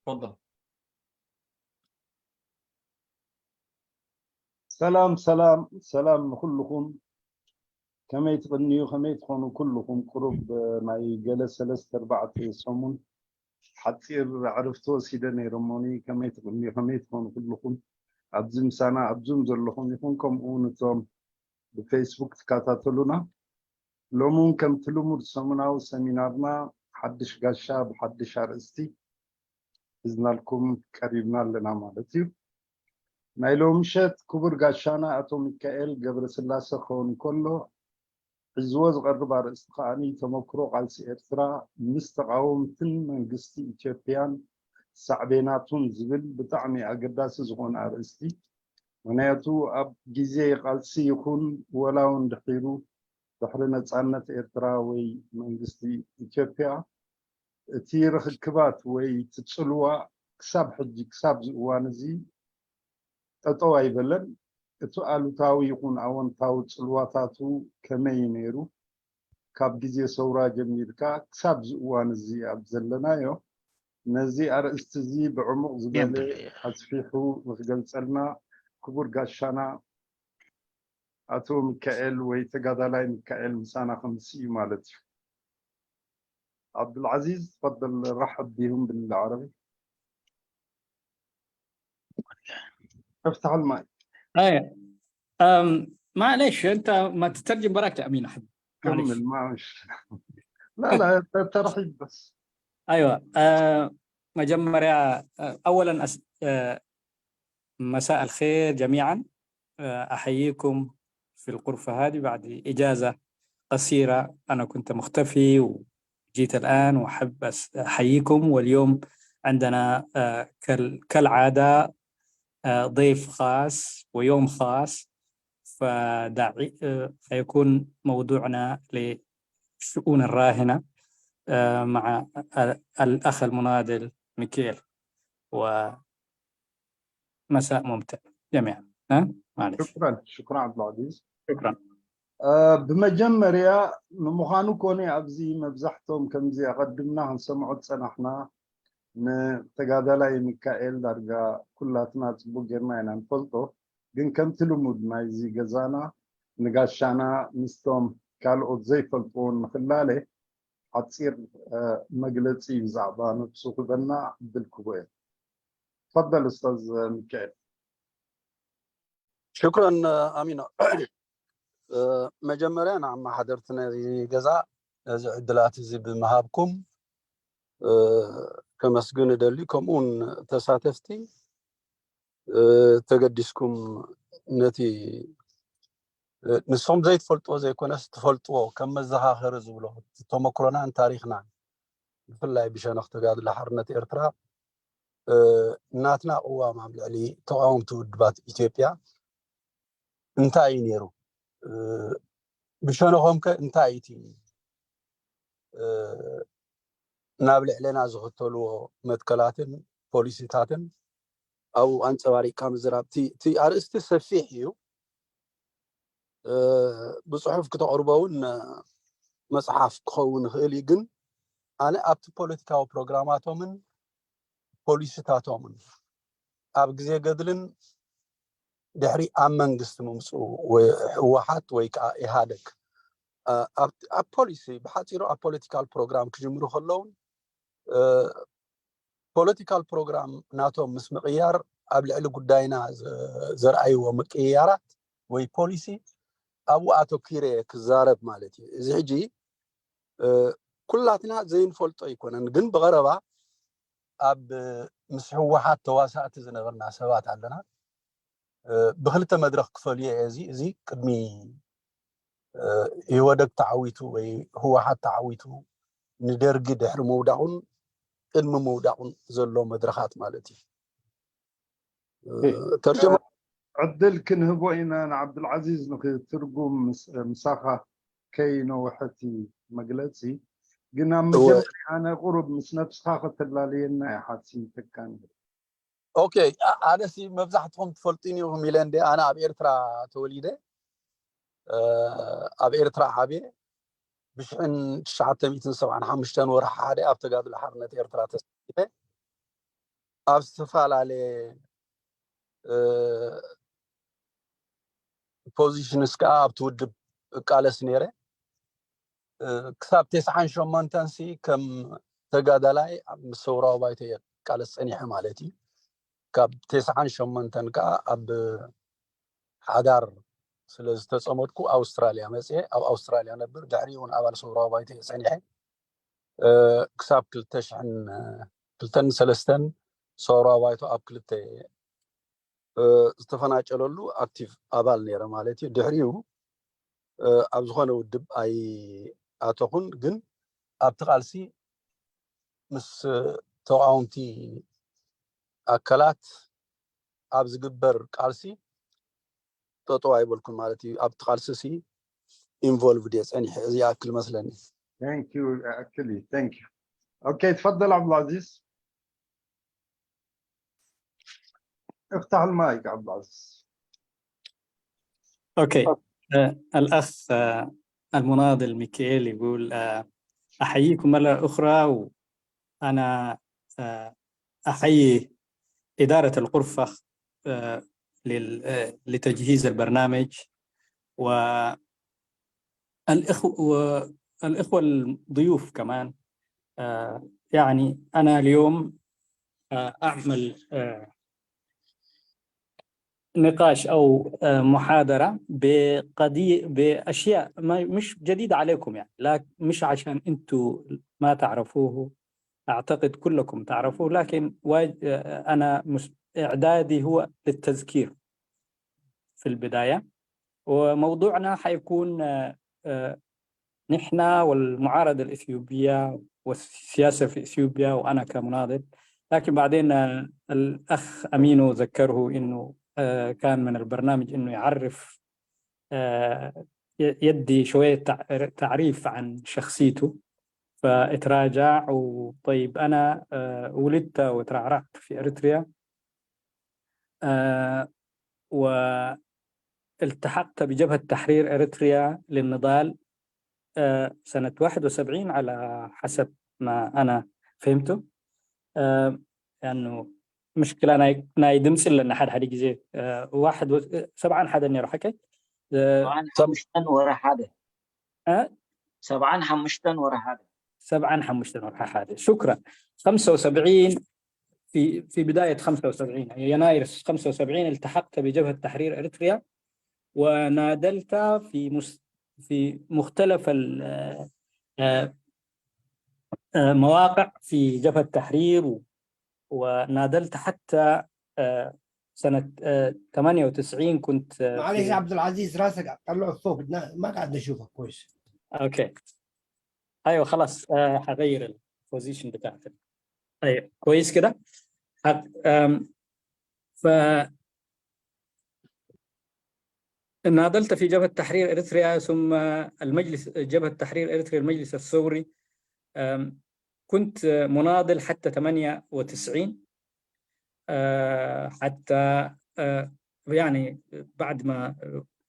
تفضل. ሰላም ሰላም ሰላም ንኩልኹም። ከመይ ትቕንዩ፣ ከመይ ትኾኑ ኩልኹም? ቁሩብ ናይ ገለ ሰለስተ ኣርባዕተ ሰሙን ሓፂር ዕርፍቲ ወሲደ ነይረ እሞኒ፣ ከመይ ትቕንዩ፣ ከመይ ትኾኑ ኩልኹም? ኣብዚ ምሳና ኣብ ዙም ዘለኹም ይኹን ከምኡ እውን እቶም ብፌስቡክ ትከታተሉና፣ ሎሚ እውን ከምቲ ልሙድ ሰሙናዊ ሰሚናርና ሓድሽ ጋሻ ብሓድሽ ኣርእስቲ ሒዝናልኩም ቀሪብና ኣለና ማለት እዩ። ናይ ሎሚ ምሸት ክቡር ጋሻና ኣቶ ሚካኤል ገብረስላሰ ክኸውን ከሎ፣ ሒዝዎ ዝቐርብ ኣርእስቲ ከዓኒ ተመክሮ ቃልሲ ኤርትራ ምስ ተቓወምትን መንግስቲ ኢትዮጵያን ሳዕቤናቱን ዝብል ብጣዕሚ ኣገዳሲ ዝኾነ ኣርእስቲ። ምኽንያቱ ኣብ ግዜ ቃልሲ ይኹን ወላ እውን ድሒሩ ድሕሪ ነጻነት ኤርትራ ወይ መንግስቲ ኢትዮጵያ እቲ ርኽክባት ወይ እቲ ጽልዋ ክሳብ ሕጂ ክሳብ እዚ እዋን እዚ ጠጠው ኣይበለን። እቲ ኣሉታዊ ይኹን ኣወንታዊ ጽልዋታቱ ከመይ እዩ ነይሩ? ካብ ግዜ ሰውራ ጀሚርካ ክሳብ እዚ እዋን እዚ ኣብ ዘለናዮ ነዚ ኣርእስቲ እዚ ብዕሙቕ ዝበለ ኣስፊሑ ንክገልጸልና ክቡር ጋሻና ኣቶ ሚካኤል ወይ ተጋዳላይ ሚካኤል ምሳና ከምሲ እዩ ማለት እዩ። عبد العزيز تفضل رحب بهم بالعربي. افتح المايك. اي أم معلش، انت ما تترجم براك يا امين احب. كمل، ما مش لا لا، ترحيب بس. ايوه. أه مجمريا، أه اولا أس... أه مساء الخير جميعا. أه احييكم في الغرفه هذه بعد اجازه قصيره، انا كنت مختفي وجيت الان، واحب احييكم. واليوم عندنا أه كالعاده ضيف خاص ويوم خاص، فدعي سيكون موضوعنا للشؤون الراهنة مع الأخ المناضل ميكيل. ومساء ممتع جميعا. ها؟ معلش. شكرا شكرا عبد العزيز. شكرا. ብመጀመርያ ንምዃኑ ኮነ ኣብዚ መብዛሕቶም ከምዚ ኣቐድምና ክንሰምዖ ዝጸናሕና ንተጋዳላይ ሚካኤል ዳርጋ ኩላትና ጽቡቅ ጌርና ኢና ንፈልጦ። ግን ከምቲ ልሙድ ናይዚ ገዛና ንጋሻና ምስቶም ካልኦት ዘይፈልጥዎ ንክላለ ሓጺር መግለጺ ብዛዕባ ነብሱ ክበና ዕድል ክቦ እየ። ተፈደል ኡስታዝ ሚካኤል። ሽኩረን ኣሚኖ። መጀመርያ ንኣመሓደርቲ ነዚ ገዛ ነዚ ዕድላት እዚ ብምሃብኩም ከመስግን እደሊ። ከምኡውን ተሳተፍቲ ተገዲስኩም ነቲ ንሶም ዘይትፈልጥዎ ዘይኮነስ ትፈልጥዎ ከም መዘኻኸሪ ዝብሎ ተመክሮናን ታሪኽናን ብፍላይ ብሸነኽ ተጋድሎ ሓርነት ኤርትራ ናትና ቅዋም ኣብ ልዕሊ ተቃወምቲ ውድባት ኢትዮጵያ እንታይ እዩ ነይሩ? ብሸነኾም ከ እንታይ እቲ ናብ ልዕሌና ዝኽተልዎ መትከላትን ፖሊሲታትን ኣብኡ ኣንፀባሪቕካ ምዝራብ። እቲ ኣርእስቲ ሰፊሕ እዩ። ብፅሑፍ ክተቕርቦ እውን መፅሓፍ ክኸውን ይኽእል እዩ። ግን ኣነ ኣብቲ ፖለቲካዊ ፕሮግራማቶምን ፖሊሲታቶምን ኣብ ግዜ ገድልን ድሕሪ ኣብ መንግስቲ ምምፅኡ ህወሓት ወይ ከዓ ኢህኣደግ ኣብ ፖሊሲ ብሓፂሩ ኣብ ፖለቲካል ፕሮግራም ክጅምሩ ከለውን ፖለቲካል ፕሮግራም ናቶም ምስ ምቕያር ኣብ ልዕሊ ጉዳይና ዘርኣይዎ ምቅይያራት ወይ ፖሊሲ ኣብኡ ኣተኪረ ክዛረብ ማለት እዩ። እዚ ሕጂ ኩላትና ዘይንፈልጦ ኣይኮነን፣ ግን ብቐረባ ኣብ ምስ ህወሓት ተዋሳእቲ ዝነበርና ሰባት ኣለና። ብክልተ መድረኽ ክፈልዮ እየ። እዚ እዚ ቅድሚ ኢህወደግ ተዓዊቱ ወይ ህወሓት ተዓዊቱ ንደርጊ ድሕሪ ምውዳቑን ቅድሚ ምውዳቑን ዘሎ መድረኻት ማለት እዩ። ተርጀማ ዕድል ክንህቦ ኢና ንዓብዱልዓዚዝ ንክትርጉም ምሳኻ ከይነውሐቲ መግለፂ። ግን ኣብ መጀመርያ ኣነ ቁሩብ ምስ ነብስኻ ከተላልየና እየ ሓሲተካ። ኦኬ፣ ኣነሲ መብዛሕትኹም ትፈልጡኒ ኢኹም ኢለ እንደ ኣነ ኣብ ኤርትራ ተወሊደ ኣብ ኤርትራ ዓብየ ብሽሕን ትሽዓተ ሚእትን ሰብዓን ሓሙሽተን ወርሒ ሓደ ኣብ ተጋድሎ ሓርነት ኤርትራ ተሳቲፈ። ኣብ ዝተፈላለየ ፖዚሽንስ ከዓ ኣብቲ ውድብ እቃለስ ነይረ። ክሳብ ተስዓን ሸሞንተን ሲ ከም ተጋዳላይ ምስ ሰውራዊ ባይቶ እየ ቃለስ ጸኒሐ ማለት እዩ። ካብ ተስዓን ሸሞንተን ከዓ ኣብ ሓዳር ስለ ዝተጸመድኩ ኣውስትራልያ መጽኤ ኣብ ኣውስትራልያ ነብር። ድሕሪ እውን ኣባል ሰውራዊ ባይቶ እየ ጸኒሐ። ክሳብ ክልተ ሽሕን ክልተን ሰለስተን ሰውራዊ ባይቶ ኣብ ክልተ ዝተፈናጨለሉ ኣክቲቭ ኣባል ነይረ ማለት እዩ። ድሕሪኡ ኣብ ዝኾነ ውድብ ኣይኣተኹን፣ ግን ኣብቲ ቃልሲ ምስ ተቃወምቲ ኣካላት ኣብ ዝግበር ቃልሲ ጠጠው ኣይበልኩን ማለት እዩ። ኣብቲ ቃልሲ ሲ ኢንቮልቭድ እየ ጸኒሐ። እዚ ይኣክል መስለኒ። Thank you. أكلي. Thank you. Okay, تفضل عبد العزيز. افتح المايك عبد العزيز. Okay. آه، الأخ آه، المناضل ميكائيل يقول آه، أحييكم مرة أخرى. وأنا آه، أحيي إدارة الغرفة آه، لل- آه، لتجهيز البرنامج والإخوة والإخوة الضيوف كمان. آه، يعني أنا اليوم آه، أعمل آه، نقاش أو آه، محاضرة بقضية بأشياء ما مش جديدة عليكم، يعني لا، مش عشان أنتوا ما تعرفوه، أعتقد كلكم تعرفوه، لكن واج- آه، أنا مش إعدادي هو للتذكير في البداية. وموضوعنا حيكون آه، آه، نحن والمعارضة الإثيوبية والسياسة في إثيوبيا وأنا كمناضل. لكن بعدين آه، الأخ أمينو ذكره إنه آه، كان من البرنامج إنه يعرف آه، ي- يدي شوية تع- تعريف عن شخصيته. فاتراجع وطيب، أنا آه، ولدت وترعرعت في أريتريا آه، والتحقت بجبهة تحرير إريتريا للنضال آه، سنة واحد وسبعين على حسب ما أنا فهمته. آه، لأنه مشكلة ናይ ናይ ድምፂ ኣለና ሓደ ሓደ ግዜ آه، واحد و- سبعان ሓደ ነይሩ ሓቀይ ሰብዓን ሓሙሽተን ወርሒ ሓደ آه؟ ሰብዓን ሓሙሽተን ወርሒ ሓደ سبعان ሓሙሽተን ወርሒ ሓደ شكرا خمسة وسبعين في في بداية خمسة وسبعين يناير خمسة وسبعين التحقت بجبهة تحرير إريتريا ونادلت في مس في مختلف ال- آه، آه، مواقع في جبهة تحرير و- ونادلت حتى آه، سنة آه، ثمانية وتسعين كنت آه، معلش في عبد العزيز، راسك طلعه فوق، ما قاعد نشوفك كويس. اوكي ايوه خلاص آه، حغير البوزيشن بتاعتك. ايوه كويس كده. حق آم، ف ناضلت في جبهة تحرير إريتريا ثم المجلس جبهة تحرير إريتريا المجلس الثوري. آم، كنت مناضل حتى ثمانية وتسعين آه، حتى آه، يعني بعد ما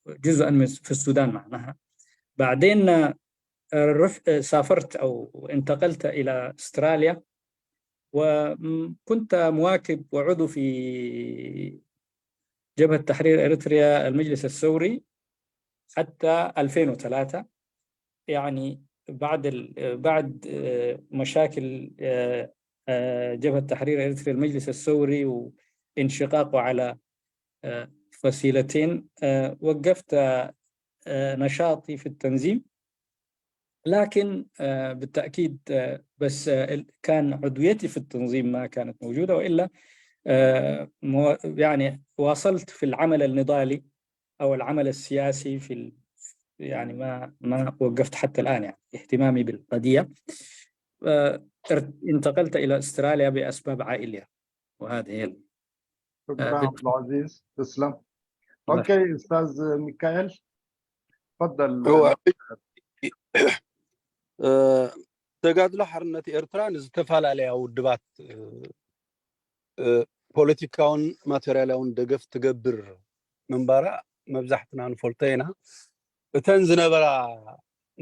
جزءا من في السودان معناها. بعدين آه، رح سافرت أو انتقلت إلى أستراليا، وكنت مواكب وعضو في جبهة تحرير إريتريا المجلس الثوري حتى ألفين وثلاثة، يعني بعد ال- بعد آه، مشاكل آه، آه، جبهة تحرير إريتريا المجلس الثوري وانشقاقه على آه، فصيلتين آه، وقفت آه، نشاطي في التنظيم. لكن آه، بالتأكيد آه، بس آه، ال- كان عضويتي في التنظيم ما كانت موجودة، وإلا آه، مو- يعني واصلت في العمل النضالي أو العمل السياسي في ال- يعني ما ما وقفت حتى الآن، يعني اهتمامي بالقضية. آه، ارت- انتقلت إلى أستراليا بأسباب عائلية، وهذه هي ال- شكرا آه، عبد العزيز، تسلم. الله اوكي استاذ ميكائيل، تفضل. هو آه، ተጋድሎ ሓርነት ኤርትራ ንዝተፈላለያ ውድባት እ፣ ፖለቲካውን ማቴርያላውን ደገፍ ትገብር ምንባራ መብዛሕትና ንፈልጦ ኢና። እተን ዝነበራ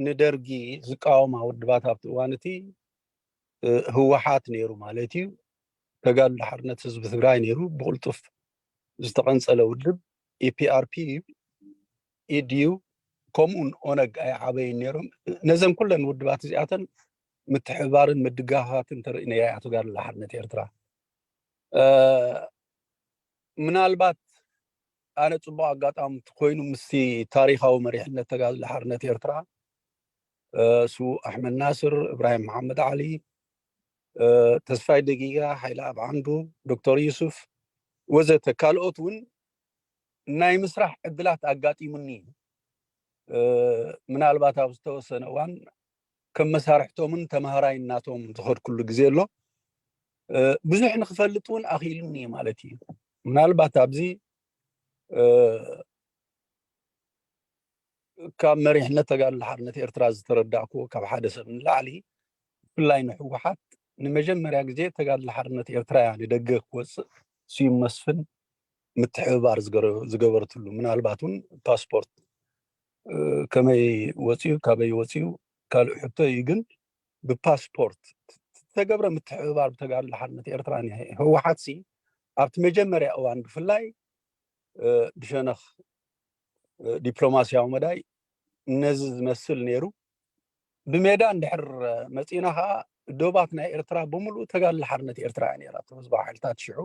ንደርጊ ዝቃወማ ውድባት ኣብቲ እዋን እቲ እ፣ ህወሓት ነይሩ ማለት እዩ። ተጋድሎ ሓርነት ህዝቢ ትግራይ ነይሩ። ብቕልጡፍ ዝተቐንጸለ ውድብ ኢፒኣርፒ፣ ኢዲዩ፣ ከምኡውን ኦነግ ኣይዓበይን ነይሮም። ነዘን ኩለን ውድባት እዚኣተን ምትሕብባርን ምድጋፋትን ተርእነያ እያ ተጋድሎ ሓርነት ኤርትራ። ምናልባት ኣነ ጽቡቕ ኣጋጣሚ ኮይኑ ምስቲ ታሪኻዊ መሪሕነት ተጋድሎ ሓርነት ኤርትራ፣ ስዉእ ኣሕመድ ናስር፣ እብራሂም መሓመድ ዓሊ፣ ተስፋይ ደጊጋ፣ ሓይለ ኣብ ዓንዱ፣ ዶክተር ዩሱፍ ወዘተ ካልኦት እውን ናይ ምስራሕ ዕድላት ኣጋጢሙኒ እዩ። ምናልባት ኣብ ዝተወሰነ እዋን ከም መሳርሕቶምን ተምሃራይ እናቶም ዝኸድኩሉ ግዜ ኣሎ። ብዙሕ ንክፈልጥ እውን ኣኽኢሉኒ ማለት እዩ። ምናልባት ኣብዚ ካብ መሪሕነት ተጋድሎ ሓርነት ኤርትራ ዝተረዳእኩዎ ካብ ሓደ ሰብ ንላዕሊ፣ ብፍላይ ንህወሓት ንመጀመርያ ግዜ ተጋድሎ ሓርነት ኤርትራ እያ ንደገ ክወፅእ ስዩም መስፍን ምትሕብባር ዝገበረትሉ፣ ምናልባት እውን ፓስፖርት ከመይ ወፅዩ ካበይ ወፅዩ ካልእ ሕቶ እዩ። ግን ብፓስፖርት ዝተገብረ ምትሕብባር ብተጋድሎ ሓርነት ኤርትራ ህወሓት ሲ ኣብቲ መጀመርያ እዋን ብፍላይ ብሸነኽ ዲፕሎማስያዊ መዳይ ነዚ ዝመስል ነይሩ። ብሜዳ እንድሕር መፂና ከዓ ዶባት ናይ ኤርትራ ብምሉእ ተጋድሎ ሓርነት ኤርትራ እያ ነይራ። ህዝባዊ ሓይልታት ሽዑ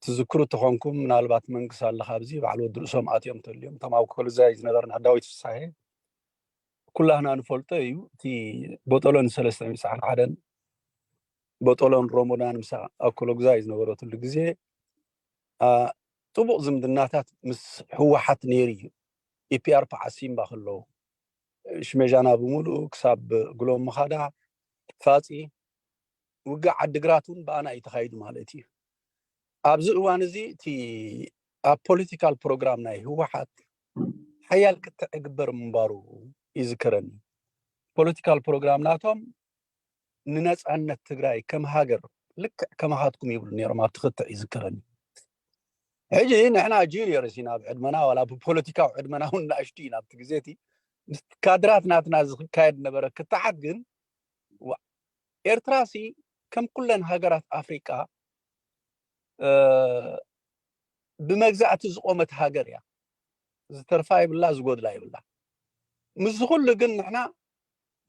ትዝክሩ ተኾንኩም ምናልባት መንግስ ኣለካ ኣብዚ ባዕሉ ወዲ ርእሶም ኣትዮም ተልዮም እቶም ኣብ ኮልዛይ ዝነበርና ዳዊት ፍሳሄ ኩላህና ንፈልጦ እዩ። እቲ ቦጠሎን ሰለስተ ሚሳዕን ሓደን ቦጠሎን ሮሞዳን ምሳ ኣብ ኮሎግዛይ ዝነበረትሉ ግዜ ጥቡቕ ዝምድናታት ምስ ህወሓት ነይሩ እዩ። ኢፒኣርፒ ዓሲምባ ከለዉ ሽመጃና ብምሉኡ ክሳብ ጉሎም ምኻዳ ፋፂ ውግእ ዓድግራት እውን ብኣና እዩ ተኻይዱ ማለት እዩ። ኣብዚ እዋን እዚ እቲ ኣብ ፖለቲካል ፕሮግራም ናይ ህወሓት ሓያል ክትዕ ይግበር ምንባሩ ይዝከረኒ። ፖለቲካል ፕሮግራም ናቶም ንነፃነት ትግራይ ከም ሃገር ልክዕ ከማኻትኩም ይብሉ ነይሮም ኣብቲ ክትዕ ይዝከረኒ። ሕጂ ንሕና ጁኒየርስ ኢና ኣብ ዕድመና ዋላ ብፖለቲካዊ ዕድመና እውን ንኣሽቱ ኢና ኣብቲ ግዜ እቲ ምስ ካድራት ናትና ዝካየድ ነበረ ክትዓት ግን ኤርትራ ሲ ከም ኩለን ሃገራት ኣፍሪቃ ብመግዛእቲ ዝቆመት ሃገር እያ። ዝተርፋ ይብላ ዝጎድላ ይብላ። ምስ ኩሉ ግን ንሕና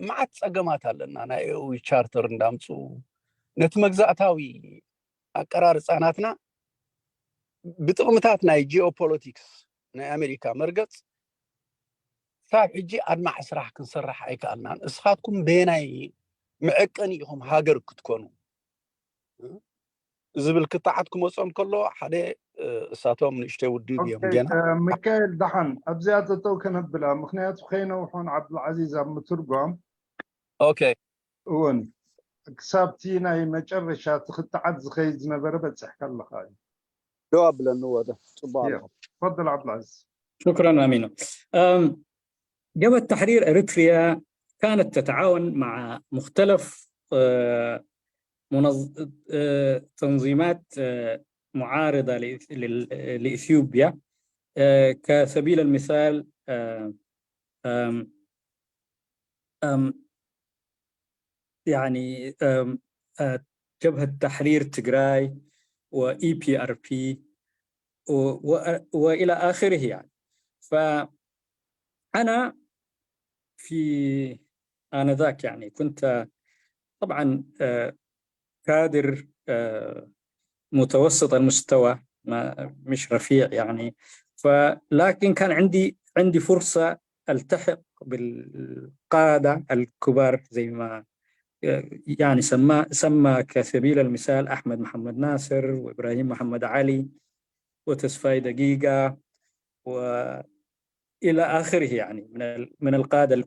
መዓት ፀገማት ኣለና። ናይ ኤኡ ቻርተር እንዳምፅኡ ነቲ መግዛእታዊ ኣቀራርፃ ናትና ብጥቕምታት ናይ ጂኦፖለቲክስ ናይ ኣሜሪካ መርገፅ ሳብ ሕጂ ኣድማዕ ስራሕ ክንሰርሕ ኣይከኣልናን። እስኻትኩም በየናይ መዐቀኒ ኢኹም ሃገር ክትኮኑ ዝብል ክትዓት ክመፆም ከሎ ሓደ እሳቶም ንእሽተይ ውድብ እዮም ገና ሚካኤል ደሓን ኣብዚኣ ጠጠው ከነብላ ምክንያቱ ከይነውሖን ዓብዱልዓዚዝ ኣብ ምትርጓም ኦኬ እውን ክሳብቲ ናይ መጨረሻ ትክትዓት ዝኸይድ ዝነበረ በፅሕካ ኣለካ እዩ ደው ኣብለኒ ወደ ፅቡቅ ኣለኹ تفضل عبد العزيز شكرا امينو جبهة تحرير اريتريا كانت تتعاون مع مختلف تنظيمات معارضة لإثيوبيا كسبيل المثال يعني جبهة تحرير تجراي و EPRP وإلى آخره يعني فأنا في آنذاك يعني كنت طبعا كادر متوسط المستوى ما مش رفيع يعني فلكن كان عندي عندي فرصة التحق بالقادة الكبار زي ما يعني سمى سمى كسبيل المثال احمد محمد ناصر وابراهيم محمد علي وتسفاي دقيقة والى اخره يعني من من القاده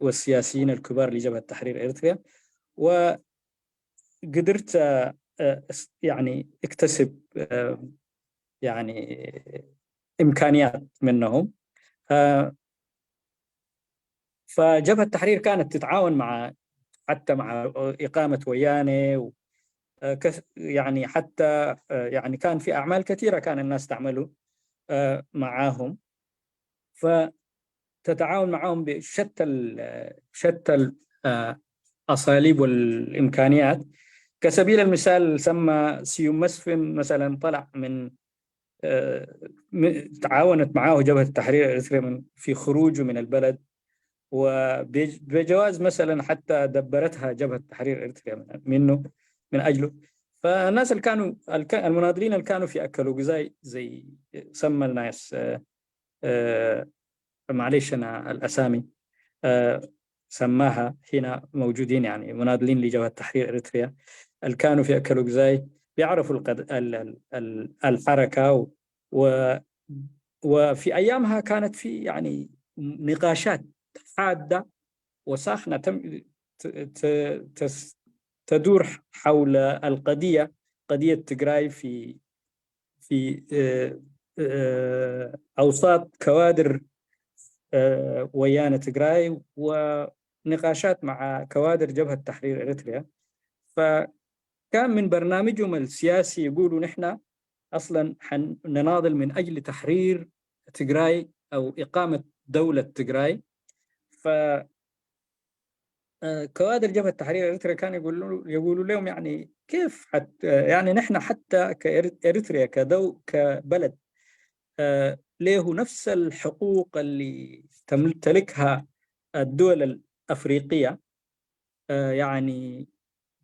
والسياسيين الكبار لجبهه تحرير اريتريا وقدرت يعني اكتسب يعني امكانيات منهم فجبهة التحرير كانت تتعاون مع حتى مع إقامة ويانة و يعني حتى يعني كان في أعمال كثيرة كان الناس تعمل معاهم فتتعاون معاهم بشتى شتى الأساليب والإمكانيات كسبيل المثال، سمى سيوم مسفن مثلا، طلع من، آه، م- تعاونت معه جبهة تحرير إريتريا من في خروجه من البلد، وبجواز مثلا حتى دبرتها جبهة تحرير إريتريا من- منه، من أجله. فالناس اللي كانوا الك- المناضلين اللي كانوا في أكلوغزاي، زي سمى الناس، آه، آه، معليش أنا الأسامي، آه، سماها هنا موجودين، يعني مناضلين لجبهة تحرير إريتريا، اللي كانوا في أكلوغزاي، بيعرفوا القد... ال- ال- ال- الحركة و... و... وفي أيامها كانت في، يعني، نقاشات حادة وساخنة تم... ت... ت... تس... تدور حول القضية، قضية تجراي في في آه، آه، أوساط كوادر، آه، ويانا تجراي، ونقاشات مع كوادر جبهة تحرير إريتريا. فكان من برنامجهم السياسي يقولوا: "نحن أصلا حنناضل من أجل تحرير تجراي أو إقامة دولة تجراي". ف آه، كوادر جبهة تحرير إريتريا كانوا يقولوا يقولوا لهم: "يعني كيف حت يعني نحن حتى كإريتريا كدو كبلد، آه، له نفس الحقوق اللي تمتلكها الدول الأفريقية". آه، يعني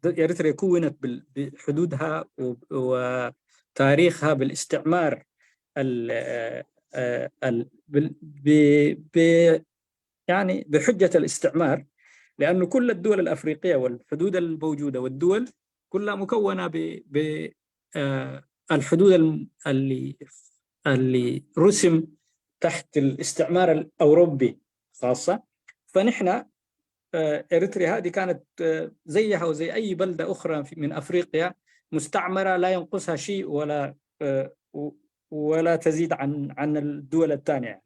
د- إريتريا كونت بال- بحدودها و- وتاريخها بالاستعمار ال- آه، آه، ال- بال- ب- ب- يعني بحجة الاستعمار، لأنه كل الدول الأفريقية والحدود الموجودة والدول كلها مكونة ب ب آه، الحدود الم- اللي اللي رسم تحت الاستعمار الأوروبي خاصة. فنحن، آه، إريتريا هذه كانت، آه، زيها وزي أي بلدة أخرى في- من أفريقيا، مستعمرة لا ينقصها شيء ولا، آه، و- ولا تزيد عن عن الدول الثانية.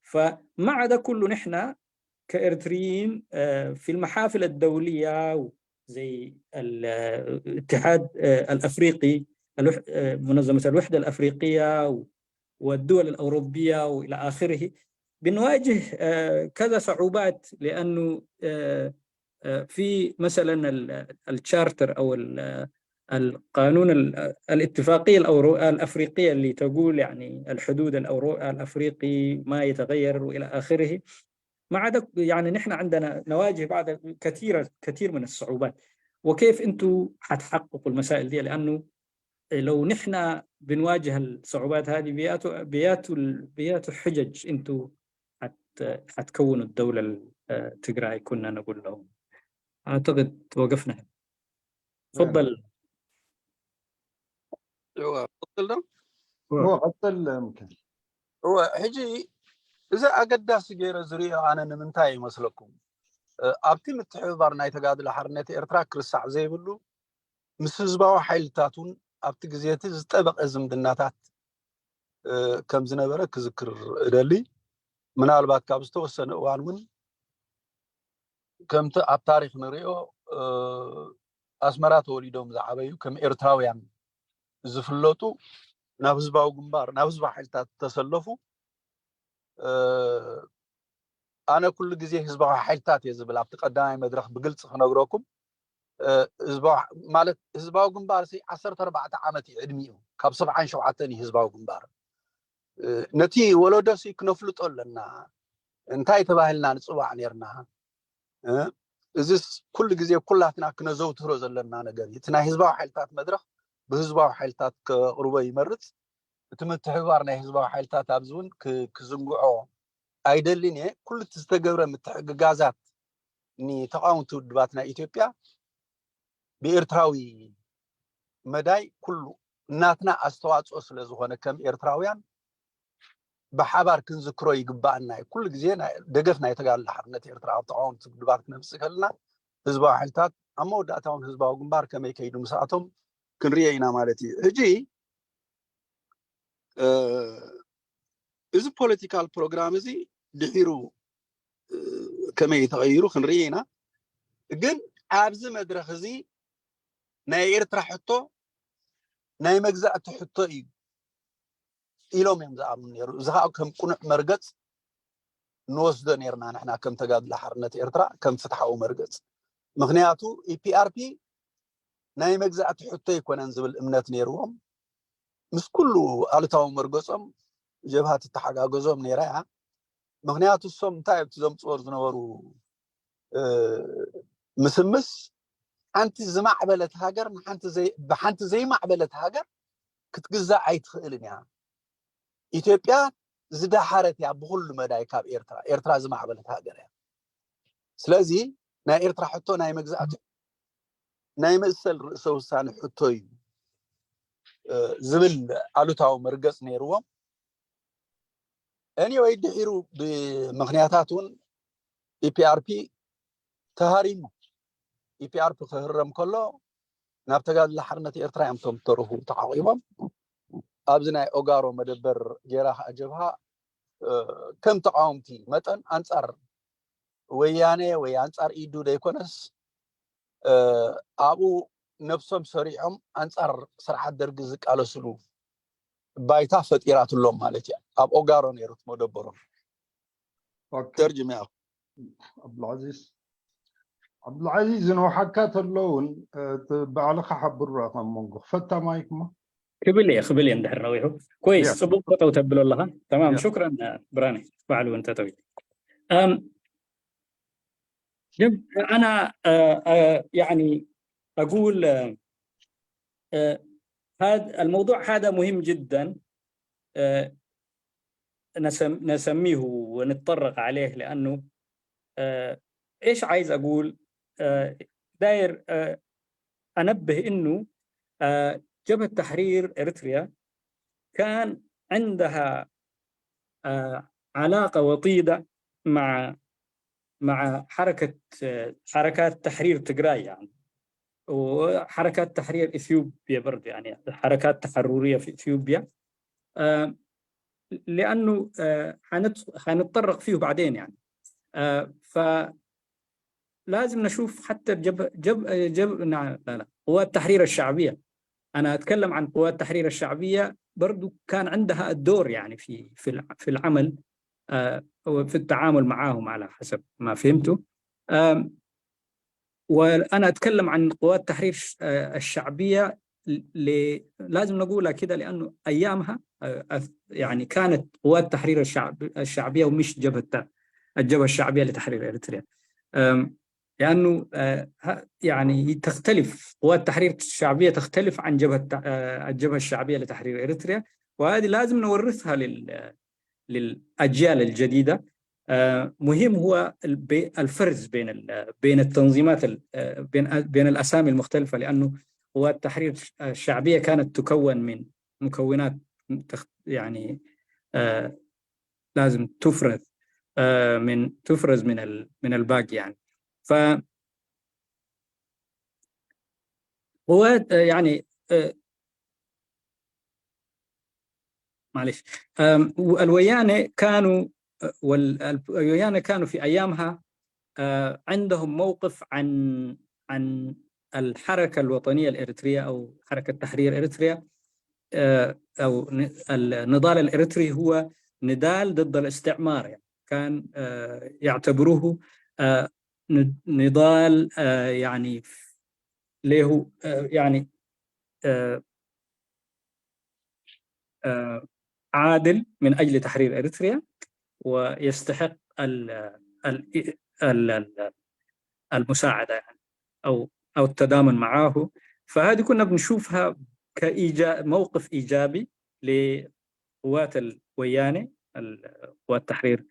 فمع ده كله نحن كإريتريين، آه، في المحافل الدولية زي الاتحاد، آه، الأفريقي، الوح- آه، منظمة الوحدة الأفريقية و- والدول الأوروبية وإلى آخره، بنواجه، آه، كذا صعوبات، لأنه، آه، آه، في مثلا ال- التشارتر أو ال- القانون ال- الاتفاقية الأورو- الأفريقية اللي تقول، يعني، الحدود الأورو- الأفريقي ما يتغير وإلى آخره. مع ده، يعني، نحن عندنا نواجه بعض كثيرة كثير من الصعوبات. وكيف انتوا حتحققوا المسائل دي؟ لأنه لو نحن بنواجه الصعوبات هذه، بياتوا بياتوا بياتوا حجج انتوا حت حتكونوا الدولة التجراي، كنا نقول لهم. أعتقد وقفنا هنا. تفضل. እወ፣ ቀጽል ዶ? እወ፣ ቀጽል ምክን። እወ፣ ሕጂ እዚ ኣገዳሲ ገይረ ዝሪኦ ኣነ ንምንታይ ይመስለኩም? እ፣ ኣብቲ ምትሕብባር ናይ ተጋድሎ ሓርነት ኤርትራ ክርሳዕ ዘይብሉ፣ ምስ ህዝባዊ ሓይልታት እውን ኣብቲ ግዜ እቲ ዝጠበቐ ዝምድናታት፣ እ፣ ከም ዝነበረ ክዝክር እደሊ። ምናልባት ካብ ዝተወሰነ እዋን እውን ከምቲ ኣብ ታሪኽ ንሪኦ፣ እ፣ ኣስመራ ተወሊዶም ዝዓበዩ ከም ኤርትራውያን ዝፍለጡ፣ ናብ ህዝባዊ ግንባር፣ ናብ ህዝባዊ ሓይልታት ዝተሰለፉ፣ እ፣ ኣነ ኩሉ ግዜ ህዝባዊ ሓይልታት እየ ዝብል፣ ኣብቲ ቀዳማይ መድረኽ ብግልፂ ክነግረኩም፣ እ፣ ህዝባዊ ማለት ህዝባዊ ግንባር ሲ ዓሰርተ ኣርባዕተ ዓመት እዩ ዕድሚኡ፣ ካብ ሰብዓን ሸውዓተን እዩ ህዝባዊ ግንባር። እ፣ ነቲ ወለዶ ሲ ክነፍልጦ ኣለና፣ እንታይ ተባሂልና ንፅዋዕ ነርና? እ፣ እዚስ ኩሉ ግዜ ኩላትና ክነዘውትሮ ዘለና ነገር እዩ። እቲ ናይ ህዝባዊ ሓይልታት መድረኽ ብህዝባዊ ሓይልታት ከቕርቦ ይመርጽ። እቲ ምትሕብባር ናይ ህዝባዊ ሓይልታት ኣብዚ እውን ክ-፣ ክዝንግዖ ኣይደልን እየ። ኩሉ እቲ ዝተገብረ ምትሕግጋዛት ንተቓወምቲ ውድባት ናይ ኢትዮጵያ ብኤርትራዊ መዳይ ኩሉ ናትና ኣስተዋጽኦ ስለ ዝኾነ ከም ኤርትራውያን ብሓባር ክንዝክሮ ይግባኣና እዩ። ኩሉ ግዜ ናይ-፣ ደገፍ ናይ ተጋድሎ ሓርነት ኤርትራ ኣብ ተቓወምቲ ውድባት ክነምጽእ ከለና ህዝባዊ ሓይልታት ኣብ መወዳእታ እውን ህዝባዊ ግንባር ከመይ ከይዱ ምስኣቶም ክንሪኦ ኢና ማለት እዩ። ሕጂ፣ እ፣ እዚ ፖለቲካል ፕሮግራም እዚ ድሒሩ፣ እ፣ ከመይ ተቐይሩ ክንርኢ ኢና። ግን ኣብዚ መድረኽ እዚ ናይ ኤርትራ ሕቶ ናይ መግዛእቲ ሕቶ እዩ ኢሎም እዮም ዝኣምኑ ነይሩ። እዚ ከዓ ከም ቅኑዕ መርገጽ ንወስዶ ነርና ንሕና ከም ተጋድሎ ሓርነት ኤርትራ ከም ፍትሓዊ መርገጽ። ምኽንያቱ ኢ ፒ ኣር ፒ ናይ መግዛእቲ ሕቶ ኣይኮነን ዝብል እምነት ነይርዎም። ምስ ኩሉ ኣሉታዊ መርገጾም ጀብሃ ትተሓጋገዞም ነይራ እያ። ምክንያቱ እሶም እንታይ ኣብቲ ዘምፅኦ ዝነበሩ ምስምስ ሓንቲ ዝማዕበለት ሃገር ብሓንቲ ዘይማዕበለት ሃገር ክትግዛእ ኣይትኽእልን እያ። ኢትዮጵያ ዝደሓረት እያ ብኩሉ መዳይ ካብ ኤርትራ። ኤርትራ ዝማዕበለት ሃገር እያ። ስለዚ ናይ ኤርትራ ሕቶ ናይ መግዛእቲ ናይ መእሰል ርእሰ ውሳነ ሕቶ እዩ ዝብል ኣሉታዊ መርገጽ ነይርዎም። Anyway ድሒሩ ብምክንያታት እውን ኢፒኣርፒ ተሃሪሙ። ኢፒኣርፒ ክህረም ከሎ ናብ ተጋድሎ ሓርነት ኤርትራ እዮም ቶም ተረፉ ተዓቂቦም ኣብዚ ናይ ኦጋሮ መደበር ጌራ ከዓ ጀብሃ ከም ተቃወምቲ መጠን ኣንጻር ወያነ ወይ ኣንጻር ኢዱ ዘይኮነስ ኣብኡ ነብሶም ሰሪዖም ኣንጻር ስርዓት ደርጊ ዝቃለስሉ ባይታ ፈጢራትሎም ማለት እያ። ኣብ ኦጋሮ ነይሩ መደበሮም። ተርጅም ያ ዓብዱልዓዚዝ። ዓብዱልዓዚዝ ዝንውሓካ ተሎ እውን ባዕልካ ሓብር ከም መንጎ ክፈታ ማይክ ሞ ክብል እየ ክብል እየ እንድሕር ነዊሑ ኮይስ ፅቡቅ ጠጠው ተብሎ ኣለካ። ተማም ሽክረን ብራኒ ባዕሉ እውን ተጠው أنا يعني أقول هذا الموضوع هذا مهم جدا نسميه ونتطرق عليه لأنه إيش عايز أقول داير أنبه إنه جبهة تحرير إريتريا كان عندها علاقة وطيدة مع مع حركة حركات تحرير تجراي يعني وحركات تحرير إثيوبيا برضه يعني حركات تحررية في إثيوبيا لأنه حنتطرق فيه بعدين يعني فلازم نشوف حتى جب جب جب لا لا قوات التحرير الشعبية. أنا أتكلم عن قوات التحرير الشعبية برضو كان عندها الدور يعني في في في العمل في التعامل معهم على حسب ما فهمته. وأنا أتكلم عن قوات التحرير الشعبية لازم نقولها كده لأنه أيامها يعني كانت قوات التحرير الشعب الشعبية ومش جبهة الجبهة الشعبية لتحرير إريتريا. لأنه يعني تختلف قوات التحرير الشعبية تختلف عن جبهة الجبهة الشعبية لتحرير إريتريا. وهذه لازم نورثها لل للأجيال الجديدة. مهم هو الفرز بين بين التنظيمات بين بين الأسامي المختلفة لأنه قوات التحرير الشعبية كانت تكون من مكونات يعني لازم تفرز من تفرز من من الباقي يعني ف قوات يعني معلش الويانة كانوا والويانة كانوا في أيامها عندهم موقف عن عن الحركة الوطنية الإريترية أو حركة تحرير إريتريا أو النضال الإريتري هو نضال ضد الاستعمار يعني كان يعتبروه نضال يعني له يعني عادل من أجل تحرير إريتريا ويستحق المساعدة يعني أو أو التضامن معه. فهذه كنا بنشوفها كإيجا موقف إيجابي لقوات الويانة، قوات تحرير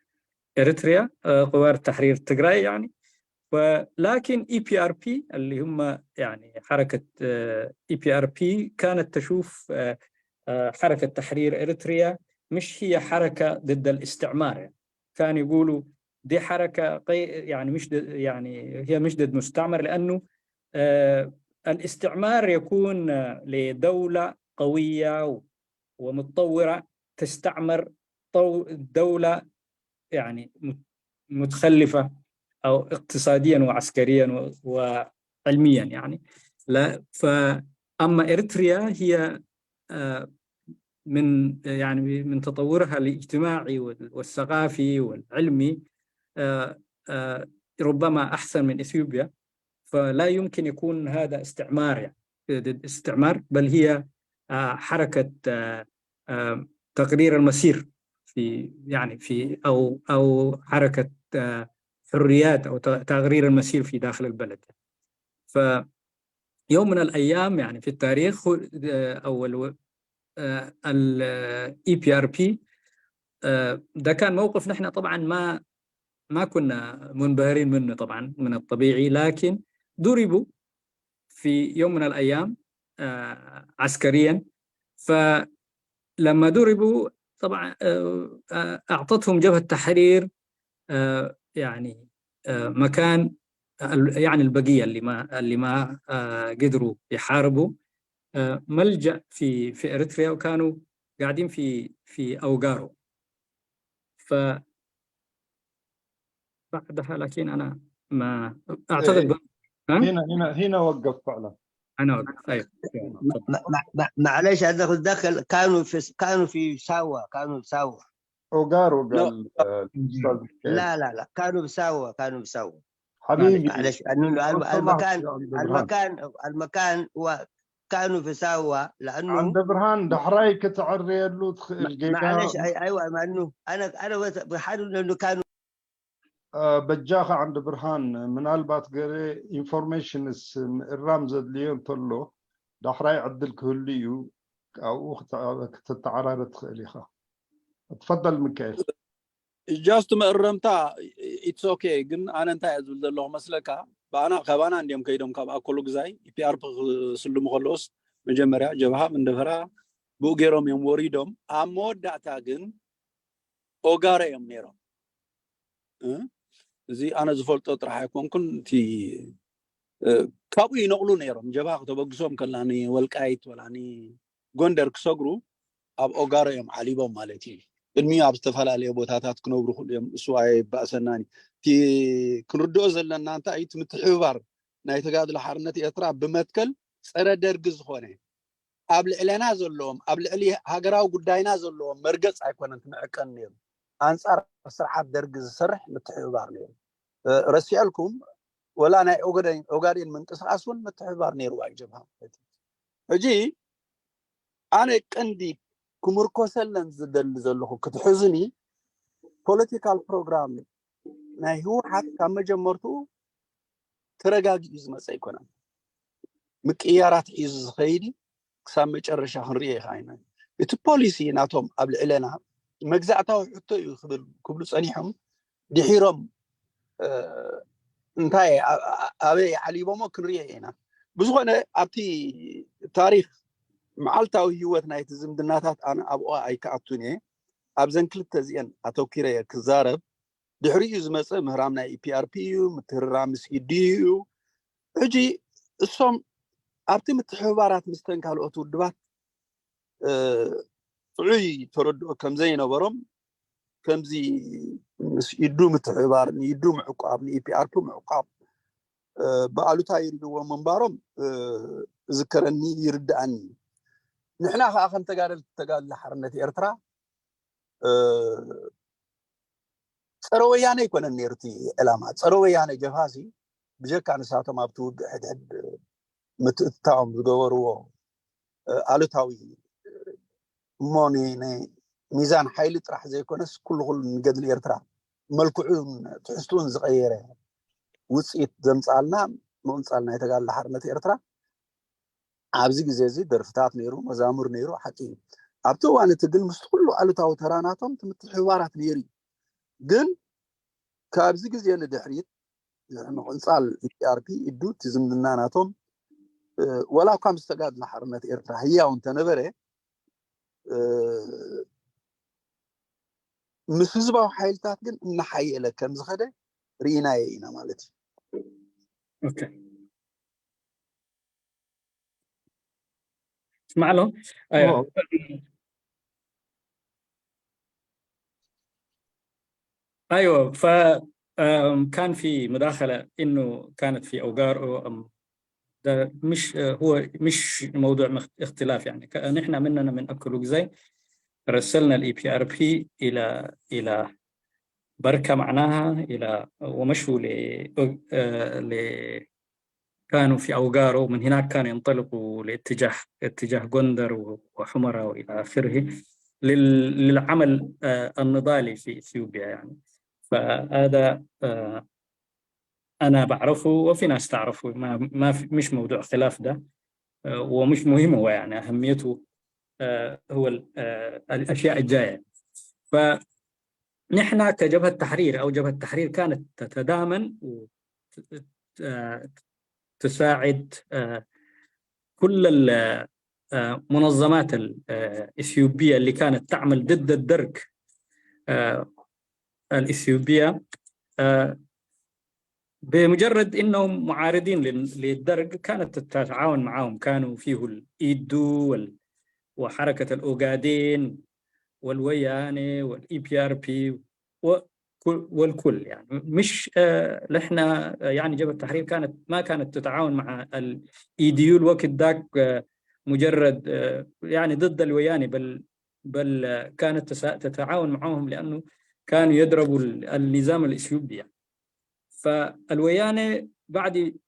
إريتريا، قوات تحرير تجراي يعني. ولكن EPRP اللي هم يعني حركة EPRP كانت تشوف حركة تحرير إريتريا مش هي حركة ضد الاستعمار يعني. كانوا يقولوا دي حركة يعني مش يعني هي مش ضد مستعمر لأنه الاستعمار يكون لدولة قوية ومتطورة تستعمر دولة يعني متخلفة أو اقتصاديا وعسكريا وعلميا يعني. لا فأما إريتريا هي من يعني من تطورها الاجتماعي والثقافي والعلمي ربما أحسن من إثيوبيا. فلا يمكن يكون هذا استعمار يعني. ضد استعمار، بل هي آه، حركة آه، آه، تقرير المصير في، يعني، في أو أو حركة آه، حريات أو ت- تقرير المصير في داخل البلد. فيوم من الأيام، يعني، في التاريخ، هو- آه، أول ال E P R P ده كان موقف نحن طبعا ما ما كنا منبهرين منه طبعا، من الطبيعي، لكن ضربوا في يوم من الأيام آه، عسكريا. فلما ضربوا طبعا آه، آه، أعطتهم جبهة تحرير آه، يعني آه، مكان ال- يعني البقية اللي ما اللي ما آه، قدروا يحاربوا آه، ملجأ في في إريتريا، وكانوا قاعدين في في أوغارو. ف بعدها، لكن أنا ما أعتقد إيه. ب- ها؟ هنا هنا هنا وقف فعلا. أنا أوقف. أيوة. تفضل. ما- ما- ما- معلش، هذا دخل، كانوا في كانوا في ساوا، كانوا في ساوا. اوغارو قال آه، الاستاذ ميكائيل. لا لا لا، كانوا في ساوا، كانوا في ساوا. حبيبي، معلش، لأنه لو سمحت المكان يا عبد الرحمن. المكان المكان هو كانوا في ساوا، لأنه عند برهان دحراي كتعري له تخ- ما- الجيكا معلش، أي- أيوة، مع أنه أنا أنا بس بحاول أنه كانوا آه، በጃኻ ዓንዲ ብርሃን፣ ምናልባት ገለ ኢንፎርሜሽንስ ምእራም ዘድልዮ እንተሎ ዳሕራይ ዕድል ክህሉ እዩ፣ ኣብኡ ክተ- ክትተዓራረ ትኽእል ኢኻ። ትፈደል ሚካኤል። ጃስት መእረምታ ኢትስ ኦኬ። ግን ኣነ እንታይ እየ ዝብል ዘለኹ መስለካ፣ ብኣና ካባና እንዲዮም ከይዶም ካብ ኣኮሉ ግዛይ ፒኣርፒ ክስልሙ ከለውስ መጀመርያ ጀብሃ መንደፈራ ብኡ ገይሮም እዮም ወሪዶም። ኣብ መወዳእታ ግን ኦጋረ እዮም ነይሮም። እ? እዚ ኣነ ዝፈልጦ ጥራሕ ኣይኮንኩን፣ እቲ እ፣ ካብኡ ይነቕሉ ነይሮም። ጀብሃ ክተበግሶም ከላ ንወልቃይት ወላ ንጎንደር ክሰግሩ ኣብ ኦጋሮ እዮም ዓሊቦም ማለት እዩ። ቅድሚኡ ኣብ ዝተፈላለየ ቦታታት ክነብሩ ክእሉ እዮም። እሱ ኣይባእሰናን እዩ። እቲ ክንርድኦ ዘለና እንታይ እዩ፣ እቲ ምትሕብባር ናይ ተጋድሎ ሓርነት ኤርትራ ብመትከል ጸረ ደርጊ ዝኾነ ኣብ ልዕለና ዘለዎም፣ ኣብ ልዕሊ ሃገራዊ ጉዳይና ዘለዎም መርገጽ ኣይኮነን ክምዕቀን ነይሩ። ኣንጻር ስርዓት ደርጊ ዝሰርሕ ምትሕብባር ነይሩ። እ፣ ረሲዐልኩም፣ ወላ ናይ ኦጋዴን ኦጋዴን ምንቅስቃስ እውን ምትሕብባር ነይርዋ እዩ ጀብሃ ማለት እዩ። ሕጂ ኣነ ቀንዲ ክምርኮሰለን ዝደሊ ዘለኹ ክትሕዝኒ ፖለቲካል ፕሮግራም ናይ ህወሓት ካብ መጀመርትኡ ተረጋጊኡ ዝመፀ ኣይኮነን። ምቅያራት ሒዙ ዝኸይድ እዩ። ክሳብ መጨረሻ ክንሪኦ ይኽኣልና። እቲ ፖሊሲ ናቶም ኣብ ልዕለና መግዛእታዊ ሕቶ እዩ ክብል ክብሉ ፀኒሖም ድሒሮም እ፣ እንታይ ኣ- ኣ- ኣበይ ዓሊቦሞ ክንሪኦ ኢና። ብዝኾነ ኣብቲ ታሪክ መዓልታዊ ህይወት ናይቲ ዝምድናታት ኣነ ኣብኦ ኣይከኣቱን እየ። ኣብዘን ክልተ እዚአን ኣተኪረ እየ ክዛረብ። ድሕሪኡ ዝመፀ ምህራም ናይ ኢፒኣርፒ እዩ፣ ምትህርራም ምስ ኢዲ እዩ። ሕጂ እሶም ኣብቲ ምትሕብባራት ምስተን ካልኦት ውድባት እ፣ ጥዑይ ተረድኦ ከምዘይነበሮም፣ ከምዚ ምስ ኢዱ ምትሕብባር፣ ንኢዱ ምዕቋብ፣ ንኢፒኣርፒ ምዕቋብ እ፣ ብኣሉታ ይርእይዎ ምንባሮም እ፣ ዝከረኒ ይርድኣኒ። ንሕና ከዓ ከም ተጋደልቲ ተጋድሎ ሓርነት ኤርትራ እ፣ ጸረ ወያነ ኣይኮነን ነይሩ እቲ ዕላማ። ጸረ ወያነ ጀብሃሲ ብጀካ ንሳቶም ኣብቲ ውግእ ሕድሕድ ምትእትታዎም ዝገበርዎ እ፣ ኣሉታዊ እሞ ን- ን- ሚዛን ሓይሊ ጥራሕ ዘይኮነስ ኩሉ ኩሉ ንገድሊ ኤርትራ መልክዑን ትሕዝቱን ዝቐየረ ውፅኢት ዘምፅኣልና ምቕንፃል ናይ ተጋድሎ ሓርነት ኤርትራ ኣብዚ ግዜ እዚ ደርፍታት ነይሩ፣ መዛሙር ነይሩ፣ ሓቂ እዩ። ኣብቲ እዋን እቲ ግን ምስቲ ኩሉ ኣሉታዊ ተራ ናቶም እቲ ምትሕብባራት ነይሩ እዩ። ግን ካብዚ ግዜ ንድሕሪት ድሕሪ ምቕንፃል ኢፒኣርፒ ኢዱ እቲ ዝምድና ናቶም እ፣ ወላ እኳ ምስ ተጋድሎ ሓርነት ኤርትራ ህያው እንተነበረ እ፣ ምስ ህዝባዊ ሓይልታት ግን እናሓየለ ከም ዝኸደ ርኢናዮ ኢና ማለት እዩ። ኦኬ። اسمع له. ايوه. ايوه، ف آم، كان في مداخلة انه كانت في اوغار أو، أم، ده مش آه، هو مش موضوع مخ- اختلاف، يعني ك- نحن مننا من اكل زي رسلنا الاي بي ار بي الى الى بركة معناها الى ومشوا ل آه، ل كانوا في أوغارو، ومن هناك كانوا ينطلقوا لاتجاه اتجاه غوندر و- وحمرة وإلى آخره لل- للعمل آه، النضالي في إثيوبيا يعني. فهذا آه، أنا بعرفه وفي ناس تعرفه، ما ما في مش موضوع خلاف ده آه، ومش مهم هو يعني أهميته آه، هو ال- آه، الأشياء الجاية. فنحن كجبهة تحرير أو جبهة تحرير كانت تتضامن وتساعد كل المنظمات الإثيوبية اللي كانت تعمل ضد الدرك الإثيوبية بمجرد إنهم معارضين للدرك كانت تتعاون معهم. كانوا فيه الإيدو وحركة الأوغادين والويانة والإي بي آر بي والكل يعني. مش نحن يعني جبهة التحرير كانت ما كانت تتعاون مع الإيديو الوقت ذاك مجرد يعني ضد الويانة، بل بل كانت تتعاون معهم لأنه كانوا يضربوا النظام الإثيوبي يعني. فالويانة بعد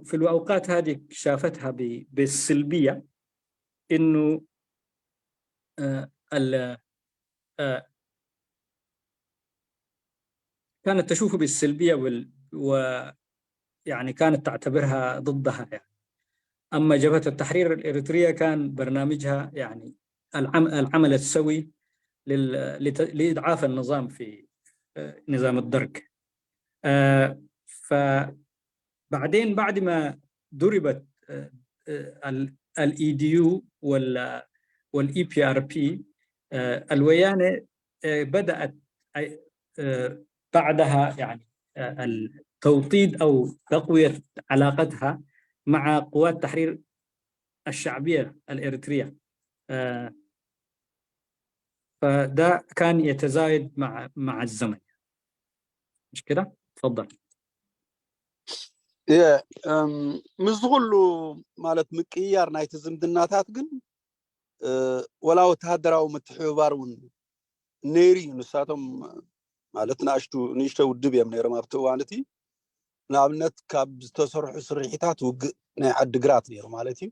في الأوقات هذه شافتها بالسلبية إنه كانت تشوفه بالسلبية وال... و يعني كانت تعتبرها ضدها يعني. أما جبهة التحرير الإريترية كان برنامجها يعني العم... العمل السوي لل... لت... لإضعاف النظام في نظام الدرك. فبعدين بعد ما ضربت الإيديو وال والإي بي آر بي، الويانة بدأت بعدها يعني التوطيد أو تقوية علاقتها مع قوات تحرير الشعبية الإريترية. فده كان يتزايد مع مع الزمن، مش كده؟ تفضل. የ ምስ ኩሉ ማለት ምቅያር ናይቲ ዝምድናታት ግን ወላ ወተሃደራዊ ምትሕብባር እውን ነይሩ እዩ። ንሳቶም ማለት ንኣሽቱ ንእሽቶ ውድብ እዮም ነይሮም ኣብቲ እዋን እቲ። ንኣብነት ካብ ዝተሰርሑ ስርሒታት ውግእ ናይ ዓዲግራት ነይሩ ማለት እዩ።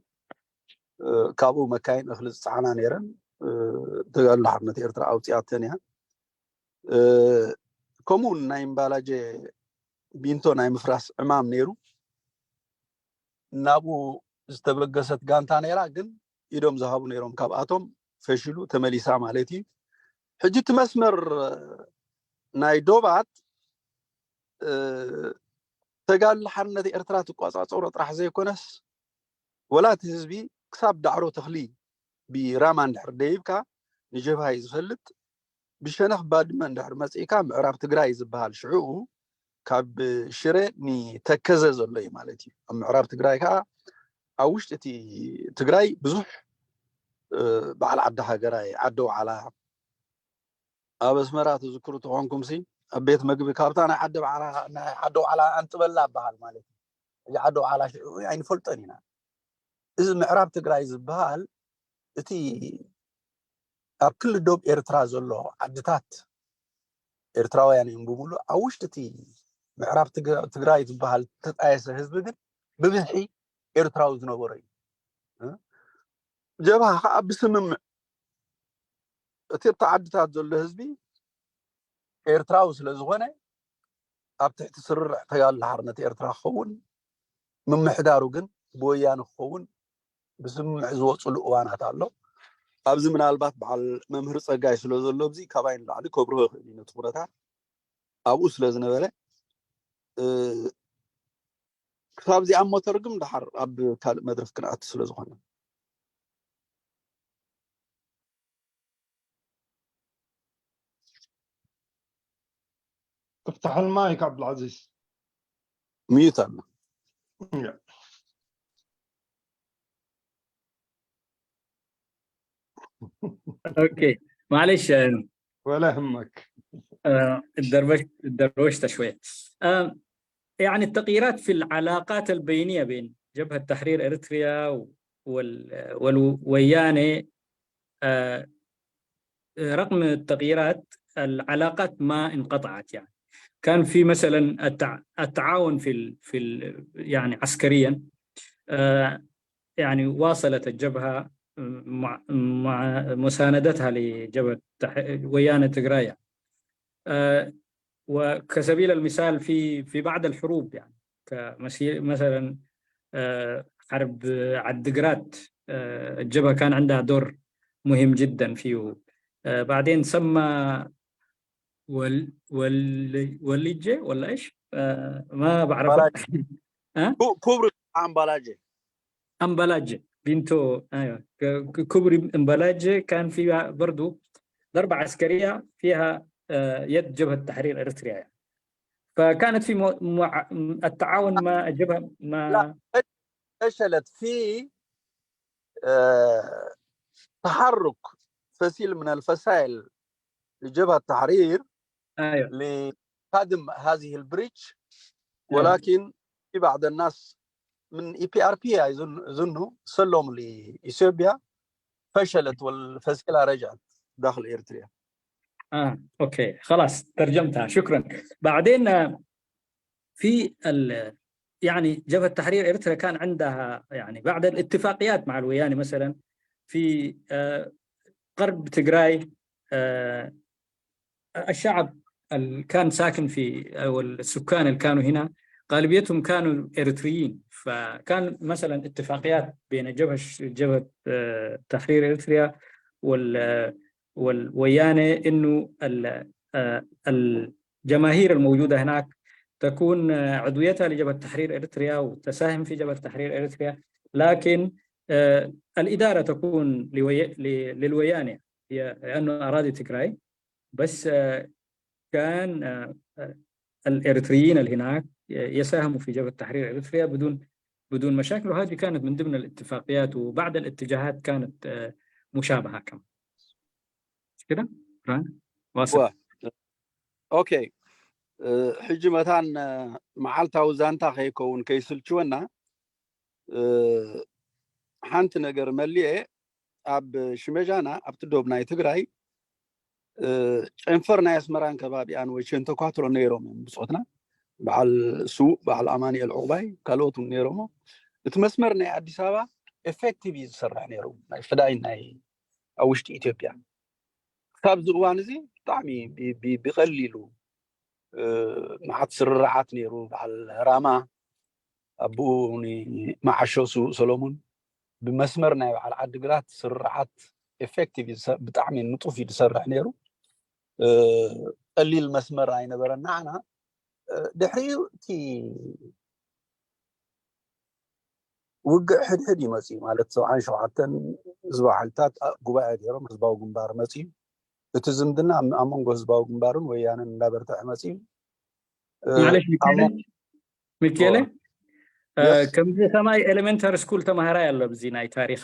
ካብኡ መካይን እኽሊ ዝፀዓና ነይረን። ተጋድሎ ሓርነት ኤርትራ ኣውፅኣተን እያ። ከምኡ እውን ናይ እምባላጀ ቢንቶ ናይ ምፍራስ ዕማም ነይሩ። ናብኡ ዝተበገሰት ጋንታ ነይራ፣ ግን ኢዶም ዝሃቡ ነይሮም። ካብኣቶም ፈሽሉ ተመሊሳ ማለት እዩ። ሕጂ እቲ መስመር ናይ ዶባት ተጋድሎ ሓርነት ኤርትራ ትቆፃፀሮ ጥራሕ ዘይኮነስ ወላ እቲ ህዝቢ ክሳብ ዳዕሮ ተኽሊ ብራማ እንድሕር ደይብካ ንጀብሃ እዩ ዝፈልጥ። ብሸነኽ ባድመ እንድሕር መፂእካ ምዕራብ ትግራይ ዝበሃል ሽዕኡ ካብ ሽረ ንተከዘ ዘሎ እዩ ማለት እዩ። ኣብ ምዕራብ ትግራይ ከዓ ኣብ ውሽጢ እቲ ትግራይ ብዙሕ በዓል ዓዲ ሃገራይ፣ ዓዲ ዋዕላ፣ ኣብ ኣስመራ ትዝክሩ ተኾንኩም ሲ ኣብ ቤት መግቢ ካብታ ናይ ዓዲ ዋዕላ ናይ ዓዲ ዋዕላ ኣንጥበላ በሃል ማለት እዩ። እዚ ዓዲ ዋዕላ ሽዑ ኣይንፈልጦን ኢና። እዚ ምዕራብ ትግራይ ዝበሃል እቲ ኣብ ክሊ ዶብ ኤርትራ ዘሎ ዓድታት ኤርትራውያን እዮም ብምሉእ። ኣብ ውሽጢ እቲ ምዕራብ ትግራይ ዝበሃል ተጣየሰ ህዝቢ ግን ብብዝሒ ኤርትራዊ ዝነበሮ እዩ። ጀብሃ ከዓ ብስምምዕ እቲ ኣብቲ ዓድታት ዘሎ ህዝቢ ኤርትራዊ ስለ ዝኾነ ኣብ ትሕቲ ስርርዕ ተጋድሎ ሓርነት ኤርትራ ክኸውን ምምሕዳሩ ግን ብወያነ ክኸውን ብስምምዕ ዝወፅሉ እዋናት ኣሎ። ኣብዚ ምናልባት በዓል መምህር ፀጋይ ስለ ዘሎ ኣብዚ ካባይ ንላዕሊ ከብርሆ ይኽእል እዩ ነቲ ኩነታት። ኣብኡ ስለ ዝነበረ ክሳብ እዚኣ እሞ ተርግም ደሓር ኣብ ካልእ መድረክ ክንኣቱ ስለ ዝኾነ افتح المايك عبد العزيز. ميوت أنا. اوكي، معلش. ولا همك. الدروشت شويه. يعني التغييرات في العلاقات البينيه بين جبهه تحرير اريتريا والويانه، رغم التغييرات العلاقات ما انقطعت يعني. كان في مثلا التع- التعاون في ال في ال يعني عسكريا. آه، يعني واصلت الجبهة مع مع مساندتها لجبهة تح- ويانة تجرايا. آه، وكسبيل المثال في في بعض الحروب، يعني كمسير مثلا آه، حرب عدقرات. آه، الجبهة كان عندها دور مهم جدا فيه. آه، بعدين سمى ول ول وليجي ولا ايش؟ آه، ما بعرفه. أمبالاجي. ها؟ كو- كوبري أمبالاجي. امبلاجي بنتو، ايوه، ك- كوبري امبلاجي كان فيها برضو ضربة عسكرية فيها آه، يد جبهة تحرير اريتريا، يعني. فكانت في مو- مع- التعاون مع الجبهة مع لا، فشلت في آه، تحرك فسيل من الفسائل لجبهة التحرير ايوه لهدم هذه البريتش، أيوة. ولكن في بعض الناس من اي بي ار بي يظن يظنوا سلم لاثيوبيا فشلت والفسيلة رجعت داخل اريتريا. اه، اوكي، خلاص ترجمتها، شكرا. بعدين آه، في ال يعني جبهة تحرير اريتريا كان عندها، يعني بعد الاتفاقيات مع الوياني مثلا في آه، غرب تجراي، آه، الشعب اللي كان ساكن في او السكان اللي كانوا هنا غالبيتهم كانوا اريتريين. فكان مثلا اتفاقيات بين جبهة جبهة آه، تحرير اريتريا وال والويانة انه ال- آه، الجماهير الموجودة هناك تكون آه، عضويتها لجبهة تحرير اريتريا وتساهم في جبهة تحرير اريتريا، لكن آه، الاداره تكون لوي... ل... للويانه، هي لانه اراضي تجراي. بس آه، كان آه، آه، الاريتريين اللي هناك يساهموا في جبهه تحرير اريتريا بدون بدون مشاكل، وهذه كانت من ضمن الاتفاقيات، وبعض الاتجاهات كانت آه، مشابهه كمان. مش كده؟ ران؟ واصل. وا. ኦኬ። ሕጂ መታን መዓልታዊ ዛንታ ከይከውን ከይስልችወና ሓንቲ ነገር መሊኤ፣ ኣብ ሽመጃና ኣብቲ ዶብ ናይ ትግራይ ጨንፈር ናይ ኣስመራን ከባቢኣን ወይ ሸንተኳትሮ ነይሮም እዮም ብፆትና። በዓል ስዉእ በዓል ኣማኒኤል ዕቑባይ ካልኦት እውን ነይሮሞ። እቲ መስመር ናይ ኣዲስ ኣበባ ኤፌክቲቭ እዩ ዝሰርሕ ነይሩ፣ ናይ ፈዳይን ናይ ኣብ ውሽጢ ኢትዮጵያ። ክሳብ እዚ እዋን እዚ ብጣዕሚ ብ- ብ- ብቐሊሉ መዓት ስርርዓት ነይሩ። በዓል ራማ ኣቦኡ ንመዓሾ ስዉእ ሰሎሙን ብመስመር ናይ በዓል ዓዲግራት ስርርዓት ኤፌክቲቭ ብጣዕሚ ንጡፍ እዩ ዝሰርሕ ነይሩ። ቀሊል መስመር ኣይነበረና ዓና። ድሕሪኡ እቲ ውግእ ሕድሕድ ይመፅእ ማለት ሰብዓን ሸውዓተን ህዝባዊ ሓይልታት ጉባኤ ገይሮም ህዝባዊ ግንባር መፅዩ። እቲ ዝምድና ኣብ መንጎ ህዝባዊ ግንባርን ወያነን እንዳበርትዐ መፅዩ። ማለሽ ሚካኤለ ከምዚ ሰማይ ኤሌመንታሪ ስኩል ተማሃራይ ኣሎ ብዚ ናይ ታሪክ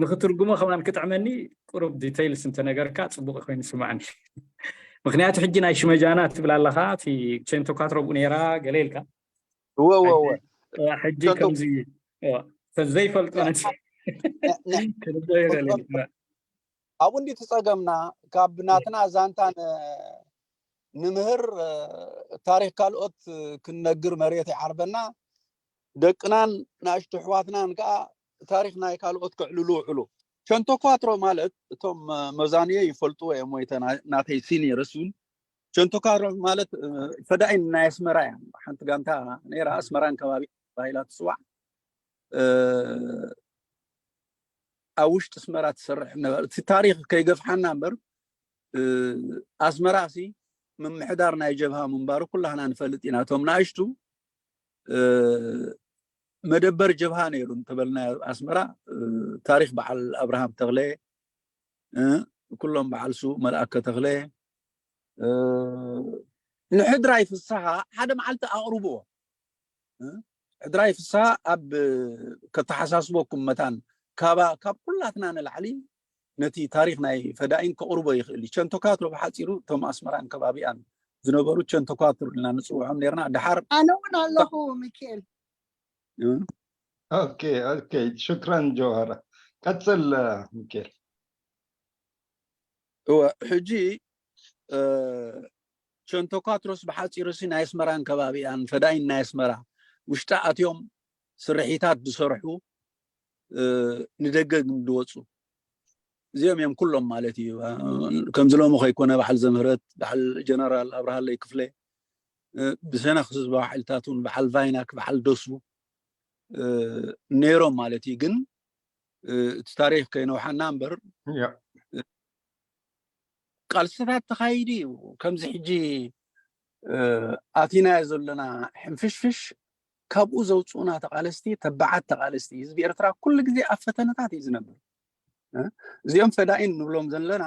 ንክትርጉሞ ከማን ክጥዕመኒ ቁሩብ ዲቴይልስ እንተነገርካ ፅቡቅ ኮይኑ ስማዕኒ። ምክንያቱ ሕጂ ናይ ሽመጃና ትብል ኣለካ፣ እቲ ቸንቶካትሮ ብኡ ነይራ ገለ ኢልካ። እወ እወ እወ ሕጂ ከምዚ ተዘይፈልጦ ኣብኡ እንዲ ትፀገምና ካብ ናትና ዛንታ ንምህር ታሪክ ካልኦት ክንነግር መሬት ይዓርበና። ደቅናን ንኣሽቱ ኣሕዋትናን ከዓ ታሪክ ናይ ካልኦት ክዕልሉ ውዕሉ። ቸንቶኳትሮ ማለት እቶም መዛንዮ ይፈልጥዎ እዮም ወይ ናተይ ሲኒየርስ እውን ቸንቶኳትሮ ማለት ፈዳኢን ናይ ኣስመራ እያ። ሓንቲ ጋንታ ነይራ ኣስመራን ከባቢ ተባሂላ ትፅዋዕ። ኣብ ውሽጢ ኣስመራ ትሰርሕ ነበረ። እቲ ታሪክ ከይገፍሓና እምበር ኣስመራ ሲ ምምሕዳር ናይ ጀብሃ ምንባሩ ኩላህና ንፈልጥ ኢና። እቶም ንኣሽቱ መደበር ጀብሃ ነይሩ እንተበልና ኣስመራ ታሪክ በዓል ኣብርሃም ተክለ ኩሎም በዓል ስዉእ መልኣከ ተክለ ንሕድራይ ፍስሃ ሓደ መዓልቲ ኣቕርብዎ። ሕድራይ ፍስሃ ኣብ ከተሓሳስበኩም መታን ካብ ኩላትና ንላዕሊ ነቲ ታሪክ ናይ ፈዳኢን ከቕርቦ ይኽእል እዩ። ቸንቶካትሮ ብሓፂሩ እቶም ኣስመራን ከባቢኣን ዝነበሩ ቸንቶካትሮ ኢልና ንፅውዖም ነርና። ድሓር ኣነ እውን ኣለኹ ሚካኤል። ኦኬ ኦኬ፣ ሽክረን ጆሃር። ቀፅል ሚካኤል። እወ ሕጂ ቸንቶኳትሮስ ብሓፂሩሲ ናይ ኣስመራን ከባቢኣን ፈዳይን ናይ ኣስመራ ውሽጢ ኣትዮም ስርሒታት ዝሰርሑ ንደገ ግን ዝወፁ እዚኦም እዮም ኩሎም ማለት እዩ። ከምዚ ሎሚ ከይኮነ በዓል ዘምህረት በዓል ጀነራል ኣብርሃለይ ክፍለ ብሰነኽ ህዝባዊ ሓይልታት እውን በዓል ቫይናክ በዓል ደስቡ ነይሮም ማለት እዩ። ግን እቲ ታሪክ ከይነውሓና እምበር ቃልስታት ተኻይዱ እዩ። ከምዚ ሕጂ ኣቲናዮ ዘለና ሕንፍሽፍሽ ካብኡ ዘውፅኡና ተቃለስቲ ተባዓት ተቃለስቲ ህዝቢ ኤርትራ ኩሉ ግዜ ኣብ ፈተነታት እዩ ዝነብር። እዚኦም ፈዳኢን ንብሎም ዘለና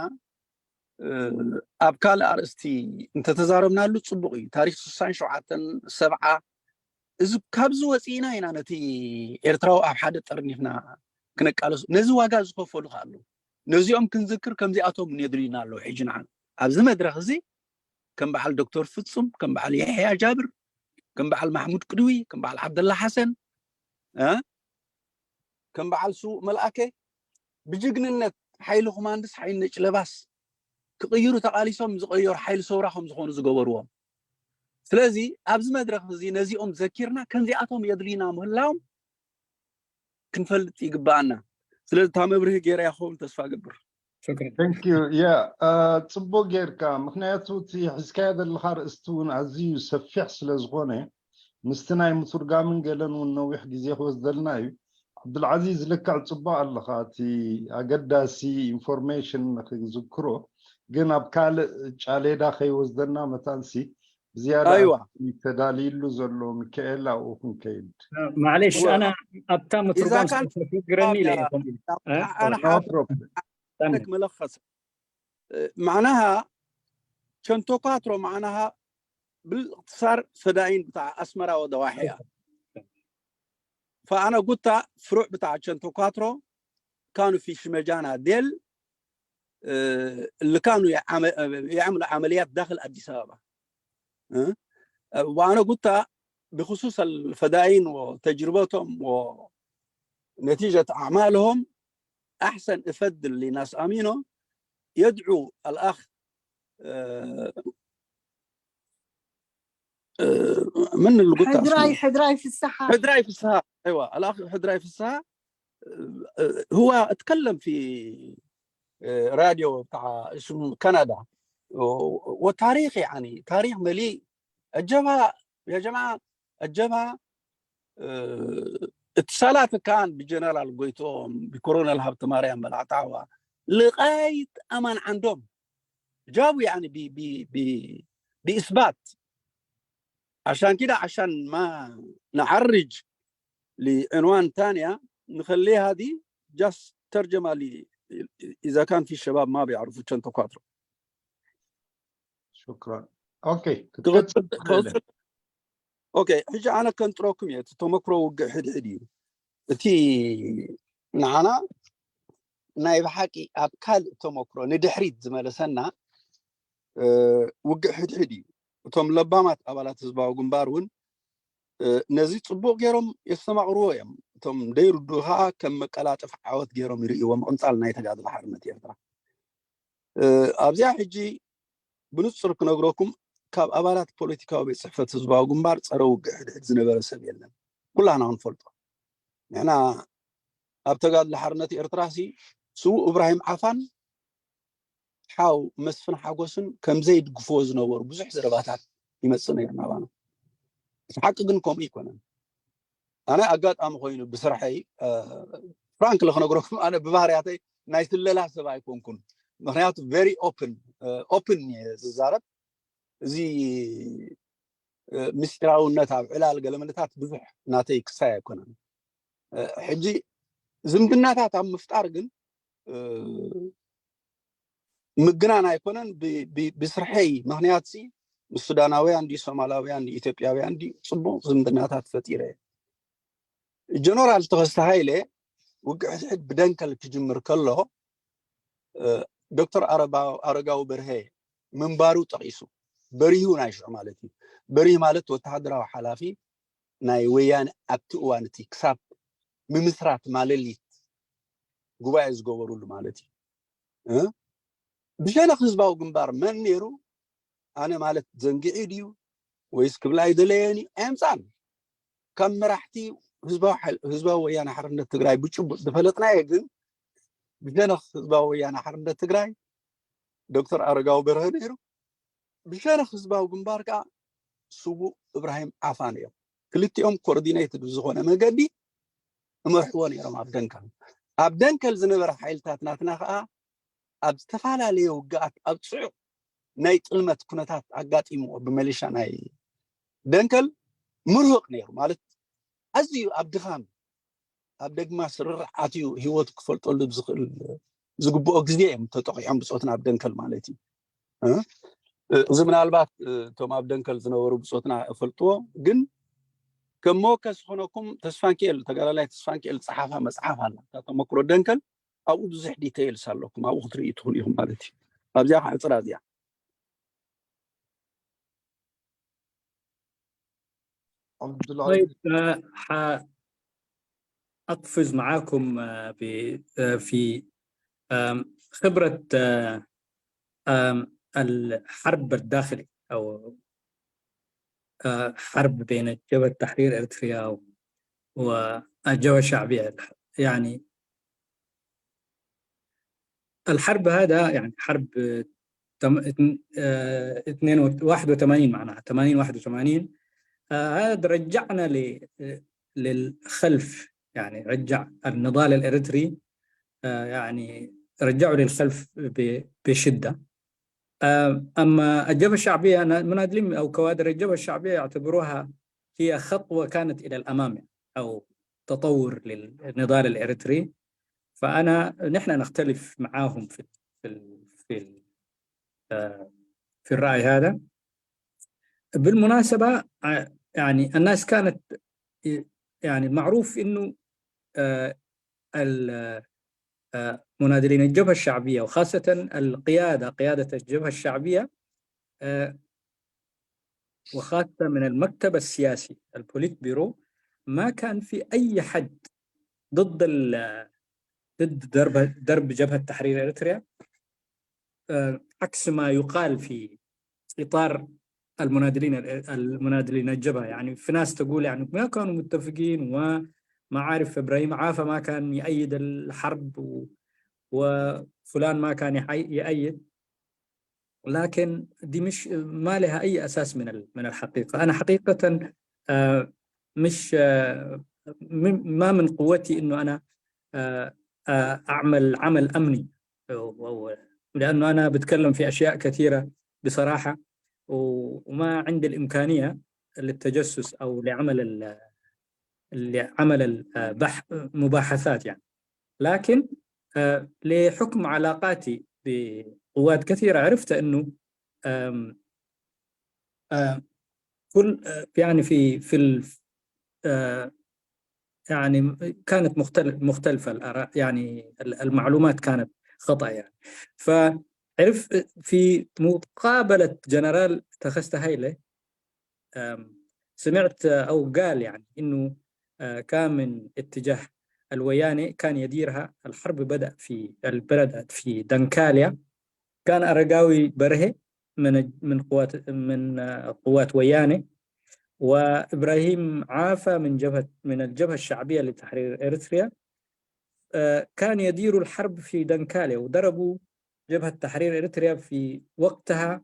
ኣብ ካልእ ኣርእስቲ እንተተዛረብናሉ ፅቡቅ እዩ። ታሪክ ስሳን ሸውዓተን ሰብዓ እዚ ካብዚ ወፂእና ኢና ነቲ ኤርትራዊ ኣብ ሓደ ጠርኒፍና ክነቃለሱ ነዚ ዋጋ ዝኸፈሉ ከኣሉ ነዚኦም ክንዝክር ከምዚኣቶም የድልዩና ኣለዉ። ሕጂ ንዓና ኣብዚ መድረክ እዚ ከም በዓል ዶክተር ፍጹም ከም በዓል የሕያ ጃብር ከም በዓል ማሕሙድ ቅድዊ ከም በዓል ዓብደላ ሓሰን ከም በዓል ስዉእ መልኣከ ብጅግንነት ሓይሊ ኮማንድስ ሓይሊ ነጭ ለባስ ክቕይሩ ተቓሊሶም ዝቐየሩ ሓይሊ ሰውራ ከም ዝኾኑ ዝገበርዎም ስለዚ ኣብዚ መድረክ እዚ ነዚኦም ዘኪርና ከምዚኣቶም የድልዩና ምህላዎም ክንፈልጥ ይግባኣና። ስለዚ እታ መብርሂ ገይረ ክኸውን ተስፋ ገብር። ያ ጽቡቅ ጌርካ። ምክንያቱ እቲ ሒዝካዮ ዘለካ ርእስቲ እውን ኣዝዩ ሰፊሕ ስለ ዝኾነ ምስቲ ናይ ምቱርጋምን ገለን እውን ነዊሕ ግዜ ክወስደልና እዩ። ዓብዱልዓዚዝ ልክዕ ጽቡቅ ኣለኻ። እቲ ኣገዳሲ ኢንፎርሜሽን ንክዝክሮ ግን ኣብ ካልእ ጫሌዳ ከይወስደና መታንሲ ብዝያዳ ኣይዋ። ተዳልይሉ ዘሎ ሚካኤል ኣብኡ ክንከይድ ማዕሌሽ ኣና ኣብታ ምትርጓም ስለተቸግረኒ ኢለ ኣነ ሓ- መለኸስ ማዕናሃ ቸንቶኳትሮ ማዕናሃ ብልእክትሳር ፈዳይን ብታዕ ኣስመራ ወደዋሕያ ፈኣነ ጉታ ፍሩዕ ብታዕ ቸንቶኳትሮ ካኑ ፊ ሽመጃና ዴል ልካኑ የዕምሉ ዓመልያት ዳክል ኣዲስ ኣበባ ዋነ ጉታ ብክሱስ ፈዳይን ወተጅርበቶም ወነቲጀት ኣዕማልሆም ኣሕሰን እፈድል ሊናስ ኣሚኖ የድዑ ኣልኣኽ ምን ልጉታ ሕድራይ ሕድራይ ፍስሓ ሕድራይ ፍስሓ ኣይዋ ኣልኣኽ ሕድራይ ፍስሓ هو اتكلم في راديو بتاع اسمه كندا وتاريخ يعني تاريخ مليء الجبهة يا جماعة الجبهة اتصالات كان بجنرال قويتهم بكورونا الهبت ماريان بلعطاوة لغاية أمان عندهم جابوا يعني بي بي بي بإثبات عشان كده عشان ما نعرج لعنوان تانية نخليها دي جاست ترجمة ل إذا كان في شباب ما بيعرفوا ቸንቶኳትሮ شكرا اوكي ኦኬ ሕጂ ኣነ ከንጥረኩም እየ እቲ ተመክሮ ውግእ ሕድሕድ እዩ እቲ ንዓና ናይ ብሓቂ ኣብ ካልእ ተመክሮ ንድሕሪት ዝመለሰና ውግእ ሕድሕድ እዩ እቶም ለባማት ኣባላት ህዝባዊ ግንባር እውን ነዚ ፅቡቅ ገይሮም የስተማቅርዎ እዮም እቶም ደይርዱ ከዓ ከም መቀላጥፍ ዓወት ገይሮም ይርእይዎ ምቅንፃል ናይ ተጋድሎ ሓርነት ኤርትራ ኣብዚኣ ሕጂ ብንፁር ክነግረኩም ካብ ኣባላት ፖለቲካዊ ቤት ፅሕፈት ህዝባዊ ግንባር ፀረ ውግእ ሕድሕድ ዝነበረ ሰብ የለን ኩላና ክንፈልጦ ንሕና ኣብ ተጋድሎ ሓርነት ኤርትራ ሲ ስዉእ እብራሂም ዓፋን ሓው መስፍን ሓጎስን ከምዘይድግፍዎ ዝነበሩ ብዙሕ ዘረባታት ይመፅእ ነይሩ ናባና እቲ ሓቂ ግን ከምኡ ይኮነን ኣነ ኣጋጣሚ ኮይኑ ብስርሐይ ፍራንክ ለክነግረኩም ኣነ ብባህርያተይ ናይ ስለላ ሰብ ኣይኮንኩን ምክንያቱ very open open ዝዛረብ እዚ ምስጢራውነት ኣብ ዕላል ገለመለታት ብዙሕ ናተይ ክሳይ ኣይኮነን ሕጂ ዝምድናታት ኣብ ምፍጣር ግን ምግናን ኣይኮነን ብስርሐይ ምክንያት ምስ ሱዳናውያን ድዩ ሶማላውያን ድዩ ኢትዮጵያውያን ድዩ ፅቡቅ ዝምድናታት ፈጢረ ጀነራል ተኸስተ ሃይለ ውግእ ሕድሕድ ብደንከል ክጅምር ከሎ ዶክተር ኣረጋዊ በርሀ ምንባሩ ጠቂሱ በሪሁ ናይ ሽዑ ማለት እዩ በሪህ ማለት ወተሃደራዊ ሓላፊ ናይ ወያነ ኣብቲ እዋን እቲ ክሳብ ምምስራት ማለሊት ጉባኤ ዝገበሩሉ ማለት እዩ ብሸነኽ ህዝባዊ ግንባር መን ነይሩ ኣነ ማለት ዘንጊዑ ድዩ ወይስ ክብላ ኣይደለየን እዩ ኣየምፃን። ካብ መራሕቲ ህዝባዊ ሓይል- ህዝባዊ ወያነ ሓርነት ትግራይ ብጭቡጥ ዝፈለጥናዮ ግን ብሸነኽ ህዝባዊ ወያነ ሓርነት ትግራይ ዶክተር ኣረጋዊ በርሀ ነይሩ። ብሸነኽ ህዝባዊ ግንባር ከዓ ስዉእ እብራሂም ዓፋ ነይሩ። ክልቲኦም ኮኦርዲኔትድ ብዝኾነ መገዲ እመርሕዎ ነይሮም ኣብ ደንከል። ኣብ ደንከል ዝነበረ ሓይልታት ናትና ከዓ ኣብ ዝተፈላለየ ውግኣት ኣብ ፅዑቕ ናይ ጥልመት ኩነታት ኣጋጢምዎ ብመሊሻ ናይ ደንከል ምርሁቕ ነይሩ ማለት ኣዝዩ ኣብ ድኻም ኣብ ደግማ ስርርዕ ኣትዩ ህይወቱ ክፈልጠሉ ዝኽእል ዝግብኦ ግዜ እዮም ተጠቂዖም ብፆትና ኣብ ደንከል ማለት እዩ። እ? እዚ ምናልባት እ፣ እቶም ኣብ ደንከል ዝነበሩ ብፆትና እፈልጥዎ ግን ከም መወከሲ ዝኾነኩም ተስፋንኪኤል ተጋዳላይ ተስፋንኪኤል ፀሓፋ መፅሓፍ ኣላ እታ ተመክሮ ደንከል ኣብኡ ብዙሕ ዲቴይልስ ኣለኩም ኣብኡ ክትርእዩ ትኽእሉ ኢኹም ማለት እዩ። ኣብዚኣ ከዓ ዕፅራ እዚኣ عبد العزيز طيب آه، حأقفز معاكم آه، ب- آه، في آم، خبرة آه، آم، الحرب الداخلي أو آه، حرب بين جبهة تحرير إريتريا و- والجبهة الشعبية. يعني الحرب هذا يعني حرب تم- اتن- آه، اثنين و- واحد وثمانين معناها ثمانين واحد وثمانين. آه، هذا رجعنا ل- للخلف، يعني رجع النضال الإريتري آه، يعني رجعوا للخلف ب- بشدة. آه، أما الجبهة الشعبية أنا مناضلين أو كوادر الجبهة الشعبية يعتبروها هي خطوة كانت إلى الأمام يعني، أو تطور للنضال الإريتري. فأنا نحن نختلف معاهم في في ال- في ال- آه، في الرأي هذا. بالمناسبة آه، يعني الناس كانت يعني معروف إنه آه، ال- آه، مناضلين الجبهة الشعبية وخاصة القيادة قيادة الجبهة الشعبية آه، وخاصة من المكتب السياسي البوليت بيرو ما كان في أي حد ضد ال- ضد ضرب ضرب جبهة تحرير إريتريا آه، عكس ما يقال في إطار المناضلين المناضلين الجبهة. يعني في ناس تقول يعني ما كانوا متفقين وما عارف إبراهيم عافا ما كان يأيد الحرب و- وفلان ما كان يحي- يأيد. لكن دي مش ما لها أي أساس من ال- من الحقيقة. أنا حقيقة آه، مش آه، م- ما من قوتي إنه أنا آه، آه، أعمل عمل أمني و- و- لأنه أنا بتكلم في أشياء كثيرة بصراحة و- وما عندي الإمكانية للتجسس أو لعمل ال- لعمل ال- آه، بح- مباحثات يعني. لكن آه، لحكم علاقاتي بقوات كثيرة عرفت إنه آم، آه، كل آه، يعني في في ال- آه، يعني كانت مختلف مختلفة الآراء يعني ال- المعلومات كانت خطأ يعني. فعرف في مقابلة جنرال تخست هايلة آم، سمعت أو قال يعني إنه آه، كان من اتجاه الويانة كان يديرها الحرب بدأ في بدأت في دنكاليا. كان أرقاوي برهي من من قوات من آه، قوات ويانة وإبراهيم عافا من جبهة من الجبهة الشعبية لتحرير إريتريا آه، كان يدير الحرب في دنكاليا وضربوا جبهة تحرير إريتريا في وقتها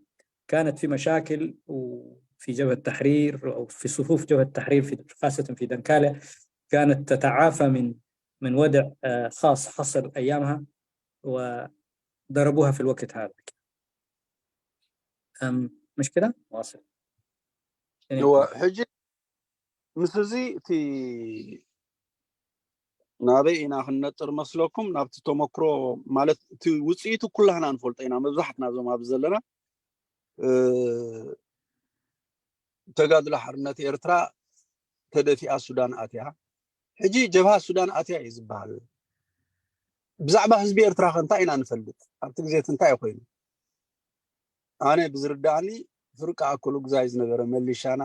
كانت في مشاكل وفي جبهة تحرير أو في صفوف جبهة تحرير في خاصة في دنكاليا كانت تتعافى من من وضع آه، خاص حصل أيامها وضربوها في الوقت هذا. أم مش كده؟ واصل. እወ ሕጂ ምስ እዚ እቲ ናበይ ኢና ክንነጥር መስለኩም ናብቲ ተመክሮ ማለት እቲ ውፅኢቱ ኩላህና ንፈልጦ ኢና መብዛሕትና ዞም ኣብዚ ዘለና እ፣ ተጋድሎ ሓርነት ኤርትራ ተደፊኣ ሱዳን ኣትያ ሕጂ ጀብሃ ሱዳን ኣትያ እዩ ዝበሃል ብዛዕባ ህዝቢ ኤርትራ ከ እንታይ ኢና ንፈልጥ ኣብቲ ግዜ እቲ እንታይ ኮይኑ ኣነ ብዝርዳእኒ ፍርቂ ኣክሉ ግዛይ ዝነበረ መሊሻና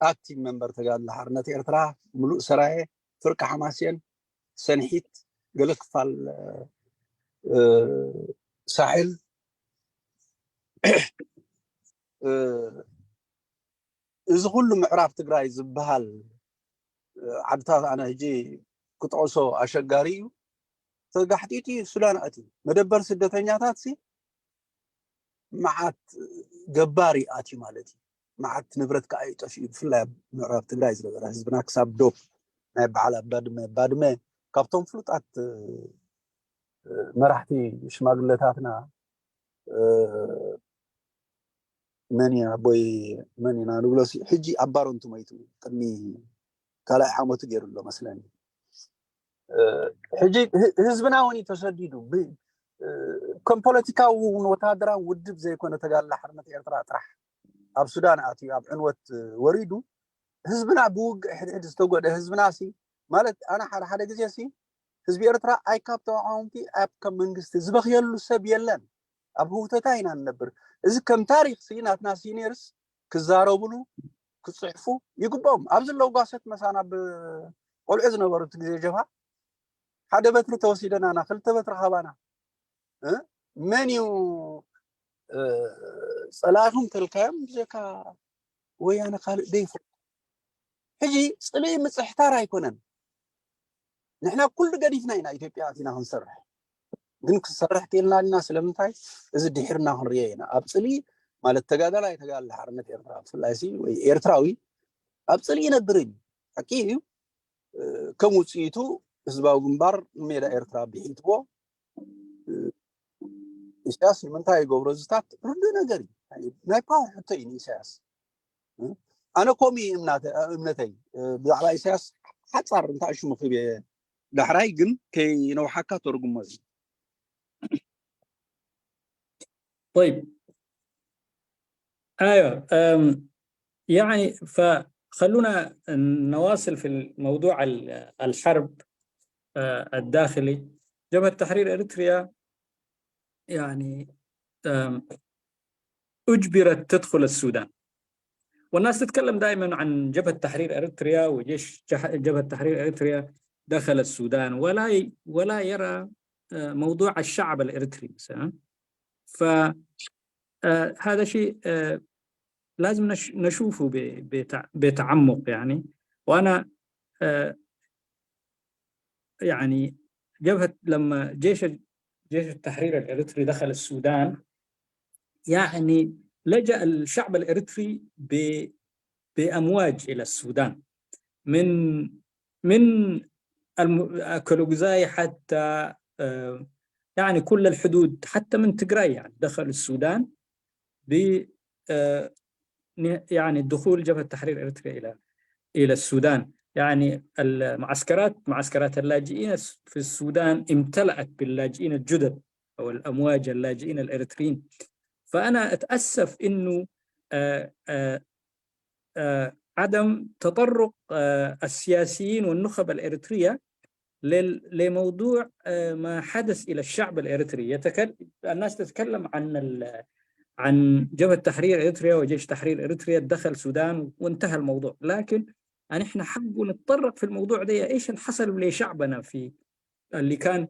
ኣክቲቭ መንበር ተጋድሎ ሓርነት ኤርትራ ምሉእ ሰራየ ፍርቂ ሓማሴን ሰንሒት ገለ ክፋል ሳሕል እዚ ኩሉ ምዕራብ ትግራይ ዝበሃል ዓድታት ኣነ ሕጂ ክጠቕሶ ኣሸጋሪ እዩ። ተጋሕጢጡ ሱዳን ኣትዩ። መደበር ስደተኛታት ሲ መዓት ገባር እዩ ኣትዩ ማለት እዩ። መዓት ንብረት ከዓ እዩ ጠፊኡ። ብፍላይ ኣብ ምዕራብ ትግራይ ዝነበረ ህዝብና ክሳብ ዶብ ናይ በዓል ኣብ ባድመ፣ ባድመ ካብቶም ፍሉጣት መራሕቲ ሽማግለታትና መን ኢና ኣቦይ መን ኢና ንብሎ ሲ ሕጂ ኣብ ባሮንቱ መይቱ ቅድሚ ካልኣይ ዓመቱ ገይሩ ኣሎ መስለኒ። ሕጂ ህዝብና እውን እዩ ተሰዲዱ። ከም ፖለቲካዊ እውን ወታደራዊ ውድብ ዘይኮነ ተጋድሎ ሓርነት ኤርትራ ጥራሕ ኣብ ሱዳን ኣትዩ ኣብ ዕንወት ወሪዱ ህዝብና ብውግእ ሕድሕድ ዝተጎደ ህዝብና ሲ ማለት ኣነ ሓደ ሓደ ግዜ ሲ ህዝቢ ኤርትራ ኣይ ካብ ተቃወምቲ ኣብ ከም መንግስቲ ዝበኽየሉ ሰብ የለን። ኣብ ህውተታ ኢና ንነብር። እዚ ከም ታሪክ ሲ ናትና ሲኒየርስ ክዛረብሉ ክፅሕፉ ይግብኦም። ኣብዚ ኣለዉ ጓሶት መሳና ብቆልዑ ዝነበሩ እቲ ግዜ ጀብሃ ሓደ በትሪ ተወሲደናና ክልተ በትሪ ካባና መን እዩ ፀላኢኹም ተልካዮም ብዘካ ወያነ ካልእ ደይፎ ሕጂ ፅልኢ ምፅሕታር ኣይኮነን። ንሕና ኩሉ ገዲፍና ኢና ኢትዮጵያ ኣቲና ክንሰርሕ ግን ክንሰርሕ ክኢልና ዲና ስለምንታይ እዚ ድሒርና ክንሪኦ ኢና ኣብ ፅልኢ ማለት ተጋዳላይ ተጋዳላይ ሓርነት ኤርትራ ብፍላይ ሲ ወይ ኤርትራዊ ኣብ ፅልኢ ይነብር እዩ። ሓቂ እዩ። ከም ውፅኢቱ ህዝባዊ ግንባር ንሜዳ ኤርትራ ብሒትዎ ኢሳያስ ንምንታይ ይገብሮ ዝታት ርዱእ ነገር እዩ። ናይ ፓወር ሕቶ እዩ ንኢሳያስ። ኣነ ኮሚ እምነተይ ብዛዕባ ኢሳያስ ሓፃር እንታይ ሽሙ ክብ ዳሕራይ ግን ከይነውሓካ ተርጉሞ እዩ طيب ايوه أم، يعني فخلونا نواصل في الموضوع ال- الحرب آه، الداخلي جبهة تحرير اريتريا يعني أم، اجبرت تدخل السودان والناس تتكلم دائما عن جبهة تحرير اريتريا وجيش جبهة تحرير اريتريا دخل السودان ولا ولا يرى موضوع الشعب الاريتري مثلا فهذا شيء لازم نشوفه بتعمق يعني وانا يعني جبهه لما جيش جيش التحرير الاريتري دخل السودان يعني لجأ الشعب الاريتري بامواج الى السودان من من الكلوغزاي حتى يعني كل الحدود حتى من تجراي يعني دخل السودان ب يعني دخول جبهة تحرير اريتريا الى الى السودان يعني المعسكرات معسكرات اللاجئين في السودان امتلأت باللاجئين الجدد او الامواج اللاجئين الاريتريين فانا اتاسف انه عدم تطرق السياسيين والنخب الاريتريه لموضوع ما حدث الى الشعب الاريتري يتكلم الناس تتكلم عن عن جبهه تحرير اريتريا وجيش تحرير اريتريا دخل السودان وانتهى الموضوع لكن نحن حقه نتطرق في الموضوع ده ايش اللي حصل لشعبنا في اللي كان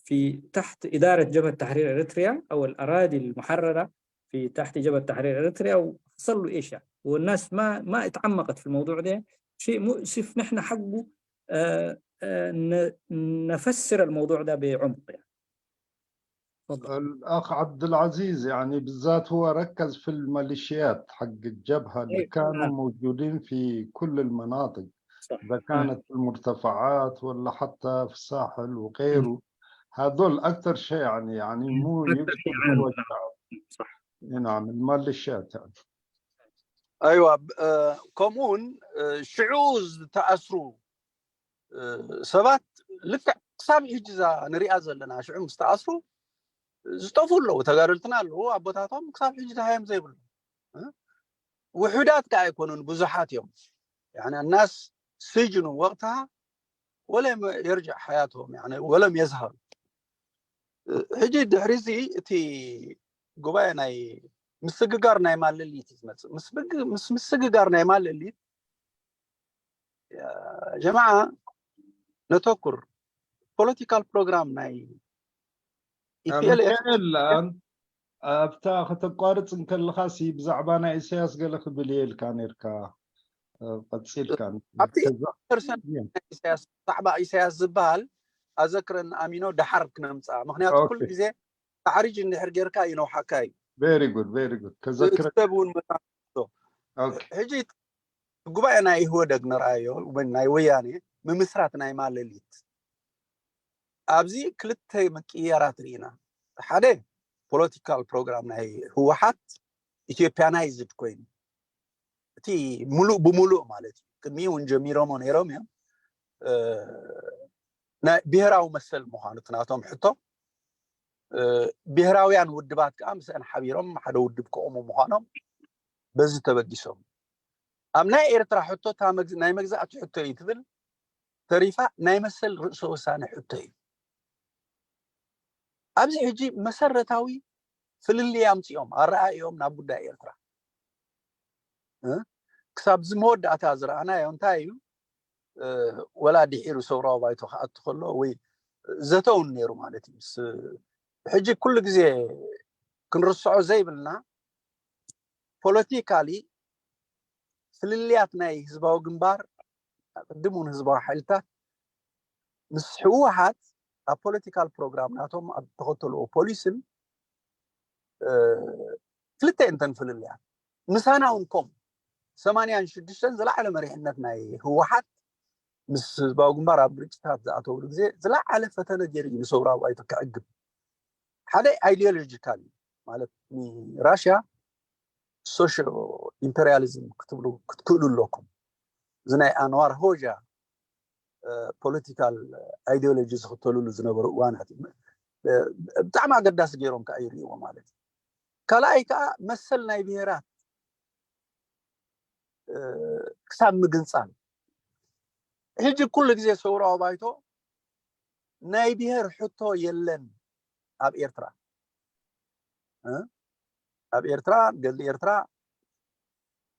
في تحت اداره جبهه تحرير اريتريا او الاراضي المحرره في تحت جبهه تحرير اريتريا وحصل له ايش يعني والناس ما ما اتعمقت في الموضوع ده شيء مؤسف نحن حقه آه آه نفسر الموضوع ده بعمق يعني. الأخ عبد العزيز يعني بالذات هو ركز في الميليشيات حق الجبهة اللي كانوا موجودين في كل المناطق صح. إذا كانت في المرتفعات ولا حتى في الساحل وغيره هذول أكثر شيء يعني يعني مو يقصد هو الشعب صح نعم الميليشيات يعني. ኣይዋ ከምኡውን ሽዑ ዝተኣስሩ ሰባት ልክዕ ክሳብ ሕጂ እዛ ንሪኣ ዘለና ሽዑ ምስ ተኣስሩ ዝጠፉ ኣለዉ ተጋደልትና ኣለዉ ኣቦታቶም ክሳብ ሕጂ ደሃዮም ዘይብሉ ውሑዳት ከዓ ኣይኮኑን ብዙሓት እዮም الناس سجنوا وقتها ولم يرجع حياتهم ولم يظهروا ሕጂ ድሕሪ እዚ እቲ ጉባኤ ናይ ምስግጋር ናይ ማለሊት ዝመፅእ ምስ ምስግጋር ናይ ማለሊት ጀማዓ ነተኩር political program ናይ EPLF ኣብታ ከተቋርጽ እንከለኻሲ ብዛዕባ ናይ ኢሳያስ ገለ ክብል እየ ኢልካ ነርካ። እ፣ ቀጺልካ። ኣብቲ ከዛ- ፐርሰንት እየ። ናይ ኢሳያስ፣ ብዛዕባ ኢሳያስ ዝበሃል ኣዘክረን ኣሚኖ፣ ደሓር ክነምፅኣ። ምክንያቱ ኦኬ። ኩሉ ግዜ ታዕሪጅ እንድሕር ጌርካ ይነውሓካ እዩ። Very good, very good። ከዘክረ እቲ ሰብ እውን መታ ኦኬ። ሕጂ ጉባኤ ናይ ኢህወደግ ንርኣዮ፣ ወይ ናይ ወያኔ ምምስራት ናይ ማለሊት፣ ኣብዚ ክልተ ምቅያራት ርኢና። ሓደ ፖለቲካል ፕሮግራም ናይ ህወሓት ኢትዮጵያናይዝድ ኮይኑ፣ እቲ ሙሉእ ብሙሉእ ማለት እዩ። ቅድሚኡ እውን ጀሚሮሞ ነይሮም እዮም። እ፣ ናይ ብሄራዊ መሰል ምዃኑ እቲ ናቶም ሕቶ፣ እ፣ ብሄራውያን ውድባት ከዓ ምስአን ሓቢሮም ሓደ ውድብ ክቆሙ ምዃኖም በዚ ተበጊሶም። ኣብ ናይ ኤርትራ ሕቶ እታ መግዝ-፣ ናይ መግዛእቲ ሕቶ እዩ ትብል ተሪፋ፣ ናይ መሰል ርእሰ ውሳነ ሕቶ እዩ። ኣብዚ ሕጂ መሰረታዊ ፍልልይ ኣምፂኦም ኣረኣእዮም ናብ ጉዳይ ኤርትራ። እ? ክሳብ እዚ መወዳእታ ዝረኣናዮ እንታይ እዩ? እ፣ ወላ ድሒሩ ሰውራዊ ባይቶ ክኣቱ ከሎ ወይ ዘተውን ነይሩ ማለት እዩ። ስ-፣ ሕጂ ኩሉ ግዜ ክንርስዖ ዘይብልና ፖለቲካሊ ፍልልያት ናይ ህዝባዊ ግንባር፣ ቅድም እውን ህዝባዊ ሓይልታት ምስ ህወሓት ኣብ ፖለቲካል ፕሮግራም ናቶም ኣብ ተኸተልዎ ፖሊስን፣ እ፣ ክልተ እንተን ፍልልያት ምሳና እውን ከም ሰማንያን ሽዱሽተን ዝለዓለ መሪሕነት ናይ ህወሓት ምስ ህዝባዊ ግንባር ኣብ ግጭታት ዝኣተውሉ ግዜ ዝለዓለ ፈተነ ገይሩ እዩ ንሰውራዊ ባይቶ ክዕግብ። ሓደ ኣይዲዮሎጂካል እዩ፣ ማለት ንራሽያ ሶሾ ኢምፔሪያሊዝም ክትብሉ ክትክእሉ ኣለኩም። እዚ ናይ ኣንዋር ሆጃ፣ እ፣ ፖለቲካል ኣይዲዮሎጂ ዝኽተልሉ ዝነበሩ እዋናት እዩ። እ፣ ብጣዕሚ ኣገዳሲ ገይሮም ከዓ ይርእይዎ ማለት እዩ። ካልኣይ ከዓ መሰል ናይ ብሄራት፣ እ፣ ክሳብ ምግንፃል። ሕጂ ኩሉ ግዜ ሰውራዊ ባይቶ ናይ ብሄር ሕቶ የለን ኣብ ኤርትራ። እ? ኣብ ኤርትራ፣ ገድሊ ኤርትራ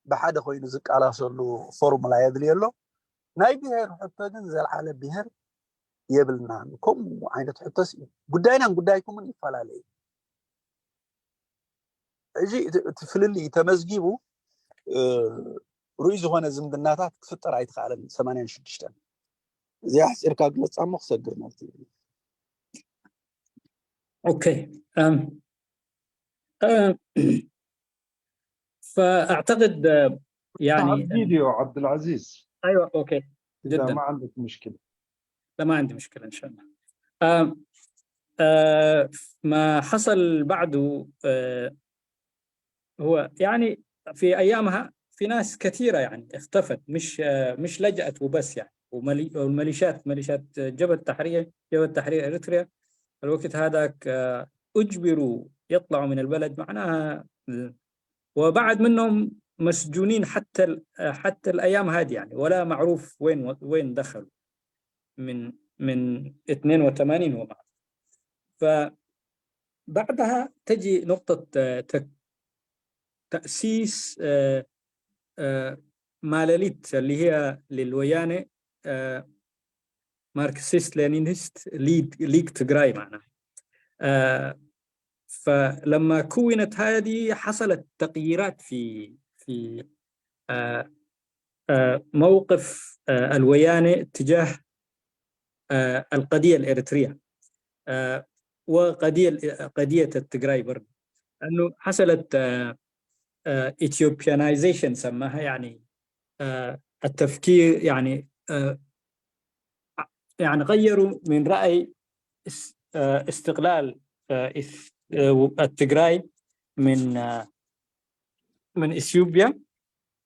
ብሓደ ኮይኑ ዝቃላሰሉ ፎርሙላ የድልዮ ኣሎ። ናይ ብሄር ሕቶ ግን ዘልዓለ ብሄር የብልናን። ከምኡ ዓይነት ሕቶስ እዩ። ጉዳይናን ጉዳይኩምን ይፈላለ እዩ። ሕጂ እቲ፣ እቲ ፍልልይ ተመዝጊቡ፣ እ፣ ርኡይ ዝኾነ ዝምድናታት ክፍጠር ኣይተኻእለን። ሰማንያን ሽዱሽተን እዚኣ ኣሕፂርካ ግለፃ እሞ ክሰግር ናብቲ اوكي. أم، أم، فاعتقد، آه، يعني تعال فيديو عبد العزيز، ايوه، اوكي، اذا جدا. ما عندك مشكله. لا، ما عندي مشكله ان شاء الله. آه، آه، ما حصل بعده، آه، هو يعني في ايامها في ناس كثيره يعني اختفت، مش، آه، مش لجأت وبس يعني، وملي-، والميليشيات، ميليشيات جبهه التحرير، جبهه تحرير اريتريا الوقت هذاك، آه، اجبروا يطلعوا من البلد، معناها، وبعض منهم مسجونين حتى ال-، حتى الايام هذه يعني، ولا معروف وين، وين دخلوا من، من اثنين وثمانين وما. فبعدها تجي نقطة، آه، تك-، تأسيس، آه، آه، مالاليت اللي هي للويانة، آه، ماركسيست لينينست ليد-، ليج تجراي معناها. آه، فلما كونت هذه حصلت تغييرات في، في، آه، آه، موقف، آه، الويانة تجاه، آه، القضية الإريترية، آه، وقضية، قضية التجراي برضه، أنه حصلت، آه، آه، Ethiopianization سماها، يعني، آه، التفكير، يعني، آه، يعني غيروا من رأي اس-، آه، استقلال، آه، إث-، آه، التجراي من، آه، من إثيوبيا،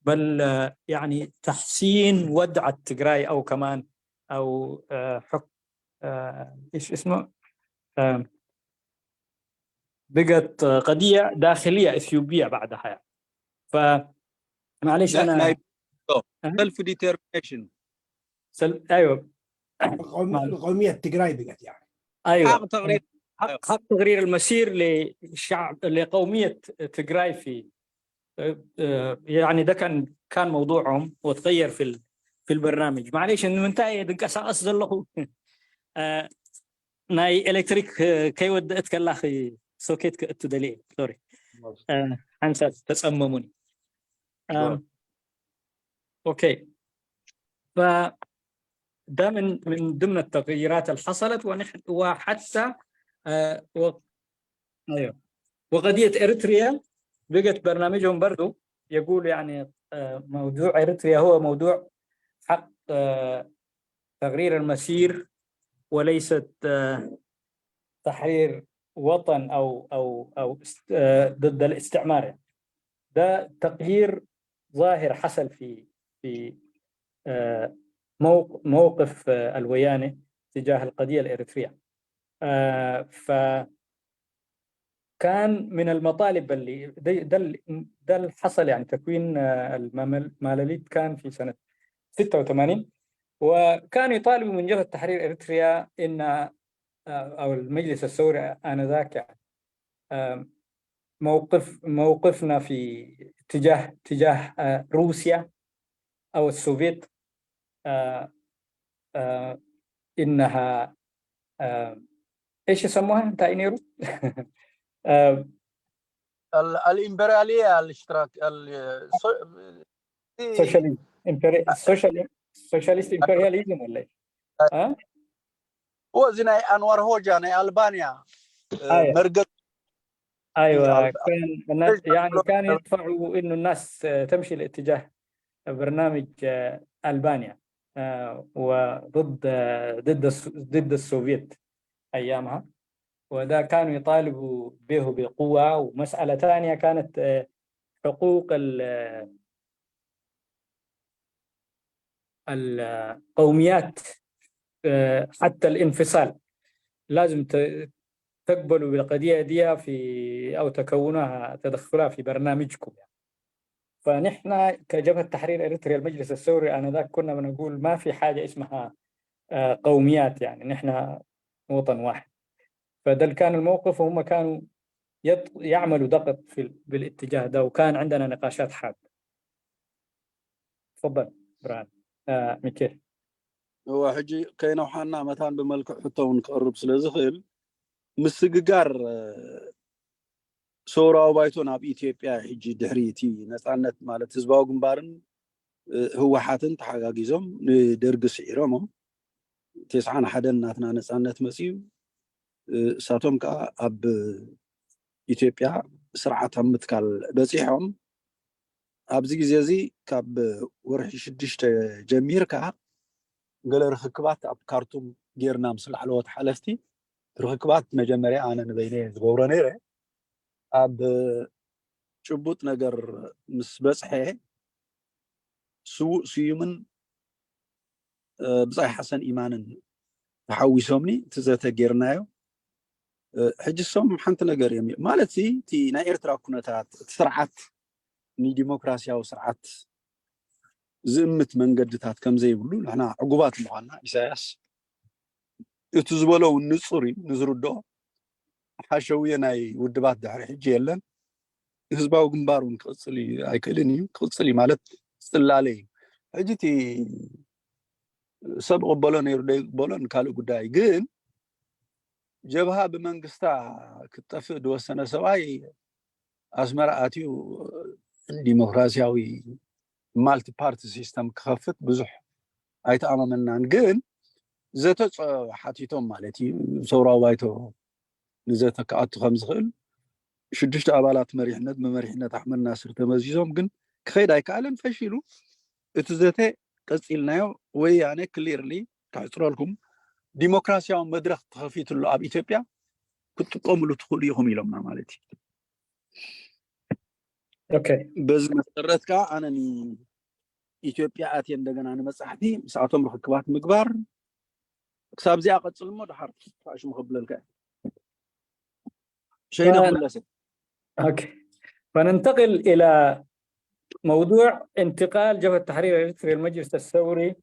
بل، آه، يعني تحسين وضع التجراي، أو كمان، أو، آه، حك-، آه، إيش اسمه؟ آه، بقت قضية داخلية إثيوبية بعدها يعني. فمعليش، لا، أنا نايب. أه؟ سيلف ديترمينيشن. سل-، أيوه. قوم- معليش. قومية تجراي بقت يعني. أيوه. حق تقرير. حق، حق تقرير المصير للشعب، لقومية تجراي في، آه، آه، يعني ده كان، كان موضوعهم وتغير في ال-، في البرنامج. معليش، إنه من تاي دنكساقس زلخو. آه، ناي إلكتريك، آه، كي ودأت كلاخي. ሶኬት ክእቱ ደልየ። ሶሪ፣ ሓንሳብ ተጸመሙኒ። ኦኬ፣ فده من من ضمن التغييرات اللي حصلت. ونحن وحتى آه، و... ايوه، وقضيه اريتريا بقت برنامجهم برضو يقول يعني آه، موضوع اريتريا هو موضوع حق آه، تغيير المسير، وليست آه، تحرير وطن او او او ضد الاستعمار. ده تغيير ظاهر حصل في في موقف الويانه تجاه القضيه الاريتريه. فكان من المطالب اللي ده ده اللي حصل يعني تكوين المماليت كان في سنه ستة وثمانين، وكانوا يطالبوا من جبهه تحرير اريتريا ان او المجلس الثوري انذاك موقف موقفنا في تجاه تجاه روسيا او السوفيت، انها ايش يسموها انت اينيرو؟ الامبرياليه الاشتراك سوشياليزم، سوشياليست امبرياليزم ولا ايش؟ هو زي انور هوجا ናይ البانيا مرقد ايوه، كان يعني كانوا يدفعوا انه الناس تمشي لاتجاه برنامج البانيا وضد ضد ضد السوفيت ايامها. وده كانوا يطالبوا به بقوه. ومساله ثانيه كانت حقوق القوميات، حتى الانفصال لازم تقبلوا بالقضيه دي في او تكونوها تدخلها في برنامجكم. فنحن كجبهه تحرير اريتريا المجلس الثوري انذاك كنا بنقول ما في حاجه اسمها قوميات، يعني نحن وطن واحد. فده كان الموقف، وهم كانوا يعملوا ضغط في بالاتجاه ده، وكان عندنا نقاشات حاده. تفضل برهان. آه ميكيل. هو ሕጂ ከይነውሓና መታን ብመልክዕ ሕቶ እውን ክቕርብ ስለ ዝኽእል ምስግጋር ሰውራዊ ባይቶ ናብ ኢትዮጵያ ሕጂ ድሕሪ እቲ ነፃነት ማለት ህዝባዊ ግንባርን ህወሓትን ተሓጋጊዞም ንደርጊ ስዒሮሞ ተስዓን ሓደን ናትና ነፃነት መፅዩ እሳቶም ከዓ ኣብ ኢትዮጵያ ስርዓት ኣብ ምትካል በፂሖም ኣብዚ ግዜ እዚ ካብ ወርሒ ሽዱሽተ ጀሚርካ ገለ ርክክባት ኣብ ካርቱም ጌርና ምስ ላዕለዎት ሓለፍቲ ርክክባት መጀመርያ ኣነ ንበይነ ዝገብሮ ነይረ ኣብ ጭቡጥ ነገር ምስ በፅሐ ስዉእ ስዩምን ብፃይ ሓሰን ኢማንን ተሓዊሶምኒ እቲ ዘተ ጌርናዮ ሕጂ ሶም ሓንቲ ነገር እዮም ማለት እቲ ናይ ኤርትራ ኩነታት እቲ ስርዓት ንዲሞክራሲያዊ ስርዓት ዝእምት መንገድታት ከም ዘይብሉ ንሕና ዕጉባት ምዃንና ኢሳያስ እቲ ዝበሎ እውን ንጹር እዩ ንዝርድኦ ሓሸውየ ናይ ውድባት ድሕሪ ሕጂ የለን ህዝባዊ ግንባር እውን ክቕፅል ኣይክእልን እዩ ክቕፅል እዩ ማለት ፅላለ እዩ ሕጂ እቲ ሰብ ቅበሎ ነይሩ ዘይቅበሎን ካልእ ጉዳይ ግን ጀብሃ ብመንግስታ ክትጠፍእ ዝወሰነ ሰብኣይ ኣስመራ ኣትዩ ዲሞክራሲያዊ ማልቲ ፓርቲ ሲስተም ክኸፍት ብዙሕ ኣይተኣማመናን ግን ዘተ ሓቲቶም ማለት እዩ ሰውራዊ ባይቶ ንዘተ ክኣቱ ከም ዝኽእል ሽዱሽተ ኣባላት መሪሕነት ብመሪሕነት ኣሕመድ ናስር ተመዚዞም ግን ክኸይድ ኣይከኣለን ፈሺሉ እቲ ዘተ ቀፂልናዮ ወያነ ክሊርሊ ከሕፅረልኩም ዲሞክራሲያዊ መድረክ ተኸፊትሉ ኣብ ኢትዮጵያ ክትጥቀምሉ ትኽእሉ ኢኹም ኢሎምና ማለት እዩ በዚ መሰረት ከዓ ኣነ ኢትዮጵያ ኣትየ እንደገና ንመፅሓቲ ምስኣቶም ርክክባት ምግባር ክሳብ እዚኣ ቀፅል እሞ ድሓር ሽሙ ከብለልካ ሸይነ ክምለሰ فننتقل إلى موضوع انتقال جبهة تحرير إريتريا المجلس الثوري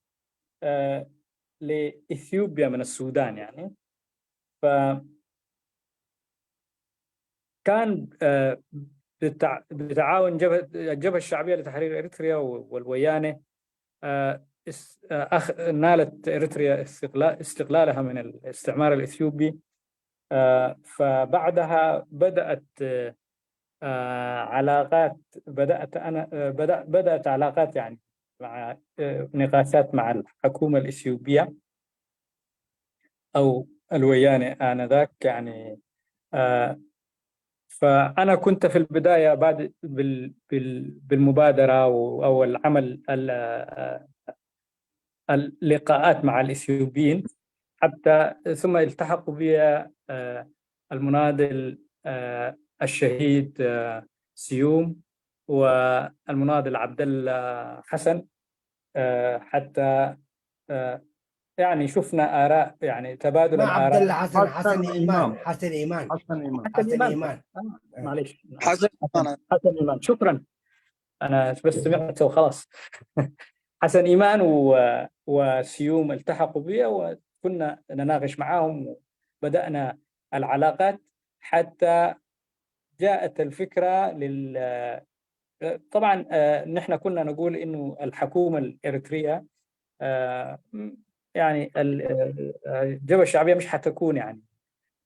لإثيوبيا من السودان يعني ف كان بتعاون جبهة الجبهة الشعبية لتحرير إريتريا والويانة نالت إريتريا استقلالها من الاستعمار الإثيوبي آه، فبعدها بدأت آه، علاقات بدأت أنا آه، بدأ بدأت علاقات يعني مع آه، نقاشات مع الحكومة الإثيوبية أو الويانة آنذاك يعني آه، فأنا كنت في البداية بعد بال بال بالمبادرة أو العمل اللقاءات مع الإثيوبيين حتى ثم التحقوا بي المناضل الشهيد سيوم والمناضل عبد الله حسن حتى يعني شفنا آراء يعني تبادل ما عبد الآراء الله حسن حسن إيمان حسن إيمان حسن إيمان حسن حسن إيمان إيمان آه، معلش حسن إيمان حسن إيمان شكرا أنا بس سمعته وخلاص حسن إيمان و... وسيوم التحقوا بي وكنا نناقش معاهم وبدأنا العلاقات حتى جاءت الفكرة لل طبعا آه، نحن كنا نقول إنه الحكومة الإريترية آه، يعني ال- آه، الجبهة الشعبية مش حتكون يعني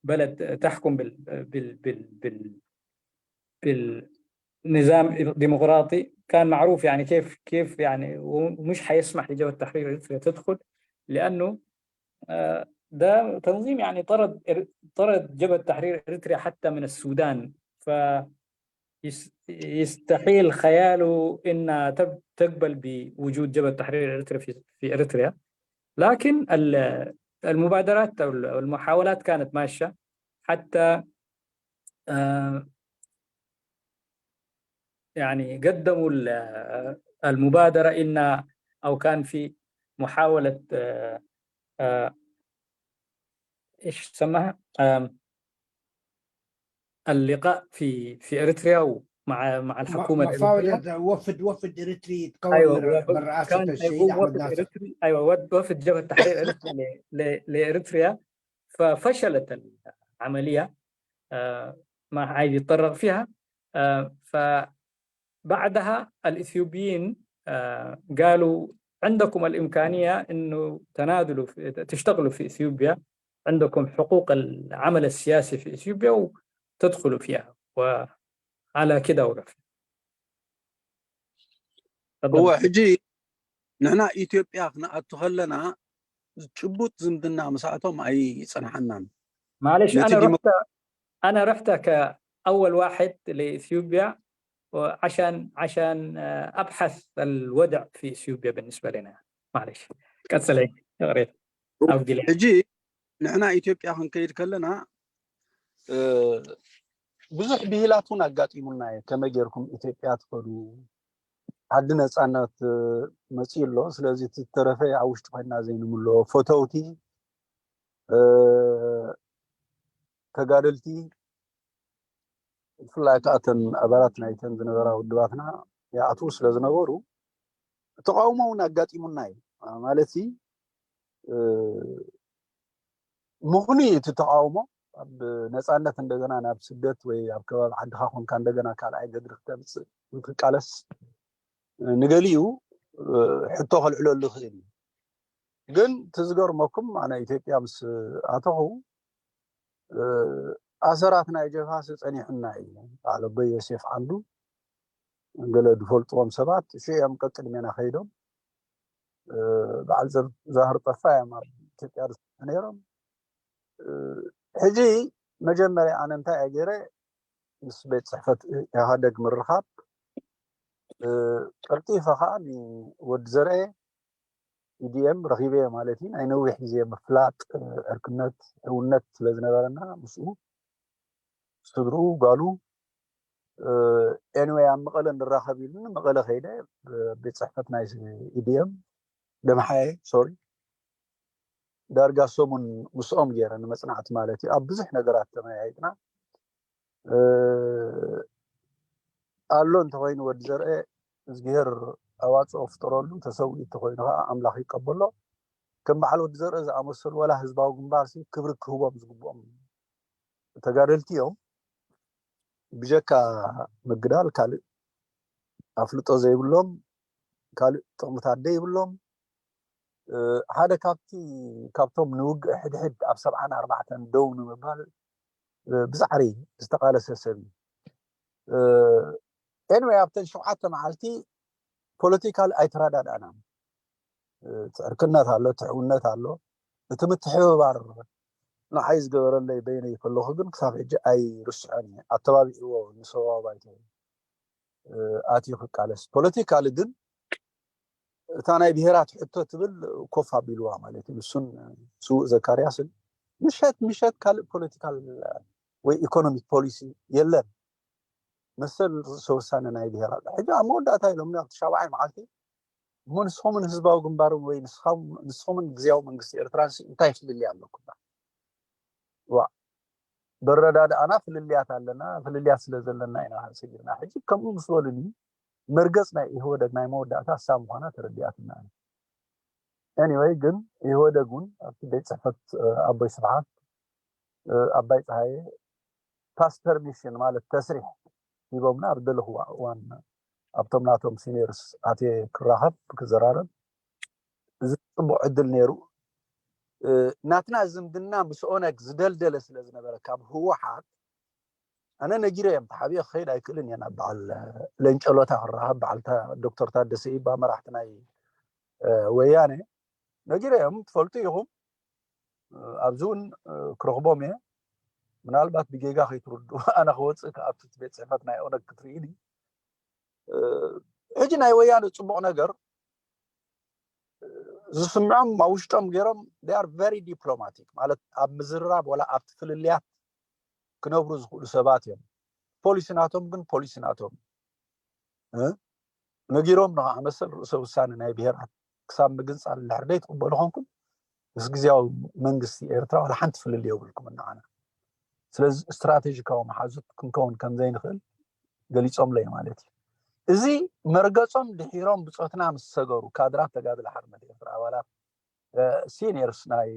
بلد تحكم بال بال بال بال بالنظام الديمقراطي كان معروف يعني كيف كيف يعني ومش حيسمح لجبهة تحرير إريتريا تدخل لأنه آه، ده تنظيم يعني طرد طرد جبهة تحرير إريتريا حتى من السودان ف يستحيل خياله انها تقبل بوجود جبهه تحرير اريتريا في في اريتريا لكن المبادرات او المحاولات كانت ماشيه حتى آه، يعني قدموا المبادره ان او كان في محاوله آه، آه، ايش سماها اللقاء في في اريتريا ومع مع الحكومه مفاوضة وفد وفد اريتري يتكون ايوه من رئاسه الشهيد احمد ناصر ايوه وفد جبهه تحرير اريتريا لاريتريا ففشلت العمليه آه، ما عايز يتطرق فيها آه، فبعدها الاثيوبيين آه، قالوا عندكم الامكانيه انه تنادلوا تشتغلوا في اثيوبيا عندكم حقوق العمل السياسي في اثيوبيا وتدخلوا فيها وعلى كده وقف هو ሕጂ ንሕና ኢትዮጵያ ክንኣቱ ከለና ጭቡጥ ዝምድና ምስኣቶም ኣይጸንሓናን معلش انا رحت انا رحت كاول واحد لاثيوبيا عشان عشان ابحث الوضع في اثيوبيا بالنسبه لنا معلش ቀጽለይ ይቕሬታ ሕጂ ንሕና ኢትዮጵያ ክንከይድ ከለና ብዙሕ ብሂላት እውን ኣጋጢሙና እዩ ከመይ ጌርኩም ኢትዮጵያ ትኸዱ ዓዲ ነፃነት መፅኡ ኣሎ ስለዚ ዝተረፈ ኣብ ውሽጢ ኮይና ዘይንምሎ ፈተውቲ ተጋደልቲ ብፍላይ ከዓ እተን ኣባላት ናይተን ዝነበራ ውድባትና ይኣትዉ ስለ ዝነበሩ ተቃውሞ እውን ኣጋጢሙና እዩ ማለት ምኽኑ እቲ ተቃውሞ ኣብ ነፃነት እንደገና ናብ ስደት ወይ ኣብ ከባቢ ዓድካ ኮንካ እንደገና ካልኣይ ገድሪ ክተምፅእ ክትቃለስ ንገሊኡ ሕቶ ከልዕለሉ ይኽእል እዩ ግን ትዝገርመኩም ኣነ ኢትዮጵያ ምስ ኣተኹ ኣሰራት ናይ ጀብሃ ጸኒሑና እዩ በዓል ኣቦይ ዮሴፍ ዓንዱ ገለ ዝፈልጥዎም ሰባት ሽዑ እዮም ቀቅድሜና ከይዶም በዓል ዛህር ጠፋ እዮም ኣብ ኢትዮጵያ ዝሰርሑ ነይሮም ሕጂ መጀመርያ ኣነ እንታይ እየ ገይረ ምስ ቤት ፅሕፈት ኢህኣደግ ምርኻብ ቀልጢፈ ከዓ ንወዲ ዘርአ ኢዲኤም ረኺበዮ ማለት እዩ ናይ ነዊሕ ግዜ ምፍላጥ ዕርክነት ሕውነት ስለ ዝነበረና ምስኡ ስድርኡ ጓሉ ኤንወይ ኣብ መቐለ ንራኸብ ኢሉኒ መቐለ ከይደ ቤት ፅሕፈት ናይ ኢዲኤም ደምሓየ ሶሪ ዳርጋ ሰሙን ምስኦም ገይረ ንመፅናዕቲ ማለት እዩ ኣብ ብዙሕ ነገራት ተመያይጥና ኣሎ እንተኮይኑ ወዲ ዘርአ እግዚኣብሔር ኣዋፅኦ ፍጠረሉ ተሰዊኡ እንተኮይኑ ከዓ ኣምላኽ ይቀበሎ ከም በዓል ወዲ ዘርአ ዝኣመሰሉ ወላ ህዝባዊ ግንባር ክብሪ ክህቦም ዝግብኦም ተጋደልቲ እዮም ብጀካ ምግዳል ካልእ ኣፍልጦ ዘይብሎም ካልእ ጥቕምታት ዘይብሎም ሓደ ካብቲ ካብቶም ንውግእ ሕድሕድ ኣብ ሰብዓን ኣርባዕተን ደው ንምባል ብፃዕሪ ዝተቃለሰ ሰብ እዩ። ኤንወይ ኣብተን ሸውዓተ መዓልቲ ፖለቲካል ኣይተረዳዳእናን። ትዕርክነት ኣሎ፣ ትሕውነት ኣሎ። እቲ ምትሕብባር ንዓይ ዝገበረለይ በይነይ ከለኹ ግን ክሳብ ሕጂ ኣይርስዖን እየ። ኣተባቢዕዎ ንሰብኣዊ ባይቶ ኣትዩ ክቃለስ። ፖለቲካሊ ግን እታ ናይ ብሄራት ሕቶ ትብል ኮፍ ኣቢልዋ ማለት እዩ። ንሱን ስውእ ዘካርያስን ምሸት ምሸት ካልእ ፖለቲካል ወይ ኢኮኖሚክ ፖሊሲ የለን። መሰል ርእሰ ውሳነ ናይ ብሄራት ሕጂ ኣብ መወዳእታ ኢሎም ኣብቲ ሻብዓይ መዓልቲ እሞ ንስኹምን ህዝባዊ ግንባርን ወይ ንስኹምን ግዜያዊ መንግስቲ ኤርትራን እንታይ ፍልልይ ኣለኩም? ዋ በረዳድኣና ፍልልያት ኣለና፣ ፍልልያት ስለ ዘለና ኢና ሰጊርና። ሕጂ ከምኡ ምስ በሉኒ መርገፅ ናይ ኢህወደግ ናይ መወዳእታ እሳ ምዃና ተረዲኣትና። ኤኒወይ ግን ኢህወደግ እውን ኣብቲ ቤት ፅሕፈት ኣቦይ ስብሓት ኣባይ ፀሃየ ፓስት ፐርሚሽን ማለት ተስሪሕ ሂቦምና ኣብ ደለኹዋ እዋን ኣብቶም ናቶም ሲኒየርስ ኣትየ ክራኸብ ክዘራረብ እዚ ፅቡቅ ዕድል ነይሩ። ናትና ዝምድና ምስ ኦነግ ዝደልደለ ስለ ዝነበረ ካብ ህወሓት ኣነ ነጊረ እዮም ተሓቢኦ ክኸይድ ኣይክእልን እየ ናብ በዓል ለንጨሎታ ክራኸብ በዓልታ ዶክተር ታደሰ ይባ መራሕቲ ናይ ወያነ ነጊረ እዮም ትፈልጡ ኢኹም ኣብዚ እውን ክረኽቦም እየ ምናልባት ብጌጋ ከይትርዱ ኣነ ክወፅእ ከኣቱ ቤት ፅሕፈት ናይ ኦነግ ክትርእኒ ሕጂ ናይ ወያነ ፅቡቕ ነገር ዝስምዖም ኣብ ውሽጦም ገይሮም they are very diplomatic ማለት ኣብ ምዝርራብ ወላ ኣብቲ ፍልልያት ክነብሩ ዝኽእሉ ሰባት እዮም ፖሊሲ ናቶም ግን ፖሊሲ ናቶም ነጊሮም ንኸዓ መሰል ርእሰ ውሳነ ናይ ብሄራት ክሳብ ምግንፃል እንድሕር ዘይትቕበሉ ኾንኩም ምስ ግዜያዊ መንግስቲ ኤርትራ ዋላ ሓንቲ ፍልል የብልኩም እናዓና ስለዚ ስትራቴጂካዊ መሓዙት ክንከውን ከም ዘይንኽእል ገሊፆምለይ ማለት እዩ እዚ መርገፆም ድሒሮም ብፆትና ምስ ሰገሩ ካድራት ተጋድለ ሓርነት ኤርትራ ኣባላት ሲኒየርስ ናይ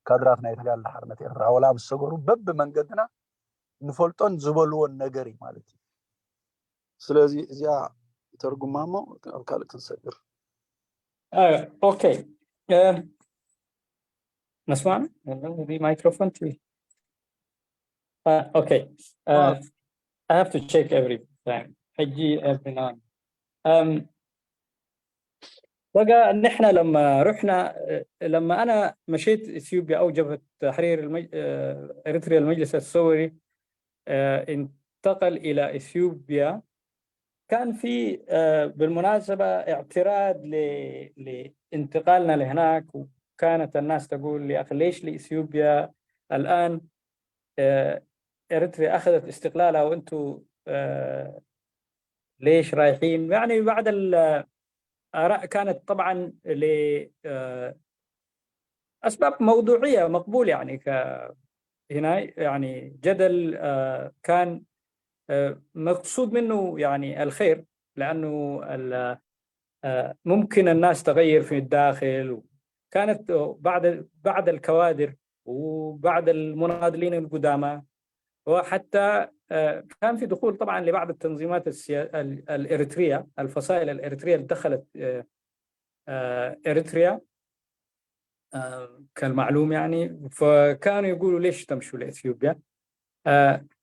ካድራት ናይ ተጋድለ ሓርነት ኤርትራ ዋላ ምስ ሰገሩ በቢ መንገድና ንፈልጦን ዝበልዎን ነገር እዩ ማለት እዩ ስለዚ እዚኣ ተርጉማ እሞ ኣብ ካልእ ክንሰግር okay መስማዕ እዚ ማይክሮፎን okay I have to check every time ሕጂ every now بقى نحن لما رحنا لما انا مشيت اثيوبيا او جبهه تحرير المج... اريتريا المجلس الثوري انتقل الى اثيوبيا كان في بالمناسبة اعتراض لانتقالنا لهناك وكانت الناس تقول يا أخي ليش لإثيوبيا الآن إريتريا أخذت استقلالها وأنتم ليش رايحين يعني بعض الآراء كانت طبعا ل اسباب موضوعيه مقبول يعني ك هنا يعني جدل كان مقصود منه يعني الخير لانه ممكن الناس تغير في الداخل كانت بعض بعض الكوادر وبعض المناضلين القدامى وحتى كان في دخول طبعا لبعض التنظيمات السيا... الاريتريه الفصائل الاريتريه اللي دخلت اريتريا كالمعلوم يعني فكانوا يقولوا ليش تمشوا لاثيوبيا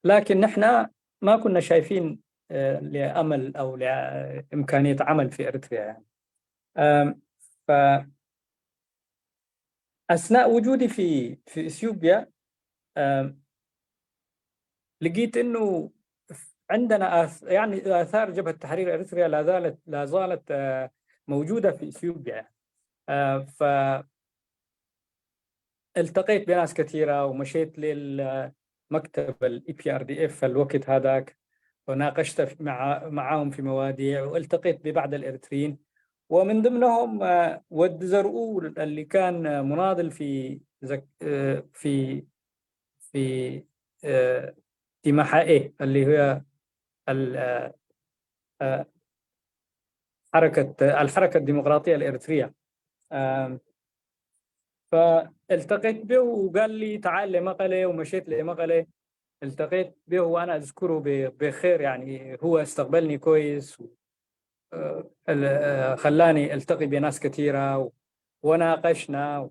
لكن نحن ما كنا شايفين لامل او لامكانيه عمل في اريتريا يعني ف اثناء وجودي في في اثيوبيا لقيت انه عندنا يعني اثار جبهه تحرير اريتريا لا زالت لا زالت موجوده في اثيوبيا ف التقيت بناس كثيره ومشيت للمكتب ال EPRDF في الوقت هذاك وناقشت مع معاهم في مواضيع والتقيت ببعض الاريتريين ومن ضمنهم ود زرقو اللي كان مناضل في في في تيماحائي اللي هي حركة الحركة الديمقراطية الإريترية فالتقيت به وقال لي تعال لمقلة ومشيت لمقلة التقيت به وأنا أذكره بخير يعني هو استقبلني كويس خلاني التقي بناس كثيره وناقشنا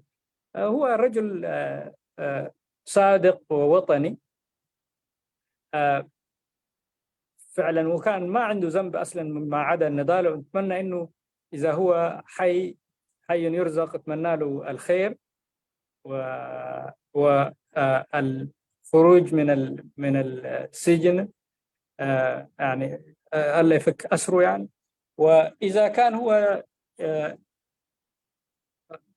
هو رجل صادق ووطني آه، فعلا، وكان ما عنده ذنب اصلا ما عدا النضال. اتمنى انه اذا هو حي، حي يرزق، اتمنى له الخير و والخروج من ال من السجن، آه، يعني، آه، الله يفك اسره يعني. واذا كان هو، آه،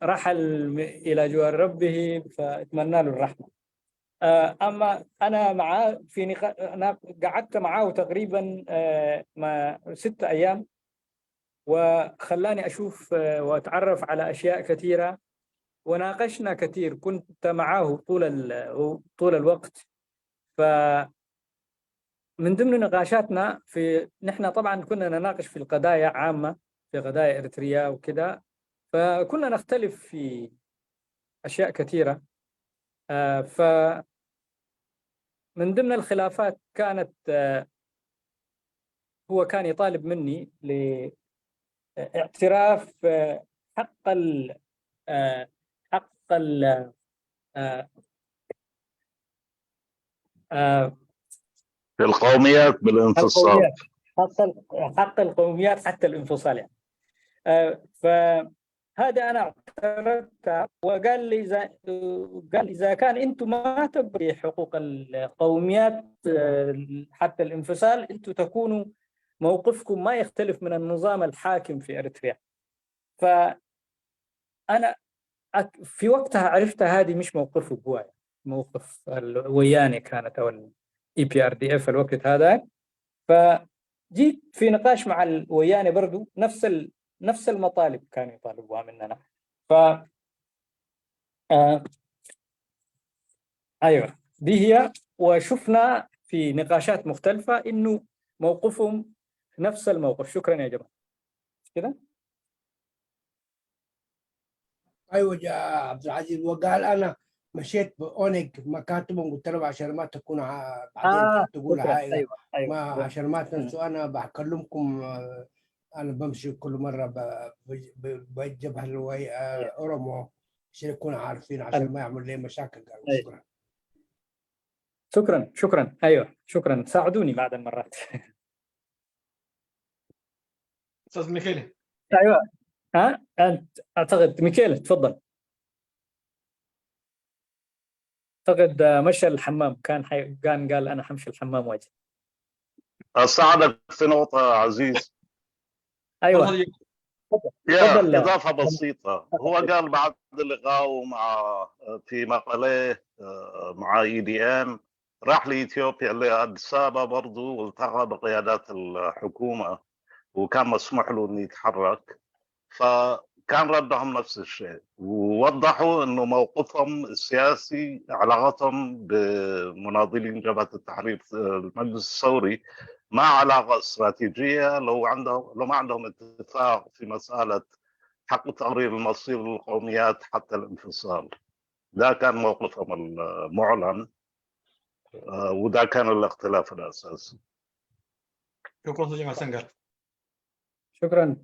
رحل الى جوار ربه، فاتمنى له الرحمه. آه، اما انا معاه في نقاش، انا قعدت معاه تقريبا، آه، ما ست ايام، وخلاني اشوف، آه، واتعرف على اشياء كثيره، وناقشنا كثير. كنت معاه طول طول الوقت. ف من ضمن نقاشاتنا في، نحن طبعا كنا نناقش في القضايا عامة، في قضايا إريتريا وكده، فكنا نختلف في أشياء كثيرة. آه، ف من ضمن الخلافات كانت، آه، هو كان يطالب مني لاعتراف، آه، حق ال آه، حق ال آه، آه، القوميات بالانفصال. حق حق القوميات حتى الانفصال يعني. آه، فهذا انا اعترضت، وقال لي اذا قال اذا كان انتم ما تبغي حقوق القوميات، آه، حتى الانفصال، انتم تكونوا موقفكم ما يختلف من النظام الحاكم في اريتريا. فانا في وقتها عرفت هذه مش موقف قوايا، موقف الوياني كانت او الاي بي ار دي اف الوقت هذا. فجيت في نقاش مع الوياني برضو، نفس ال... نفس المطالب كانوا يطالبوها مننا. ف آه... ايوه، دي هي. وشفنا في نقاشات مختلفه انه موقفهم نفس الموقف. شكرا يا جماعه. كده. ايوه يا عبد العزيز، وقال انا مشيت باونج مكاتبهم، قلت لهم عشان ما تكون ع- بعدين آه، تقول شكرا. حاجه ايوه، ايوه. ما عشان ما تنسوا، انا بكلمكم. آه، انا بمشي كل مره ب- ب- ب- بالجبهه الوي- آه، اورمو، عشان يكونوا عارفين، عشان ما يعملوا لي مشاكل. قالوا أيوة. شكرا. شكرا، شكرا. ايوه، شكرا، ساعدوني بعض المرات. استاذ ميكيلي. ايوه. ها، انت اعتقد ميكيل، تفضل. اعتقد، آه، مشى الحمام، كان حي... كان قال انا حمشي الحمام واجي. اساعدك في نقطه عزيز. ايوه. تفضل. يا تفضل. اضافه بسيطه، هو قال بعد لقائه مع في مقاليه، آه، مع اي دي ام، راح لاثيوبيا لاديس ابابا برضه، والتقى بقيادات الحكومه، وكان مسموح له انه يتحرك. فكان ردهم نفس الشيء، ووضحوا انه موقفهم السياسي، علاقتهم بمناضلين جبهه التحرير، آه، المجلس الثوري، ما علاقه استراتيجيه. لو عندهم لو ما عندهم اتفاق في مساله حق تقرير المصير للقوميات حتى الانفصال. ده كان موقفهم المعلن، آه، وده كان الاختلاف الاساسي. شكرا استاذ جمال سنقر. شكرا.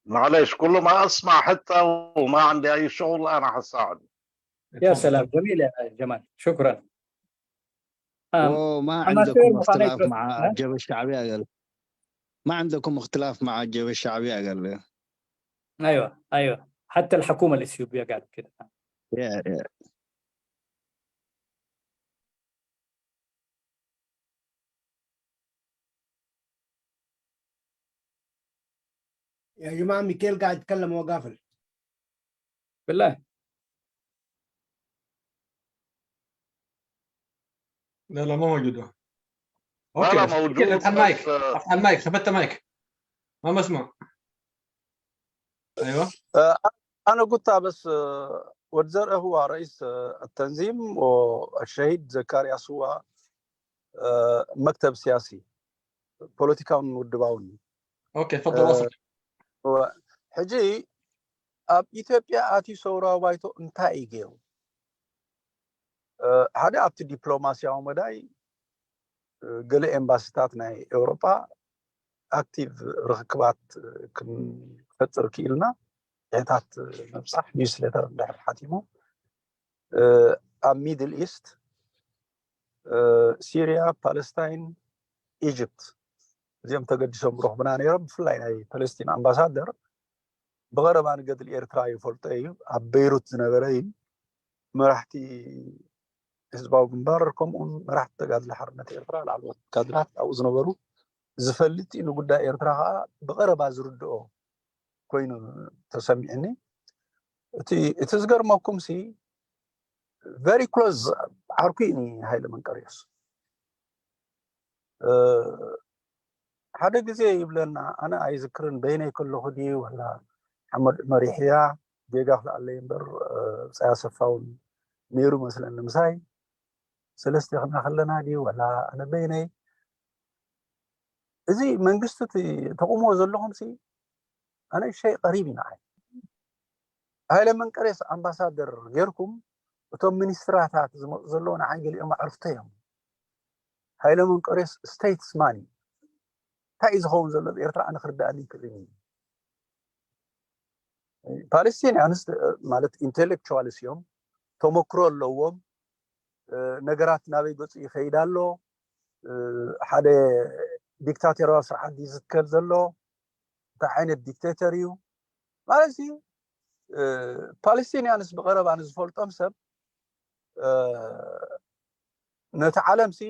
معليش، كل ما اسمع حته وما عندي اي شغل انا حساعد. يا سلام، جميل يا جمال، شكرا. آم، وما أما عندكم سير مخالف اختلاف بس، مع ها؟ الجبهة الشعبية قال. ما عندكم اختلاف مع الجبهة الشعبية قال لي. ايوه، ايوه، حتى الحكومه الاثيوبيه قالت كده. يا يا يا جماعه، ميكيل قاعد يتكلم وهو قافل. بالله. لا لا، ما موجود. لا لا، بس موجود، افتح المايك، بس، آه، افتح المايك، ثبت مايك. ما بسمع. ايوه. آه، أنا قلتها بس، آه، ወዲ ዘርእ هو رئيس، آه، التنظيم، والشهيد زكارياس هو، آه، مكتب سياسي، ፖለቲካውን ውድባውን። اوكي، تفضل واصل. ሕጂ ኣብ ኢትዮጵያ ኣትዩ ሰውራዊ ባይቶ እንታይ እዩ ገይሩ? ሓደ ኣብቲ ዲፕሎማስያዊ መዳይ ገለ ኤምባሲታት ናይ ኤውሮጳ ኣክቲቭ ርክክባት ክንፈጥር ክኢልና፣ ሕታት ምብጻሕ ኒውስሌተር እንድሕር ሓቲሙ ኣብ ሚድል ኢስት ሲርያ፣ ፓለስታይን፣ ኢጅፕት እዚኦም ተገዲሶም ረኽቡና ነይሮም። ብፍላይ ናይ ፓለስቲን ኣምባሳደር ብቐረባ ንገድሊ ኤርትራ ይፈልጦ እዩ። ኣብ በይሩት ዝነበረ እዩ። መራሕቲ ህዝባዊ ግንባር ከምኡውን መራሕቲ ተጋድሎ ሓርነት ኤርትራ ላዕለዎት ካድራት ኣብኡ ዝነበሩ ዝፈልጥ እዩ። ንጉዳይ ኤርትራ ከዓ ብቐረባ ዝርድኦ ኮይኑ ተሰሚዕኒ። እቲ እቲ ዝገርመኩም ሲ ቨሪ ክሎዝ ዓርኩ እዩ ሃይለ መንቀርዮስ። ሓደ ግዜ ይብለና፣ ኣነ ኣይዝክርን በይነይ ከለኹ ድዩ ወላ ሓመድ ዑመር ይሕያ ጌጋ ክልኣለይ እምበር ብፃይ ኣሰፋ እውን ነይሩ መስለኒ ምሳይ ሰለስቲኽና ከለና ድዩ ወላ ኣነ በይነይ እዚ መንግስቲ እቲ ተቑምዎ ዘለኹም ሲ ኣነ ሸይ ቀሪብ ኢና። ሃይለ መንቀሬስ ኣምባሳደር ጌርኩም እቶም ሚኒስትራታት ዝመፁ ዘለዉ ንዓይ ገሊኦም ኣዕርፍቶ እዮም። ሃይለ መንቀሬስ ስቴትስማን እዩ። እንታይ እዩ ዝኸውን ዘሎ ኣብ ኤርትራ ኣነ ክርዳእኒ ይክእልን እዩ። ፓለስቲንያንስ ማለት ኢንቴሌክቹዋልስ እዮም፣ ተመክሮ ኣለዎም። ነገራት ናበይ ገፁ ይኸይድ ኣሎ፣ ሓደ ዲክታቶርያዊ ስርዓት ይዝከር ዘሎ እንታይ ዓይነት ዲክቴተር እዩ ማለት ሲ ፓለስቲንያንስ ብቀረባ ንዝፈልጦም ሰብ ነቲ ዓለም ሲ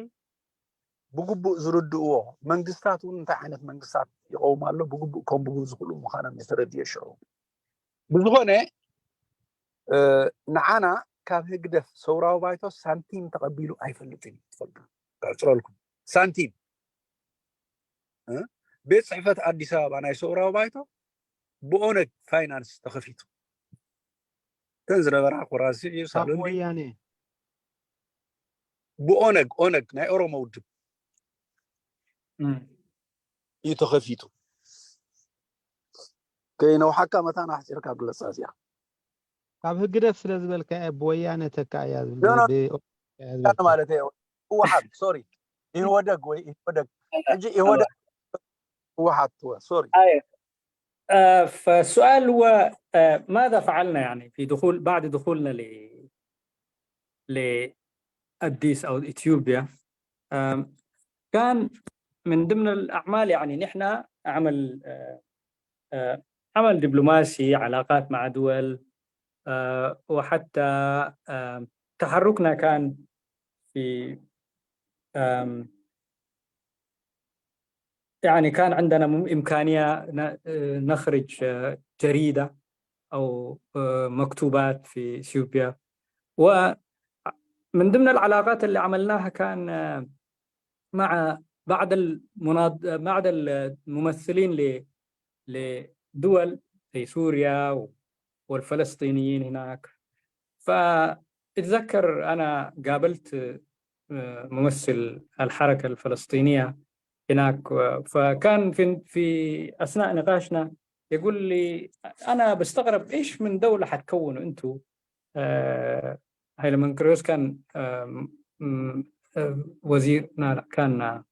ብግቡእ ዝርድእዎ መንግስታት እውን እንታይ ዓይነት መንግስታት ይቀውም ኣሎ ብግቡእ ከንብቡ ዝኽእሉ ምዃኖም የተረድየ ሽዑ ብዝኾነ ንዓና ካብ ህግደፍ ሰውራዊ ባይቶ ሳንቲም ተቐቢሉ ኣይፈልጥን እዩ ትፈልጡ ክዕፅረልኩም ሳንቲም ቤት ፅሕፈት ኣዲስ ኣበባ ናይ ሰውራዊ ባይቶ ብኦነግ ፋይናንስ ተኸፊቱ እተን ዝነበራ ኮራሲ ሳሎኒ ወያኔ ብኦነግ ኦነግ ናይ ኦሮሞ ውድብ እዩ ተኸፊቱ ከይነውሓካ መታን ኣሕፂርካ ግለፃ እዚኣ ካብ ህግደፍ ስለ ዝበልካ እያ ብወያነ ተካ እያ ማለት ህወሓት ሶሪ ኢህወደግ ወይ ኢህወደግ ሕጂ ኢህወደግ ህወሓት ሶሪ فالسؤال هو ماذا فعلنا يعني في دخول بعد دخولنا ل لأديس أو إثيوبيا كان من ضمن الأعمال يعني نحن عمل عمل دبلوماسي علاقات مع دول وحتى تحركنا كان في يعني كان عندنا إمكانية نخرج جريدة أو مكتوبات في إثيوبيا ومن ضمن العلاقات اللي عملناها كان مع بعض المناض بعض الممثلين لدول زي سوريا والفلسطينيين هناك فاتذكر أنا قابلت ممثل الحركة الفلسطينية هناك فكان في في اثناء نقاشنا يقول لي انا بستغرب ايش من دوله حتكونوا انتم آه هايلمان كريوس كان آه وزير لا كان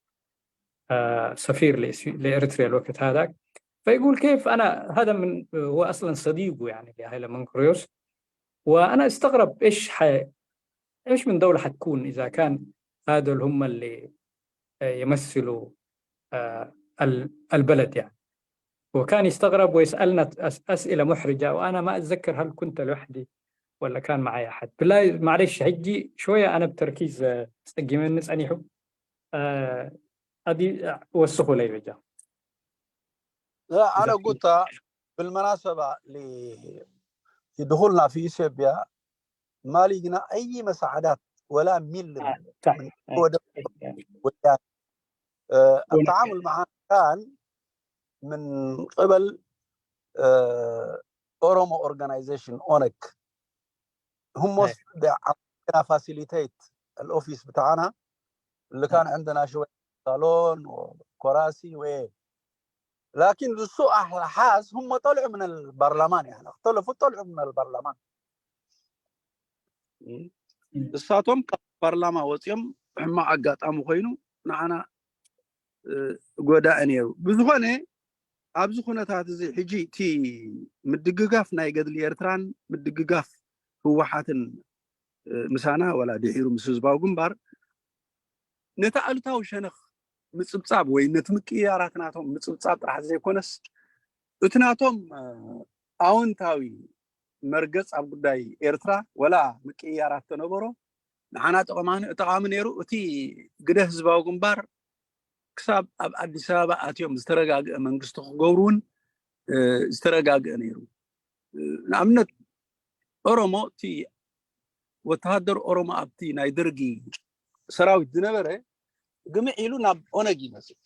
آه سفير لاريتريا الوقت هذاك فيقول كيف انا هذا من هو اصلا صديقه يعني لهايلمان كريوس وانا استغرب ايش حي... ايش من دوله حتكون اذا كان هذول هم اللي يمثلوا البلد يعني وكان يستغرب ويسالنا اسئله محرجه وانا ما اتذكر هل كنت لوحدي ولا كان معي احد بالله معلش هجي شويه انا بتركيز تسقمني ጸኒሑ ادي وسخوا لي بجا انا قلت بالمناسبه لدخولنا في اثيوبيا ما لقينا اي مساعدات ولا ملم صح ወያነ التعامل معنا كان من قبل ኦሮሞ organization ኦነግ هم عندنا facilitate الأوفيس بتاعنا اللي كان عندنا شوية صالون وكراسي و لكن لسوء حظ هم طلعوا من البرلمان يعني اختلفوا طلعوا من البرلمان እሳቶም ካብ ፓርላማ ወፂኦም ሕማቕ ኣጋጣሚ ኮይኑ ንዓና ጎዳኢ ነይሩ ብዝኾነ ኣብዚ ኩነታት እዚ ሕጂ እቲ ምድግጋፍ ናይ ገድሊ ኤርትራን ምድግጋፍ ህወሓትን ምሳና ወላ ድሒሩ ምስ ህዝባዊ ግንባር ነቲ ኣሉታዊ ሸነኽ ምጽብጻብ ወይ ነቲ ምቅይያራት ናቶም ምጽብጻብ ጥራሕ ዘይኮነስ፣ እቲ ናቶም ኣወንታዊ መርገጽ ኣብ ጉዳይ ኤርትራ፣ ወላ ምቅይያራት ተነበሮ፣ ንዓና ጠቓሚ ነይሩ። እቲ ግደ ህዝባዊ ግንባር ክሳብ ኣብ ኣዲስ ኣበባ ኣትዮም ዝተረጋግአ መንግስቲ ክገብሩ እውን ዝተረጋግአ ነይሩ። ንኣብነት ኦሮሞ፣ እቲ ወተሃደር ኦሮሞ ኣብቲ ናይ ደርጊ ሰራዊት ዝነበረ ግምዕ ኢሉ ናብ ኦነግ ይመፅእ።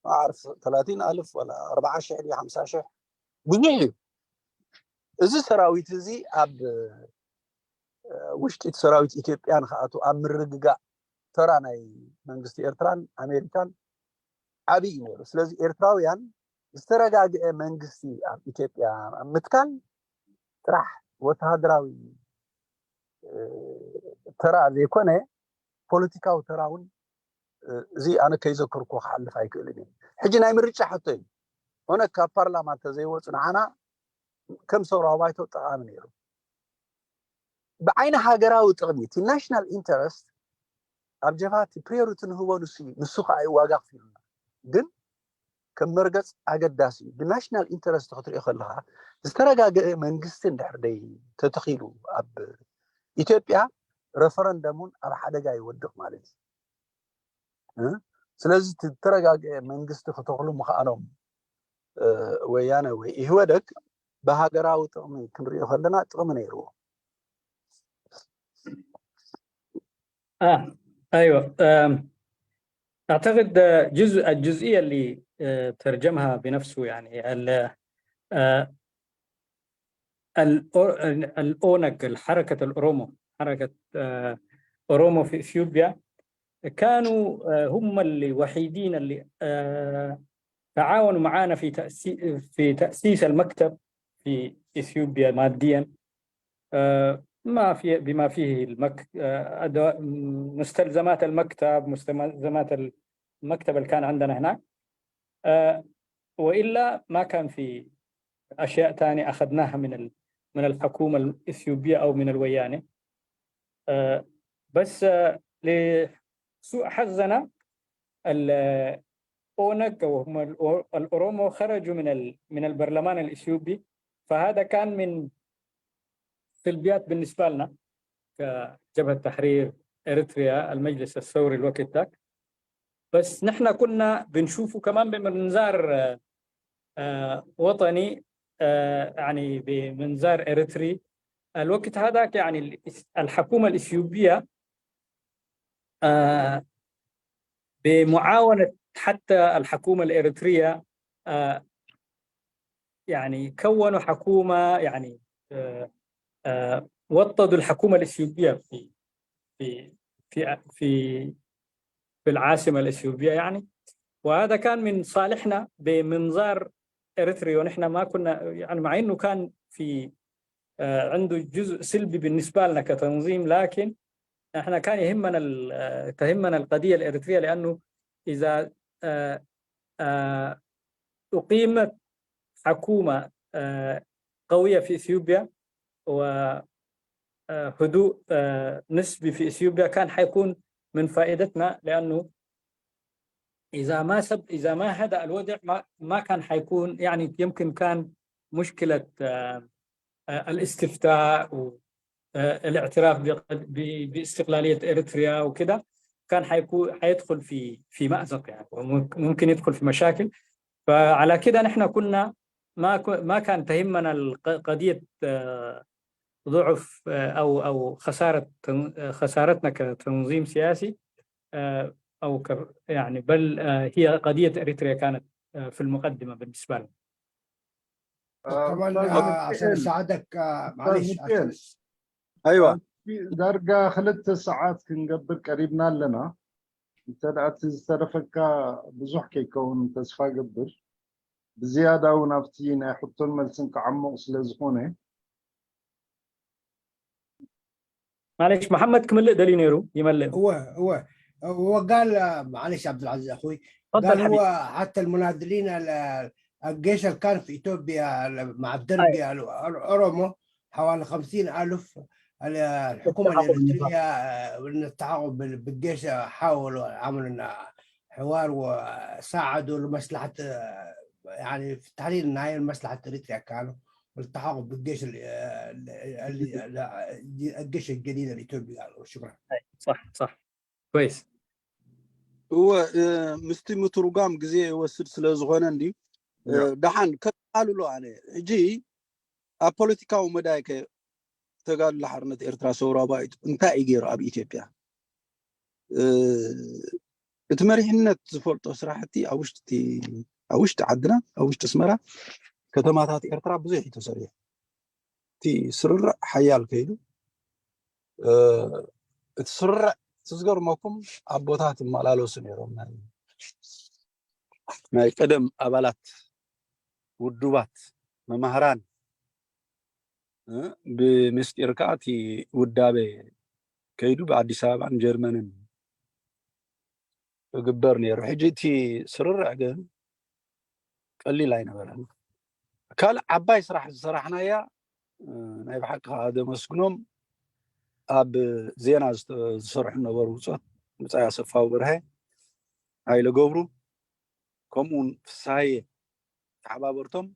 ዓርፍ ተላቲን ኣልፍ ወላ ኣርባዓ ሽሕ ድዩ ሓምሳ ሽሕ ብዙሕ እዩ። እዚ ሰራዊት እዚ ኣብ ውሽጢ ሰራዊት ኢትዮጵያ ንክኣቱ ኣብ ምርግጋእ ተራ ናይ መንግስቲ ኤርትራን ኣሜሪካን ዓብይ እዩ ነይሩ። ስለዚ ኤርትራውያን ዝተረጋግአ መንግስቲ ኣብ ኢትዮጵያ ኣብ ምትካል ጥራሕ ወተሃደራዊ ተራ ዘይኮነ ፖለቲካዊ ተራ እውን እዚ ኣነ ከይዘከርኩ ክሓልፍ ኣይክእልን እዩ። ሕጂ ናይ ምርጫ ሕቶ እዩ። ኦነግ ካብ ፓርላማ እንተዘይወፁ ንዓና ከም ሰውራዊ ባይቶ ጠቓሚ ነይሩ። ብዓይኒ ሃገራዊ ጥቕሚ እቲ ናሽናል ኢንተረስት ኣብ ጀብሃቲ ፕሪዮሪቲ ንህቦ ንሱ እዩ። ንሱ ከዓ እዩ ዋጋ ክፊሉና። ግን ከም መርገጽ ኣገዳሲ እዩ። ብናሽናል ኢንተረስት ክትሪኦ ከለኻ ዝተረጋገአ መንግስቲ እንድሕር ደይ ተተኺሉ ኣብ ኢትዮጵያ ረፈረንደም እውን ኣብ ሓደጋ ይወድቕ ማለት እዩ። ስለዚ ዝተረጋገአ መንግስቲ ክተኽሉ ምኽኣኖም ወያነ ወይ ኢህወደግ ብሃገራዊ ጥቕሚ ክንሪኦ ከለና ጥቕሚ ነይርዎ። آه أيوة أعتقد جزء الجزئية اللي ترجمها بنفسه يعني الأونج الحركة الأورومو حركة أورومو في إثيوبيا كانوا هم الوحيدين اللي تعاونوا معنا في تأسيس في تأسيس المكتب في إثيوبيا ماديا ما في بما فيه المك... مستلزمات المكتب مستلزمات المكتب اللي كان عندنا هناك وإلا ما كان في أشياء تانية أخذناها من ال... من الحكومة الإثيوبية أو من الويانة بس لسوء حظنا الأونك وهم الأورومو خرجوا من ال... من البرلمان الإثيوبي فهذا كان من سلبيات بالنسبة لنا كجبهة تحرير إريتريا المجلس الثوري الوقت ذاك بس نحن كنا بنشوفه كمان بمنظار وطني يعني بمنظار إريتري الوقت هذاك يعني الحكومة الإثيوبية بمعاونة حتى الحكومة الإريترية يعني كونوا حكومة يعني وطدوا الحكومة الإثيوبية في في في في في العاصمة الإثيوبية يعني وهذا كان من صالحنا بمنظار إريتريا ونحن ما كنا يعني مع إنه كان في عنده جزء سلبي بالنسبة لنا كتنظيم لكن احنا كان يهمنا تهمنا القضية الإريترية لأنه إذا أقيمت حكومة قوية في إثيوبيا وهدوء نسبي في إثيوبيا كان حيكون من فائدتنا لأنه إذا ما سب إذا ما هدأ الوضع ما ما كان حيكون يعني يمكن كان مشكلة الاستفتاء والاعتراف باستقلالية إريتريا وكده كان حيكون حيدخل في في مأزق يعني ممكن يدخل في مشاكل فعلى كده نحن كنا ما ما كان تهمنا قضية ضعف او او خساره خسارتنا كتنظيم سياسي او يعني بل هي قضيه اريتريا كانت في المقدمه بالنسبه لنا. كمان عشان اساعدك معلش عشان ايوه ዳርጋ ክልተ ሰዓት ክንገብር ቀሪብና ኣለና። እንተ ደኣ እቲ ዝተረፈካ ብዙሕ ከይከውን ተስፋ ገብር። ብዝያዳ እውን ኣብቲ ናይ ሕቶን መልስን ክዓሙቕ ስለ ዝኾነ معلش محمد ክምልእ ደልዩ ነይሩ ይመልእ هو هو هو قال معلش عبد العزيز اخوي قال هو حتى المناضلين الجيش اللي كان في اثيوبيا مع الدرب الاورومو حوالي خمسين الف الحكومة الإريترية نتعاقب بالجيش، حاولوا عملوا حوار وساعدوا لمصلحة، يعني في تحليل النهائي لمصلحة إريتريا كانوا، والتحاق بالجيش الجيش الجديد الإثيوبي قالوا. شكرا. صح صح. كويس. እወ፣ ምስቲ ምትርጓም ግዜ ይወስድ ስለ ዝኾነ እንዲ ደሓን ከቃልሎ ኣነ ሕጂ ኣብ ፖለቲካዊ መዳይ ከ ተጋድሎ ሓርነት ኤርትራ ሰውራዊ ባይቶ እንታይ እዩ ገይሩ ኣብ ኢትዮጵያ? እቲ መሪሕነት ዝፈልጦ ስራሕቲ ኣብ ውሽጢ ዓድና፣ ኣብ ውሽጢ ኣስመራ ከተማታት ኤርትራ ብዙሕ እዩ ተሰሪሑ። እቲ ስርርዕ ሓያል ከይዱ፣ እቲ ስርርዕ፣ እቲ ዝገርመኩም ኣቦታት ይመላለሱ ነይሮም፣ ናይ ቀደም ኣባላት ውዱባት መማህራን፣ ብምስጢር ከዓ እቲ ውዳበ ከይዱ ብኣዲስ ኣበባን ጀርመንን ይግበር ነይሩ። ሕጂ እቲ ስርርዕ ግን ቀሊል ኣይነበረን። ካልእ ዓባይ ስራሕ ዝሰራሕናያ፣ ናይ ብሓቂ ከዓ ዘመስግኖም፣ ኣብ ዜና ዝሰርሑ ነበሩ ብጾት ብጻይ ኣሰፋው በርሀ፣ ሃይለ ገብሩ፣ ከምኡውን ፍሳየ ተሓባበርቶም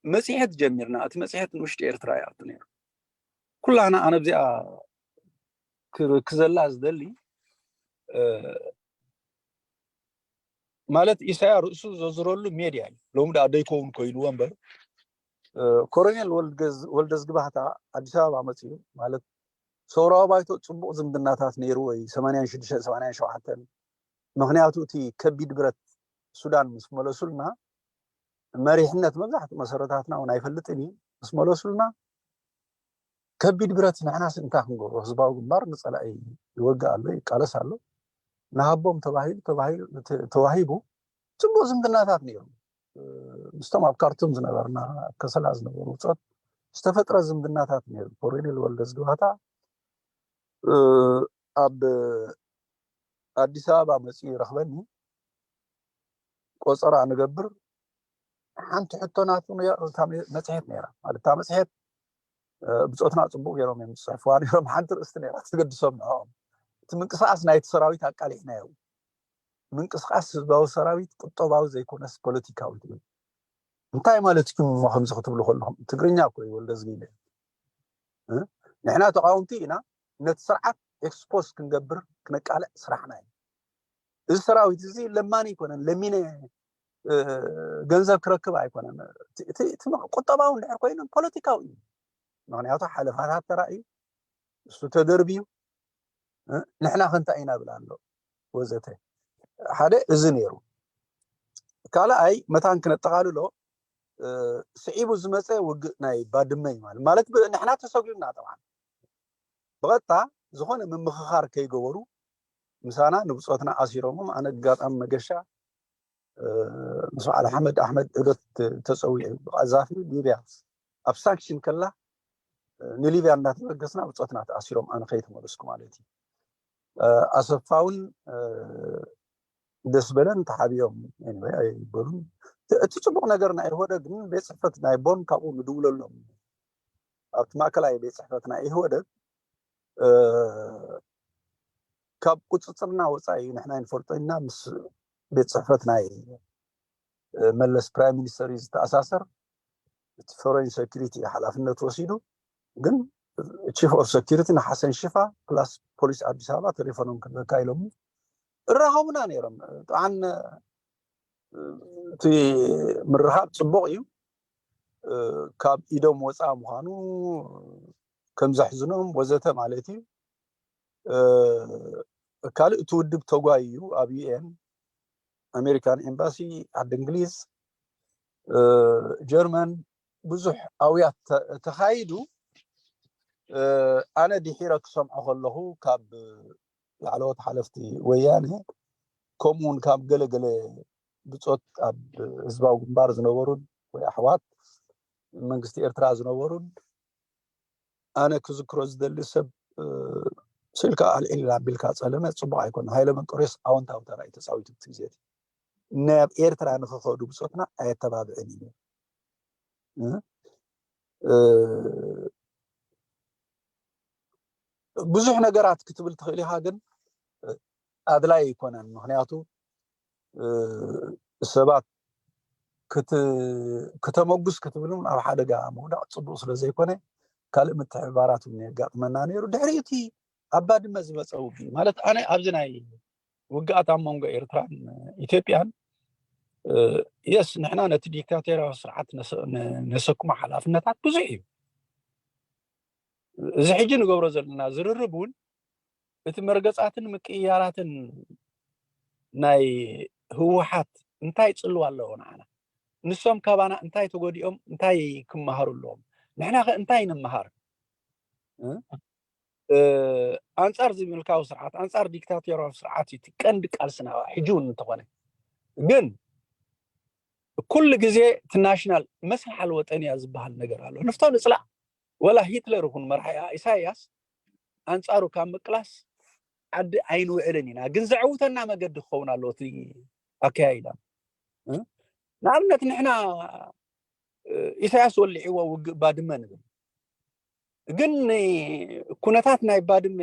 መጽሔት ጀሚርና። እቲ መጽሔት ንውሽጢ ኤርትራ ይኣቱ ነይሩ። ኩላና፣ ኣነ ኣብዚኣ ክዘላ ዝደሊ፣ ማለት ኢሳያ ርእሱ ዘዝረሉ ሜድያ እዩ። ሎሚ ደኣ ደይከውን ኮይንዎ እምበር፣ ኮሎኔል ወልደዝጊ ባህታ ኣዲስ ኣበባ መፅዩ፣ ማለት ሰውራዊ ባይቶ ፅቡቕ ዝምድናታት ነይሩ ወይ ሰማንያን ሽዱሽተን ሰማንያን ሸውዓተን፣ ምክንያቱ እቲ ከቢድ ብረት ሱዳን ምስ መለሱልና፣ መሪሕነት መብዛሕትኡ መሰረታትና እውን ኣይፈልጥን እዩ፣ ምስ መለሱልና ከቢድ ብረት ንሕናስ እንታይ ክንገብሮ? ህዝባዊ ግንባር ንፀላኢ ይወግእ ኣሎ፣ ይቃለስ ኣሎ። ንሃቦም ተባሂሉ ተባሂሉ ተዋሂቡ። ፅቡቕ ዝምድናታት ነይሩ። ምስቶም ኣብ ካርቱም ዝነበርና፣ ኣብ ከሰላ ዝነበሩ ብጾት ዝተፈጥረ ዝምድናታት ነይሩ። ኮሎኔል ወልደዝጊ ባህታ ኣብ ኣዲስ ኣበባ መፂኡ ይረኽበኒ። ቆፀራ ንገብር። ሓንቲ ሕቶ ናቱ መፅሔት ነይራ። ማለት እታ መፅሔት ብጾትና ፅቡቅ ገይሮም እዮም ዝፅሕፍዋ ነይሮም። ሓንቲ ርእስቲ ነይራ ተገድሶም ንዕኦም። እቲ ምንቅስቃስ ናይቲ ሰራዊት ኣቃሊዕናዮ። ምንቅስቃስ ህዝባዊ ሰራዊት ቁጠባዊ ዘይኮነስ ፖለቲካዊ ትብል። እንታይ ማለት እዩ እሞ ከምዚ ክትብሉ ከለኹም? ትግርኛ እኮ እዩ ወልደዝጊ ኢለ። ንሕና ተቃወምቲ ኢና፣ ነቲ ስርዓት ኤክስፖዝ ክንገብር ክነቃልዕ ስራሕና እዩ። እዚ ሰራዊት እዚ ለማኒ ኣይኮነን፣ ለሚነ ገንዘብ ክረክብ ኣይኮነን። እቲ ቁጠባዊ እንድሕር ኮይኑ ፖለቲካዊ እዩ። ምክንያቱ ሓለፋታት ተራእዩ፣ እሱ ተደርብዩ፣ ንሕና ከ እንታይ ኢና ብል ኣሎ ወዘተ። ሓደ እዚ ነይሩ። ካልኣይ መታን ክነጠቓልሎ፣ ስዒቡ ዝመፀ ውግእ ናይ ባድመ እዩ። ማለት ማለት ንሕና ተሰጒምና ጠብዓን ብቐጥታ ዝኾነ ምምኽኻር ከይገበሩ ምሳና ንብፆትና ኣሲሮሞም። ኣነ ኣጋጣሚ መገሻ ምስ በዓል ኣሕመድ ኣሕመድ ዑደት ተፀዊዑ ብቐዛፊ ሊብያ ኣብ ሳንክሽን ከላ ንሊብያ እንዳተበገስና ብፆትና ተኣሲሮም ኣነ ከይተመለስኩ ማለት እዩ። ኣሰፋ እውን ደስ በለን ተሓቢኦም ኣይበሉን። እቲ ፅቡቕ ነገር ናይ ኢህወደግ ግን ቤት ፅሕፈት ናይ ቦን ካብኡ ንድውለሎም ኣብቲ ማእከላይ ቤት ፅሕፈት ናይ ኢህወደግ ካብ ቁፅፅርና ወፃኢ እዩ። ንሕና ይንፈልጦ ኢና ምስ ቤት ፅሕፈት ናይ መለስ ፕራይም ሚኒስተር እዩ ዝተኣሳሰር። እቲ ፎሬን ሴኩሪቲ ሓላፍነት ወሲዱ ግን ቺፍ ኦፍ ሴኩሪቲ ንሓሰን ሽፋ ፕላስ ፖሊስ ኣዲስ ኣበባ ቴሌፎኖም ክንበካ ኢሎም እራኸቡና ነይሮም። ጥዓን እቲ ምርኻብ ፅቡቕ እዩ። ካብ ኢዶም ወፃ ምዃኑ ከም ዘሕዝኖም ወዘተ ማለት እዩ። ካልእ እቲ ውድብ ተጓይ እዩ ኣብ ዩኤን ኣሜሪካን ኤምባሲ ዓዲ እንግሊዝ ጀርመን ብዙሕ ኣውያት ተኻይዱ። ኣነ ድሒረ ክሰምዖ ከለኹ ካብ ላዕለዎት ሓለፍቲ ወያነ ከምኡውን ካብ ገለገለ ብፆት ኣብ ህዝባዊ ግንባር ዝነበሩን ወይ ኣሕዋት መንግስቲ ኤርትራ ዝነበሩን ኣነ ክዝክሮ ዝደሊ ሰብ ስልካ ኣልዒል ኣቢልካ ፀለመ ፅቡቅ ኣይኮነ። ሃይለ መንቀርዮስ ኣወንታዊ ተራ እዩ ተፃዊቱ እቲ ግዜ እቲ። ናብ ኤርትራ ንክኸዱ ብፆትና ኣየተባብዕን እዩ። ብዙሕ ነገራት ክትብል ትኽእል ኢኻ፣ ግን ኣድላይ ኣይኮነን። ምክንያቱ ሰባት ክተመጉስ ክትብል ኣብ ሓደጋ ምውዳቕ ፅቡቅ ስለዘይኮነ ካልእ ምትሕብባራት እውን የጋጥመና ነይሩ። ድሕሪ እቲ ኣብ ባድመ ዝመፀ ውግእ ማለት ኣነ ኣብዚ ናይ ውግኣት ኣብ መንጎ ኤርትራን ኢትዮጵያን የስ ንሕና ነቲ ዲክታቶርያዊ ስርዓት ነሰክሞ ሓላፍነታት ብዙሕ እዩ። እዚ ሕጂ ንገብሮ ዘለና ዝርርብ እውን እቲ መርገፃትን ምቅይያራትን ናይ ህወሓት እንታይ ፅልዋ ኣለዎ ንዓና? ንሶም ካባና እንታይ ተጎዲኦም እንታይ ክመሃሩ ኣለዎም? ንሕና ከ እንታይ ንምሃር? ኣንፃር እዚ ምልካዊ ስርዓት ኣንፃር ዲክታቶርያዊ ስርዓት እዩ እቲ ቀንዲ ቃልስና ሕጂ እውን እንተኾነ። ግን ኩሉ ግዜ እቲ ናሽናል መስርሕ ኣልወጠንያ ዝበሃል ነገር ኣሎ። ንፍቶ ንፅላእ ወላ ሂትለር ይኹን መርሓ ኢሳያስ ኣንፃሩ ካብ ምቅላስ ዓዲ ኣይንውዕልን ኢና፣ ግን ዘዕውተና መገዲ ክኸውን ኣለዎ እቲ ኣካያይዳ። ንኣብነት ንሕና ኢሳያስ ወሊዕዎ ውግእ ባድመ ንብል፣ ግን ኩነታት ናይ ባድመ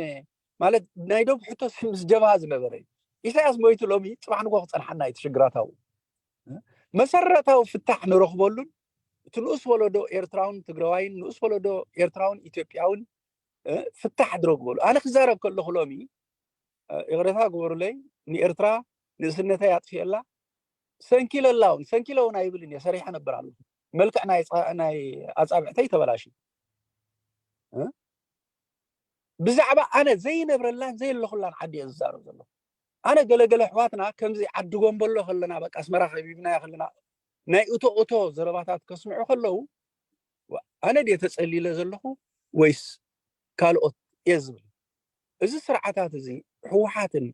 ማለት ናይ ዶብ ሕቶ ምስ ጀብሃ ዝነበረ እዩ። ኢሳያስ ሞይቱ ሎሚ ፅባሕ ንጎ ክፀንሓና እዩ ትሽግራታዊ መሰረታዊ ፍታሕ ንረኽበሉን እቲ ንኡስ ወለዶ ኤርትራውን ትግራዋይን ንኡስ ወለዶ ኤርትራውን ኢትዮጵያውን ፍታሕ ድረግበሉ። ኣነ ክዛረብ ከለኹ ሎሚ ይቕሬታ ግበሩለይ፣ ንኤርትራ ንእስነተይ ኣጥፍኤላ ሰንኪለላ እውን ሰንኪለ እውን ኣይብልን እየ፣ ሰሪሐ ነበር ኣለኹ። መልክዕ ናይ ኣፃብዕተይ ተበላሽ። ብዛዕባ ኣነ ዘይነብረላን ዘየለኹላን ዓዲ እየ ዝዛረብ ዘለኹ። ኣነ ገለገለ ኣሕዋትና ከምዚ ዓዲ ጎንበሎ ከለና በቃ ኣስመራ ከቢብናዮ ከለና ናይ እቶ እቶ ዘረባታት ከስምዑ ከለዉ ኣነ ድየ ተፀሊለ ዘለኹ ወይስ ካልኦት እየ ዝብል። እዚ ስርዓታት እዚ ህወሓትን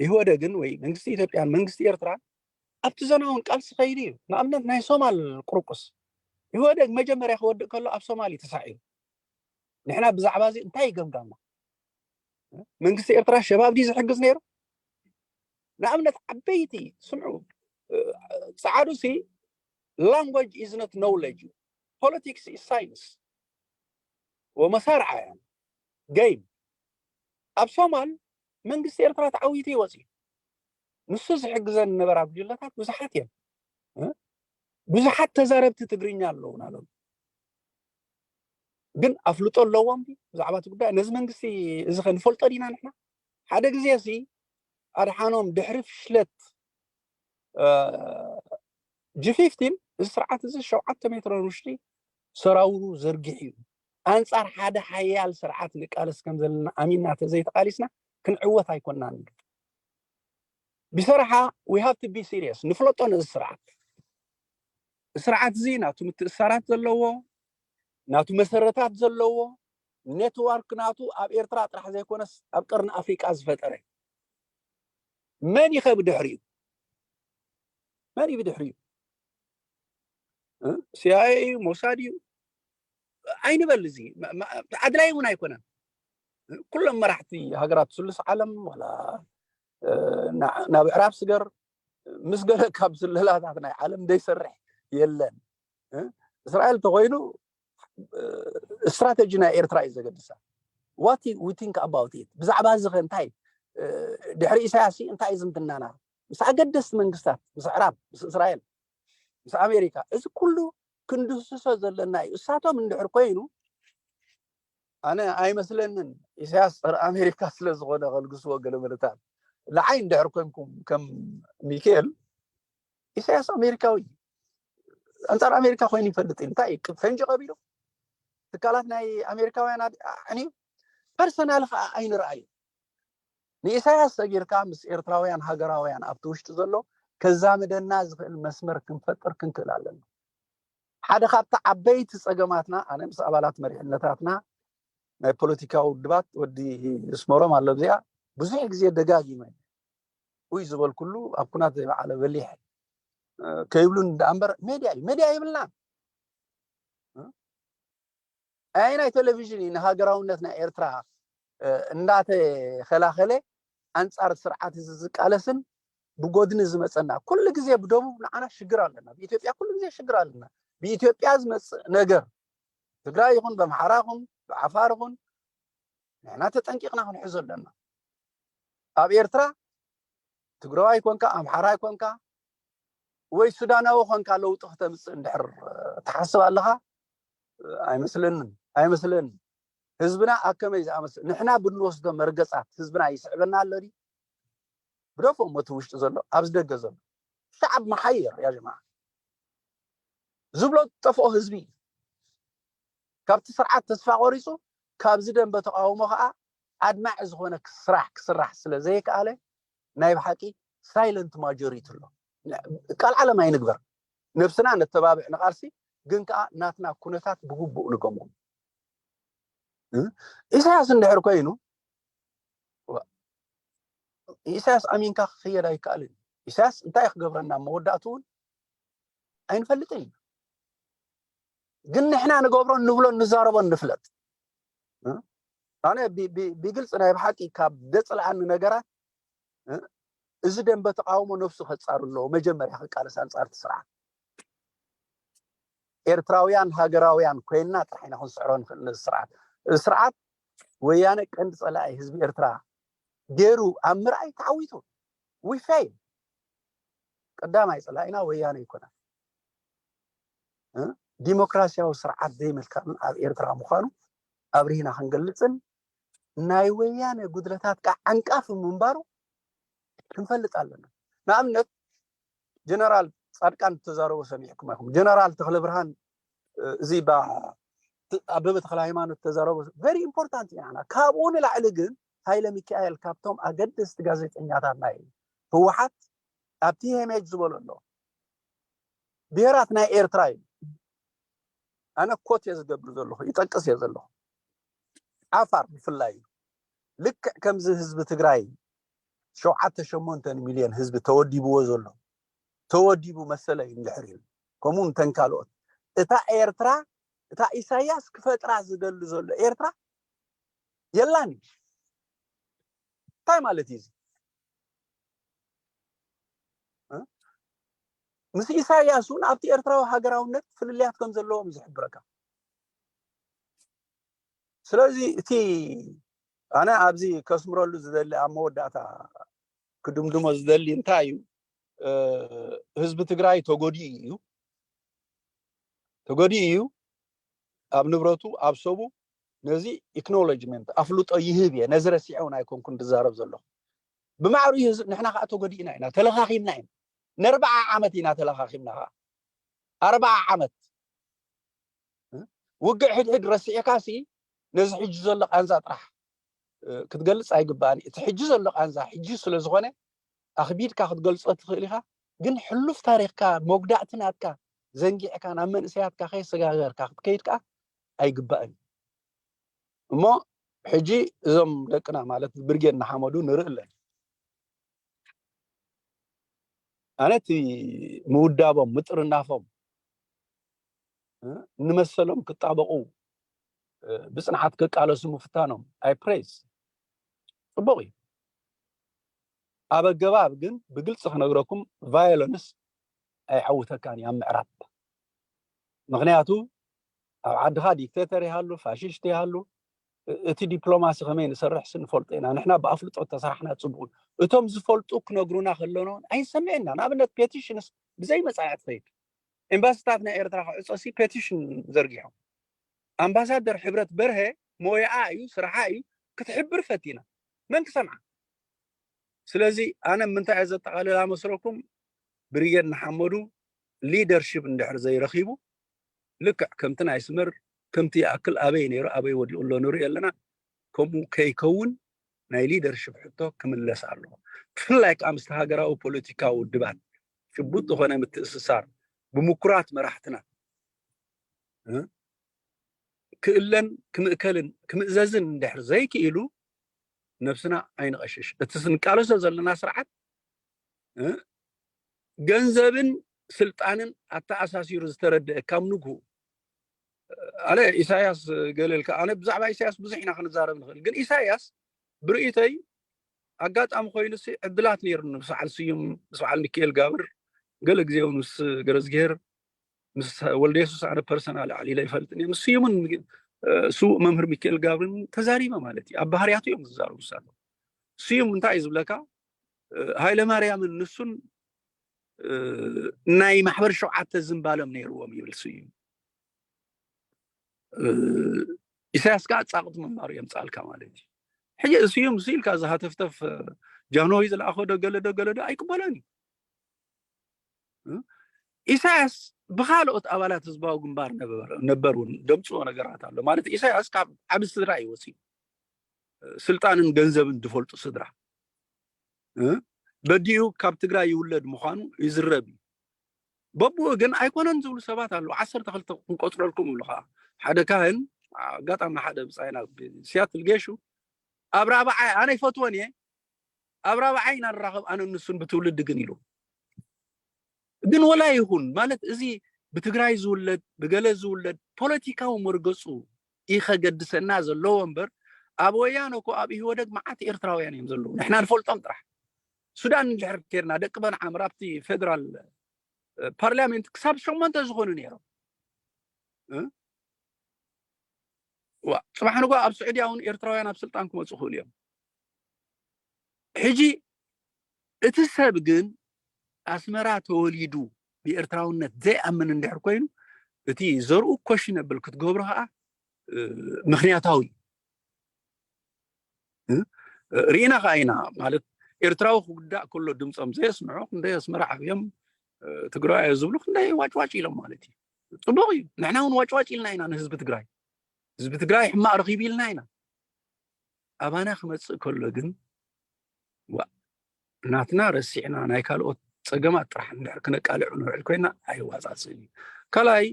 ኢህወደግን ወይ መንግስቲ ኢትዮጵያን መንግስቲ ኤርትራን ኣብቲ ዘናውን ቃልሲ ከይዱ እዩ። ንኣብነት ናይ ሶማል ቁርቁስ ኢህወደግ መጀመርያ ክወድእ ከሎ ኣብ ሶማል እዩ ተሳዒሩ። ንሕና ብዛዕባ እዚ እንታይ ገምጋምና? መንግስቲ ኤርትራ ሸባብ ድዩ ዝሕግዝ ነይሩ? ንኣብነት ዓበይቲ ስምዑ፣ ፃዓዱ ሲ language is not knowledge, politics is science ወመሳርዓ እያ game። ኣብ ሶማል መንግስቲ ኤርትራ ተዓዊቱ ይወፅእ። ንሱ ዝሕግዘን ነበራ ጉጅለታት ብዙሓት እዮም። ብዙሓት ተዛረብቲ ትግርኛ ኣለዉ ናሎም ግን ኣፍልጦ ኣለዎም ብዛዕባ እቲ ጉዳይ ነዚ መንግስቲ እዚ ከንፈልጦ ዲና ንሕና? ሓደ ግዜ ሲ ኣድሓኖም ድሕሪ ፍሽለት ጂ ፊፍቲን እዚ ስርዓት እዚ ሸውዓተ ሜትሮ ንውሽጢ ሰራውሩ ዘርጊሕ እዩ። ኣንፃር ሓደ ሓያል ስርዓት ንቃለስ ከም ዘለና ኣሚንና ተዘይተቃሊስና ክንዕወት ኣይኮንናን። ብሰራሓ we have to be serious ንፍለጦ ነዚ ስርዓት። ስርዓት እዚ ናቱ ምትእሳራት ዘለዎ ናቱ መሰረታት ዘለዎ ኔትዋርክ ናቱ ኣብ ኤርትራ ጥራሕ ዘይኮነስ ኣብ ቀርኒ ኣፍሪቃ ዝፈጠረ መን ይኸ ብድሕሪኡ መን እዩ ብድሕሪኡ? ሲኣይኤ እዩ ሞሳድ እዩ ኣይንበል። እዚ ኣድላይ እውን ኣይኮነን። ኩሎም መራሕቲ ሃገራት ስሉስ ዓለም ወላ ናብ ዕራብ ስገር ምስ ገለ ካብ ስለላታት ናይ ዓለም ዘይሰርሕ የለን። እስራኤል ተኮይኑ ስትራተጂ ናይ ኤርትራ እዩ ዘገድሳ። What we think about it ብዛዕባ እዚ ከ እንታይ ድሕሪ ኢሳያስ እንታይ ዝምድናና ምስ ኣገደስቲ መንግስታት ምስ ዕራብ ምስ እስራኤል ምስ ኣሜሪካ እዚ ኩሉ ክንድህስሶ ዘለና እዩ። እሳቶም እንድሕር ኮይኑ ኣነ ኣይመስለንን ኢሳያስ ጸረ ኣሜሪካ ስለ ዝኾነ ከልግስዎ ገለ መለታት ንዓይ እንድሕር ኮንኩም ከም ሚካኤል ኢሳያስ ኣሜሪካዊ እዩ። ኣንጻር ኣሜሪካ ኮይኑ ይፈልጥ እዩ። እንታይ እዩ ፈንጂ ቀቢሉ ትካላት ናይ ኣሜሪካውያን ኣዕንዩ ፐርሰናል ከዓ ኣይንርኣዩ። ንኢሳያስ ሰጊርካ ምስ ኤርትራውያን ሃገራውያን ኣብቲ ውሽጢ ዘሎ ከዛምደና ዝኽእል መስመር ክንፈጥር ክንክእል ኣለና። ሓደ ካብቲ ዓበይቲ ጸገማትና ኣነ ምስ ኣባላት መሪሕነታትና ናይ ፖለቲካዊ ውድባት ወዲ ኣስመሮም ኣሎ እዚኣ ብዙሕ ግዜ ደጋጊመ ውይ ዝበልኩሉ ኣብ ኩናት ዘይበዓለ በሊሕ ከይብሉን ደኣ እምበር ሜድያ እዩ ሜድያ የብልና ኣይ ናይ ቴሌቪዥን እዩ ንሃገራውነት ናይ ኤርትራ እንዳተኸላኸለ ኣንጻር ስርዓት እዚ ዝቃለስን ብጎድኒ ዝመፀና ኩሉ ግዜ ብደቡብ ንዓና ሽግር ኣለና ብኢትዮጵያ ኩሉ ግዜ ሽግር ኣለና ብኢትዮጵያ ዝመፅእ ነገር ትግራይ ይኹን በምሓራ ይኹን ብዓፋር ይኹን ንሕና ተጠንቂቕና ክንሕዞ ኣለና። ኣብ ኤርትራ ትግራዋይ ኮንካ፣ ኣምሓራይ ኮንካ፣ ወይ ሱዳናዊ ኮንካ ለውጢ ክተምፅእ እንድሕር ትሓስብ ኣለኻ? ኣይመስለንን፣ ኣይመስለንን። ህዝብና ኣብ ከመይ ዝኣመስ ንሕና ብንወስዶ መርገፃት ህዝብና ይስዕበና ኣሎ ድዩ? ብደፎ እሞ እቲ ውሽጢ ዘሎ ኣብዚ ደገ ዘሎ ሻዕብ መሓየር ያ ጀማ ዝብሎ ጠፍኦ ህዝቢ እዩ። ካብቲ ስርዓት ተስፋ ቆሪፁ ካብዚ ደንበ ተቃውሞ ከዓ ኣድማዒ ዝኾነ ስራሕ ክስራሕ ስለ ዘይከኣለ ናይ ብሓቂ ሳይለንት ማጆሪቲ ኣሎ። ቃል ዓለም ኣይንግበር፣ ነብስና ነተባብዕ ንቃልሲ፣ ግን ከዓ ናትና ኩነታት ብግቡእ ንገምግም። እ? ኢሳያስ እንድሕር ኮይኑ ዋ፣ ኢሳያስ ኣሚንካ ክኽየድ ኣይከኣልን። ኢሳያስ እንታይ ክገብረና መወዳእቱ እውን ኣይንፈልጥን ኢና። ግን ንሕና ንገብሮን ንብሎን ንዛረቦን ንፍለጥ። እ? ኣነ ቢ- ቢ- ብግልፂ ናይ ብሓቂ ካብ ደፅልኣኒ ነገራት እ? እዚ ደንበ ተቃውሞ ነብሱ ከፃሩ ኣለዎ። መጀመርያ ክቃለስ ኣንፃር እቲ ስርዓት ኤርትራውያን ሃገራውያን ኮይንና ጥራሕ ኢና ክንስዕሮ ንኽእል ነዚ ስርዓት። እዚ ስርዓት ወያነ ቀንዲ ፀላኢ ህዝቢ ኤርትራ ገይሩ ኣብ ምርኣይ ተዓዊቱ። We fail። ቀዳማይ ፀላኢና ወያነ ኣይኮነን። እ? ዲሞክራሲያዊ ስርዓት ዘይምትካልን ኣብ ኤርትራ ምዃኑ ኣብሪህና ክንገልጽን ናይ ወያነ ጉድለታት ከዓ ዓንቃፊ ምንባሩ ክንፈልጥ ኣለና። ንኣብነት ጀነራል ፃድቃን እተዛረቦ ሰሚዕኩም ኢኹም። ጀነራል ተኽለ ብርሃን እ፣ እዚ ባ ት- ኣበበ ተኽለ ሃይማኖት ተዛረቦ very important ኢና። ካብኡ ንላዕሊ ግን ሃይለ ሚካኤል ካብቶም ኣገደስቲ ጋዜጠኛታት ናይ ህወሓት ኣብ ቲኤምኤች ዝበሎ ኣሎ። ብሄራት ናይ ኤርትራ እዩ። ኣነ ኮት እየ ዝገብር ዘለኹ፣ ይጠቅስ እየ ዘለኹ። ዓፋር ብፍላይ እዩ። ልክዕ ከምዚ ህዝቢ ትግራይ ሸውዓተ ሸሞንተ ሚልዮን ህዝቢ ተወዲብዎ ዘሎ፣ ተወዲቡ መሰለ እዩ እንድሕር ኢሉ፣ ከምኡ እንተን ካልኦት፣ እታ ኤርትራ፣ እታ ኢሳያስ ክፈጥራ ዝደሊ ዘሎ ኤርትራ የላን እዩ። እንታይ ማለት እዩ እዚ? እ? ምስ ኢሳያስ እውን ኣብቲ ኤርትራዊ ሃገራውነት ፍልልያት ከም ዘለዎም እዩ ዝሕብረካ። ስለዚ እቲ ኣነ ኣብዚ ከስምረሉ ዝደሊ ኣብ መወዳእታ ክድምድሞ ዝደሊ እንታይ እዩ፣ እ፣ ህዝቢ ትግራይ ተጎዲኡ እዩ፣ ተጎዲኡ እዩ ኣብ ንብረቱ ኣብ ሰቡ። ነዚ ኢክኖሎጅመንት ኣፍልጦ ይህብ እየ። ነዚ ረሲዐ እውን ኣይኮንኩን ዝዛረብ ዘለኹ። ብማዕሩ እዩ ህዝቢ፣ ንሕና ከዓ ተጎዲእና ኢና፣ ተለኻኺምና ኢና። ንኣርባዓ ዓመት ኢና ተለኻኺምና ከዓ። ኣርባዓ ዓመት ውግእ ሕድሕድ ረሲዕካ ሲ ነዚ ሕጂ ዘሎ ቃንዛ ጥራሕ እ፣ ክትገልጽ ኣይግባእን። እቲ ሕጂ ዘሎ ቃንዛ ሕጂ ስለ ዝኾነ ኣኽቢድካ ክትገልጾ ትኽእል ኢኻ። ግን ሕሉፍ ታሪኽካ፣ መጉዳእቲ ናትካ ዘንጊዕካ ናብ መንእሰያትካ ከይሰጋገርካ ክትከይድ ከኣ ኣይግባእን። እሞ ሕጂ እዞም ደቅና ማለት ብርጌድ ንሓመዱ ንርኢ ኣለና። ኣነ እቲ ምውዳቦም፣ ምጥርናፎም፣ እ፣ ንመሰሎም ክጣበቑ፣ እ፣ ብጽንዓት ክቃለሱ ምፍታኖም ኣይ ፕሬዝ። ጽቡቕ እዩ። ኣብ ኣገባብ ግን ብግልጺ ክነግረኩም ቫዮለንስ ኣይዓውተካን እዩ ኣብ ምዕራብ። ምኽንያቱ ኣብ ዓድኻ ዲክቴተር ይሃሉ፣ ፋሽስት ይሃሉ፣ እ-፣ እቲ ዲፕሎማሲ ከመይ ንሰርሕ ሲ ንፈልጦ ኢና። ንሕና ብኣፍልጦ ተሰራሕና ጽቡቕ እዩ። እቶም ዝፈልጡ ክነግሩና ከለዉ ኣይንሰምዕን ኢና። ንኣብነት ፔቲሽንስ ብዘይ መጻንዕ ትኸይድ። ኤምባሲታት ናይ ኤርትራ ክዕጾ ሲ ፔቲሽን ዘርጊሖም። ኣምባሳደር ሕብረት በርሀ ሞያኣ እዩ፣ ስራሓ እዩ፣ ክትሕብር ፈቲና። መን ክሰምዓ? ስለዚ ኣነ ምንታይ እየ ዘጠቓልላ መስለኩም? ብርጌድ ንሓመዱ ሊደርሺፕ እንድሕር ዘይረኺቡ ልክዕ ከምቲ ናይ ስመር ከምቲ ይኣክል ኣበይ ነይሩ ኣበይ ወዲቑ ኣሎ ንርኢ ኣለና። ከምኡ ከይከውን ናይ ሊደርሺፕ ሕቶ ክምለስ ኣለዎ። ብፍላይ ከዓ ምስቲ ሃገራዊ ፖለቲካዊ ውድባት ጭቡጥ ዝኾነ ምትእስሳር ብምኩራት መራሕትና እ፣ ክእለን ክምእከልን ክምእዘዝን እንድሕር ዘይክኢሉ ነብስና ኣይንቐሽሽ። እቲ ስንቃለሶ ዘለና ስርዓት እ፣ ገንዘብን ስልጣንን ኣተኣሳሲሩ ዝተረደአ ካብ ንግሁ ኣነ ኢሳያስ ገለ ኢልካ ኣነ ብዛዕባ ኢሳያስ ብዙሕ ኢና ክንዛረብ ንኽእል፣ ግን ኢሳያስ ብርእይተይ ኣጋጣሚ ኮይኑ ሲ ዕድላት ነይሩ ምስ በዓል ስዩም ምስ በዓል ሚካኤል ጋብር ገለ ግዜ እውን ምስ ገረዝግሄር ምስ ወልደ የሱስ ኣነ ፐርሰናል ዓሊለ ይፈልጥን እየ ምስ ስዩምን ስዉእ መምህር ሚካኤል ጋብርን ተዛሪበ ማለት እዩ። ኣብ ባህርያቱ እዮም ዝዛረቡ ሳለ። ስዩም እንታይ እዩ ዝብለካ? ሃይለ ማርያምን ንሱን ናይ ማሕበር ሸውዓተ ዝንባለም ነይርዎም ይብል ስዩም። ኢሳያስ ከዓ ጻቕጥ ምንባሩ የምጻልካ ማለት እዩ። ሕጂ ስዩም ስኢልካ ዝሃተፍተፍ ጃንሆይ ዝለኣኾ ዶ ገለ ዶ ገለ ዶ ኣይቅበሎን እዩ። ኢሳያስ ብኻልኦት ኣባላት ህዝባዊ ግንባር ነበር እውን ደምፅዎ ነገራት ኣሎ ማለት። ኢሳያስ ካብ ዓቢ ስድራ እዩ ወፂኡ። ስልጣንን ገንዘብን ዝፈልጡ ስድራ። በዲኡ ካብ ትግራይ ይውለድ ምዃኑ ይዝረብ እዩ። በብኡ ግን ኣይኮነን ዝብሉ ሰባት ኣለዉ። ዓሰርተ ክልተ ክንቆፅረልኩም ይብሉ ከዓ ሓደ ካህን፣ ኣጋጣሚ ሓደ ብፃይ ናብ ሲያትል ጌሹ ኣብ ራብዓይ፣ ኣነ ይፈትወን እየ፣ ኣብ ራብዓይ ኢና ንራኸብ ኣነ ንሱን ብትውልዲ ግን ኢሉ። ግን ወላ ይኹን ማለት እዚ ብትግራይ ዝውለድ ብገለ ዝውለድ ፖለቲካዊ መርገፁ ይኸገድሰና ዘለዎ እምበር ኣብ ወያነ እኮ ኣብ ኢህወደግ መዓት ኤርትራውያን እዮም ዘለዉ። ንሕና ንፈልጦም ጥራሕ። ሱዳን እንድሕር ኬርና ደቂ በንዓምር ኣብቲ ፌደራል ፓርላሜንት ክሳብ ሸሞንተ ዝኾኑ ነይሮም። ዋ፣ ፅባሕ ንጎ ኣብ ስዑድያ እውን ኤርትራውያን ኣብ ስልጣን ክመፁ ክእሉ እዮም። ሕጂ እቲ ሰብ ግን ኣስመራ ተወሊዱ ብኤርትራውነት ዘይኣምን እንድሕር ኮይኑ እቲ ዘርኡ ኮሽነብል ክትገብሮ ከዓ ምክንያታዊ ርኢና ከዓ ኢና ማለት ኤርትራዊ ክጉዳእ ከሎ ድምፆም ዘየስምዑ ክንደይ ኣስመራ ዓብዮም ትግራይ ዝብሉ ክንደይ ዋጭዋጭ ኢሎም ማለት እዩ። ፅቡቅ እዩ። ንሕና እውን ዋጭዋጭ ኢልና ኢና ንህዝቢ ትግራይ። ህዝቢ ትግራይ ሕማቅ ረኪቡ ኢልና ኢና። ኣባና ክመፅእ ከሎ ግን ዋ ናትና ረሲዕና ናይ ካልኦት ፀገማት ጥራሕ እንድሕር ክነቃልዑ ንውዕል ኮይና ኣይዋፃፅእን እዩ። ካልኣይ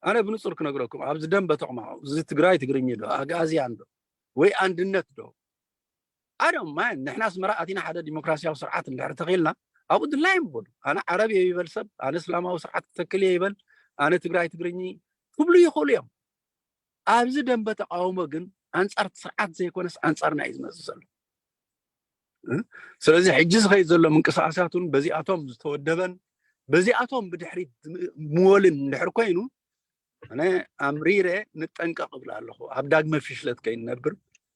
ኣነ ብንፁር ክነግረኩም ኣብዚ ደንበ ተቕማዖ እዚ ትግራይ ትግርኝ ዶ ኣግኣዝያን ዶ ወይ ኣንድነት ዶ ኣዶም ማን ንሕና ኣስመራ ኣቲና ሓደ ዲሞክራሲያዊ ስርዓት እንድሕር ተኺልና ኣብኡ ድላዮም በሉ። ኣነ ዓረብ እየ ይበል ሰብ፣ ኣነ እስላማዊ ስርዓት ክተክል እየ ይበል፣ ኣነ ትግራይ ትግርኝ ክብሉ ይኽእሉ እዮም። ኣብዚ ደንበ ተቃውሞ ግን ኣንጻር እቲ ስርዓት ዘይኮነስ ኣንጻርና እዩ ዝመጽእ ዘሎ። ስለዚ ሕጂ ዝኸይድ ዘሎ ምንቅስቃሳት እውን በዚኣቶም ዝተወደበን በዚኣቶም ብድሕሪት ምወልን እንድሕር ኮይኑ ኣነ ኣምሪረ ንጠንቀቕ እብል ኣለኹ። ኣብ ዳግመ ፊሽለት ከይንነብር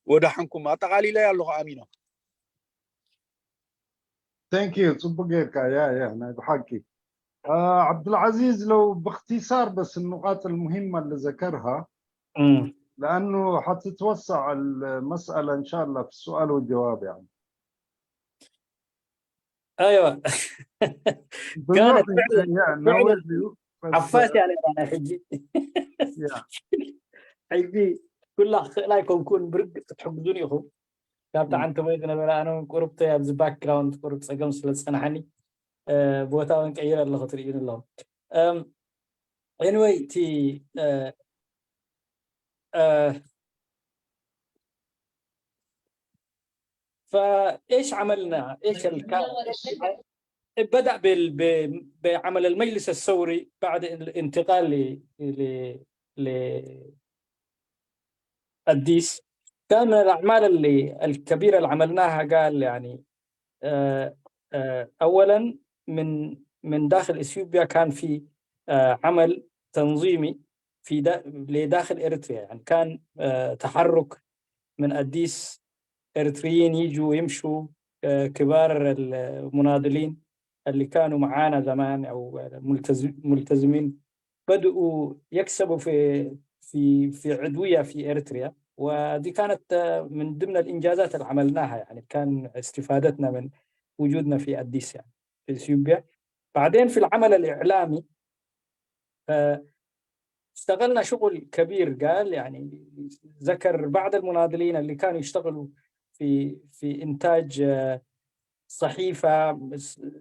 ወዳሓንኩም ኣጠቓሊለ ኣለኹ ኣሚኖ። Thank you ጽቡቅ ጌርካ ያ ያ ናይ ብሓቂ عبد العزيز لو باختصار بس النقاط المهمة اللي ذكرها لأنه حتتوسع المسألة إن شاء الله في السؤال والجواب يعني ايوه كانت فعلا فعلا حفاس يعني انا حجي حجي كل اخ لا يكون كون برق تحقدوني اخو كابتا عن تبغي انا انا قربت يا باك جراوند قرب سقم سلسنا حني ቦታ እውን ቀይረ ኣለኹ ትርእዩን ኣለኹም anyway እቲ فايش عملنا ايش الكا بدأ بال بعمل المجلس الثوري بعد الانتقال ل لأديس كان من الأعمال اللي الكبيرة اللي عملناها قال يعني اولا من من داخل اثيوبيا كان في عمل تنظيمي في لداخل اريتريا يعني كان تحرك من اديس اريتريين يجوا يمشوا كبار المناضلين اللي كانوا معانا زمان او ملتزمين بدأوا يكسبوا في في في عضوية في اريتريا ودي كانت من ضمن الانجازات اللي عملناها يعني كان استفادتنا من وجودنا في اديس يعني في اثيوبيا بعدين في العمل الاعلامي اشتغلنا شغل كبير قال يعني ذكر بعض المناضلين اللي كانوا يشتغلوا في في انتاج صحيفه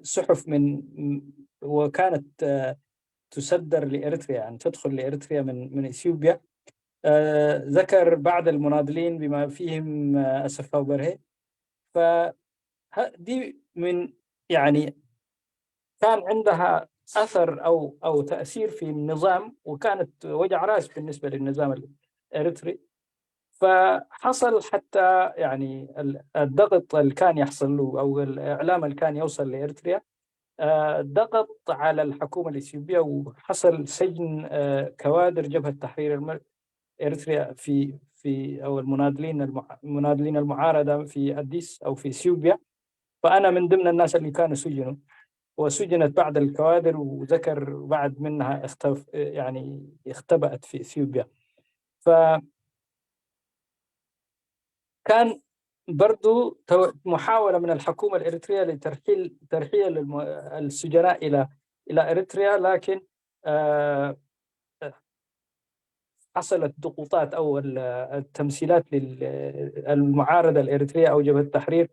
صحف من وكانت تصدر لاريتريا يعني تدخل لاريتريا من من اثيوبيا ذكر بعض المناضلين بما فيهم اسفاو برهي فدي من يعني كان عندها اثر او او تاثير في النظام وكانت وجع راس بالنسبه للنظام الاريتري فحصل حتى يعني الضغط اللي كان يحصل له او الاعلام اللي كان يوصل لاريتريا ضغط على الحكومه الاثيوبيه وحصل سجن كوادر جبهه تحرير المركز إريتريا في في أو المناضلين المع... مناضلين المعارضة في أديس أو في إثيوبيا. فأنا من ضمن الناس اللي كانوا سجنوا، وسجنت بعض الكوادر، وذكر بعض منها اختف يعني اختبأت في إثيوبيا. فكان برضو محاولة من الحكومة الإريترية لترحيل ترحيل السجناء إلى إلى إريتريا، لكن آه، حصلت ضغوطات أو التمثيلات للمعارضة الإريترية أو جبهة التحرير،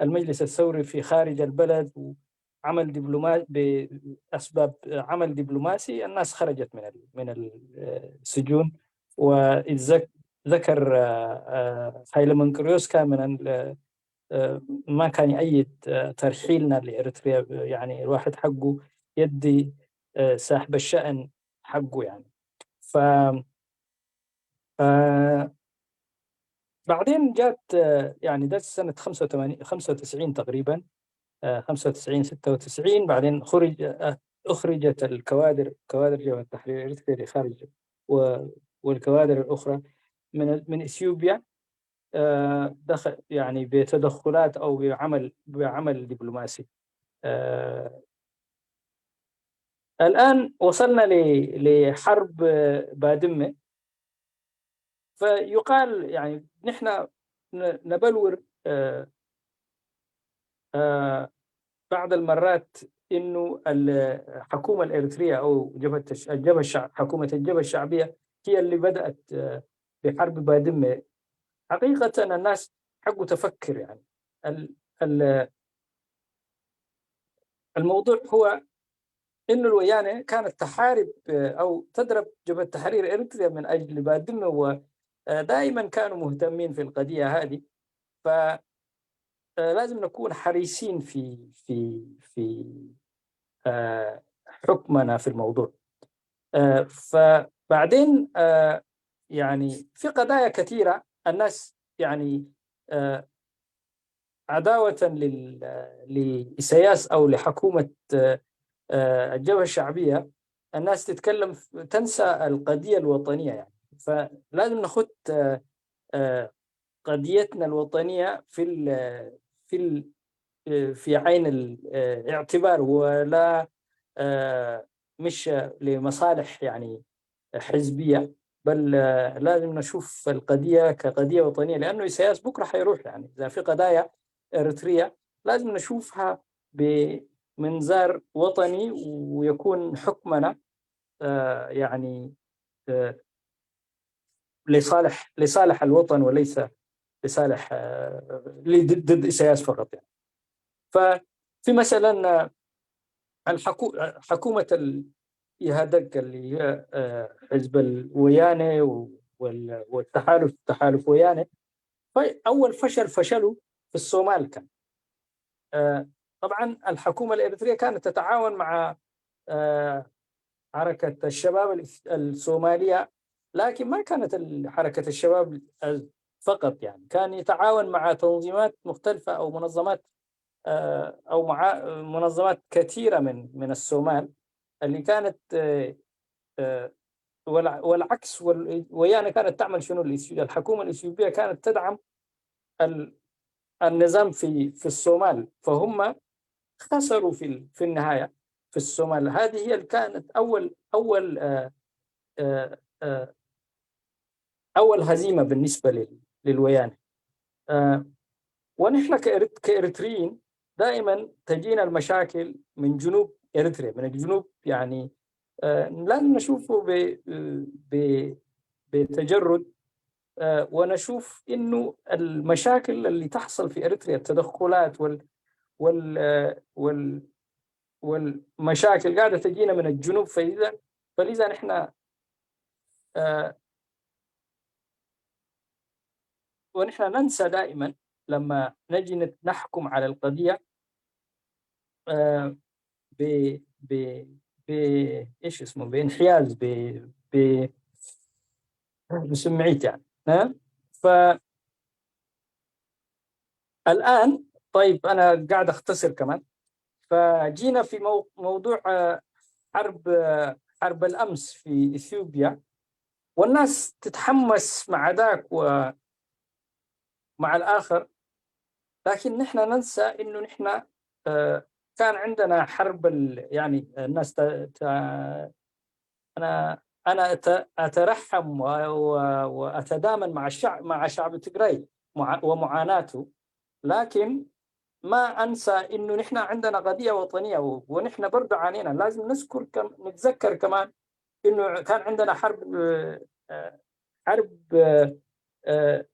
المجلس الثوري في خارج البلد، وعمل دبلوماسي بأسباب عمل دبلوماسي. الناس خرجت من من السجون، وذكر هايلي منقريوس كان من ما كان يؤيد ترحيلنا لإريتريا. يعني الواحد حقه يدي صاحب الشأن حقه يعني. ف بعدين جات يعني ده سنة خمسة وثمانين خمسة وتسعين تقريبا، خمسة وتسعين ستة وتسعين، بعدين خرج أخرجت الكوادر، كوادر جبهة التحرير الإريتري خارج والكوادر الأخرى من من إثيوبيا دخل يعني بتدخلات أو بعمل بعمل دبلوماسي. الآن وصلنا لحرب بادمة، فيقال يعني نحن نبلور بعض المرات إنه الحكومة الإريترية أو جبهة الجبهة الشعب حكومة الجبهة الشعبية هي اللي بدأت بحرب بادمة. حقيقة الناس حقه تفكر يعني الموضوع هو إنه الويانة كانت تحارب أو تضرب جبهة تحرير إريتريا من أجل بادمة، ودائما كانوا مهتمين في القضية هذه. فلازم نكون حريصين في في في حكمنا في الموضوع. فبعدين يعني في قضايا كثيرة الناس يعني عداوة لإسياس أو لحكومة الجبهة الشعبية، الناس تتكلم تنسى القضية الوطنية يعني. فلازم نخد قضيتنا الوطنية في في في عين الاعتبار، ولا مش لمصالح يعني حزبية، بل لازم نشوف القضية كقضية وطنية، لأنه إسياس بكرة حيروح يعني. إذا في قضايا إريترية لازم نشوفها بمنظار وطني، ويكون حكمنا يعني لصالح لصالح الوطن وليس لصالح ضد إسياس فقط يعني. ففي مثلا الحكو... حكومة الإيهادق اللي هي حزب الويانة والتحالف تحالف ويانة، أول فشل فشلوا في الصومال كان طبعا الحكومة الإريترية كانت تتعاون مع حركة الشباب الصومالية، لكن ما كانت حركة الشباب فقط يعني، كان يتعاون مع تنظيمات مختلفة أو منظمات أو مع منظمات كثيرة من من الصومال اللي كانت والعكس. ويانا كانت تعمل شنو؟ الحكومة الإثيوبية كانت تدعم النظام في في الصومال، فهم خسروا في في النهاية في الصومال. هذه هي كانت أول أول آه، آه، آه، أول هزيمة بالنسبة للويان. ونحن كإريتريين دائما تجينا المشاكل من جنوب إريتريا، من الجنوب يعني. لازم نشوفه بتجرد، ونشوف إنه المشاكل اللي تحصل في إريتريا، التدخلات وال وال وال والمشاكل قاعدة تجينا من الجنوب. فإذا فلذا نحن آه، ونحن ننسى دائما لما نجي نحكم على القضية آه، ب ب ب ايش اسمه، بانحياز، ب ب بسمعيت يعني. ها؟ ف الآن طيب، أنا قاعد أختصر كمان. فجينا في مو... موضوع آه، حرب آه، حرب الأمس في إثيوبيا. والناس تتحمس مع ذاك ومع الآخر، لكن نحن ننسى إنه نحن، آه، كان عندنا حرب ال-، يعني الناس ت-، ت-، أنا، أنا أت-، أترحم و-، و-، وأتدامن مع الشعب، مع شعب تجراي مع-، ومعاناته، لكن ما أنسى إنه نحن عندنا قضية وطنية و-، ونحن برضو عانينا. لازم نذكر كم-، نتذكر كمان إنه كان عندنا حرب، آه، حرب، آه، آه،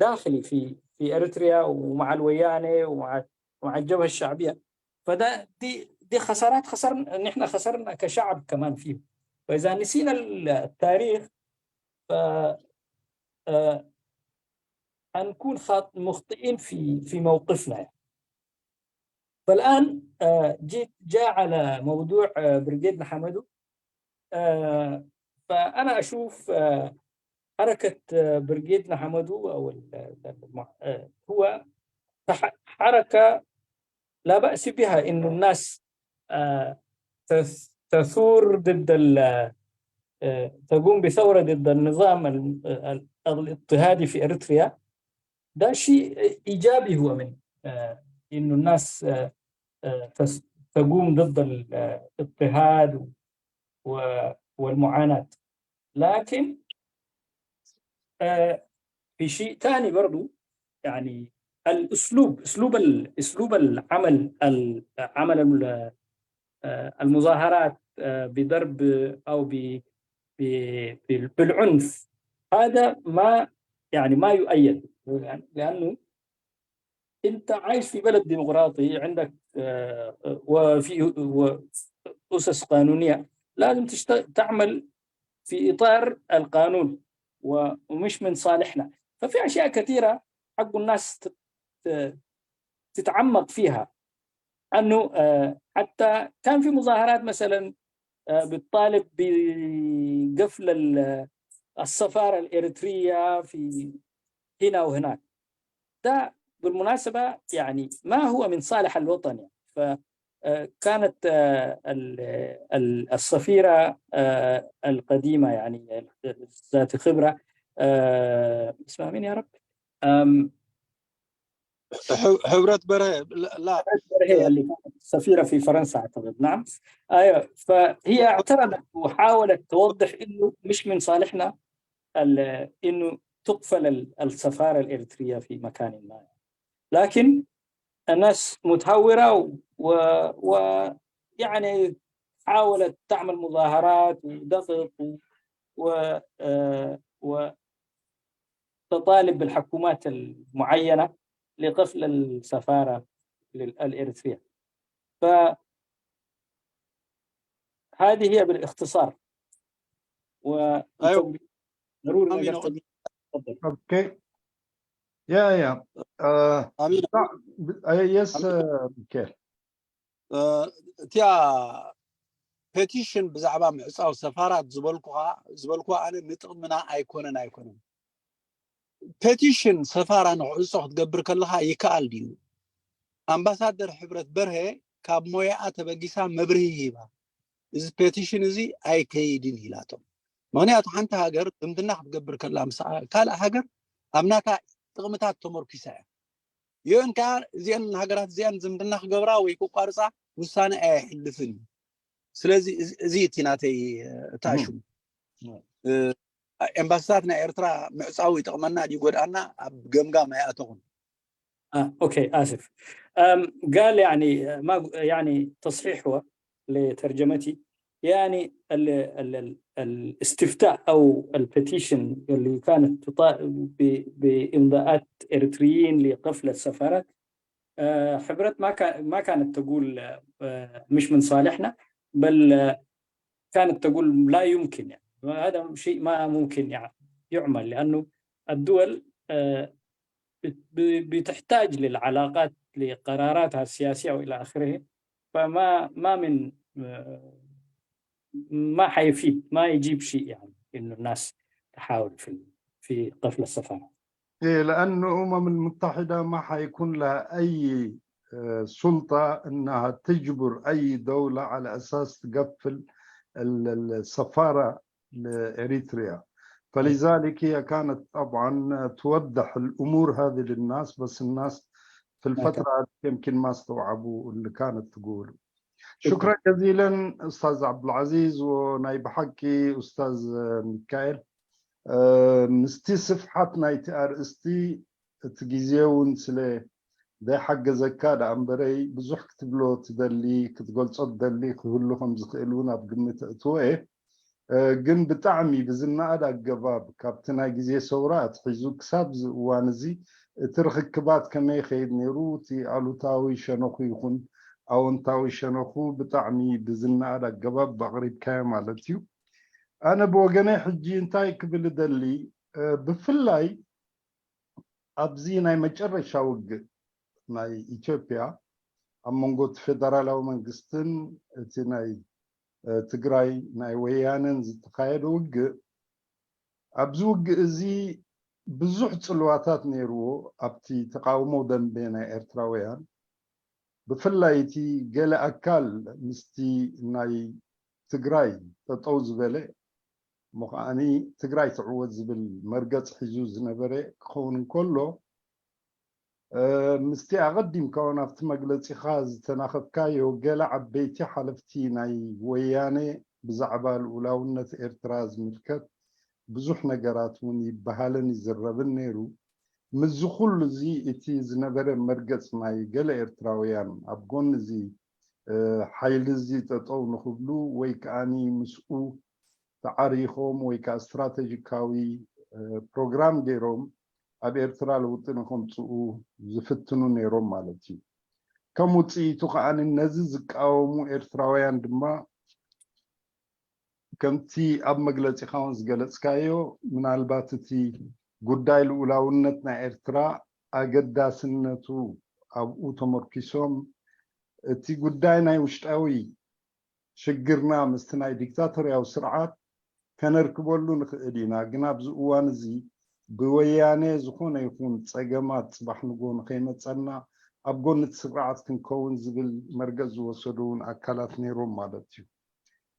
داخلي في، في إريتريا ومع الويانة ومع، ومع الجبهة الشعبية. فده، دي، دي خسارات خسرنا، نحن خسرنا كشعب كمان فيه. فإذا نسينا التاريخ، ف، آه، هنكون خاط-، مخطئين في، في موقفنا يعني. فالآن، آه، جيت، جاء على موضوع، آه، بريغيد نحامدو. آه، فأنا أشوف، آه، حركة، آه، بريغيد نحامدو أو ال-، ال-، الم-، آه، هو تح-، حركة لا بأس بها، إنه الناس، آه، تث-، تثور ضد ال-، آه، تقوم بثورة ضد النظام ال-، ال-، الاضطهادي في إريتريا. ده شيء إيجابي، هو من، آه، إنه الناس، آه، آه، تس-، تقوم ضد الاضطهاد و-، والمعاناة. لكن، آه، في شيء تاني برضو، يعني الأسلوب، أسلوب ال-، أسلوب العمل، ال-، عمل ال-، آه، المظاهرات، آه، بضرب أو ب-، ب-، بال-، بالعنف، هذا ما، يعني ما يؤيد، لأنه أنت عايش في بلد ديمقراطي، عندك، آه، وفي، و-، أسس قانونية، لازم تشت-، تعمل في إطار القانون و-، ومش من صالحنا. ففي أشياء كثيرة حق الناس ت-، ت-، تتعمق فيها. أنه، آه، حتى كان في مظاهرات مثلًا، آه، بتطالب بقفل ال-، السفارة الإريترية في هنا وهناك. ده بالمناسبة يعني ما هو من صالح الوطن يعني. ف، آه، كانت، آه، ال-، ال-، السفيرة، آه، القديمة يعني ذات خبرة، آه، اسمها مين يا رب؟ آم، ح-، ሕብረት በርሀ لا، لا. هي اللي كانت سفيرة في فرنسا أعتقد. نعم. أيوة. فهي اعترضت وحاولت توضح إنه مش من صالحنا ال-، إنه تقفل ال-، السفارة الإريترية في مكان ما. لكن الناس متهورة و-، و-، ويعني حاولت تعمل مظاهرات وضغط و-، و-، آه، وتطالب بالحكومات المعينة لقفل السفارة لل-، الإريترية. فهذه هي بالاختصار. و-، أيوة. ضروري أمين، نقفل. تفضل. Okay. Yeah, yeah. Uh, ኣሚን። uh, yes, uh, okay. እ፣ እቲኣ ፔቲሽን ብዛዕባ ምዕፃው ሰፋራት ዝበልኩኻ፣ ዝበልኩ ኣነ ንጥቕምና ኣይኮነን፣ ኣይኮነን። ፔቲሽን ሰፋራ ንክዕፆ ክትገብር ከለኻ ይከኣል ድዩ? ኣምባሳደር ሕብረት በርሀ ካብ ሞያኣ ተበጊሳ መብርሂ ሂባ፣ እዚ ፔቲሽን እዚ ኣይከይድን ኢላቶም። ምኽንያቱ ሓንቲ ሃገር ዝምድና ክትገብር ከላ ምስ ካልእ ሃገር ኣብ ናታ ጥቕምታት ተመርኪሳ እያ። ዩኤን ከዓ እዚአን ሃገራት እዚአን ዝምድና ክገብራ ወይ ክቋርፃ ውሳነ ኣየሕልፍን እዩ። ስለዚ እዚ፣ እዚ እቲ ናተይ፣ እ፣ እታ እም። ሽሙ። እ፣ ኤምባሲታት ናይ ኤርትራ ምዕፃው ይጠቕመና ድዩ ይጎድኣና ኣብ ገምጋም ኣይኣተኹን። آه، أوكي، آسف. أم، قال يعني، ما، يعني تصحيح هو لترجمتي، يعني ال-، ال-، ال-، الاستفتاء أو البيتيشن اللي كانت تطا-، ب-، بإمضاءات إريتريين لقفل السفارات، آه، حبرت ما كان، ما كانت تقول، آه، مش من صالحنا، بل، آه، كانت تقول لا يمكن، يعني هذا شيء ما ممكن يع-، يعمل، لأنه الدول، آه، بت-، ب-، بتحتاج للعلاقات لقراراتها السياسية وإلى آخره، فما، ما من، آه، ما حيفيد، ما يجيب شيء، يعني إنه الناس تحاول في ال-، في قفل السفارة. إيه، لأنه الأمم المتحدة ما حيكون لها أي، آه، سلطة إنها تجبر أي دولة على أساس تقفل ال-، ال-، السفارة لإريتريا. فلذلك هي كانت طبعًا توضح الأمور هذه للناس، بس الناس في الفترة هذه يمكن ما استوعبوا اللي كانت تقوله. شكرًا جزيلًا أستاذ عبد العزيز، وناي بحكي أستاذ ميكائيل. آه، مستي صفحات نايت أرستي እቲ ግዜ እውን ስለ ዘይሓገዘካ ደኣ እምበረይ፣ ብዙሕ ክትብሎ ትደሊ፣ ክትገልጾ ትደሊ ክህሉ ከም ዝኽእል እውን ኣብ ግምት እእትዎ እየ። እ፣ ግን ብጣዕሚ ብዝነኣድ ኣገባብ ካብቲ ናይ ግዜ ሰውራ ኣትሒዙ ክሳብ እዚ እዋን እዚ እቲ ርኽክባት ከመይ ይኸይድ ነይሩ፣ እቲ ኣሉታዊ ሸነኹ ይኹን ኣወንታዊ ሸነኹ ብጣዕሚ ብዝነኣድ ኣገባብ ኣቕሪብካዮ ማለት እዩ። ኣነ ብወገነይ ሕጂ እንታይ ክብል እደሊ፣ እ፣ ብፍላይ ኣብዚ ናይ መጨረሻ ውግእ ናይ ኢትዮጵያ ኣብ መንጎ እቲ ፌደራላዊ መንግስትን እቲ ናይ፣ እ፣ ትግራይ ናይ ወያነን ዝተኻየደ ውግእ፣ ኣብዚ ውግእ እዚ ብዙሕ ጽልዋታት ነይርዎ ኣብቲ ተቃውሞ ደንበ ናይ ኤርትራውያን። ብፍላይ እቲ ገለ ኣካል ምስቲ ናይ ትግራይ ጠጠው ዝበለ እሞ ከዓኒ ትግራይ ትዕወት ዝብል መርገጽ ሒዙ ዝነበረ ክኸውን እንከሎ፣ እ፣ ምስቲ ኣቐዲምካ እውን ኣብቲ መግለጺኻ ዝተናኸፍካዮ ገለ ዓበይቲ ሓለፍቲ ናይ ወያነ ብዛዕባ ልኡላውነት ኤርትራ ዝምልከት ብዙሕ ነገራት እውን ይበሃልን ይዝረብን ነይሩ። ምስዚ ኩሉ እዚ እቲ ዝነበረ መርገጽ ናይ ገለ ኤርትራውያን ኣብ ጎኒ እዚ፣ እ፣ ሓይሊ እዚ ጠጠው ንኽብሉ ወይ ከዓኒ ምስኡ ተዓሪኾም ወይ ከዓ ስትራተጂካዊ፣ እ፣ ፕሮግራም ገይሮም ኣብ ኤርትራ ለውጢ ንኸምፅኡ ዝፍትኑ ነይሮም ማለት እዩ። ከም ውፅኢቱ ከዓኒ ነዚ ዝቃወሙ ኤርትራውያን ድማ ከምቲ ኣብ መግለጺኻ እውን ዝገለጽካዮ፣ ምናልባት እቲ ጉዳይ ልኡላውነት ናይ ኤርትራ ኣገዳስነቱ ኣብኡ ተመርኪሶም፣ እቲ ጉዳይ ናይ ውሽጣዊ ሽግርና ምስቲ ናይ ዲክታቶርያዊ ስርዓት ከነርክበሉ ንኽእል ኢና፣ ግን ኣብዚ እዋን እዚ ብወያነ ዝኾነ ይኹን ጸገማት ጽባሕ ንግሆ ንኸይመጸና ኣብ ጎኒ እቲ ስርዓት ክንከውን ዝብል መርገጽ ዝወሰዱ እውን ኣካላት ነይሮም ማለት እዩ።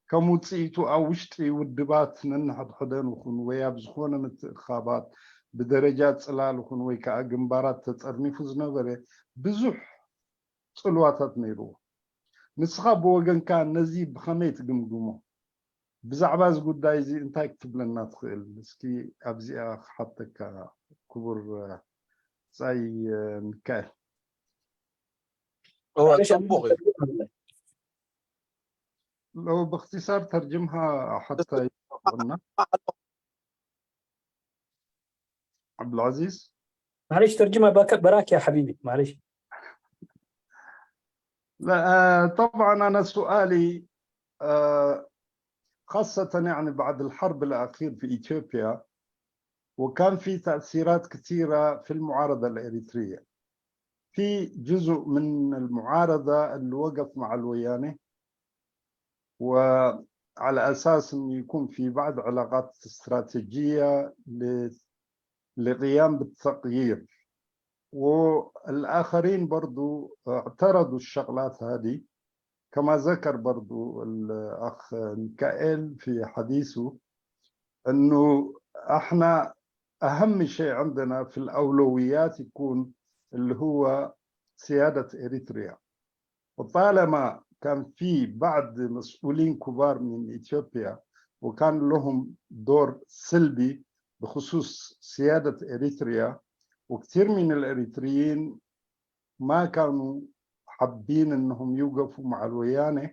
ከም ውጽኢቱ ኣብ ውሽጢ ውድባት ነንሕድሕደን ይኹን ወይ ኣብ ዝኾነ ምትእኻባት ብደረጃ ጽላል ይኹን ወይ ከዓ ግንባራት ተጠርኒፉ ዝነበረ ብዙሕ ጽልዋታት ነይርዎ። ንስኻ ብወገንካ ነዚ ብኸመይ ትግምግሞ? ብዛዕባ እዚ ጉዳይ እዚ እንታይ ክትብለና ትኽእል? እስኪ ኣብዚኣ ክሓተካ ክቡር ብጻይ ሚካኤል። እወ፣ ጽቡቕ እዩ። لو باختصار ترجمها حتى يوصلنا. عبد العزيز. معلش ترجمها بك- براك يا حبيبي، معلش. لا، آه، طبعا أنا سؤالي، آه، خاصة يعني بعد الحرب الأخير في إثيوبيا، وكان في تأثيرات كثيرة في المعارضة الإريترية. في جزء من المعارضة اللي وقف مع الويانة، وعلى أساس إنه يكون في بعض علاقات استراتيجية ل-، لقيام بالتغيير. والآخرين برضو اعترضوا الشغلات هذه، كما ذكر برضو الأخ ميكائيل في حديثه، إنه إحنا أهم شيء عندنا في الأولويات يكون اللي هو سيادة إريتريا. وطالما كان في بعض مسؤولين كبار من إثيوبيا وكان لهم دور سلبي بخصوص سيادة إريتريا، وكثير من الإريتريين ما كانوا حابين إنهم يوقفوا مع الويانة.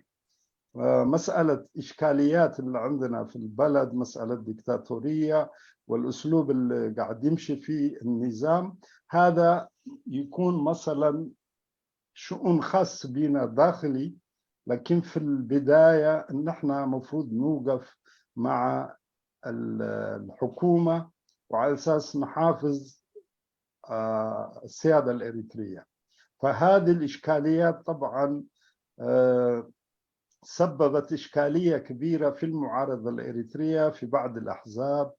آه، مسألة إشكاليات اللي عندنا في البلد، مسألة ديكتاتورية والأسلوب اللي قاعد يمشي فيه النظام، هذا يكون مثلًا شؤون خاص بينا داخلي، لكن في البداية إن إحنا مفروض نوقف مع ال-، الحكومة، وعلى أساس نحافظ، آه، السيادة الإريترية. فهذه الإشكاليات طبعًا، آه، سببت إشكالية كبيرة في المعارضة الإريترية، في بعض الأحزاب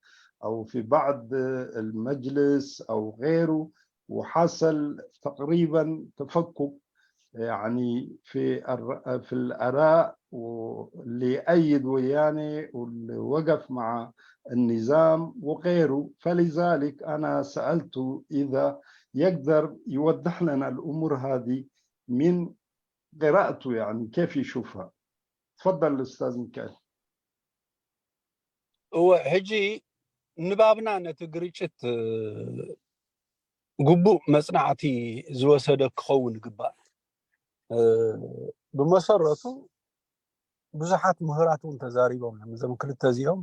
أو في بعض المجلس أو غيره، وحصل تقريبًا تفكك يعني في الر-، في الآراء واللي يأيد وياني واللي وقف مع النظام وغيره. فلذلك أنا سألته إذا يقدر يوضح لنا الأمور هذه من قراءته، يعني كيف يشوفها. تفضل أستاذ ميكائيل. እወ፣ ሕጂ ንባብና ነቲ ግርጭት ግቡእ መጽናዕቲ ዝወሰደ ክኸውን ይግባእ። ብመሰረቱ ብዙሓት ምሁራት እውን ተዛሪቦም እዮም። እዞም ክልተ እዚኦም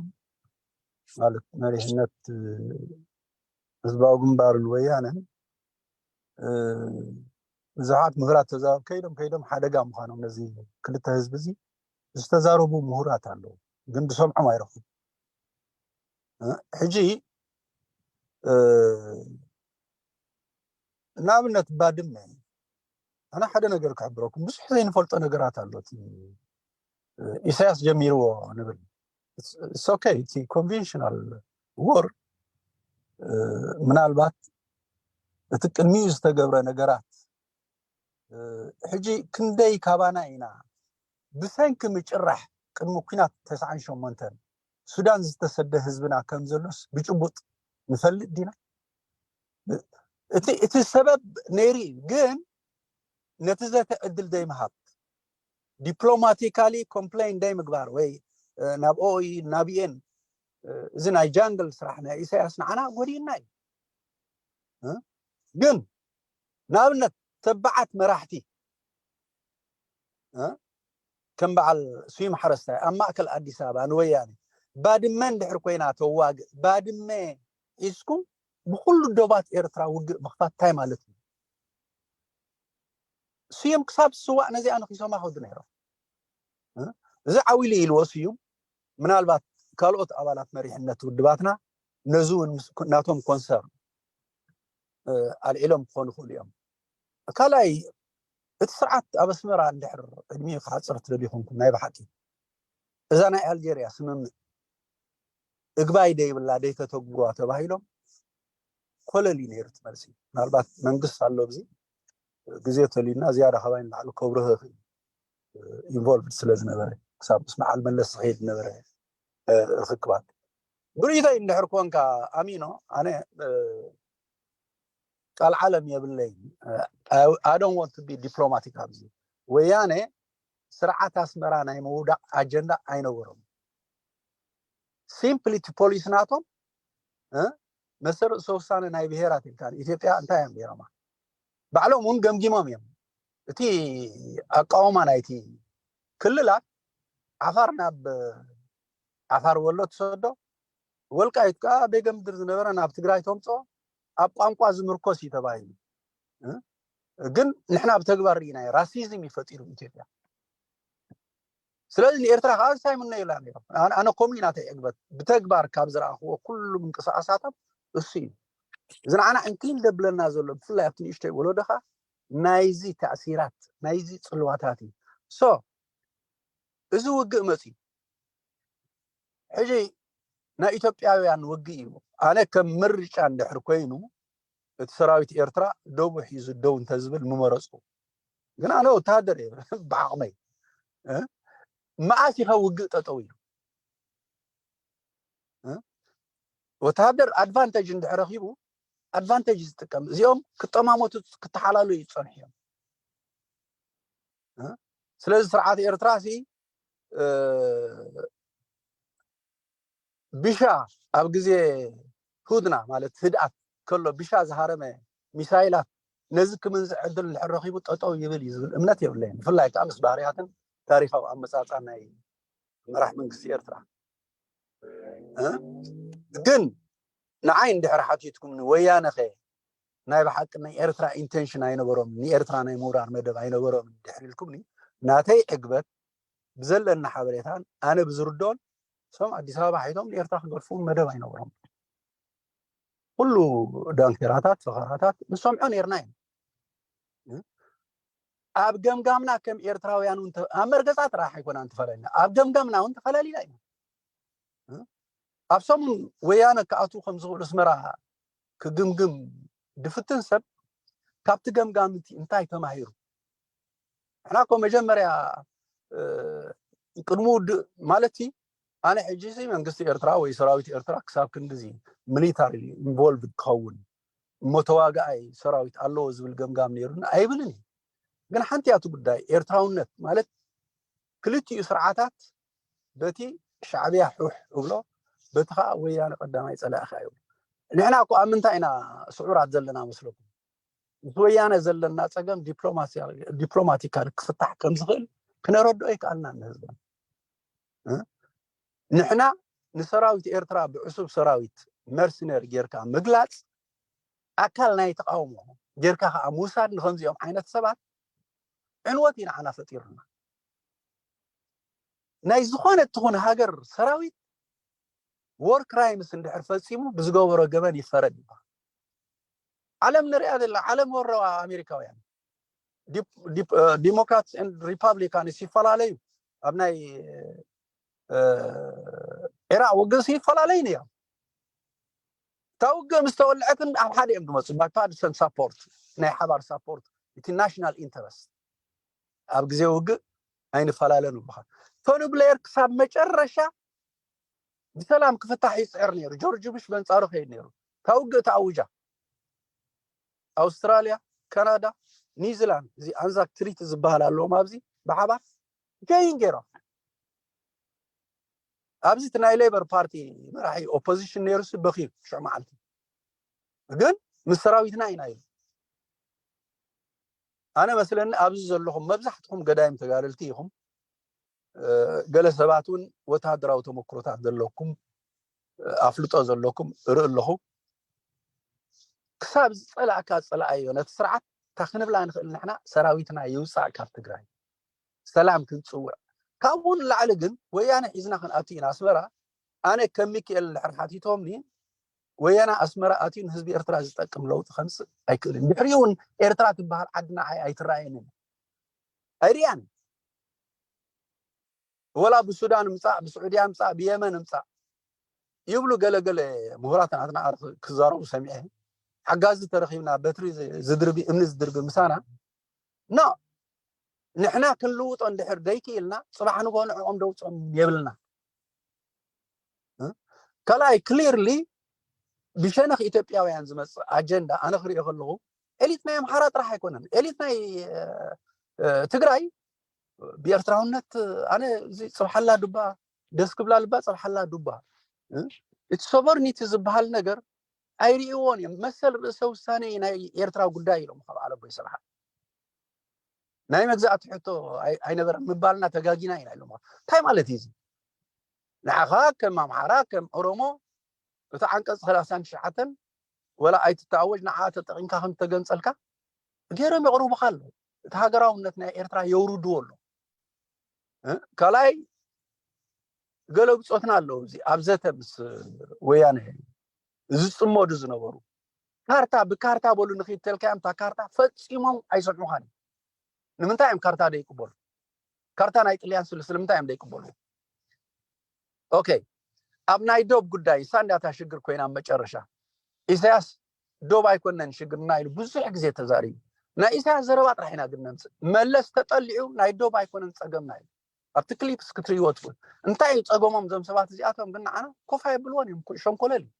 ማለት መሪሕነት ህዝባዊ ግንባርን ወያነን ብዙሓት ምሁራት ተዛረብ ከይዶም ከይዶም ሓደጋ ምዃኖም ነዚ ክልተ ህዝቢ እዚ ዝተዛረቡ ምሁራት ኣለዉ፣ ግን ዝሰምዖም ኣይረኽቡ። ሕጂ ንኣብነት ባድመ ኣነ ሓደ ነገር ክሕብረኩም፣ ብዙሕ ዘይንፈልጦ ነገራት ኣሎ። ኢሳያስ ጀሚርዎ ንብል ኦኬ፣ እቲ ኮንቬንሽናል ዎር ምናልባት እቲ ቅድሚኡ ዝተገብረ ነገራት ሕጂ ክንደይ ካባና ኢና ብሰንኪ ምጭራሕ ቅድሚ ኩናት ተስዓን ሸሞንተን ሱዳን ዝተሰደ ህዝብና ከም ዘሎስ ብጭቡጥ ንፈልጥ ዲና? እቲ ሰበብ ነይሩ እዩ፣ ግን ነቲ ዘተ ዕድል ዘይምሃብ፣ ዲፕሎማቲካሊ ኮምፕሌን ዘይምግባር ወይ ናብ ኦኢ ናብ ዩኤን፣ እዚ ናይ ጃንግል ስራሕ ናይ ኢሳያስ ንዓና ጎዲእና እዩ። ግን ንኣብነት ተባዓት መራሕቲ ከም በዓል ስዩም ሓረስታይ ኣብ ማእከል ኣዲስ ኣበባ ንወያነ ባድመ እንድሕር ኮይና ተዋግእ፣ ባድመ ሒዝኩም ብኩሉ ዶባት ኤርትራ ውግእ ምኽፋት እንታይ ማለት እዩ? ስዩም ክሳብ ዝስዋእ ነዚኣ ነኺሶማ ከዱ ነይሮም። እዚ ዓው ኢሉ ኢልዎ ስዩም፣ ምናልባት ካልኦት ኣባላት መሪሕነት ውድባትና ነዚ እውን ናቶም ኮንሰርን ኣልዒሎም ክኾኑ ይኽእሉ እዮም። ካልኣይ እቲ ስርዓት ኣብ ኣስመራ እንድሕር ዕድሚኡ ክሓፅር ትደልዩ ኮንኩም ናይ ብሓቂ እዛ ናይ ኣልጀርያ ስምምዕ እግባይ ደይብላ ደይተተግብዋ ተባሂሎም ኮለል እዩ ነይሩ እቲ መልሲ። ምናልባት መንግስት ኣሎ ኣብዚ ግዜ ተልዩና ዝያዳ ካባይ ንላዕሊ ከብርህ ይኽእል ኢንቮልቭድ ስለ ዝነበረ ክሳብ ምስ በዓል መለስ ዝኸይድ ዝነበረ ርኽክባት ብርእይቶይ እንድሕር ኮንካ ኣሚኖ ኣነ ቃል ዓለም የብለይ። I don't want to be diplomatic ኣብዚ ወያነ ስርዓት ኣስመራ ናይ ምውዳቕ ኣጀንዳ ኣይነበሮም። ሲምፕሊ እቲ ፖሊሲ ናቶም መሰል ርእሰ ውሳነ ናይ ብሄራት ኢልካ ኢትዮጵያ እንታይ እዮም ገይሮማ? ባዕሎም እውን ገምጊሞም እዮም። እቲ ኣቃውማ ናይቲ ክልላት ዓፋር ናብ ዓፋር ወሎ ትሰዶ፣ ወልቃይት ከዓ ቤገ ምድር ዝነበረ ናብ ትግራይ ተምፅኦ፣ ኣብ ቋንቋ ዝምርኮስ እዩ ተባሂሉ። ግን ንሕና ብተግባር ርኢናዮ፣ ራሲዝም እዩ ፈጢሩ ኢትዮጵያ። ስለዚ ንኤርትራ ከዓ እንታይ ምነዩላ ነይሮም? ኣነ ከምኡ ኢና ተይዕግበት ብተግባር ካብ ዝረኣኽዎ ኩሉ ምንቅስቃሳቶም እሱ እዩ። እዚ ንዓና ዕንክሊል ደብለና ዘሎ ብፍላይ ኣብቲ ንእሽተይ ወለዶኻ ናይዚ ተእሲራት ናይዚ ፅልዋታት እዩ። ሶ እዚ ውግእ መፅዩ ሕጂ ናይ ኢትዮጵያውያን ውግእ እዩ። ኣነ ከም ምርጫ እንድሕር ኮይኑ እቲ ሰራዊት ኤርትራ ደቡ ሒዙ ደው እንተዝብል ምመረፅኩ። ግን ኣነ ወታደር እየ ብዓቕመይ። መዓስ ኢኸ ውግእ ጠጠው ኢሉ? ወታደር ኣድቫንቴጅ እንድሕር ረኺቡ ኣድቫንቴጅ ዝጥቀም። እዚኦም ክጠማመቱ ክተሓላሉ እዩ ዝፀንሑ እዮም። ስለዚ ስርዓት ኤርትራ ሲ ቢሻ ኣብ ግዜ ሁድና ማለት ህድኣት ከሎ ቢሻ ዝሃረመ ሚሳይላት ነዚ ክምንዝዕ ዕድል እንድሕር ረኺቡ ጠጠው ይብል እዩ ዝብል እምነት የብለይን። ብፍላይ ከዓ ምስ ባህርያትን ታሪካዊ ኣመፃፃ ናይ መራሕ መንግስቲ ኤርትራ። ግን ንዓይ እንድሕር ሓቲትኩምኒ ወያነኸ ናይ ብሓቂ ናይ ኤርትራ ኢንቴንሽን ኣይነበሮም፣ ንኤርትራ ናይ ምውራር መደብ ኣይነበሮም እንድሕር ኢልኩምኒ ናተይ ዕግበት ብዘለና ሓበሬታን ኣነ ብዝርድኦን እሶም ኣዲስ ኣበባ ሓይቶም ንኤርትራ ክገድፉ መደብ ኣይነበሮም። ኩሉ ዳንኬራታት ፈኸራታት ንሰምዖ ነርና እዮም። ኣብ ገምጋምና ከም ኤርትራውያን እውን ኣብ መርገፃ ጥራሕ ኣይኮና እንተፈላለና ኣብ ገምጋምና እውን ተፈላለና ኢና። ኣብ ሰሙን ወያነ ክኣትዉ ከም ዝኽእሉ ኣስመራ ክግምግም ድፍትን ሰብ ካብቲ ገምጋምቲ እንታይ ተማሂሩ? ንሕና እኮ መጀመርያ ቅድሚ ውድእ ማለት ኣነ ሕጂ መንግስቲ ኤርትራ ወይ ሰራዊት ኤርትራ ክሳብ ክንዲዚ ሚሊታሪ ኢንቮልቭድ ክኸውን እሞ ተዋጋኣይ ሰራዊት ኣለዎ ዝብል ገምጋም ነይሩኒ ኣይብልን እዩ። ግን ሓንቲ ያቱ ጉዳይ ኤርትራውነት ማለት ክልቲኡ ስርዓታት በቲ ሻዕብያ ሑሕ እብሎ በቲ ከዓ ወያነ ቀዳማይ ፀላእካ እዩ። ንሕና እኮ ኣብ ምንታይ ኢና ስዑራት ዘለና መስለኩም? ምስ ወያነ ዘለና ፀገም ዲፕሎማቲካል ክፍታሕ ከም ዝኽእል ክነረድኦ ይከኣልና ንህዝብና። ንሕና ንሰራዊት ኤርትራ ብዕሱብ ሰራዊት መርሲነር ጌርካ ምግላፅ ኣካል ናይ ተቃውሞ ጌርካ ከዓ ምውሳድ ንከምዚኦም ዓይነት ሰባት ዕንወት እዩ ንዓና ፈጢሩና። ናይ ዝኾነ ትኹን ሃገር ሰራዊት ወር ክራይምስ እንድሕር ፈፂሙ ብዝገበሮ ገበን ይፈረድ ይበሃል። ዓለም ንሪኣ ዘለና ዓለም ወረዋ ኣሜሪካውያን ዲሞክራትስ ሪፓብሊካንስ ይፈላለዩ። ኣብ ናይ ኢራቅ ውግእሲ ይፈላለዩ እዮም። እታ ውግእ ምስ ተወልዐትን ኣብ ሓደ እዮም ዝመፁ ባይፓርቲሰን ሳፖርት ናይ ሓባር ሳፖርት እቲ ናሽናል ኢንተረስት ኣብ ግዜ ውግእ ኣይንፈላለን ይበሃል። ቶኒ ብሌር ክሳብ መጨረሻ ብሰላም ክፍታሕ ይፅዕር ነይሩ። ጆርጅ ቡሽ በንፃሩ ከይድ ነይሩ። እታ ውግእ ተኣውጃ ኣውስትራልያ፣ ካናዳ፣ ኒውዚላንድ እዚ ኣንዛክ ትሪቲ ዝበሃል ኣለዎም ኣብዚ ብሓባር ጆይን ገይሮም ኣብዚ እቲ ናይ ሌበር ፓርቲ መራሒ ኦፖዚሽን ነይሩ ሲ በኺዩ ሽዑ መዓልቲ ግን ምስ ሰራዊትና ኢና ኢሉ። ኣነ መስለኒ ኣብዚ ዘለኹም መብዛሕትኹም ገዳይም ተጋደልቲ ኢኹም። ገለ ሰባት እውን ወታደራዊ ተመክሮታት ዘለኩም ኣፍልጦ ዘለኩም እርኢ ኣለኹ። ክሳብ ዝፀላእካ ዝፀላኣዮ ነቲ ስርዓት እታ ክንብላ ንኽእል ንሕና ሰራዊትና ይውፃእ ካብ ትግራይ ሰላም ክንፅውዕ። ካብኡ ንላዕሊ ግን ወያነ ሒዝና ክንኣቱ ኢና ኣስመራ። ኣነ ከም ሚኪኤል እንድሕር ሓቲቶምኒ ወያነ ኣስመራ ኣትዩ ንህዝቢ ኤርትራ ዝጠቅም ለውጢ ከምፅእ ኣይክእልን። ድሕሪኡ እውን ኤርትራ ትበሃል ዓዲ ንዓይ ኣይትረኣየንን ኣይርያን። ወላ ብሱዳን ምፃእ ብስዑድያ ምፃእ ብየመን ምፃእ ይብሉ ገለገለ ምሁራት ናትና ክዛረቡ ሰሚዐ። ሓጋዚ ተረኺብና በትሪ ዝድርቢ እምኒ ዝድርቢ ምሳና ኖ ንሕና ክንልውጦ እንድሕር ደይክኢልና ፅባሕ ንጎ ንዕኦም ደውፅኦም የብልና። ካልኣይ ክሊርሊ ብሸነኽ ኢትዮጵያውያን ዝመፅእ ኣጀንዳ ኣነ ክሪኦ ከለኹ ኤሊት ናይ ኣምሓራ ጥራሕ ኣይኮነን። ኤሊት ናይ ትግራይ ብኤርትራውነት ኣነ እዚ ፅብሓላ ዱባ ደስ ክብላ ልባ ፅብሓላ ዱባ እቲ ሶቨርኒቲ ዝበሃል ነገር ኣይርእይዎን እዮም። መሰል ርእሰ ውሳኔ ናይ ኤርትራ ጉዳይ ኢሎም ካብ ዓለቦይ ስብሓት ናይ መግዛእቲ ሕቶ ኣይነበረን ምባልና ተጋጊና ኢና ኢሎም። እንታይ ማለት እዩ እዚ? ንዓኻ ከም ኣምሓራ ከም ኦሮሞ እቲ ዓንቀፅ ሰላሳን ትሽዓተን ወላ ኣይትተኣወጅ ንዓ ተጠቂምካ ከም ተገንፀልካ ገይሮም የቕርቡካ ኣለዉ። እቲ ሃገራውነት ናይ ኤርትራ የውርድዎ ኣለዉ። ካልኣይ ገለ ብፆትና ኣለዉ እዚ ኣብ ዘተ ምስ ወያነ ዝፅመዱ ዝነበሩ ካርታ ብካርታ በሉ ንኽይተልካዮም እታ ካርታ ፈፂሞም ኣይሰምዑኻን። ንምንታይ እዮም ካርታ ደይቅበሉ? ካርታ ናይ ጥልያን ስሉ ስለምንታይ እዮም ደይቅበሉ? ኦኬ ኣብ ናይ ዶብ ጉዳይ እሳ እንዳታ ሽግር ኮይና መጨረሻ ኢሳያስ ዶብ ኣይኮነን ሽግርና ኢሉ ብዙሕ ግዜ ተዛሪቡ። ናይ ኢሳያስ ዘረባ ጥራሕ ኢና ግን ነምፅእ። መለስ ተጠሊዑ ናይ ዶብ ኣይኮነን ፀገምና ኢሉ ኣብቲ ክሊፕስ ክትርእይዎ ትኽእል። እንታይ እዩ ፀገሞም እዞም ሰባት እዚኣቶም ግን ንዓና ኮፍ ኣየብልዎን እዮም። ሸንኮለል እዩ።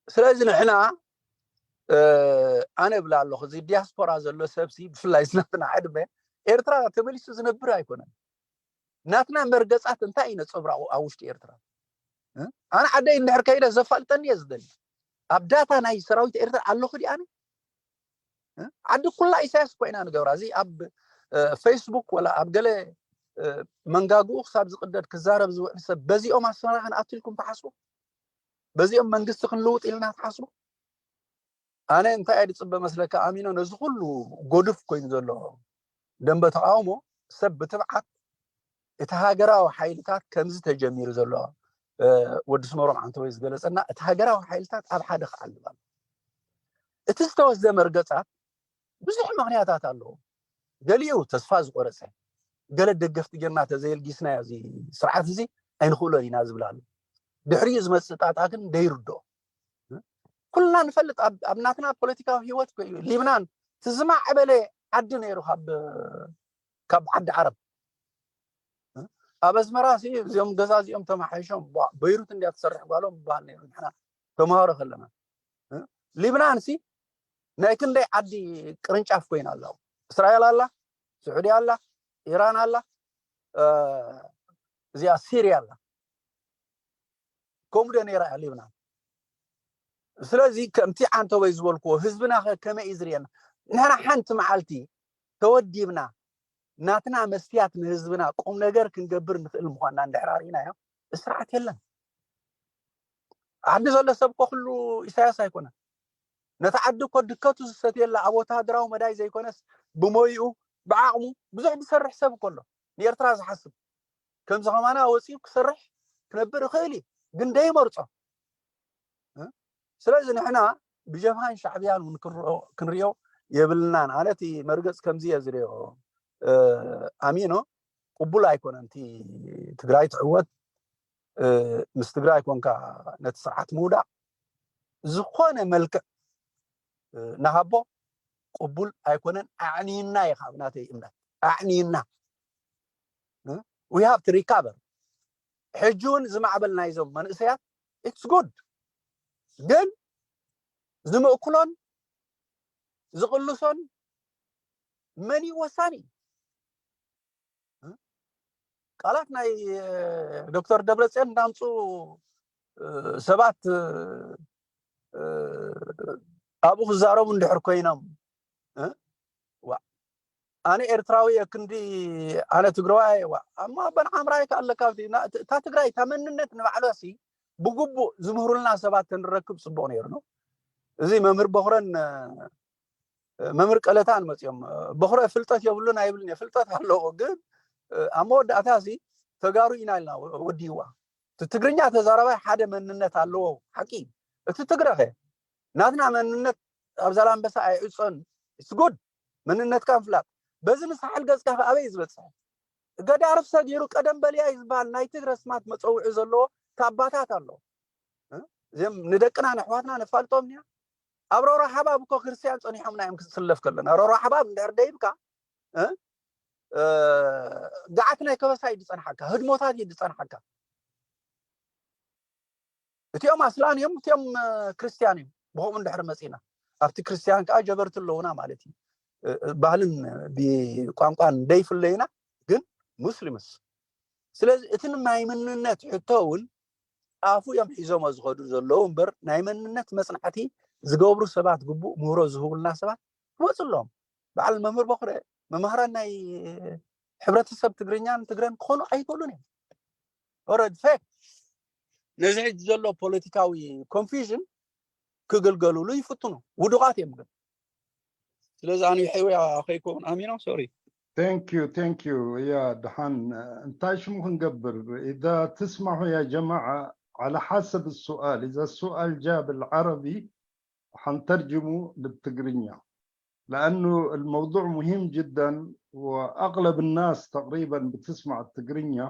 ስለዚ ንሕና ኣነ እብላ ኣለኹ እዚ ዲያስፖራ ዘሎ ሰብሲ ብፍላይ ዝነትና ዕድመ ኤርትራ ተመሊሱ ዝነብር ኣይኮነን። ናትና መርገፃት እንታይ እዩ ነፀብራቑ ኣብ ውሽጢ ኤርትራ? ኣነ ዓደይ እንድሕር ከይደ ዘፋልጠኒ እየ ዝደሊ። ኣብ ዳታ ናይ ሰራዊት ኤርትራ ኣለኹ ዲ ኣነ ዓዲ ኩላ ኢሳያስ ኮይና ንገብራ እዚ ኣብ ፌስቡክ ወላ ኣብ ገለ መንጋግኡ ክሳብ ዝቅደድ ክዛረብ ዝውዕል ሰብ በዚኦም ኣስመራ ክንኣትልኩም ትሓስቡ? በዚኦም መንግስቲ ክንልውጥ ኢልና ትሓስቡ? ኣነ እንታይ እየ ዝፅበ መስለካ ኣሚኖ ነዚ ኩሉ ጎዱፍ ኮይኑ ዘሎ ደንበ ተቃውሞ ሰብ ብትብዓት እቲ ሃገራዊ ሓይልታት ከምዚ ተጀሚሩ ዘሎ ወዲ ስመሮም ዓንተወይ ዝገለፀና እቲ ሃገራዊ ሓይልታት ኣብ ሓደ ክዓልብ ኣሎ። እቲ ዝተወስደ መርገፃት ብዙሕ ምክንያታት ኣለዎ። ገሊኡ ተስፋ ዝቆረፀ ገለ ደገፍቲ ጌርና ተዘየልጊስናዮ እዚ ስርዓት እዚ ኣይንኽእሎን ኢና ዝብል ኣሎ። ድሕሪኡ ዝመፅእ ጣጣ ግን ደይርድኦ። ኩልና ንፈልጥ ኣብ ናትና ፖለቲካዊ ህይወት ኮ እዩ ሊብናን እቲ ዝማዕበለ ዓዲ ነይሩ ካብ ዓዲ ዓረብ ኣብ ኣስመራ ሲ እዚኦም ገዛ እዚኦም ተመሓይሾም፣ ቧ፣ በይሩት እንድያ ትሰርሕ ጓሎም ይበሃል ነይሩ። ንሕና ተምሃሮ ከለና፣ እ? ሊብናን ሲ ናይ ክንደይ ዓዲ ቅርንጫፍ ኮይና ኣላ። እስራኤል ኣላ፣ ስዑዲ ኣላ፣ ኢራን ኣላ፣ እ፣ እዚኣ ሲርያ ኣላ። ከምኡ ዶ ነይራ እያ ሊብናን? ስለዚ ከምቲ ዓንተቦይ ዝበልክዎ ህዝብና ከ ከመይ እዩ ዝርእየና? ንሕና ሓንቲ መዓልቲ ተወዲብና ናትና መስትያት ንህዝብና ቁም ነገር ክንገብር ንኽእል ምዃንና እንድሕር ኣርኢናዮ፣ ስርዓት የለን። ዓዲ ዘሎ ሰብ እኮ ኩሉ ኢሳያስ ኣይኮነን። ነቲ ዓዲ እኮ ድከቱ ዝሰትየላ ኣብ ወተሃደራዊ መዳይ ዘይኮነስ ብሞይኡ ብዓቕሙ ብዙሕ ዝሰርሕ ሰብ እኮ ኣሎ። ንኤርትራ ዝሓስብ ከምዚ ከማና ወፂኡ ክሰርሕ ክነብር ይኽእል እዩ፣ ግን ደይመርጾ። እ? ስለዚ ንሕና ብጀብሃን ሻዕብያን እውን ክንርኦ፣ ክንሪኦ የብልናን። ኣነ እቲ መርገጽ ከምዚ እየ ዝሪኦ። እ፣ ኣሚኖ ቅቡል ኣይኮነን። እቲ ትግራይ ትዕወት፣ እ፣ ምስ ትግራይ ኮንካ ነቲ ስርዓት ምውዳቕ ዝኾነ መልክዕ፣ እ፣ ንሃቦ ቅቡል ኣይኮነን። ኣዕንይና እዩ ካብ ናተይ እምነት። ኣዕንይና። እ? We have to recover። ሕጂ እውን ዝማዕበል ናይዞም መንእሰያት it's good፣ ግን ዝምእክሎን ዝቕልሶን መን እዩ ወሳኒ? እ? ቃላት ናይ፣ እ፣ ዶክተር ደብረጽዮን እናምፁ፣ እ፣ ሰባት፣ እ፣ እ፣ ኣብኡ ክዛረቡ እንድሕር ኮይኖም፣ እ? ዋ፣ ኣነ ኤርትራዊ እየ ክንዲ ኣነ ትግራዋይ እየ፣ ዋ፣ እሞ ኣበን ሓምራይ ከ ኣለካ ኣብቲ፣ ና-፣ እታ ትግራይ እታ መንነት ንባዕላ ሲ ብግቡእ ዝምህሩልና ሰባት ተንረክብ ጽቡቕ ነይሩ ነው። እዚ መምህር በኹረን፣ እ፣ መምህር ቀለታን መጺኦም፣ እ፣ በኹረ ፍልጠት የብሉን ኣይብልን እየ፣ ፍልጠት ኣለዎ፣ ግን፣ እ፣ ኣብ መወዳእታ ሲ ተጋሩ ኢና ኢልና ወ-፣ ወዲእዋ። እቲ ትግርኛ ተዛራባይ ሓደ መንነት ኣለዎ፣ ሓቂ። እቲ ትግረ ኸ ናትና መንነት ኣብ ዛላምበሳ ኣይዕጾን። It's good። መንነትካ ምፍላጥ። በዚ ንሳሕል ገጽካ ከ ኣበይ እዩ ዝበጽሕ? ገዳርፍ ሰጊሩ ቀደም በልያ እዩ ዝበሃል ናይ ትግረ ስማት መጸውዒ ዘለዎ ታባታት ኣሎ። እ? እዚኦም ንደቅና ንኣሕዋትና ነፋልጦም እኒኣ። ኣብ ሮሮ ሓባብ እኮ ክርስትያን ጸኒሖምና እዮም ክስለፍ ከለና። ሮሮ ሓባብ እንድሕር ደይብካ፣ እ? እ፣ ገዓት ናይ ከበሳ እዩ ዝጸንሓካ፣ ህድሞታት እዩ ዝጸንሓካ። እቲኦም ኣስላም እዮም፣ እቲኦም፣ እ፣ ክርስትያን እዮም። ብኸምኡ እንድሕር መጺና፣ ኣብቲ ክርስትያን ከኣ ጀበርቲ ኣለዉና ማለት እዩ። እ፣ እ፣ ባህልን ብቋንቋን ደይፍለዩና፣ ግን ሙስሊምስ። ስለዚ እቲ ናይ መንነት ሕቶ እውን ጣፉ እዮም ሒዞሞ ዝኸዱ ዘለዉ እምበር፣ ናይ መንነት መጽናዕቲ ዝገብሩ ሰባት፣ ግቡእ ምህሮ ዝህቡልና ሰባት ክመጹ ኣለዎም። በዓል መምህር በኹረ መማህራን ናይ ሕብረተሰብ ትግርኛን ትግረን ክኾኑ ኣይክእሉን እዮም። ኦረዲ ፌክ ነዚ ሕጂ ዘሎ ፖለቲካዊ ኮንፊዥን ክግልገሉሉ ይፍትኑ። ውዱቓት እዮም ግን። ስለዚ ኣነ ይሕውያ ከይከውን ኣሚኖ፣ ሶሪ። Thank you, thank you. يا دحان، እንታይ ሽሙ ክንገብር? إذا تسمحوا يا جماعة، على حسب السؤال، إذا السؤال جاء بالعربي حنترجمه للتقرينيا، لأنه الموضوع مهم جدا، وأغلب الناس تقريبا بتسمع التقرينيا.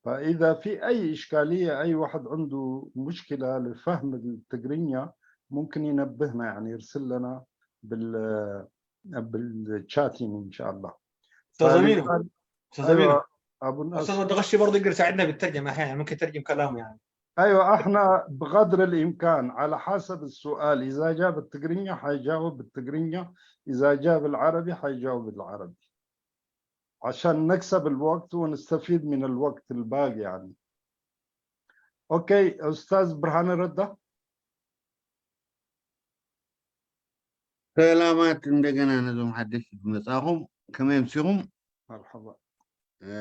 فإذا في أي إشكالية، أي واحد عنده مشكلة لفهم التقرينيا، ممكن ينبهنا، يعني يرسل لنا بال بالشاتين إن شاء الله. استاذ امينو، استاذ امينو، أيوة، أبو النصر. استاذ ود غشي برضه يقدر يساعدنا بالترجمه احيانا، ممكن يترجم كلام يعني. أيوة، احنا بقدر الإمكان على حسب السؤال، إذا جاء بالتقرينيا حيجاوب بالتقرينيا، إذا جاء بالعربي حيجاوب بالعربي، عشان نكسب الوقت ونستفيد من الوقت الباقي يعني. أوكي، أستاذ برهان رضا. ሰላማት እንደገና ነዞም ሓደሽቲ ዝመጻኹም፣ ከመይ ኣምሲኹም? مرحبا. እ፣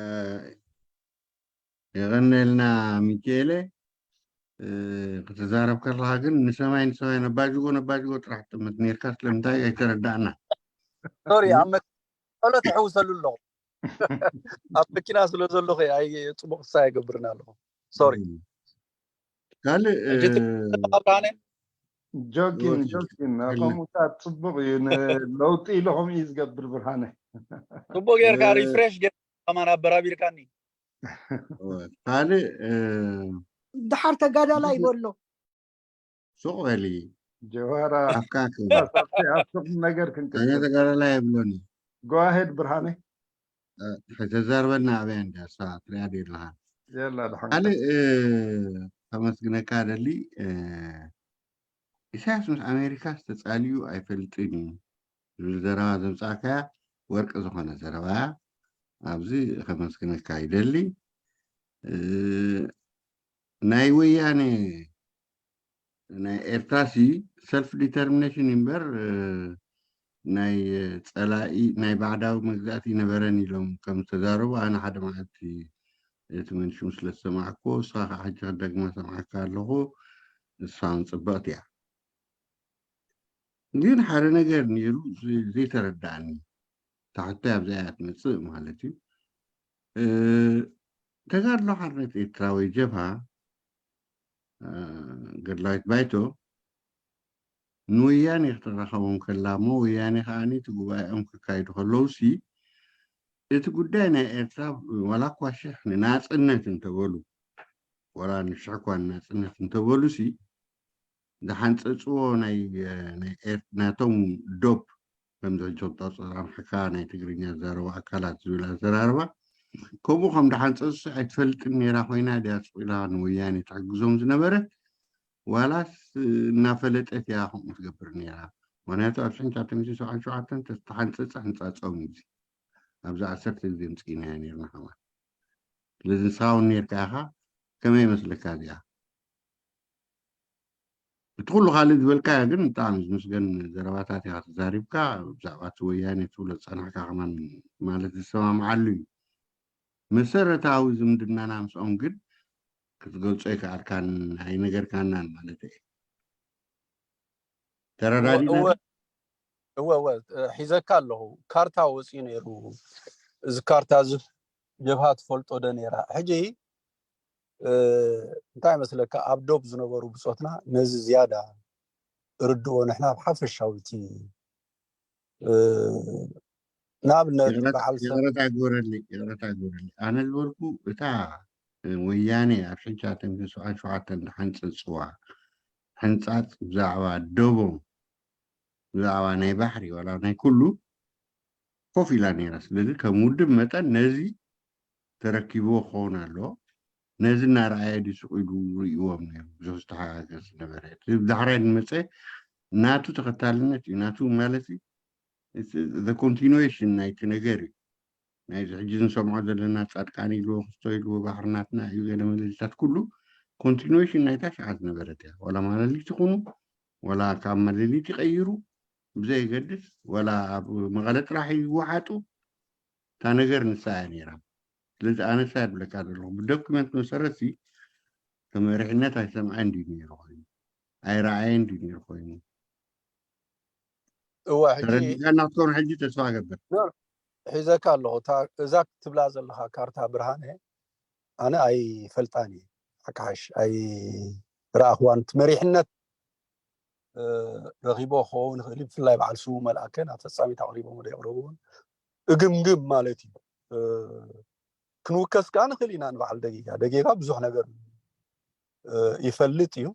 የቐነልና ሚካኤለ። እ፣ ክትዛረብ ከለኻ ግን ንሰማይ ንሰማይ ነባጅጎ ነባጅጎ ጥራሕ ትጥምት ነርካ፣ ስለምንታይ ኣይተረዳእና። ሶሪ፣ ኣብ መ-፣ ጸሎት እሕውሰሉ ኣለኹ። ኣብ መኪና ስለ ዘለኹ ኣይ ጽቡቕ ክሳይ ኣይገብርን ኣለኹ። ሶሪ። ካልእ፣ እ፣ ሕጂ ትብዓብራነ ጆኪን ኦኬ። ጆኪን የለ። ከምኡ ጽቡቕ እዩ። ንለውጢ ኢሉ ከምኡ እዩ ዝገብር ብርሃነ። ጽቡቕ ጌርካ እ፣ ሪፍሬሽ ጌርካ ከማን ኣበራቢርካኒ። ካልእ፣ እ፣ ድሓር ተጋዳላይ ይበሎ። ሱቕ በሊ። ጀዋራ ኣፍካ ክ-፣ ኣሳብቲ ኣብ ሱቕ ነገር ኣነ ክንቅጽል። ተጋዳላይ የብሎኒ። Go ahead ብርሃነ። ተዛርበና ኣበያ እንዳ እሳ ትሪኣ ዶ ኣለኻ? የላ ድሓን ካልእ እ፣ ከመስግነካ ደሊ እ፣ ኢሳያስ ምስ ኣሜሪካ ዝተጻልዩ ኣይፈልጥን እዩ ዝብል ዘረባ ዘምጻእካያ ወርቂ ዝኾነ ዘረባ እያ። ኣብዚ ከመስግነካ ይደሊ። እ፣ ናይ ወያነ ናይ ኤርትራሲ ሰልፍ ዲተርሚኔሽን እምበር እ፣ ናይ ጸላኢ ናይ ባዕዳዊ መግዛእቲ ይነበረን ኢሎም ከም ዝተዛረቡ ኣነ ሓደ መዓልቲ እቲ መንሽሙ ስለ ዝሰማዕኩዎ፣ ንስኻ ከዓ ሕጂ ክደግማ ሰምዓካ ኣለኹ። ንሳ እውን ጽብቕቲ እያ። ግን ሓደ ነገር ነይሩ ዘ- ዘይተረዳእኒ። እታ ሕቶይ ኣብዛ እያ ትመጽእ ማለት እዩ። እ፣ ተጋድሎ ሓርነት ኤርትራ ወይ ጀብሃ እ፣ ገድላዊት ባይቶ ንወያኔ ክትራኸቦም ከላ እሞ ወያኔ ከዓኒ እቲ ጉባኤኦም ከካይዱ ከለውሲ እቲ ጉዳይ ናይ ኤርትራ ዋላ እኳ ሽሕ ንናጽነት እንተበሉ ዋላ ንሽሕ እኳ ንናጽነት እንተበሉሲ ዝሓንጸጽዎ ናይ ናይ ኤር- ናቶም ዶብ ከምዚ ሕጂ ቁጣ ጾታን ሕካ ናይ ትግርኛ ዝዛረቡ ኣካላት ዝብል ኣዘራርባ ከምኡ ከም ድሓንጸጽ ኣይትፈልጥን ነይራ ኮይና ድያ ስቕ ኢላ ንወያኔ ትሕግዞም ዝነበረት ዋላስ እናፈለጠት እያ ከምኡ ትገብር ነይራ? ምክንያቱ ኣብ ሽሕን ትሽዓተ ሚእትን ሰብዓን ሸውዓተን ተሓንጸጸ ሕንጻጸኦም እዚ ኣብዚ ዓሰርተ ግዜ ምጽኢናያ ነርና ከማን። ስለዚ ንስኻ እውን ነርካ ኢኻ። ከመይ ይመስለካ እዚኣ? እቲ ኩሉ ካልእ ዝበልካዮ ግን ብጣዕሚ ዝምስገን ዘረባታት ኢኻ ተዛሪብካ። ብዛዕባ እቲ ወያኔ ትብሎ ዝጸናሕካ ከማን ማለት ዝሰማምዓሉ እዩ። መሰረታዊ ዝምድናና ምስኦም ግን ክትገልጾ ኣይከኣልካን ኣይነገርካናን ማለት እየ። ተረዳዲእና እወ እወ እወ እ፣ ሒዘካ ኣለኹ። ካርታ ወፂኡ ነይሩ። እዚ ካርታ እዚ ጀብሃ ትፈልጦ ዶ ነይራ? ሕጂ እ፣ እንታይ ይመስለካ፣ ኣብ ዶብ ዝነበሩ ብፆትና ነዚ ዝያዳ ርድኦ ንሕና ኣብ ሓፈሻዊ እቲ እ፣ ንኣብነት ይቕረታ በዓል ሰብ ይቕረታ ግበረለይ፣ ይቕረታ ግበረለይ። ኣነ ዝበልኩ እታ እ፣ ወያኔ ኣብ ሽሕን ትሽዓተ ሚእትን ሰብዓን ሸውዓተን ዝሓንፀፅዋ ሕንፃፅ ብዛዕባ ደቦም ብዛዕባ ናይ ባሕሪ ዋላ ናይ ኩሉ ኮፍ ኢላ ነይራ። ስለዚ ከም ውድብ መጠን ነዚ ተረኪብዎ ክኸውን ኣለዎ። ነዚ እናረኣየ ድዩ ስቕ ኢሉ ርእይዎም ነይሩ? ብዙሕ ዝተሓጋገዝ ዝነበረ እቲ ዳሕራይ ዝመፀ ናቱ ተኸታልነት እዩ። ናቱ ማለት the continuation ናይቲ ነገር እዩ። ናይዚ ሕጂ ንሰምዖ ዘለና ፃድቃን ኢልዎ ክስቶ ኢልዎ ባሕሪ ናትና እዩ ገለ መለሊታት ኩሉ ኮንቲኒዌሽን ናይታ ሽዓ ዝነበረት እያ። ዋላ ማለሊት ይኹኑ ዋላ ካብ ማለሊት ይቀይሩ ብዘየገድስ ዋላ ኣብ መቐለ ጥራሕ ይወሓጡ እታ ነገር ንሳ እያ ነይራ። ስለዚ ኣነ ሳ ይብለካ ዘለኹ ብዶኪመንት መሰረት ሲ ተመሪሕነት ኣይሰምዐን ድዩ ነይሩ ኮይኑ ኣይረኣየን ድዩ ነይሩ ኮይኑ እወ ሕጂ ተረዲእካና ክትኮን ሕጂ ተስፋ እገብር። ሒዘካ ኣለኹ። እታ እዛ ክትብላ ዘለኻ ካርታ ብርሃነ ኣነ ኣይፈልጣን እየ። ሓካሓሽ ኣይረኣኽዋን። እቲ መሪሕነት እ፣ ረኺቦ ክኸውን ይኽእል እዩ። ብፍላይ በዓል ስሙ መልኣከ ናብ ፈጻሚት ኣቕሪቦም ዶ የቕረብዎን እግምግም ማለት እዩ። እ፣ ክንውከስ ከኣ ንኽእል ኢና ንበዓል ደጊጋ። ደጊጋ ብዙሕ ነገር እ፣ ይፈልጥ እዩ።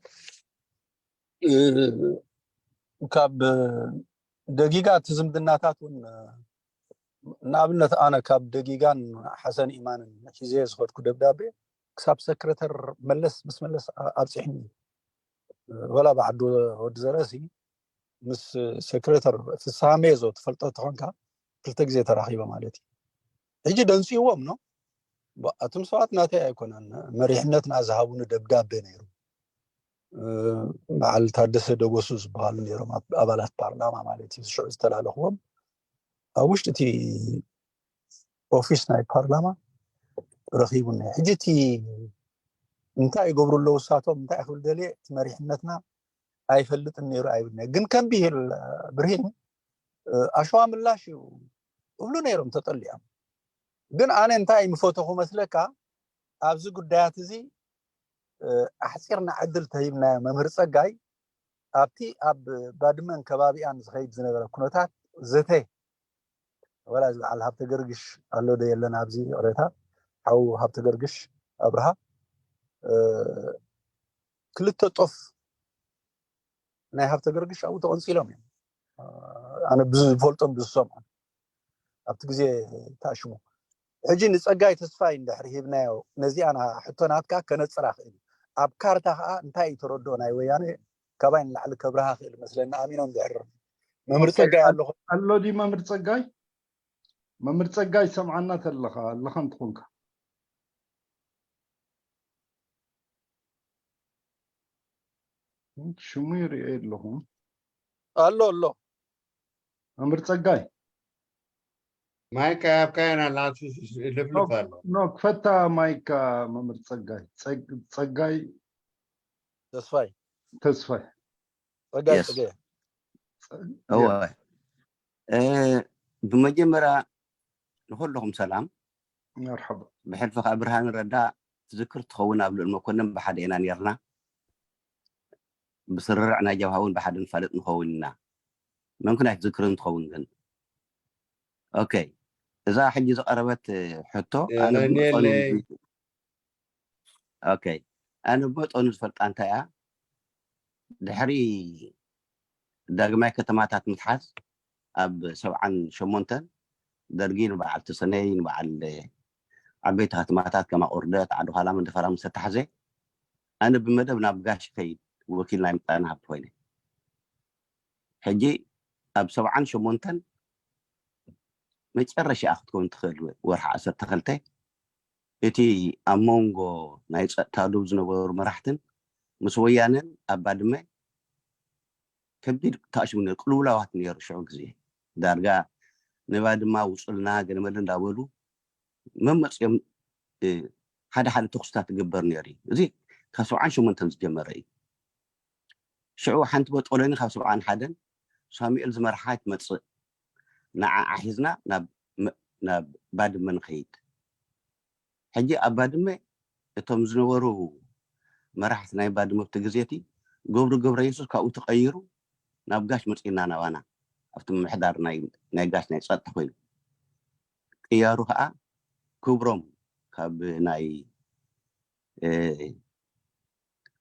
እ፣ ካብ ደጊጋ እቲ ዝምድናታት እውን ንኣብነት ኣነ ካብ ደጊጋን ሓሰን ኢማንን ሒዘ ዝኸድኩ ደብዳቤ ክሳብ ሰክረተር መለስ ምስ መለስ ኣብፅሕኒ ወላ ብዓዲ ወዲ ዘረሲ ምስ ሰክረተር ፍስሃ ሜዞ ትፈልጦ ተኾንካ ክልተ ግዜ ተራኺበ ማለት እዩ። ሕጂ ደንፅይዎም ነው። ኣቱም ሰባት ናተይ ኣይኮነን መሪሕነት ንኣ ዝሃቡኒ ደብዳቤ ነይሩ። በዓል ታደሰ ደጎሱ ዝበሃሉ ነይሮም ኣባላት ፓርላማ ማለት እዩ። ሽዑ ዝተላለኽዎም ኣብ ውሽጢ እቲ ኦፊስ ናይ ፓርላማ ረኺቡኒ። ሕጂ እቲ እንታይ ይገብሩ ኣለዉ እሳቶም እንታይ ክብል ደልየ እቲ መሪሕነትና ኣይፈልጥን ነይሩ ኣይብልኒ። ግን ከም ብሂል ብርሂን ኣሸዋ ምላሽ እዩ እብሉ ነይሮም ተጠሊዖም። ግን ኣነ እንታይ ምፈተኹ መስለካ ኣብዚ ጉዳያት እዚ ኣሕፂርና ዕድል ተሂብናዮ መምህር ፀጋይ ኣብቲ ኣብ ባድመን ከባቢኣን ዝኸይድ ዝነበረ ኩነታት ዘተ ወላ እዚ በዓል ሃብተ ገርግሽ ኣሎ ዶ የለን ኣብዚ ይቕሬታ ሓው ሃብተ ገርግሽ ኣብርሃ ክልተ ጦፍ ናይ ሃብተ ገርግሽ ኣብኡ ተቐንፂሎም እዮም። ኣነ ብዝፈልጦም ብዝሰምዖም ኣብቲ ግዜ ተኣሽሙ ሕጂ ንጸጋይ ተስፋይ እንድሕር ሂብናዮ፣ ነዚኣ ና-፣ ሕቶ ናትካ ከነጽራ ክእል እዩ። ኣብ ካርታ ከኣ እንታይ እዩ ተረድኦ ናይ ወያነ ካባይ ንላዕሊ ከብርሃ ክእል መስለኒ፣ ኣሚኖም ድሕር መምህር ኦኬ፣ ጸጋይ ኣል-፣ ኣለኹ። ኣሎ ድዩ መምህር ጸጋይ? መምህር ጸጋይ ሰምዓና ተለኻ፣ ኣለኻ እንትኾንካ። ሽሙ ይርኤ ኣለኹ። ኣሎ፣ ኣሎ። መምህር ጸጋይ። ማይክ ኣብካየን ኣላ፣ ልፍልፍ ኣሎ። ኖ፣ ክፈታ ማይክ፣ መምህር ጸጋይ። ጸግ-፣ ጸጋይ ተስፋይ። ተስፋይ። ጸጋይ፣ የስ። ጸጋይ። ጸ-፣ እወ። ያ። እ፣ ብመጀመርያ ንኹልኹም ሰላም። መርሐባ። ብሕልፊ ከኣ ብርሃነ ረዳ ትዝክር ትኸውን ኣብ ልኡል መኮነን ብሓደ ኢና ኔርና። ብስርርዕ ናይ ጀብሃ እውን ብሓደ ንፋለጥ ንኸውን ኢና። መምክን ኣይትዝክርን ትኸውን ግን። ኦኬ። እዛ ሕጂ ዝቐረበት ሕቶ፣ ኣነ ብመጠኑ ዳንኤለይ። ኦኬ። ኣነ ብመጠኑ ዝፈልጣ እንታይ እያ? ድሕሪ ዳግማይ ከተማታት ምትሓዝ ኣብ ሰብዓን ሸሞንተን ደርጊ ንበዓል ተሰነይ፣ ንበዓል ዓበይቲ ከተማታት ከማ ቁርደት፣ ዓዲ ዃላ፣ መንደፈራ ምስ ኣተሓዘ፣ ኣነ ብመደብ ናብ ጋሽ ከይድ ወኪል ናይ ምጣነ ሃብቲ ኮይነ። ሕጂ ኣብ ሰብዓን ሸሞንተን መጨረሻ ክትከውን ትኽእል ወርሒ ዓሰርተ ክልተ፣ እቲ ኣብ መንጎ ናይ ጸጥታ ዶብ ዝነበሩ መራሕትን ምስ ወያነን ኣብ ባድመ ከቢድ ተኣሽሙ ነይሩ፣ ቅልውላዋት ነይሩ። ሽዑ ግዜ ዳርጋ ንባድማ ውጹልና ገለመለ እንዳበሉ መመጽኦም፣ እ፣ ሓደ ሓደ ተኹስታት ትግበር ነይሩ እዩ። እዚ ካብ ሰብዓን ሸሞንተን ዝጀመረ እዩ። ሽዑ ሓንቲ በጦሎኒ ካብ ሰብዓን ሓደን ሳሙኤል ዝመርሓ ትመጽእ፣ ንዓዓ ሒዝና ናብ መ-፣ ናብ ባድመ ንኸይድ። ሕጂ ኣብ ባድመ እቶም ዝነበሩ መራሕቲ ናይ ባድመ ኣብቲ ግዜ እቲ ገብሩ ገብረ የሱስ ካብኡ ተቐይሩ ናብ ጋሽ መጺእና ናባና ኣብቲ ምምሕዳር ናይ፣ ናይ ጋሽ ናይ ጸጥታ ኮይኑ። ቅያሩ ከኣ ክብሮም ካብ ናይ፣ እ፣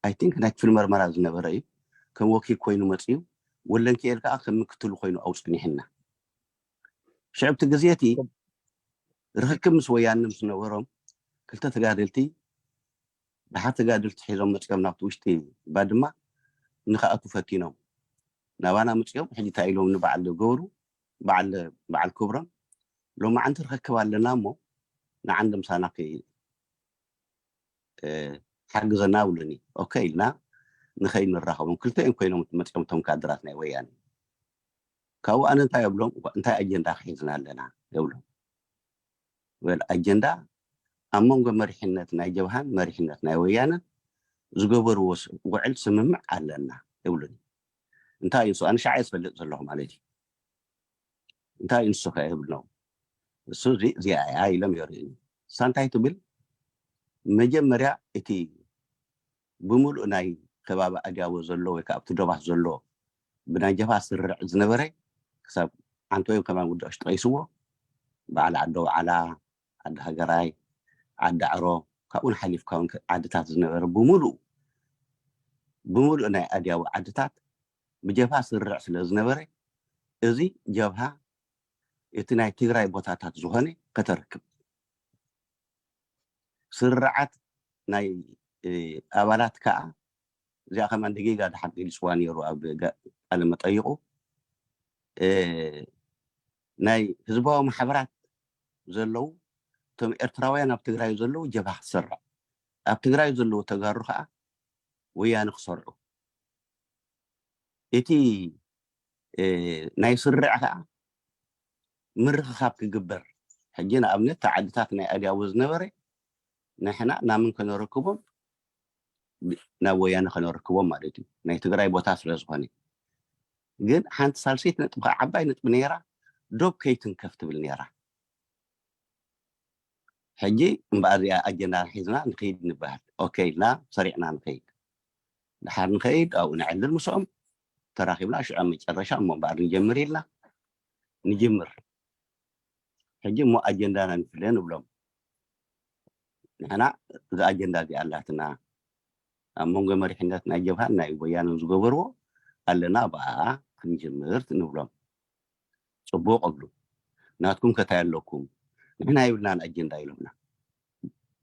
ኣይ ቲንክ ናይ ክፍሊ መርመራ ዝነበረ እዩ። ከም ወኪል ኮይኑ መጺኡ፣ ወለንኪኤል ከኣ ከም ምክትሉ ኮይኑ ኣብኡ ጸኒሕና። ሽዑ ኣብቲ ግዜ እቲ ርኽክብ ምስ ወያነ ምስ ነበሮም ክልተ ተጋደልቲ፣ ደሓር ተጋደልቲ ሒዞም መጺኦም ናብቲ ውሽጢ ባድማ ንኽኣቱ ፈቲኖም። ናባና መጺኦም፣ ሕጂ እንታይ ኢሎም ንበዓል ገብሩ፣ በዓል፣ በዓል ክብሮም፣ ሎማዓንቲ ርኽክብ ኣለና እሞ ንዓንዲ ምሳና ከይ-፣ እ፣ ሓግዘና ብሉኒ። ኦኬ ኢልና ንኸይድ ንራኸቦም። ክልተ እዮም ኮይኖም መጺኦም እቶም ካድራት ናይ ወያነ። ካብኡ ኣነ እንታይ እብሎም፣ እንታይ ኣጀንዳ ሒዝና ኣለና እብሎም። ወል ኣጀንዳ ኣብ መንጎ መሪሕነት ናይ ጀብሃን መሪሕነት ናይ ወያነን ዝገበርዎ ስ-፣ ውዕል ስምምዕ ኣለና ይብሉኒ። እንታይ እዩ ንሱ? ኣነ ሻዕ እየ ዝፈልጥ ዘለኹ ማለት እዩ። እንታይ እዩ ንሱ ከ ይብል ነው። እሱ እዚ፣ እዚኣ እያ ኢሎም የርእዩኒ። እሳ እንታይ ትብል? መጀመርያ እቲ ብምሉእ ናይ ከባቢ ኣድያቦ ዘሎ ወይ ከዓ ኣብቲ ዶባት ዘሎ ብናይ ጀብሃ ስርርዕ ዝነበረ ክሳብ ዓንተወይም ከማን ውዳሽ ጠቒስዎ፣ በዓል ዓዲ ኣውዓላ፣ ዓዲ ሃገራይ፣ ዓዲ ዓሮ፣ ካብኡን ሓሊፍካ እውን ከ-፣ ዓድታት ዝነበረ ብምሉኡ፣ ብምሉእ ናይ ኣድያቦ ዓድታት ብጀብሃ ስርርዕ ስለ ዝነበረ፣ እዚ ጀብሃ እቲ ናይ ትግራይ ቦታታት ዝኾነ ከተርክብ፣ ስርርዓት ናይ፣ እ፣ ኣባላት ከኣ፣ እዚኣ ከማን ደጊጋ ድሓር ገሊጽዋ ነይሩ ኣብ ገ-፣ ቃለ መጠይቑ፣ እ፣ ናይ ህዝባዊ ማሕበራት ዘለዉ፣ እቶም ኤርትራውያን ኣብ ትግራይ ዘለዉ ጀብሃ ክሰርዕ፣ ኣብ ትግራይ ዘለዉ ተጋሩ ከኣ ወያነ ክሰርዑ። እቲ፣ እ፣ ናይ ስርዕ ከኣ ምርኽኻብ ክግበር። ሕጂ ንኣብነት፣ እቲ ዓድታት ናይ ኣድያቦ ዝነበረ ንሕና ናምን ከነረክቦም፣ ናብ ወያነ ከነረክቦም ማለት እዩ። ናይ ትግራይ ቦታ ስለ ዝኾነ። ግን ሓንቲ ሳልሰይቲ ነጥቢ ከኣ ዓባይ ነጥቢ ነይራ፣ ዶብ ከይትንከፍ ትብል ነይራ። ሕጂ እምበኣር እዚኣ ኣጀንዳ ሒዝና ንኸይድ ንበሃል። ኦኬ ኢልና ሰሪዕና ንኸይድ። ድሓር ንኸይድ፣ ኣብኡ ነዕልል ምስኦም፣ ተራኺብና፣ ሽዑ ኣብ መጨረሻ እሞ እምበኣር ንጀምር ኢልና ንጅምር። ሕጂ እሞ ኣጀንዳና ንፍለ ንብሎም። ንሕና እዚ ኣጀንዳ እዚኣ ኣላትና፣ ኣብ መንጎ መሪሕነት ናይ ጀብሃን ናይ ወያነን ዝገበርዎ ኣለና፣ ብኣኣ ክንጅምር ንብሎም። ጽቡቕ እብሉ። ናትኩም ከ እንታይ ኣለኩም? ንሕና የብልናን ኣጀንዳ ኢሎምና።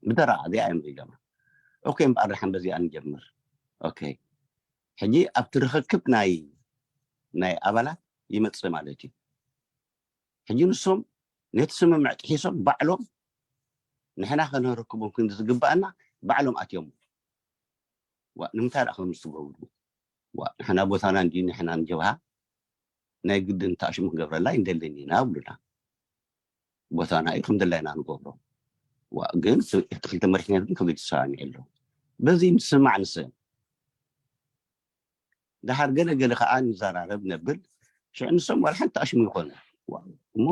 ብደረቕ እዚኣ እዮም ኢሎማ። ኦኬ፣ እምበኣር ደሓን በዚኣ ንጀምር። ኦኬ፣ ሕጂ ኣብቲ ርኽክብ ናይ ናይ ኣባላት ይመጽእ ማለት እዩ። ሕጂ ንሶም ነቲ ስምምዕ ጥሒሶም ባዕሎም ንሕና ከነረክቦም ክንዲ ዝግባኣና ባዕሎም ኣትዮም። ዋ ንምንታይ ደኣ ከምዚ ትገብሩ? ዋ ንሕና ቦታና እንዲ ንሕና ንጀብሃ ናይ ግድን ታሽሙ ክገብረላ ይንደልን ኢና ብሉና። ቦታና እዩ ከም ደላይና ንገብሮ። ዋ ግን እቲ ክልተ መሪሕነት ግን ከመይ ተሰማሚዑ ኣሎ? በዚ ምስማዕ ንስእን። ደሓር ገለ ገለ ከዓ ንዘራረብ ነብል። ሽዑ ንሶም ዋላ ሓንቲ ኣሽሙ ይኾኑ። ዋ እሞ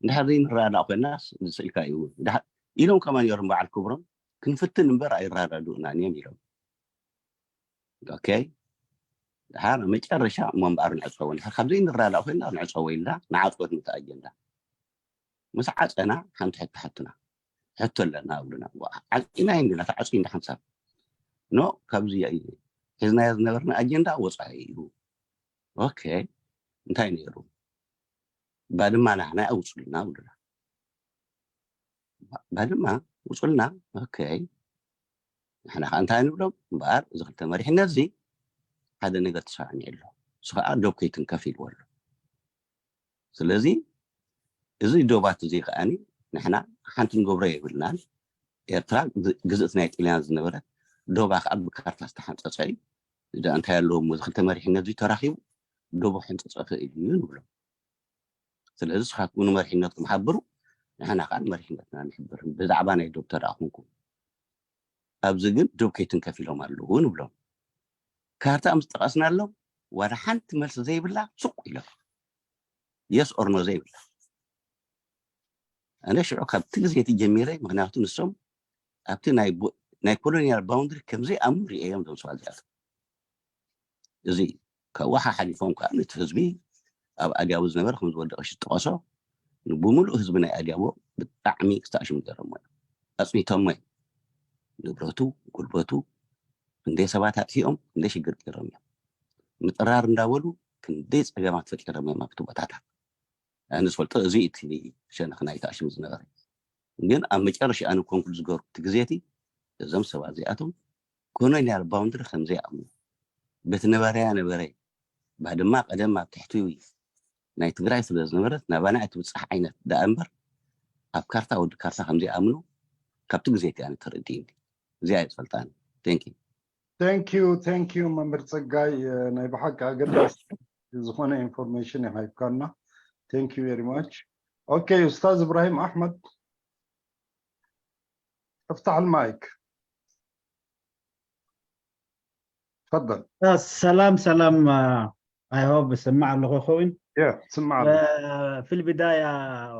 እንድሕር ዘይንረዳዳእ ኮይናስ ዝስእልካ እዩ። ድሓር ኢሎም ከማን እዮም በዓል ክብሮም ክንፍትን እምበር ኣይረዳድኡናን እዮም ኢሎም። ኦኬ፣ ድሓር መጨረሻ እሞ እምበኣር ንዕፀዎ። እንድሕር ካብ ዘይንረዳዳእ ኮይና ንዕፀዎ ኢልና ንዓፅወት ነቲ ኣጀንዳ። ምስ ዓፀና ሓንቲ ሕቶ ሓትና። ሕቶ ኣለና ኣብሉና። ዓፂና እንዲና ተዓፂ እንዳ ሓንሳብ ኖ ካብዚ ሒዝናዮ ዝነበርና ኣጀንዳ ወፃኢ እዩ። ኦኬ፣ እንታይ ነይሩ? ባድማ ናህና ኣውፅልና ብሉና። ባድማ ውፅልና። ኦኬ፣ ንሕና ከዓ እንታይ ንብሎም እምበኣር እዚ ክልተ መሪሕነት እዚ ሓደ ነገር ተሰማሚዑ ኣሎ። እሱ ከዓ ዶብ ከይትንከፍ ኢልዎ ኣሎ። ስለዚ እዚ ዶባት እዚ ከዓኒ ንሕና ሓንቲ ንገብሮ የብልናን። ኤርትራ ግዝ- ግዝእቲ ናይ ጥልያን ዝነበረት ዶባ ከዓ ብካርታ ዝተሓንፀፀ እዩ። እዚ እንታይ ኣለዎ እሞ እዚ ክልተ መሪሕነት እዚ ተራኺቡ ዶቡ ሕንፀፀ ክእል እዩ ንብሎም። ስለዚ ንስኻትኩም ንመሪሕነትኩም ሓብሩ፣ ንሕና ከዓ ንመሪሕነትና ንሕብር ብዛዕባ ናይ ዶብ ተደኣ ኮንኩም። ኣብዚ ግን ዶብ ከይትንከፍ ኢሎም ኣለዉ ንብሎም። ካርታ ምስ ጠቐስናሎም ዋላ ሓንቲ መልሲ ዘይብላ ሱቕ ኢሎም። የስ ኦር ኖ ዘይብላ። ኣነ ሽዑ ካብቲ ግዜ እቲ ጀሚረ፣ ምክንያቱ ንሶም ኣብቲ ናይ ቦ- ናይ ኮሎኒያል ባውንድሪ ከምዘይኣምኑ ርእየ እዮም እዞም ሰባት እዚኣቶም። እዚ ካብኡ ሓሓሊፎም ከዓ ነቲ ህዝቢ ኣብ ኣድያቦ ዝነበረ ከም ዝወደቐ ዝጠቐሶ ብምሉእ ህዝቢ ናይ ኣድያቦ ብጣዕሚ ክስተኣሽሙ ገይሮሞ እዮም። ኣፅኒቶሞ እዮም። ንብረቱ፣ ጉልበቱ ክንደይ ሰባት ኣጥፊኦም ክንደይ ሽግር ገይሮም እዮም። ምጥራር እንዳበሉ ክንደይ ፀገማት ፈጢሮም እዮም ኣብቲ ቦታታት። ኣነ ዝፈልጦ እዚ እቲ ሸነኽ ናይ ተኣሽሙ ዝነበረ። ግን ኣብ መጨረሻ ኣነ ኮንክሉድ ዝገርኩ እቲ ግዜ እቲ እዞም ሰባት እዚኣቶም ኮሎኒያል ባውንድሪ ከም ዘይኣምኑ በቲ ነበረያ ነበረ ባድማ ቀደም ኣብ ትሕቲ ናይ ትግራይ ስለ ዝነበረት ናባና እትብፃሕ ዓይነት ደኣ እምበር ኣብ ካርታ ወዲ ካርታ ከም ዘይኣምኑ ካብቲ ግዜ እቲ ኣነ ተረዲእኒ። እዚኣ እየ ዝፈልጣ ኣነ። Thank you። Thank you, thank you መምህር ፀጋይ፣ ናይ ብሓቂ ኣገዳሲ ዝኾነ ኢንፎርሜሽን ይሃብካና። Thank you very much። ኦኬ ኡስታዝ እብራሂም ኣሕመድ፣ افتح المايك. تفضل. ሰላም ሰላም። I hope ይስማዕ ኣለኹ ይኸውን። Yeah ትስማዕ ኣሎ። في البداية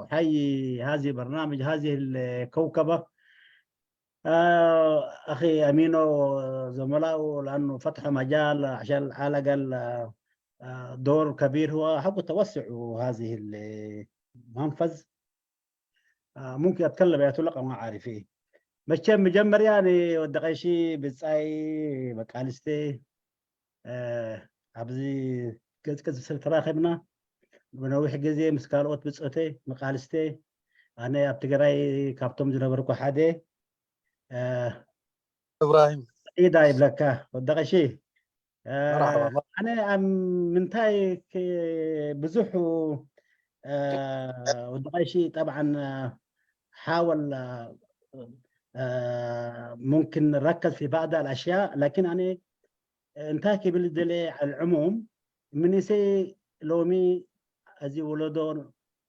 أحيي هذه برنامج هذه الكوكبة. أخي أمينو زملائه لأنه فتح مجال عشان على الأقل دور كبير هو حقه توسع هذه المنفذ. ممكن أتكلم يا تلقى ما عارف إيه. መቸም መጀመርያ ንወዲ ቀሺ ብጻይ መቃልስቴ ኣብዚ ገጽ ገጽ ስለ ተራኸብና ብነዊሕ ግዜ ምስ ካልኦት ብጾቴ መቃልስቴ ኣነ ኣብ ትግራይ ካብቶም ዝነበርኩ ሓደ እብራሂም ኢዳ ይብለካ ወዲ ቀሺ መርሓባ ኣነ ኣብ ምንታይ ብዙሕ ወዲ ቀሺ ጠብዓን ሓወል ممكن نركز في بعض الأشياء لكن أنا እንታይ ክብል ዝደለ ኣልዕሙም ምንሴ ሎሚ እዚ ወለዶ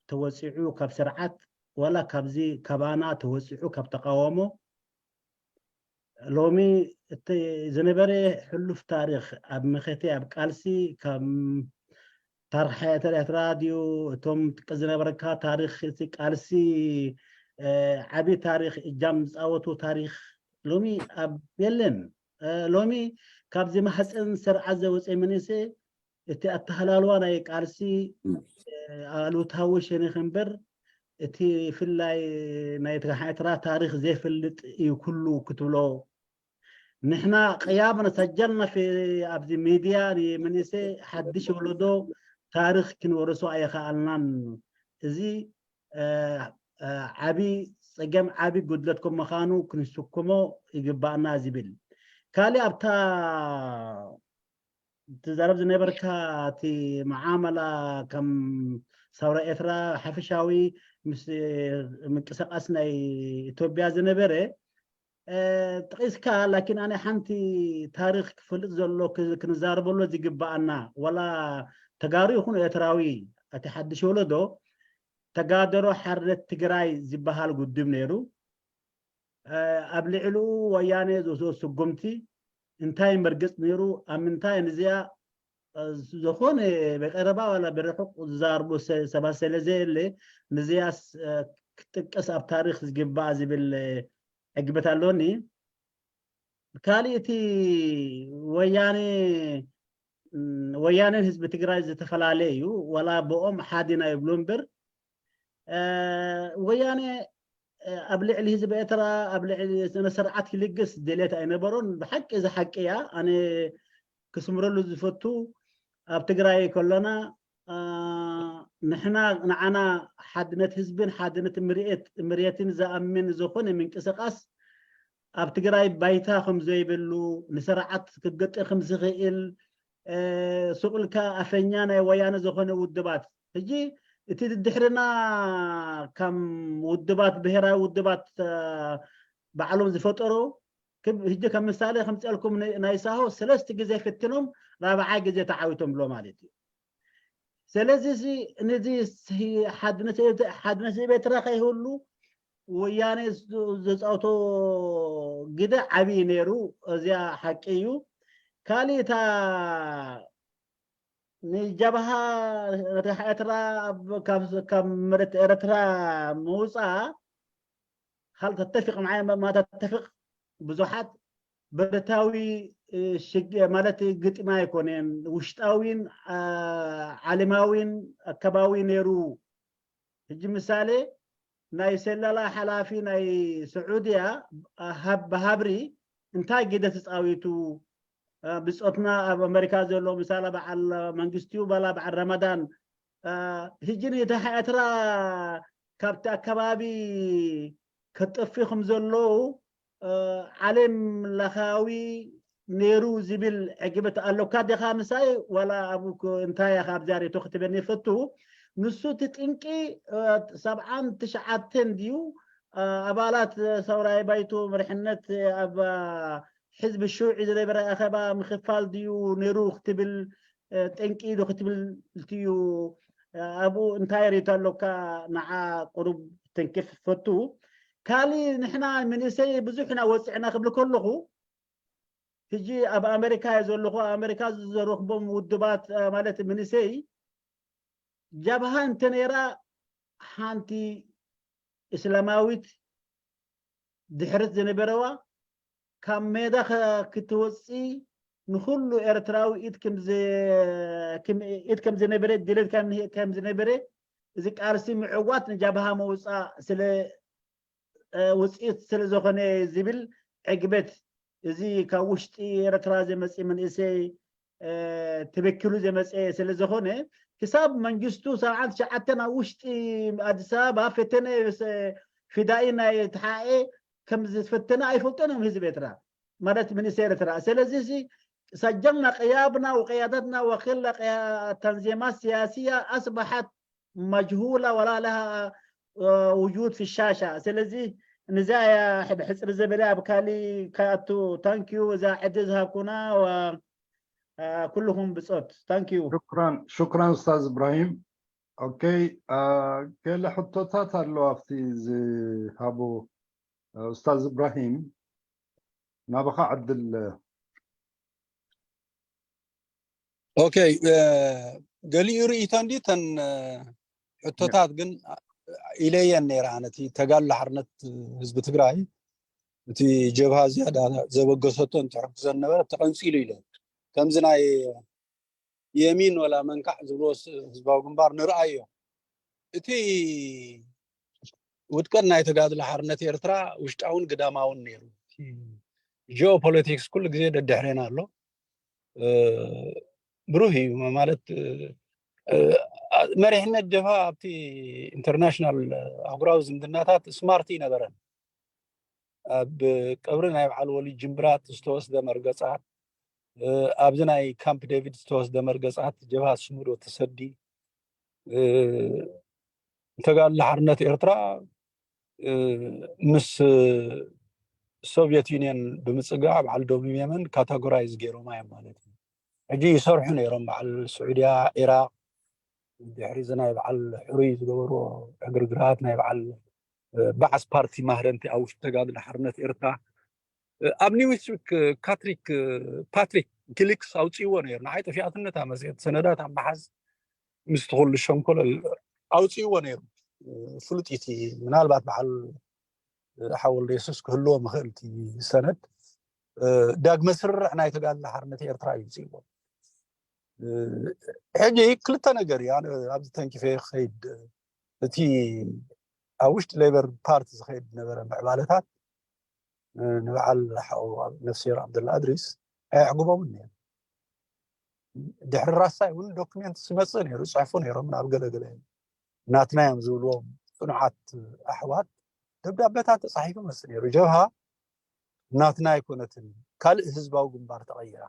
ተወፂዑ ካብ ስርዓት ዋላ ካብዚ ካባና ተወፂዑ ካብ ተቃወሞ ሎሚ እቲ ዝነበረ ሕሉፍ ታሪክ ኣብ መኸተ ኣብ ቃልሲ ካብ ታርክ ሓያተ ኤርትራ ድዩ እቶም ጥቀ ዝነበረካ ታሪክ እቲ ቃልሲ ዓብዪ ታሪክ እጃም ዝፃወቱ ታሪክ ሎሚ ኣብ የለን። ሎሚ ካብዚ ማህፀን ስርዓት ዘወፀ መንእሰይ እቲ ኣተሃላልዋ ናይ ቃልሲ ኣሉታዊ ሸነክ እምበር እቲ ፍላይ ናይ ኤርትራ ታሪክ ዘይፈልጥ እዩ ኩሉ ክትብሎ ንሕና ቅያም ሰጀልና ኣብዚ ሚድያ ንመንእሰይ ሓድሽ ወለዶ ታሪክ ክንወርሶ ኣይኸኣልናን። እዚ ዓቢ ጸገም፣ ዓቢ ጉድለት ከም ምዃኑ ክንስክሞ ይግባእና ዝብል። ካልእ ኣብታ ትዛረብ ዝነበርካ እቲ መዓመላ ከም ሰውራ ኤርትራ ሓፈሻዊ ምስ ምንቅስቃስ ናይ ኢትዮጵያ ዝነበረ ጥቂስካ፣ ላኪን ኣነ ሓንቲ ታሪክ ክፈልጥ ዘሎ ክንዛረበሎ ዝግባኣና፣ ዋላ ተጋሩ ይኹን ኤርትራዊ፣ እቲ ሓድሽ ወለዶ ተጋደሮ ሓርነት ትግራይ ዝበሃል ውድብ ነይሩ። ኣብ ልዕሊኡ ወያነ ዝወስዶ ስጉምቲ እንታይ መርገፅ ነይሩ? ኣብ ምንታይ ንዚኣ ዝኾነ ብቀረባ ዋላ ብርሑቕ ዝዛርቡ ሰባት ስለ ዘየለ፣ ንዚኣስ ክጥቀስ ኣብ ታሪክ ዝግባእ ዝብል ዕግበት ኣሎኒ። ካልእ እቲ ወያነ ወያነን ህዝቢ ትግራይ ዝተፈላለየ እዩ። ዋላ ብኦም ሓዲና ይብሉ እምበር ወያነ ኣብ ልዕሊ ህዝቢ ኤርትራ ኣብ ልዕሊ ስነ ስርዓት ክልግስ ድሌት ኣይነበሮን። ብሓቂ እዚ ሓቂ እያ። ኣነ ክስምረሉ ዝፈቱ ኣብ ትግራይ ከሎና ንሕና ንዓና ሓድነት ህዝብን ሓድነት ምርየትን ዝኣምን ዝኾነ ምንቅስቃስ ኣብ ትግራይ ባይታ ከም ዘይብሉ፣ ንስርዓት ክገጥእ ከም ዝኽእል፣ ሱቕ ኢልካ ኣፈኛ ናይ ወያነ ዝኾነ ውድባት፣ ሕጂ እቲ ድድሕርና ከም ውድባት፣ ብሄራዊ ውድባት ባዕሎም ዝፈጠሩ፣ ሕጂ ከም ምሳሌ ከምፅአልኩም፣ ናይ ሳሆ ሰለስተ ግዜ ፍትኖም ራብዓይ ግዜ ተዓዊቶም ብሎ ማለት እዩ። ስለዚ ነዚ ሓድነት ኤርትራ ከይህሉ ወያነ ዘፃውቶ ግደ ዓብዪ ነይሩ። እዚያ ሓቂ እዩ። ካሊእ እታ ንጀብሃ ኤርትራ ካብ መሬት ኤርትራ ምውፃ፣ ሃል ተተፊቕ ማዓይ ማ ተተፊቕ ብዙሓት ብረታዊ ማለት ግጥሚ ኣይኮነን፣ ውሽጣዊን ዓለማዊን ኣከባዊ ነይሩ። ሕጂ ምሳሌ ናይ ሰለላ ሓላፊ ናይ ስዑድያ ብሃብሪ እንታይ ግደ ተፃዊቱ? ብፆትና ኣብ ኣመሪካ ዘሎ ምሳሌ በዓል መንግስቲዩ በላ በዓል ረመዳን፣ ሕጂ ንድሓ ኤርትራ ካብቲ ኣከባቢ ከጠፊ ከም ዘለዉ ዓለም ለኻዊ ነይሩ ዝብል ዕግበት ኣሎካ ዲኻ ምሳይ? ዋላ ኣብኡ እንታይ ኢኻ ኣብዚኣ ርእቶ ክትበኒ ይፈቱ። ንሱ እቲ ጥንቂ ሰብዓን ትሽዓተን ድዩ ኣባላት ሰውራይ ባይቶ መሪሕነት ኣብ ሕዝቢ ሽውዒ ዝነበረ ኣኸባ ምኽፋል ድዩ ነይሩ ክትብል ጠንቂ ኢሉ ክትብል ትዩ። ኣብኡ እንታይ ርእቶ ኣሎካ? ንዓ ቁሩብ ተንክፍ ፈቱ። ካሊ ንሕና መንእሰይ ብዙሕ ኢና ወፅዕና ክብል ከለኹ፣ ሕጂ ኣብ ኣሜሪካ እየ ዘለኹ። ኣብ ኣሜሪካ ዝረኽቦም ውድባት ማለት መንእሰይ ጃብሃ እንተ ነይራ ሓንቲ እስላማዊት ድሕረት ዝነበረዋ ካብ ሜዳ ክትወፂ ንኩሉ ኤርትራዊ ኢድ ከም ዝነበረ ድሌት ከም ዝነበረ እዚ ቃልሲ ምዕዋት ንጃብሃ መውፃእ ስለ ውፅኢት ስለ ዝኾነ ዝብል ዕግበት እዚ ካብ ውሽጢ ኤርትራ ዘመፂ መንእሰይ ተበኪሉ ዘመፀ ስለ ዝኾነ ክሳብ መንግስቱ ሰብዓን ትሽዓተን ኣብ ውሽጢ ኣዲስ ኣበባ ፈተነ ፊዳኢ ናይ ተሓኤ ከም ዝፈተነ ኣይፈልጦን እዮም ህዝቢ ኤርትራ ማለት መንእሰይ ኤርትራ። ስለዚ ሰጀልና ቅያብና ወቅያደትና ወክላ ተንዜማ ሲያሲያ ኣስበሓት መጅሁላ ወላ ለሃ ውጁድ ፊ ሻሻ። ስለዚ ንዛ እያ ብሕፅር ዘበለ ኣብ ካሊ ከኣቱ ታንኪዩ እዛ ዕድል ዝሃብኩና ኩልኹም ብፆት ታንኪዩ። ሽክራን ኡስታዝ እብራሂም። ኦኬ፣ ገለ ሕቶታት ኣለዋ ኣብቲ ዝሃቡ ኡስታዝ እብራሂም፣ ናባኻ ዕድል። ኦኬ፣ ገሊኡ ርእይቶ እንዲ ተን ሕቶታት ግን ኢለየን ነይረ። ኣነ እቲ ተጋድሎ ሓርነት ህዝቢ ትግራይ እቲ ጀብሃ ዝያዳ ዘበገሰቶ እንተሕግዞ ነበረ ተቐንፂሉ ኢለ ከምዚ ናይ የሚን ወላ መንካዕ ዝብልዎ ህዝባዊ ግንባር ንርኣዮ። እቲ ውድቀት ናይ ተጋድሎ ሓርነት ኤርትራ ውሽጣውን ግዳማውን ነይሩ። ጂኦፖለቲክስ ኩሉ ግዜ ደድሕሬና ኣሎ። ብሩህ እዩ ማለት መሪሕነት ጀብሃ ኣብቲ ኢንተርናሽናል ኣህጉራዊ ዝምድናታት ስማርት ይነበረን። ኣብ ቀብሪ ናይ በዓል ወሊድ ጅምብራት ዝተወስደ መርገጻት፣ ኣብዚ ናይ ካምፕ ዴቪድ ዝተወስደ መርገጻት ጀብሃ ስሙዶ ተሰዲ፣ ተጋድሎ ሓርነት ኤርትራ ምስ ሶቪየት ዩኒየን ብምጽጋዕ በዓል ዶሚም የመን ካተጎራይዝ ገይሮማ እዮም ማለት እዩ። ሕጂ ይሰርሑ ነይሮም በዓል ስዑድያ፣ ኢራቅ፣ ድሕሪ እዚ ናይ በዓል ሕሩይ ዝገበርዎ ዕግርግራት ናይ በዓል ባዕስ ፓርቲ ማህረምቲ ኣብ ውሽጢ ተጋድሎ ሓርነት ኤርትራ ኣብ ኒውስዊክ ካትሪክ ፓትሪክ ጊሊክስ ኣውፅእዎ ነይሩ። ንዓይ ጠፊኣትነት መፅት ሰነዳት ኣብ መሓዝ ምስቲ ኩሉ ሸንኮለል ኣውፅእዎ ነይሩ። ፍሉጥ እቲ ምናልባት በዓል ሓወልደ የሱስ ክህልዎ ምኽእል እቲ ሰነድ ዳግመ ስርርዕ ናይ ተጋድሎ ሓርነት ኤርትራ እዩ ውፅእዎ። ሕጂ ክልተ ነገር እዩ ኣብዚ ተንኪፈ ክኸይድ። እቲ ኣብ ውሽጢ ሌበር ፓርቲ ዝኸይድ ነበረ ምዕባለታት ንበዓል ሓው ነፍስሄር ዓብደላ ኣድሪስ ኣየዕግቦምን ነይሩ። ድሕሪ ራሳይ እውን ዶክሜንት ዝመፅእ ነይሩ፣ ይፅሕፉ ነይሮም ናብ ገለገለ ናትና እዮም ዝብልዎም ፅኑዓት ኣሕዋት ደብዳቤታት ተፃሒፉ መፅእ ነይሩ። ጀብሃ ናትና ኣይኮነትን፣ ካልእ ህዝባዊ ግንባር ተቐይራ።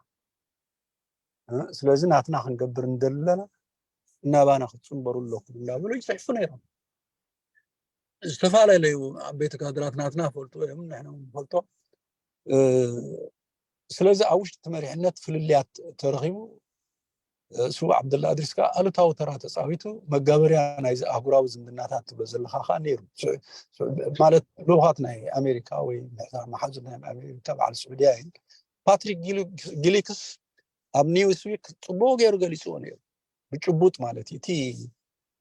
ስለዚ ናትና ክንገብር እንደለና እናባና ክትፅንበሩ ኣለኩም እናበሉ ይፅሕፉ ነይሮም። ዝተፈላለዩ ኣብ ቤተ ካድራት ናትና ፈልጡ እዮም፣ ንሕና ንፈልጦ። ስለዚ ኣብ ውሽጢ መሪሕነት ፍልልያት ተረኺቡ። ስዉእ ዓብደላ ኣድሪስ ከዓ ኣሉታዊ ተራ ተፃዊቱ። መጋበርያ ናይዚ ኣህጉራዊ ዝምድናታት ትብሎ ዘለካ ከዓ ነይሩ። ማለት ልኡኻት ናይ ኣሜሪካ ወይ ምሕታ መሓዙት ናይ ኣሜሪካ በዓል ስዑድያ እዩ። ፓትሪክ ጊሊክስ ኣብ ኒውስዊክ ፅቡቅ ገይሩ ገሊፅዎ ነይሩ፣ ብጭቡጥ ማለት እዩ። እቲ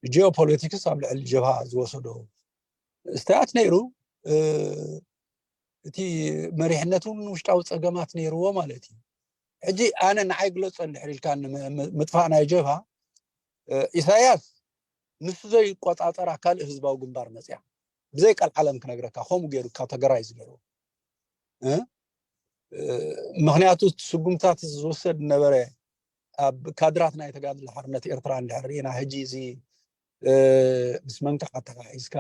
ጂኦፖለቲክስ ኣብ ልዕሊ ጀብሃ ዝወሰዶ ስተያት ነይሩ። እቲ መሪሕነት እውን ውሽጣዊ ፀገማት ነይርዎ ማለት እዩ። ሕጂ ኣነ ንዓይ ግለፆ እንድሕር ኢልካ ምጥፋእ ናይ ጀብሃ ኢሳያስ ንሱ ዘይቆፃፀራ ካልእ ህዝባዊ ግንባር መፅያ ብዘይ ቀልዓለም ክነግረካ ከምኡ ገይሩ ካተጎራይዝ ገይሩ። ምክንያቱ ስጉምታት ዝወሰድ ነበረ ኣብ ካድራት ናይ ተጋድሎ ሓርነት ኤርትራ እንድሕር ርኢና ሕጂ እዚ ምስ መንካዕ ኣተሓሒዝካ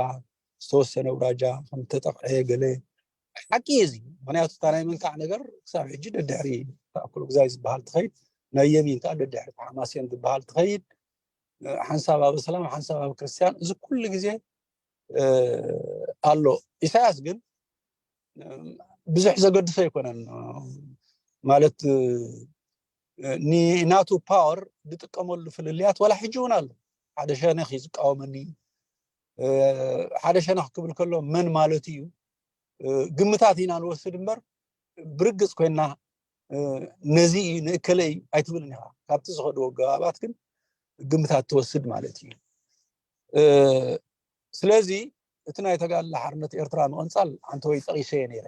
ዝተወሰነ ውራጃ ከም ተጠቕዐ ገለ ሓቂ እዩ እዚ። ምክንያቱ እታ ናይ መንካዕ ነገር ክሳብ ሕጂ ደድሕሪ ተኣክሉ ግዛይ ዝበሃል ትኸይድ፣ ናይ የሚን ከዓ ደድሕሪ ሓማሴን ዝበሃል ትኸይድ፣ ሓንሳብ ኣብ እስላም ሓንሳብ ኣብ ክርስትያን፣ እዚ ኩሉ ግዜ ኣሎ። ኢሳያስ ግን ብዙሕ ዘገድሶ ኣይኮነን። ማለት ንናቱ ፓወር ዝጥቀመሉ ፍልልያት ዋላ ሕጂ እውን ኣሎ። ሓደ ሸነኽ እዩ ዝቃወመኒ። ሓደ ሸነኽ ክብል ከሎ መን ማለት እዩ? ግምታት ኢና ንወስድ እምበር ብርግፅ ኮይና ነዚ እዩ ንእከለ እዩ ኣይትብልን ኢኻ። ካብቲ ዝኸድዎ ኣገባባት ግን ግምታት ትወስድ ማለት እዩ። ስለዚ እቲ ናይ ተጋድሎ ሓርነት ኤርትራ ምቕንፃል ኣንተ ወይ ጠቒሰ እየ ነይረ።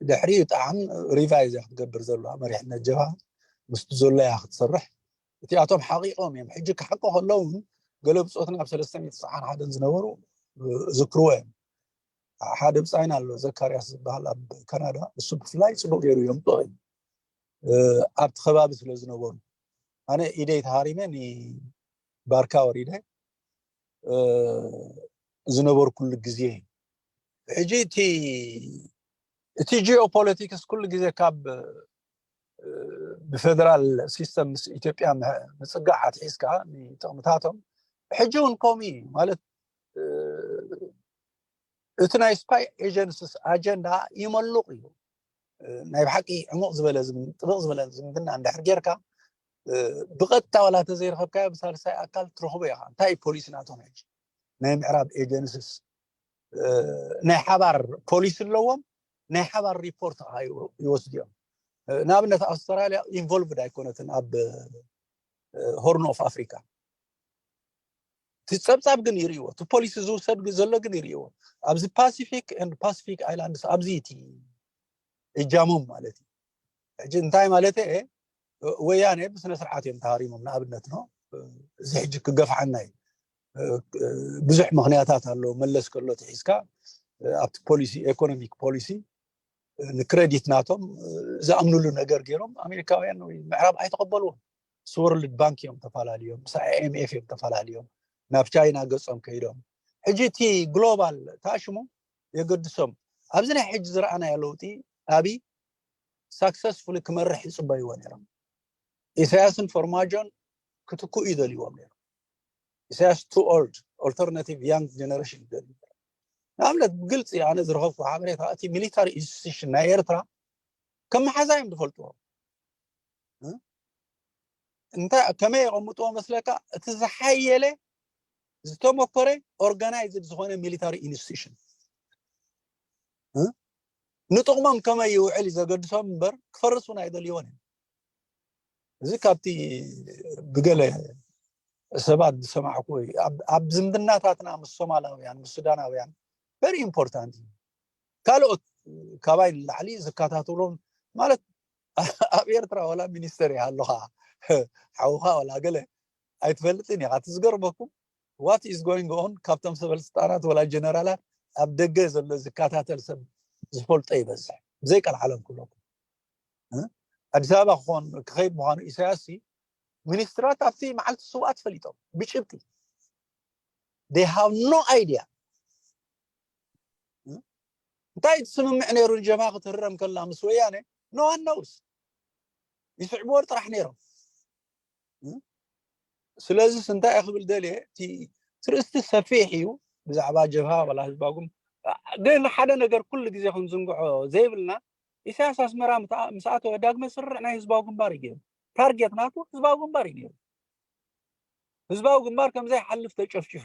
ድሕሪኡ ጣዕም ሪቫይዝ እያ ክትገብር ዘለዋ መሪሕነት ጀብሃ ምስቲ ዘሎ እያ ክትሰርሕ። እቲኣቶም ሓቂቆም እዮም። ሕጂ ክሓቁ ከለዉ እውን ገለ ብፆትና ኣብ ሰለስተ ሚእቲ ትስዓን ሓደን ዝነበሩ ዝክርዎ እዮም። ሓደ ብፃይና ኣሎ ዘካርያስ ዝበሃል ኣብ ካናዳ፣ እሱ ብፍላይ ፅቡቅ ገይሩ እዮም ጥቕም ኣብቲ ከባቢ ስለ ዝነበሩ ኣነ ኢደይ ተሃሪመ ንባርካ ወሪደ ዝነበርኩሉ ግዜ። ሕጂ እቲ እቲ ጂኦፖለቲክስ ኩሉ ግዜ ካብ ብፌደራል ሲስተም ምስ ኢትዮጵያ ምፅጋዕ ኣትሒዝካ ንጥቕምታቶም ሕጂ እውን ከምኡ እዩ ማለት እቲ ናይ ስፓይ ኤጀንስስ ኣጀንዳ ይመሉቕ እዩ። ናይ ብሓቂ ዕሙቕ ዝበለ ጥብቕ ዝበለ ዝምድና እንድሕር ጌርካ ብቐጥታ ዋላ ተዘይረኸብካዮ ብሳልሳይ ኣካል ትረኽቦ ኢኻ። እንታይ እዩ ፖሊሲ ናቶም ሕጂ ናይ ምዕራብ ኤጀንስስ ናይ ሓባር ፖሊሲ ኣለዎም። ናይ ሓባር ሪፖርት ይወስድዮም። ንኣብነት ኣውስትራልያ ኢንቮልቭድ ኣይኮነትን ኣብ ሆርን ኦፍ ኣፍሪካ። እቲ ፀብፃብ ግን ይርእዎ፣ እቲ ፖሊሲ ዝውሰድ ዘሎ ግን ይርእዎ። ኣብዚ ፓሲፊክ ን ፓሲፊክ ኣይላንድስ ኣብዚ እቲ እጃሞም ማለት እዩ። ሕጂ እንታይ ማለት እየ? ወያነ ብስነ ስርዓት እዮም ተሃሪሞም። ንኣብነት ነው እዚ ሕጂ ክገፍዓና እዩ። ብዙሕ ምክንያታት ኣሎ። መለስ ከሎ ትሒዝካ ኣብቲ ፖሊሲ፣ ኤኮኖሚክ ፖሊሲ ንክሬዲት ናቶም ዝኣምኑሉ ነገር ገይሮም ኣሜሪካውያን ወይ ምዕራብ ኣይተቐበልዎም። ምስ ወርልድ ባንክ እዮም ተፈላለዮም፣ ምስ ኣይኤምኤፍ እዮም ተፈላለዮም፣ ናብ ቻይና ገጾም ከይዶም። ሕጂ እቲ ግሎባል ታሽሙ የገድሶም። ኣብዚ ናይ ሕጂ ዝረኣናዮ ለውጢ ኣብይ ሳክሰስፉሊ ክመርሕ ይፅበይዎ ነይሮም። ኢሳያስን ፎርማጆን ክትክኡ ይደልይዎም ነይሮም። ኢሳያስ ቱ ኦልድ፣ ኦልተርናቲቭ ያንግ ጀነሬሽን ይደልዩ። ንኣብነት ብግልፂ ኣነ ዝረኸብኩ ሓበሬታ እቲ ሚሊታሪ ኢንስቲቱሽን ናይ ኤርትራ ከም መሓዛ እዮም ዝፈልጥዎ። እንታይ ከመይ የቐምጥዎ መስለካ? እቲ ዝሓየለ ዝተመኮረ ኦርጋናይዝድ ዝኾነ ሚሊታሪ ኢንስቲቱሽን ንጥቕሞም ከመይ ይውዕል እዩ ዘገድሶም እምበር ክፈርስ እውን ኣይደልይዎን እዮም። እዚ ካብቲ ብገለ ሰባት ዝሰማዕኩ እዩ። ኣብ ዝምድናታትና ምስ ሶማላውያን ምስ ሱዳናውያን ቨሪ ኢምፖርታንት እዩ። ካልኦት ካባይ ንላዕሊ ዝከታተሎም ማለት ኣብ ኤርትራ ዋላ ሚኒስተር ይሃሉኻ ሓውኻ ዋላ ገለ ኣይትፈልጥን ኢኻ። እቲ ዝገርመኩም what is going on ካብቶም ሰበስልጣናት ዋላ ጀነራላት ኣብ ደገ ዘሎ ዝከታተል ሰብ ዝፈልጦ ይበዝሕ። ብዘይ ቀልዓለም ክብለኩም ኣዲስ ኣበባ ክኾን ክኸይድ ምዃኑ ኢሳያስ ሚኒስትራት ኣብቲ መዓልቲ ስውኣት ፈሊጦም ብጭብጢ they have no idea እንታይ እቲ ስምምዕ ነይሩ ንጀብሃ ክትህረም ከላ ምስ ወያነ no one knows ይስዕብዎ ጥራሕ ነይሮም። ስለዚስ እንታይ እየ ክብል ደልየ እቲ ትርእስቲ ሰፊሕ እዩ ብዛዕባ ጀብሃ ዋላ ህዝባዊ ግንባር። ግን ሓደ ነገር ኩሉ ግዜ ክንዝንግዖ ዘይብልና ኢሳያስ ኣስመራ ምስ ኣተወ ዳግመ ስርርዕ ናይ ህዝባዊ ግንባር እዩ ገይሩ። ታርጌት ናቱ ህዝባዊ ግንባር እዩ ገይሩ። ህዝባዊ ግንባር ከምዘይሓልፍ ተጨፍጭፉ።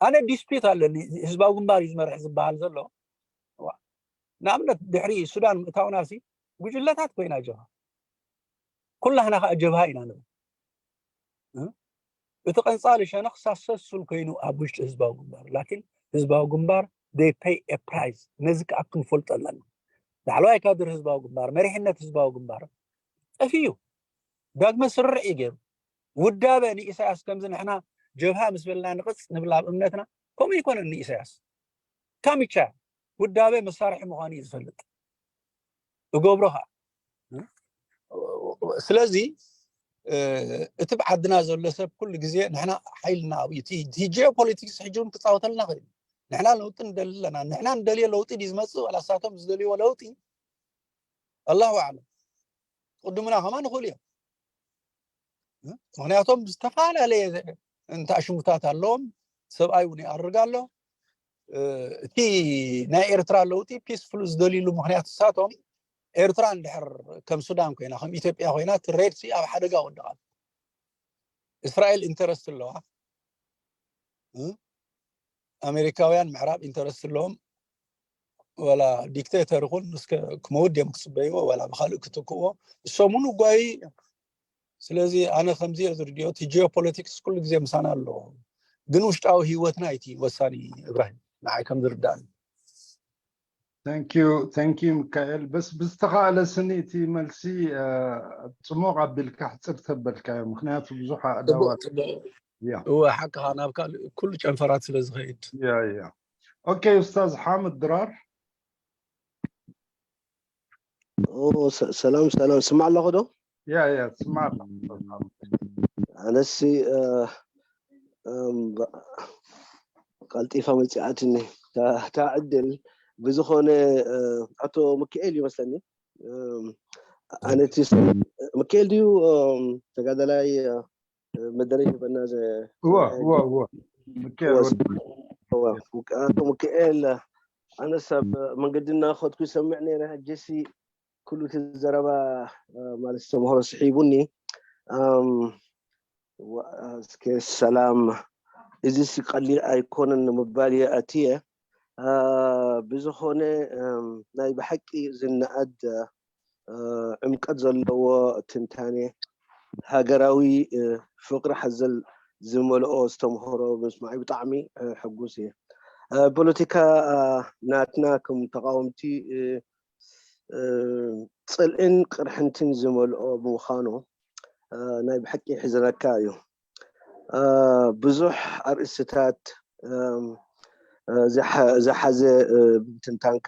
ኣነ ዲስፒት ኣለኒ ህዝባዊ ግንባር እዩ ዝመርሕ ዝበሃል ዘሎ። ንኣብነት ድሕሪ ሱዳን ምእታውና ሲ ጉጅለታት ኮይና ጀብሃ ኩላህና ከዓ ጀብሃ ኢና ንብል። እቲ ቀንፃሊ ሸነኽ ሳሰስፉል ኮይኑ ኣብ ውሽጢ ህዝባዊ ግንባር ላኪን ህዝባዊ ግንባር they pay a price ነዚ ከዓ ክንፈልጦ ኣለና። ላዕለዋይ ካድር ህዝባዊ ግንባር መሪሕነት ህዝባዊ ግንባር ጠፊኡ ዳግመ ስርርዕ እዩ ገይሩ። ውዳበ ንኢሳያስ ከምዚ ንሕና ጀብሃ ምስ በልና ንቕፅ ንብል ኣብ እምነትና ከምኡ ኣይኮነን ንኢሳያስ ካሚቻ ውዳበ መሳርሒ ምዃኑ እዩ ዝፈልጥ እገብሮ ከዓ ስለዚ እቲ ብዓድና ዘሎ ሰብ ኩሉ ግዜ ንሕና ሓይልና ኣብዩ እቲ ጂኦፖለቲክስ ሕጂ እውን ክፃወተልና ክእል ንሕና ለውጢ ንደሊ ኣለና ንሕና ንደልዮ ለውጢ ድዩ ዝመፅእ ዋላ እሳቶም ዝደልይዎ ለውጢ ኣላሁ ኣዕለም ቅድሙና ከማ ንኽእሉ እዮም ምክንያቶም ዝተፈላለየ እንተኣሽሙታት ኣለዎም ሰብኣይ እውን ይኣርግ ኣሎ እቲ ናይ ኤርትራ ለውጢ ፒስፉል ዝደልይሉ ምክንያት እሳቶም ኤርትራ እንድሕር ከም ሱዳን ኮይና ከም ኢትዮጵያ ኮይና እቲ ሬድ ሲ ኣብ ሓደጋ ወድቓ እስራኤል ኢንተረስት ኣለዋ ኣሜሪካውያን ምዕራብ ኢንተረስት ኣለዎም ወላ ዲክቴተር ይኹን እስከ ክመውድ እዮም ክፅበይዎ ወላ ብካልእ ክትክእዎ እሶም እውን ውጓዩ እዮም ስለዚ ኣነ ከምዚ እየ ዝርድኦ እቲ ጂኦፖለቲክስ ኩሉ ግዜ ምሳና ኣለዎ ግን ውሽጣዊ ህይወትና እቲ ወሳኒ እብራሂም ንዓይ ከም ዝርዳእኒ Thank you thank you ሚካኤል በስ ብዝተኻእለ ስኒ እቲ መልሲ ፅሙቕ ኣቢልካ ሕፅር ተበልካዮ ምክንያቱ ብዙሕ ኣእዳዋት እወ ሓቅኻ ናብ ካልእ ኩሉ ጨንፈራት ስለ ዝኸይድ ያ ያ ኦኬ ኡስታዝ ሓምድ ድራር ሰላም ሰላም ስማዕ ኣለኹ ዶ ያ ያ ትስማዕ ኣነሲ ቀልጢፋ መፂኣትኒ እታ ዕድል ብዝኾነ ኣቶ ምክኤል ይመስለኒ ኣነቲ ምክኤል ድዩ ተጋዳላይ መደረ ይበና እወ እወ እወ ምክኤል ወዲ ኣቶ ምክኤል ኣነስ ኣብ መንገዲ እናኸድኩ ይሰምዕ ነይረ ሕጂሲ ኩሉ እቲ ዘረባ ማለት ዝተምሃሮ ስሒቡኒ እስከ ሰላም እዚ ቀሊል ኣይኮነን ንምባል እየ ኣትየ ብዝኾነ ናይ ብሓቂ ዝነኣድ ዕምቀት ዘለዎ ትንታኔ ሃገራዊ ፍቅሪ ሓዘል ዝመልኦ ዝተምሃሮ ምስማዒ ብጣዕሚ ሕጉስ እየ ፖለቲካ ናትና ከም ተቃወምቲ ፅልእን ቅርሕንትን ዝመልኦ ብምዃኑ ናይ ብሓቂ ይሕዝነካ እዩ ብዙሕ ኣርእስትታት ዝሓዘ ትንታንካ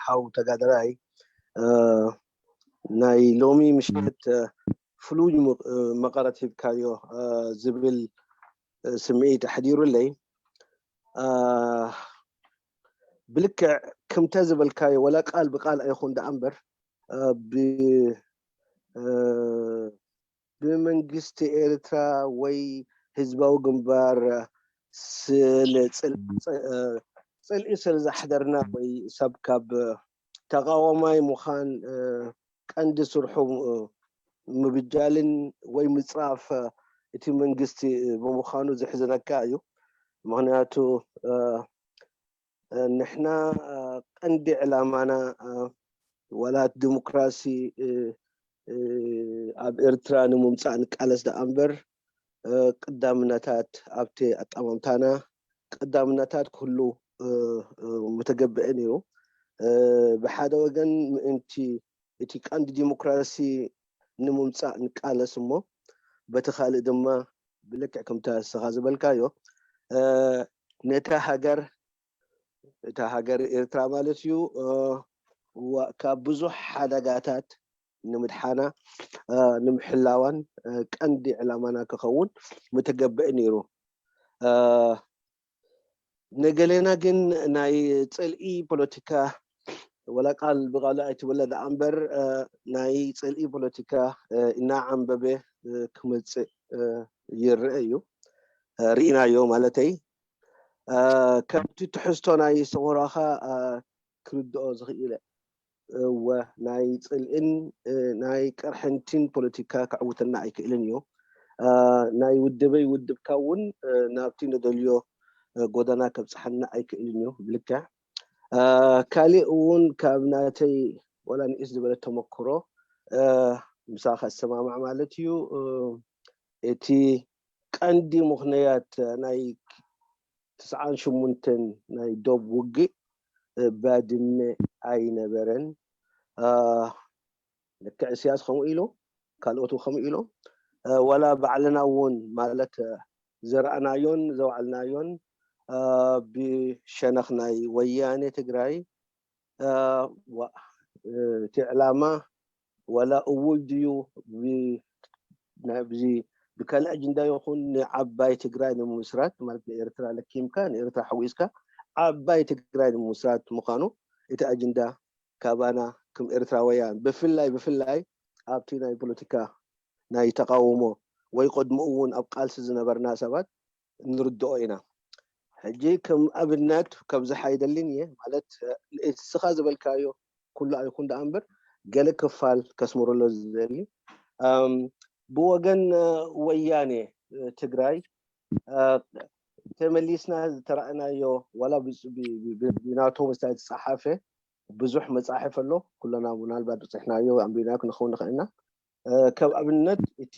ሓው ተጋደላይ ናይ ሎሚ ምሽት ፍሉይ መቐረት ሂብካዮ ዝብል ስምዒት ኣሕዲሩለይ። ብልክዕ ከምተ ዝበልካዮ፣ ወላ ቃል ብቃል ኣይኹን ደኣ እምበር፣ ብመንግስቲ ኤርትራ ወይ ህዝባዊ ግንባር ስለ ፅልኢ ስለ ዘሕደርና ወይ ሰብ ካብ ተቃዋማይ ምዃን ቀንዲ ስርሑ ምብጃልን ወይ ምፅራፍ እቲ መንግስቲ ብምዃኑ ዝሕዝነካ እዩ። ምኽንያቱ ንሕና ቀንዲ ዕላማና ዋላ ዲሞክራሲ ኣብ ኤርትራ ንምምፃእ ንቃለስ ደኣ እምበር ቀዳምነታት ኣብቲ ኣጠማምታና ቀዳምነታት ክህሉ ምተገብአ ነይሩ። ብሓደ ወገን ምእንቲ እቲ ቀንዲ ዲሞክራሲ ንምምፃእ ንቃለስ እሞ በቲ ካልእ ድማ ብልክዕ ከምታ ንስኻ ዝበልካዮ ነታ ሃገር እታ ሃገር ኤርትራ ማለት እዩ ካብ ብዙሕ ሓደጋታት ንምድሓና ንምሕላዋን ቀንዲ ዕላማና ክኸውን ምተገብአ ነይሩ። ነገሌና ግን ናይ ፅልኢ ፖለቲካ ወላ ቃል ብቃሉ ኣይትበለ ደኣ እምበር ናይ ፅልኢ ፖለቲካ እናዓንበበ ክመፅእ ይረአ እዩ። ርኢናዮ ማለተይ ከምቲ ትሕዝቶ ናይ ሰቆራኻ ክርድኦ ዝኽኢለ እወ ናይ ፅልእን ናይ ቅርሕንቲን ፖለቲካ ከዕውተና ኣይክእልን እዩ። ናይ ውድበይ ውድብካ እውን ናብቲ ንደልዮ ጎደና ከብፅሓና ኣይክእልን እዩ። ብልክዕ ካሊእ እውን ካብ ናተይ ወላ ንእስ ዝበለ ተመክሮ ምሳኻ ዝሰማማዕ ማለት እዩ። እቲ ቀንዲ ምኽንያት ናይ ትስዓን ሽሙንተን ናይ ዶብ ውግእ ባድመ ኣይነበረን። ልክዕ እስያስ ከምኡ ኢሉ ካልኦቱ ከምኡ ኢሉ ዋላ ባዕልና እውን ማለት ዘረኣናዮን ዘውዓልናዮን ብሸነኽ ናይ ወያኔ ትግራይ እቲ ዕላማ ዋላ እውል ድዩ ብካልእ ኣጅንዳ ይኹን ንዓባይ ትግራይ ንምምስራት ማለት ንኤርትራ ለኪምካ ንኤርትራ ሓዊስካ ዓባይ ትግራይ ንምምስራት ምዃኑ እቲ ኣጅንዳ ካባና ከም ኤርትራውያን ብፍላይ ብፍላይ ኣብቲ ናይ ፖለቲካ ናይ ተቃውሞ ወይ ቅድምኡ እውን ኣብ ቃልሲ ዝነበርና ሰባት ንርድኦ ኢና። ሕጂ ከም ኣብነት ከብዝሓ ኣይደልን እየ ማለት እስኻ ዝበልካዮ ኩሉ ኣይኹን ደኣ እምበር ገለ ክፋል ከስምረሎ ዝደሊ ብወገን ወያኔ ትግራይ ተመሊስና ዝተረኣናዮ ዋላ ብናቶም ዝተፀሓፈ ብዙሕ መፃሕፍ ኣሎ። ኩለና ምናልባት ብፅሕናዮ ኣንቢና ክንኸውን ንኽእል ኢና። ከም ኣብነት እቲ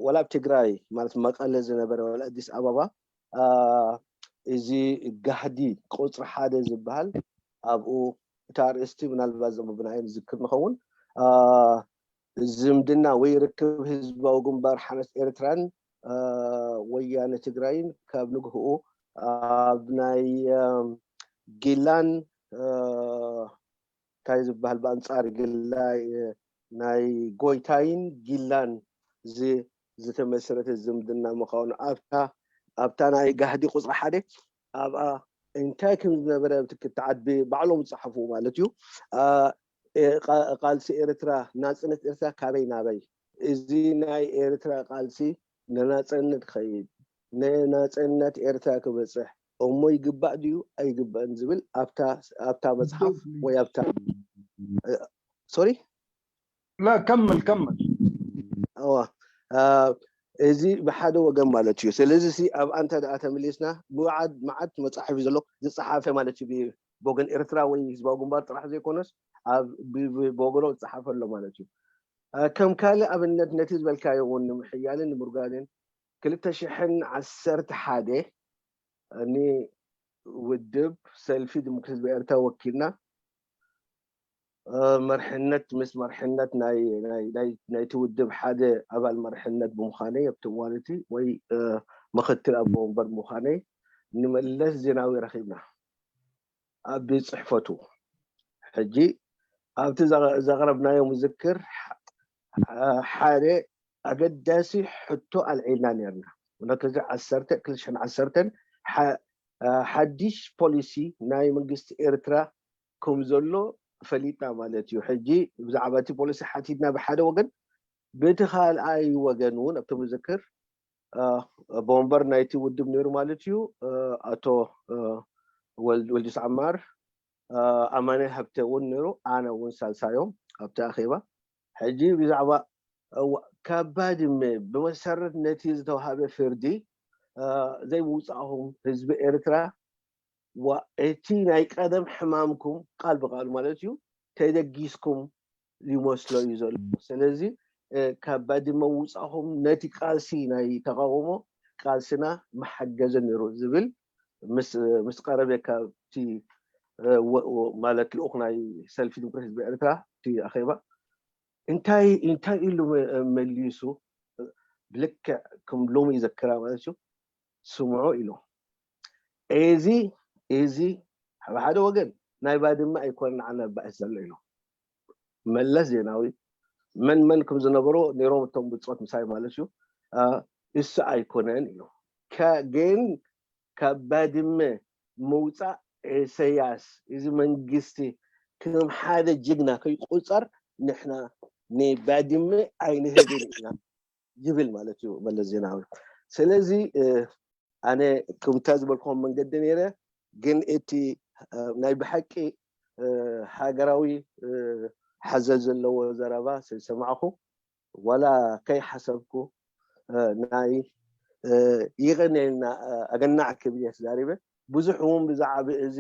ወላ ኣብ ትግራይ ማለት መቐለ ዝነበረ ወላ ኣዲስ ኣበባ እዚ ጋህዲ ቁፅሪ ሓደ ዝበሃል ኣብኡ እቲ ኣርእስቲ ምናልባት ዘንብብናዮ ንዝክር ንኸውን ዝምድና ወይ ርክብ ህዝባዊ ግንባር ሓርነት ኤርትራን ወያነ ትግራይን ካብ ንግህኡ ኣብ ናይ ጊላን እንታይ ዝበሃል ብኣንፃር ግላይ ናይ ጎይታይን ጊላን ዝተመስረተ ዝምድና ምዃኑ ኣብታ ኣብታ ናይ ጋህዲ ቁፅሪ ሓደ ኣብኣ እንታይ ከም ዝነበረ ክትዓድ ባዕሎም ዝፀሓፍዎ ማለት እዩ። ቃልሲ ኤርትራ ናፅነት ኤርትራ ካበይ ናበይ እዚ ናይ ኤርትራ ቃልሲ ንናፅነት ክኸይድ ንናፅነት ኤርትራ ክበፅሕ እሞ ይግባእ ድዩ ኣይግባእን ዝብል ኣብታ መፅሓፍ ወይ ኣብታ ሶሪ لا كمل كمل እዋ እዚ ብሓደ ወገን ማለት እዩ። ስለዚ ሲ ኣብ ኣንተ ደኣ ተመሊስና ብዓድ መዓት መፅሓፍ እዩ ዘሎ ዝፀሓፈ ማለት እዩ። ብወገን ኤርትራ ወይ ህዝባዊ ግንባር ጥራሕ ዘይኮነስ ብወገኖ ዝፀሓፈ ኣሎ ማለት እዩ። ከም ካልእ ኣብነት ነቲ ዝበልካዮ እውን ንምሕያልን ንምርጋንን ክልተ ሽሕን ዓሰርተ ሓደ ንውድብ ሰልፊ ዲሞክራሲ ህዝቢ ኤርትራ ወኪልና መርሕነት ምስ መርሕነት ናይቲ ውድብ ሓደ ኣባል መርሕነት ብምዃነይ ኣብቲ እዋን እቲ ወይ ምኽትል ኣቦ ወንበር ብምዃነይ ንመለስ ዜናዊ ረኺብና ኣብ ቤት ፅሕፈቱ ሕጂ ኣብቲ ዘቕረብናዮ ምዝክር ሓደ ኣገዳሲ ሕቶ ኣልዒልና ነርና። ነተዚ ዓሰርተ ክልተ ሽሕን ዓሰርተን ሓድሽ ፖሊሲ ናይ መንግስቲ ኤርትራ ከም ዘሎ ፈሊጥና ማለት እዩ። ሕጂ ብዛዕባ እቲ ፖሊሲ ሓቲትና ብሓደ ወገን፣ ብቲ ካልኣይ ወገን እውን ኣብቲ ምዝክር ኣቦ ወንበር ናይቲ ውድብ ነይሩ ማለት እዩ። ኣቶ ወልጅስ ዓማር፣ ኣማነ ሃብተ እውን ነይሩ፣ ኣነ እውን ሳልሳዮም ኣብቲ ኣኼባ። ሕጂ ብዛዕባ ካብ ባድመ ብመሰረት ነቲ ዝተዋሃበ ፍርዲ ዘይምውፃእኹም ህዝቢ ኤርትራ እቲ ናይ ቀደም ሕማምኩም ቃል ብቃሉ ማለት እዩ ተደጊስኩም ይመስሎ እዩ ዘሎ። ስለዚ ካብ ባድመ ምውፃእኹም ነቲ ቃልሲ ናይ ተቃውሞ ቃልስና መሓገዘ ነይሩ ዝብል ምስ ቀረበ ካብቲ ማለት ልኡኽ ናይ ሰልፊ ዲሞክራሲ ህዝቢ ኤርትራ እቲ ኣኼባ እንታይ እንታይ ኢሉ መሊሱ? ብልክዕ ከም ሎሚ ይዘክራ ማለት እዩ። ስምዑ ኢሉ እዚ እዚ ሓደ ወገን ናይ ባድመ ኣይኮነን ዓነ ባእስ ዘሎ ኢሉ። መለስ ዜናዊ መን መን ከም ዝነበሩ ነይሮም እቶም ብፆት ምሳይ ማለት እዩ። እሱ ኣይኮነን ኢሉ ግን ካብ ባድመ ምውፃእ ኢሰያስ እዚ መንግስቲ ከም ሓደ ጅግና ከይቁፀር ንሕና ንባድመ ኣይንህብን ኢና ይብል ማለት እዩ መለስ ዜናዊ። ስለዚ ኣነ ከምታ ዝበልክዎም መንገዲ ነይረ፣ ግን እቲ ናይ ብሓቂ ሃገራዊ ሓዘል ዘለዎ ዘረባ ሰማዕኹ ዋላ ከይሓሰብኩ ናይ ይቐንየልና ኣገናዕ ክብል እየ ተዛሪበ። ብዙሕ እውን ብዛዕባ እዚ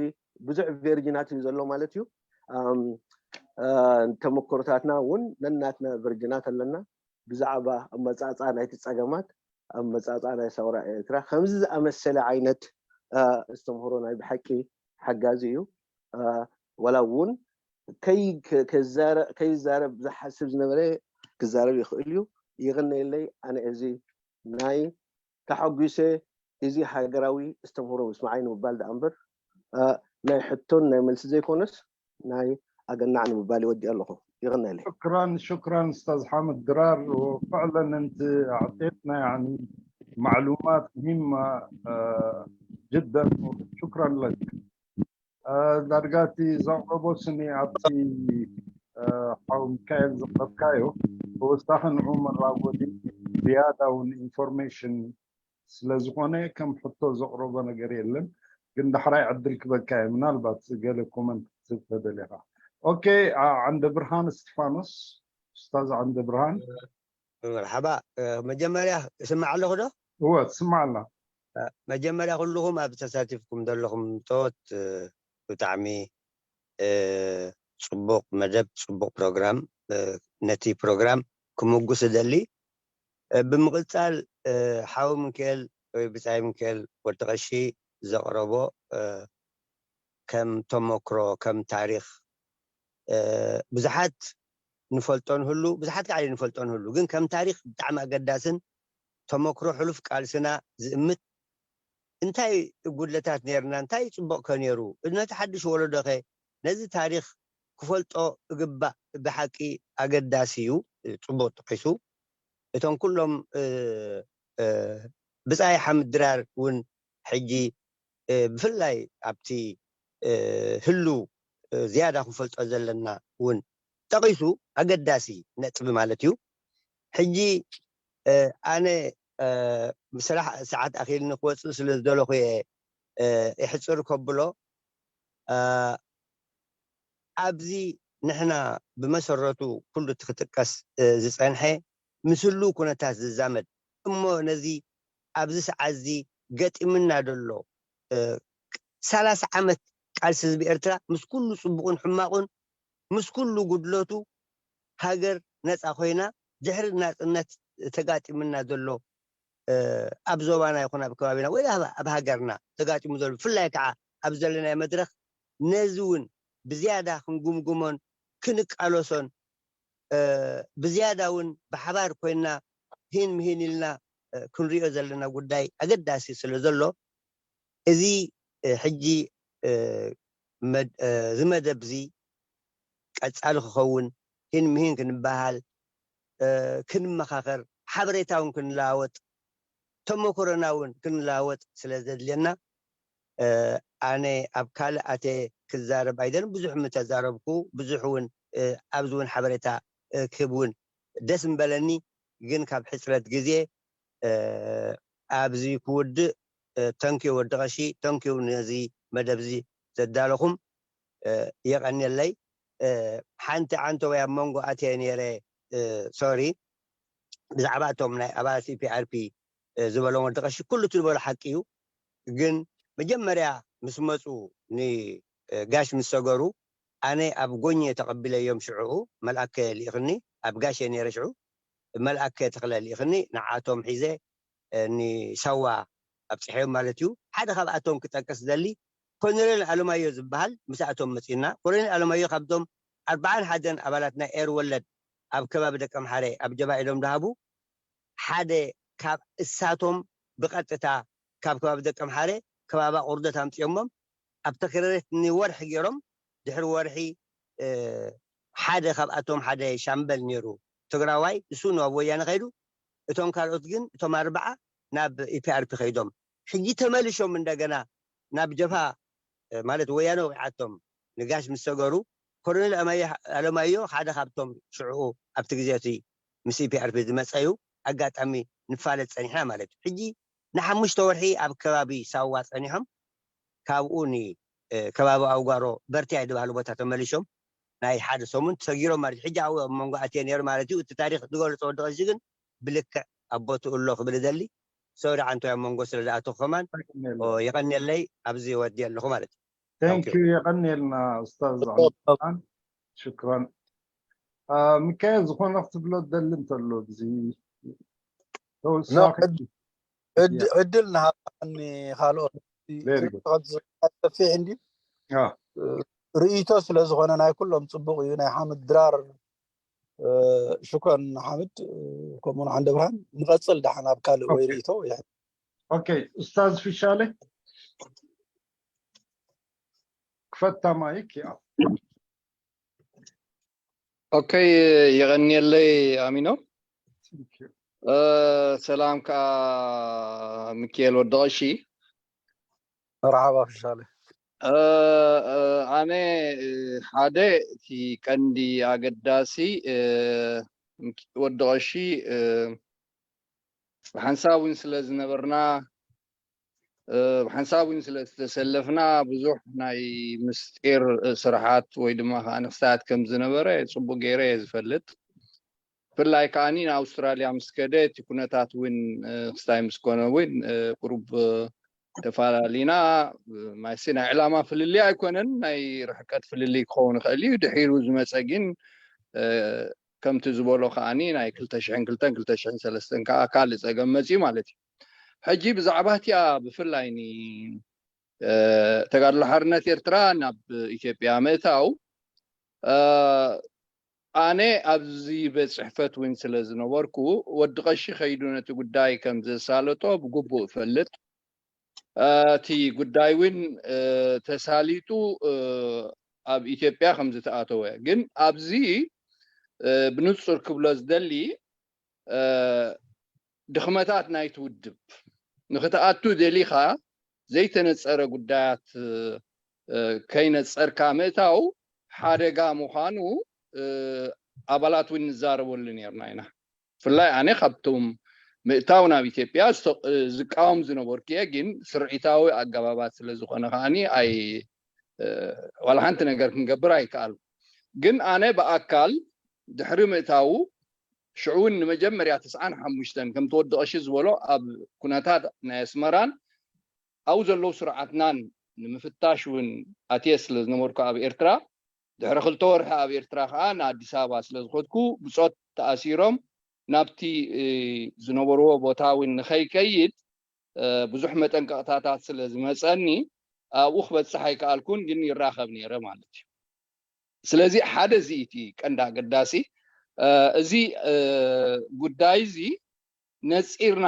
ብዙሕ ቨርጅናት እዩ ዘሎ ማለት እዩ። ተመክሮታትና እውን ነናትና ቨርጅናት ኣለና ብዛዕባ ኣመፃፃ ናይቲ ፀገማት ኣመፃፃ ናይ ሰውራ ኤርትራ ከምዚ ዝኣመሰለ ዓይነት ኣስተምህሮ ናይ ብሓቂ ሓጋዚ እዩ። ዋላ እውን ከይዛረብ ዝሓስብ ዝነበረ ክዛረብ ይኽእል እዩ። ይቕነየለይ ኣነ እዚ ናይ ተሓጒሰ እዚ ሃገራዊ እስተምህሮ ምስማዓይ ንምባል ደኣ እምበር ናይ ሕቶን ናይ መልሲ ዘይኮነስ ናይ ኣገናዕ ንምባል ይወዲ ኣለኹ። ይቕነየለይ። ሽክራን ሽክራን استاذ حامد ድራር። فعلا انت اعطيتنا يعني معلومات مهمة جدا. شكرا لك. ዳርጋ እቲ ዘቕረቦ ስኒ ኣብቲ ሓው ሚካኤል ዘቕረብካዮ ተወሳኺ ንዑ መራጎዲ ዝያዳ እውን ኢንፎርሜሽን ስለዝኾነ ከም ሕቶ ዘቕረቦ ነገር የለን። ግን ዳሕራይ ዕድል ክበካ እየ ምናልባት ገለ ኮመንት ክትህብ ተደሊኻ። ኦኬ። ዓንደ ብርሃን እስቲፋኖስ፣ ኡስታዝ ዓንደ ብርሃን። መርሓባ። መጀመርያ እስማዕ ኣለኹ ዶ? እወ ትስማዕ ኣላ። መጀመርያ ኩልኹም ኣብ ተሳቲፍኩም ዘለኹም ፆት ብጣዕሚ ፅቡቕ መደብ፣ ፅቡቕ ፕሮግራም። ነቲ ፕሮግራም ክምጉስ እደሊ። ብምቕፃል ሓው ምክኤል ወይ ብፃይ ምክኤል ወዲ ቀሺ ዘቕረቦ ከም ተመክሮ ከም ታሪኽ ብዙሓት ንፈልጦ ንህሉ፣ ብዙሓት ከዓ ንፈልጦ ንህሉ፣ ግን ከም ታሪኽ ብጣዕሚ ኣገዳስን ተመክሮ ሕሉፍ ቃልስና ዝእምት እንታይ ጉድለታት ነርና፣ እንታይ ፅቡቕ ከ ነሩ፣ ነቲ ሓድሽ ወለዶ ኸ ነዚ ታሪኽ ክፈልጦ እግባእ ብሓቂ ኣገዳሲ እዩ። ፅቡቕ ጠቂሱ። እቶም ኩሎም ብፃይ ሓምድ ድራር እውን ሕጂ ብፍላይ ኣብቲ ህሉ ዝያዳ ክንፈልጦ ዘለና እውን ጠቂሱ ኣገዳሲ ነጥቢ ማለት እዩ። ሕጂ ኣነ ብስራሕ ሰዓት ኣኺልኒ ክወፅእ ስለ ዝደለኹ እየ ይሕፅር ከብሎ። ኣብዚ ንሕና ብመሰረቱ ኩሉ እቲ ክጥቀስ ዝፀንሐ ምስ ህሉ ኩነታት ዝዛመድ እሞ ነዚ ኣብዚ ሰዓት እዚ ገጢምና ዘሎ ሰላሳ ዓመት ቃልሲ ህዝቢ ኤርትራ ምስ ኩሉ ፅቡቕን ሕማቑን ምስ ኩሉ ጉድለቱ ሃገር ነፃ ኮይና ድሕሪ ናፅነት ተጋጢምና ዘሎ ኣብ ዞባና ይኹን ኣብ ከባቢና ወይ ኣብ ሃገርና ተጋጢሙ ዘሎ ብፍላይ ከዓ ኣብ ዘለናይ መድረክ ነዚ እውን ብዝያዳ ክንጉምጉሞን ክንቃለሶን ብዝያዳ እውን ብሓባር ኮይና ሂን ምሂን ኢልና ክንሪኦ ዘለና ጉዳይ ኣገዳሲ ስለ ዘሎ እዚ ሕጂ እዚ መደብ እዚ ቀፃሊ ክኸውን ሂን ምሂን ክንበሃል ክንመኻኸር፣ ሓበሬታ እውን ክንለዋወጥ፣ ተመክሮና እውን ክንለዋወጥ ስለ ዘድልየና፣ ኣነ ኣብ ካልእ ኣትየ ክዛረብ ኣይደልን። ብዙሕ ምተዛረብኩ፣ ብዙሕ እውን ኣብዚ እውን ሓበሬታ ክህብ እውን ደስ ምበለኒ። ግን ካብ ሕፅረት ግዜ ኣብዚ ክውድእ፣ ተንኪዩ ወዲ ቀሺ፣ ተንኪዩ ነዚ መደብ እዚ ዘዳለኹም፣ የቐንየለይ። ሓንቲ ዓንተወይ ኣብ መንጎ ኣትየ ነይረ፣ ሶሪ፣ ብዛዕባ እቶም ናይ ኣባላት ኢፒኣርፒ ዝበሎም ወዲ ቀሺ ኩሉ እቲ ዝበሎ ሓቂ እዩ። ግን መጀመርያ ምስ መፁ ንጋሽ ምስ ሰገሩ ኣነ ኣብ ጎኝ ተቐቢለዮም። ሽዕኡ መልኣከ ልኢኽኒ፣ ኣብ ጋሽ ነይረ ሽዑ መልኣከ ተኽለ ልኢኽኒ፣ ንዓቶም ሒዘ ንሳዋ ኣብፅሐዮም ማለት እዩ። ሓደ ካብኣቶም ክጠቅስ ደሊ ኮሎኔል ኣለማዮ ዝበሃል ምስኣቶም መፂና። ኮሎኔል ኣለማዮ ካብቶም ኣርባዓን ሓደን ኣባላት ናይ ኤር ወለድ ኣብ ከባቢ ደቀምሓረ ኣብ ጀባ ኢሎም ዝሃቡ ሓደ ካብ እሳቶም ብቐጥታ ካብ ከባቢ ደቀምሓረ ከባቢ ኣቑርደት ኣምፅኦሞም ኣብ ተክረሬት ንወርሒ ገይሮም። ድሕሪ ወርሒ ሓደ ካብኣቶም ሓደ ሻምበል ነይሩ ትግራዋይ፣ እሱ ናብ ወያነ ከይዱ። እቶም ካልኦት ግን እቶም ኣርባዓ ናብ ኢፒኣርፒ ከይዶም። ሕጂ ተመልሾም እንደገና ናብ ጀብሃ ማለት ወያነ ወቂዓቶም ንጋሽ ምስ ሰገሩ ኮሎኔል ኣለማዮ ሓደ ካብቶም ሽዕኡ ኣብቲ ግዜ እቲ ምስ ኢፒኣርፒ ዝመፀዩ ኣጋጣሚ ንፋለጥ ፀኒሕና ማለት እዩ። ሕጂ ንሓሙሽተ ወርሒ ኣብ ከባቢ ሳዋ ፀኒሖም ካብኡ ን ከባቢ ኣውጋሮ በርቲያ ዝበሃሉ ቦታ ተመሊሾም ናይ ሓደ ሰሙን ተሰጊሮም ማለት እዩ። ሕጂ ኣብኡ ኣብ መንጎ ኣትየ ነይሩ ማለት እዩ። እቲ ታሪክ ዝገልፆ ወዲ ቀሺ ግን ብልክዕ ኣብ ቦትኡ ኣሎ ክብል ደሊ። ሶሪ ዓንቶ ኣብ መንጎ ስለ ዝኣተኹ ከማን የቐንየለይ ኣብዚ ወዲ ኣለኹ ማለት እዩ። Thank you። የቐንየልና ኡስታዝ። ሽክራን። ሚካኤል ዝኾነ ክትብሎ ደሊ እንተሎ ብዚ ዕድል ንሃባኒ ካልኦት ሰፊሕ እንዲ ርእይቶ ስለ ዝኾነ ናይ ኩሎም ፅቡቅ እዩ። ናይ ሓምድ ድራር ሽኮን ሓምድ ከምኡ ንሓንደ ብርሃን ንቐፅል ደሓን ኣብ ካልእ ወይ ርእይቶ ወይ ኦኬ ኡስታዝ ፊሻለ ክፈታ ማይክ ያ ኦኬ የቐንየለይ ኣሚኖ። ሰላም ከዓ ሚካኤል ወዲ ቀሺ። መርሓባ ፍሻለ። ኣነ ሓደ እቲ ቀንዲ ኣገዳሲ ወዲ ቀሺ ሓንሳብ እውን ስለ ዝነበርና ሓንሳብ እውን ስለ ዝተሰለፍና ብዙሕ ናይ ምስጢር ስርሓት ወይ ድማ ከዓ ንክሳያት ከም ዝነበረ ፅቡቅ ገይረ እየ ዝፈልጥ። ብፍላይ ከዓኒ ንኣውስትራልያ ምስ ከደ እቲ ኩነታት እውን ክስታይ ምስ ኮነ እውን ቁሩብ ተፈላለና። ማይሲ ናይ ዕላማ ፍልልይ ኣይኮነን፣ ናይ ርሕቀት ፍልልይ ክኸውን ይኽእል እዩ። ድሒሩ ዝመፀ ግን ከምቲ ዝበሎ ከዓኒ ናይ ክልተ ሽሕን ክልተን ክልተ ሽሕን ሰለስተን ከዓ ካልእ ፀገም መፅዩ ማለት እዩ። ሕጂ ብዛዕባ እቲኣ ብፍላይ ን ተጋድሎ ሓርነት ኤርትራ ናብ ኢትዮጵያ ምእታው ኣነ ኣብዚ ቤት ፅሕፈት እውን ስለ ዝነበርኩ ወዲ ቀሺ ከይዱ ነቲ ጉዳይ ከም ዘሳለጦ ብግቡእ እፈልጥ። እቲ ጉዳይ እውን ተሳሊጡ ኣብ ኢትዮጵያ ከም ዝተኣተወ ግን ኣብዚ ብንፁር ክብሎ ዝደሊ ድኽመታት ናይቲ ውድብ ንክትኣቱ ደሊኻ ዘይተነፀረ ጉዳያት ከይነፀርካ ምእታው ሓደጋ ምዃኑ ኣባላት እውን ንዛረበሉ ነርና ኢና። ብፍላይ ኣነ ካብቶም ምእታው ናብ ኢትዮጵያ ዝቃወም ዝነበርኩ እየ፣ ግን ስርዒታዊ ኣገባባት ስለ ዝኾነ ከዓኒ ኣይ ዋላ ሓንቲ ነገር ክንገብር ኣይከኣሉ። ግን ኣነ ብኣካል ድሕሪ ምእታዉ ሽዑ እውን ንመጀመርያ ተስዓን ሓሙሽተን ከምቲ ወዲ ቀሺ ዝበሎ ኣብ ኩነታት ናይ ኣስመራን ኣብኡ ዘለዉ ስርዓትናን ንምፍታሽ እውን ኣትየ ስለ ዝነበርኩ ኣብ ኤርትራ ድሕሪ ክልተ ወርሒ ኣብ ኤርትራ ከዓ ንኣዲስ ኣበባ ስለ ዝኸድኩ ብፆት ተኣሲሮም ናብቲ ዝነበርዎ ቦታ እውን ንኸይከይድ ብዙሕ መጠንቀቕታታት ስለ ዝመፀኒ ኣብኡ ክበፅሕ ኣይከኣልኩን፣ ግን ይራኸብ ነይረ ማለት እዩ። ስለዚ ሓደ እዚ እቲ ቀንዲ ኣገዳሲ እዚ ጉዳይ እዚ ነፂርና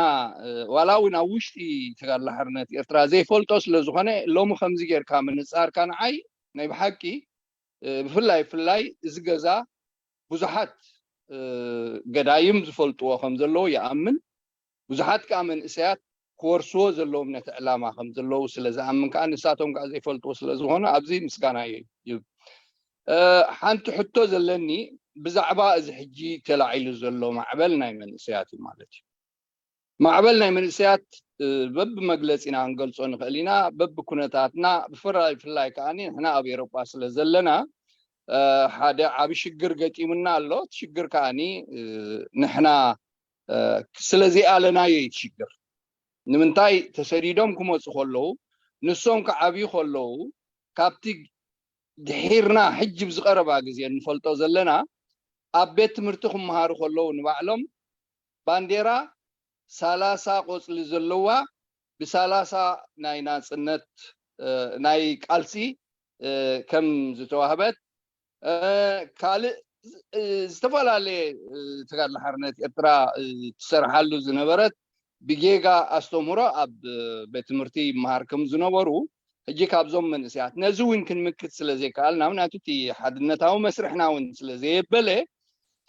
ዋላ እውን ኣብ ውሽጢ ተጋድሎ ሓርነት ኤርትራ ዘይፈልጦ ስለ ዝኾነ ሎሚ ከምዚ ጌርካ ምንፃርካ ንዓይ ናይ ብሓቂ ብፍላይ ብፍላይ እዚ ገዛ ብዙሓት ገዳይም ዝፈልጥዎ ከም ዘለዉ ይኣምን። ብዙሓት ከዓ መንእሰያት ክወርስዎ ዘለዎም ነቲ ዕላማ ከም ዘለዉ ስለ ዝኣምን ከዓ ንሳቶም ከዓ ዘይፈልጥዎ ስለ ዝኾነ ኣብዚ ምስጋና ይብ። ሓንቲ ሕቶ ዘለኒ ብዛዕባ እዚ ሕጂ ተላዒሉ ዘሎ ማዕበል ናይ መንእሰያት እዩ ማለት እዩ። ማዕበል ናይ መንእሰያት በብመግለፂና ክንገልፆ ንኽእል ኢና። በብኩነታትና ብፍላይ ፍላይ ከዓ ንሕና ኣብ ኤሮጳ ስለ ዘለና ሓደ ዓብ ሽግር ገጢሙና ኣሎ። እቲ ሽግር ከዓ ንሕና ስለ ዘይኣለናዮ እዩ እቲ ሽግር። ንምንታይ ተሰዲዶም ክመፁ ከለዉ ንሶም ክዓብዩ ከለዉ ካብቲ ድሒርና ሕጂ ብዝቐረባ ግዜ እንፈልጦ ዘለና ኣብ ቤት ትምህርቲ ክመሃሩ ከለዉ ንባዕሎም ባንዴራ ሰላሳ ቆፅሊ ዘለዋ ብሰላሳ ናይ ናፅነት ናይ ቃልሲ ከም ዝተዋህበት ካልእ ዝተፈላለየ ተጋድሎ ሓርነት ኤርትራ ትሰርሓሉ ዝነበረት ብጌጋ ኣስተምህሮ ኣብ ቤት ትምህርቲ ይመሃር ከም ዝነበሩ ሕጂ ካብዞም መንእሰያት ነዚ እውን ክንምክት ስለ ዘይከኣልና ምክንያቱ እቲ ሓድነታዊ መስርሕና እውን ስለ ዘየበለ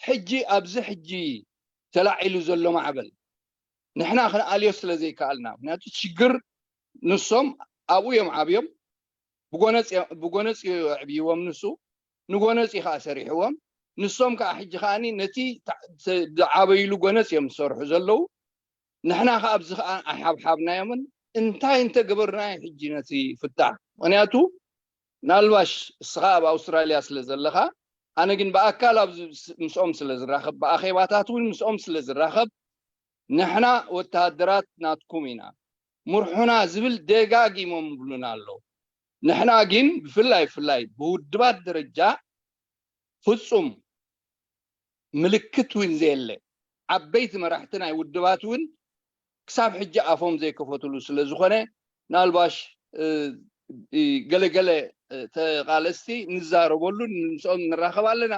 ሕጂ ኣብዚ ሕጂ ተላዒሉ ዘሎ ማዕበል ንሕና ክንኣልዮ ስለ ዘይከኣልና ምክንያቱ ሽግር ንሶም ኣብኡ እዮም ዓብዮም ብጎነፅ እዮም ኣዕብይዎም ንሱ ንጎነፂ ከዓ ሰሪሕዎም ንሶም ከዓ ሕጂ ከዓ ነቲ ዝዓበይሉ ጎነፅ እዮም ዝሰርሑ ዘለዉ ንሕና ከዓ ኣብዚ ከዓ ኣይሓብሓብናዮምን እንታይ እንተገበርና ሕጂ ነቲ ፍታሕ ምክንያቱ ናልባሽ እስኻ ኣብ ኣውስትራልያ ስለ ዘለኻ ኣነ ግን ብኣካል ኣብ ምስኦም ስለ ዝራኸብ ብኣኼባታት እውን ምስኦም ስለ ዝራኸብ ንሕና ወተሃደራት ናትኩም ኢና ምርሑና ዝብል ደጋጊሞም ይብሉና ኣለዉ ንሕና ግን ብፍላይ ፍላይ ብውድባት ደረጃ ፍጹም ምልክት እውን ዘየለ ዓበይቲ መራሕቲ ናይ ውድባት እውን ክሳብ ሕጂ ኣፎም ዘይከፈትሉ ስለ ዝኾነ ናልባሽ ገለገለ ተቃለስቲ ንዛረበሉ ንምስኦም ንራኸብ ኣለና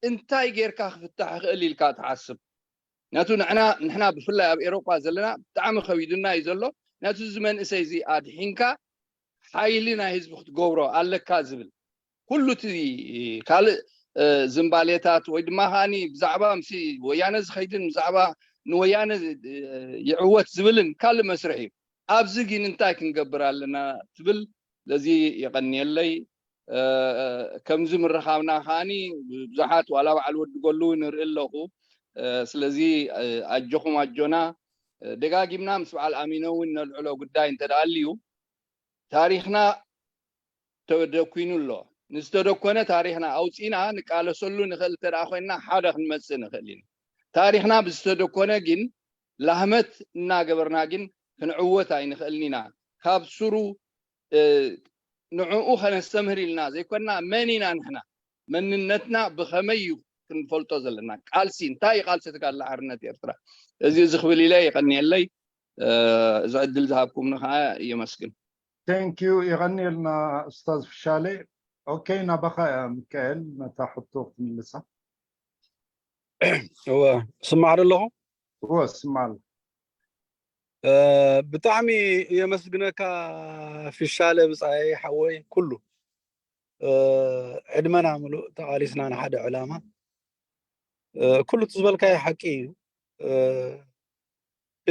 እንታይ ጌርካ ክፍታሕ ይኽእል ኢልካ ትሓስብ ምክንያቱ ንሕና ብፍላይ ኣብ ኤሮጳ ዘለና ብጣዕሚ ከቢዱና እዩ ዘሎ ምክንያቱ እዚ መንእሰይ እዚ ኣድሒንካ ሓይሊ ናይ ህዝቢ ክትገብሮ ኣለካ ዝብል ኩሉ እቲ ካልእ ዝምባሌታት ወይ ድማ ከዓኒ ብዛዕባ ምስ ወያነ ዝኸይድን ብዛዕባ ንወያነ ይዕወት ዝብልን ካልእ መስርሕ እዩ ኣብዚ ግን እንታይ ክንገብር ኣለና ትብል ለዚ የቐንየለይ ከምዚ ምርኻብና ከዓኒ ብዙሓት ዋላ በዓል ወዲ ጎሉ ንርኢ ኣለኹ ስለዚ ኣጆኹም ኣጆና ደጋጊምና ምስ በዓል ኣሚኖ እውን ነልዕሎ ጉዳይ እንተደኣልዩ ታሪኽና ተደኩኑ ኣሎ ንዝተደኮነ ታሪኽና ኣውፂና ንቃለሰሉ ንኽእል እንተ ኮይንና ሓደ ክንመፅእ ንኽእል ኢና ታሪኽና ብዝተደኮነ ግን ላህመት እናገበርና ግን ክንዕወት ኣይንኽእልን ኢና ካብ ስሩ ንዕኡ ከነስተምህር ኢልና ዘይኮንና መን ኢና ንሕና መንነትና ብኸመይ እዩ ክንፈልጦ ዘለና ቃልሲ እንታይ እዩ ቃልሲ ተጋድሎ ሓርነት ኤርትራ እዚ እዚ ክብል ኢለ የቐንየለይ እዚ ዕድል ዝሃብኩምኒ ከዓ የመስግን ቴንኪዩ የቐንየልና ኡስታዝ ፍሻሌ ኦኬ ናባኻ እያ ሚካኤል ነታ ሕቶ ክትምልሳ እወ ስማዕ ኣለኹ እወ ስማዕ ኣለኹ ብጣዕሚ የመስግነካ ፍሻለ ብፃይ ሓወይ ኩሉ ዕድመና ምሉእ ተቓሊስና ንሓደ ዕላማ ኩሉ እቲ ዝበልካዮ ሓቂ እዩ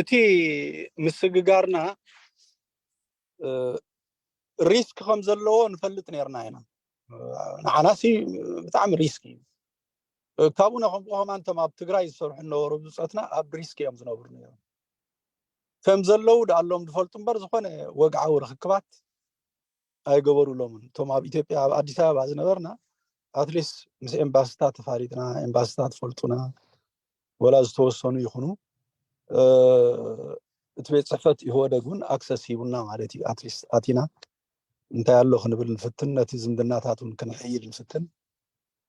እቲ ምስግጋርና ሪስክ ከም ዘለዎ ንፈልጥ ነርና ኢና ንዓናሲ ብጣዕሚ ሪስክ እዩ ካብኡና ከምኡ ከማን እቶም ኣብ ትግራይ ዝሰርሑ ነበሩ ብፀትና ኣብ ሪስክ እዮም ዝነብሩ ነሮም ከም ዘለዉ ደኣሎም ዝፈልጡ እምበር ዝኾነ ወግዓዊ ርክክባት ኣይገበሩሎምን እቶም ኣብ ኢትዮጵያ ኣብ ኣዲስ ኣበባ ዝነበርና ኣትሊስት ምስ ኤምባስታት ተፋሊጥና ኤምባስታት ፈልጡና ወላ ዝተወሰኑ ይኹኑ እቲ ቤት ፅሕፈት ኢህወደግ እውን ኣክሰስ ሂቡና ማለት እዩ ኣትሊስት ኣቲና እንታይ ኣሎ ክንብል ንፍትን ነቲ ዝምድናታት እውን ክንሕይል ንፍትን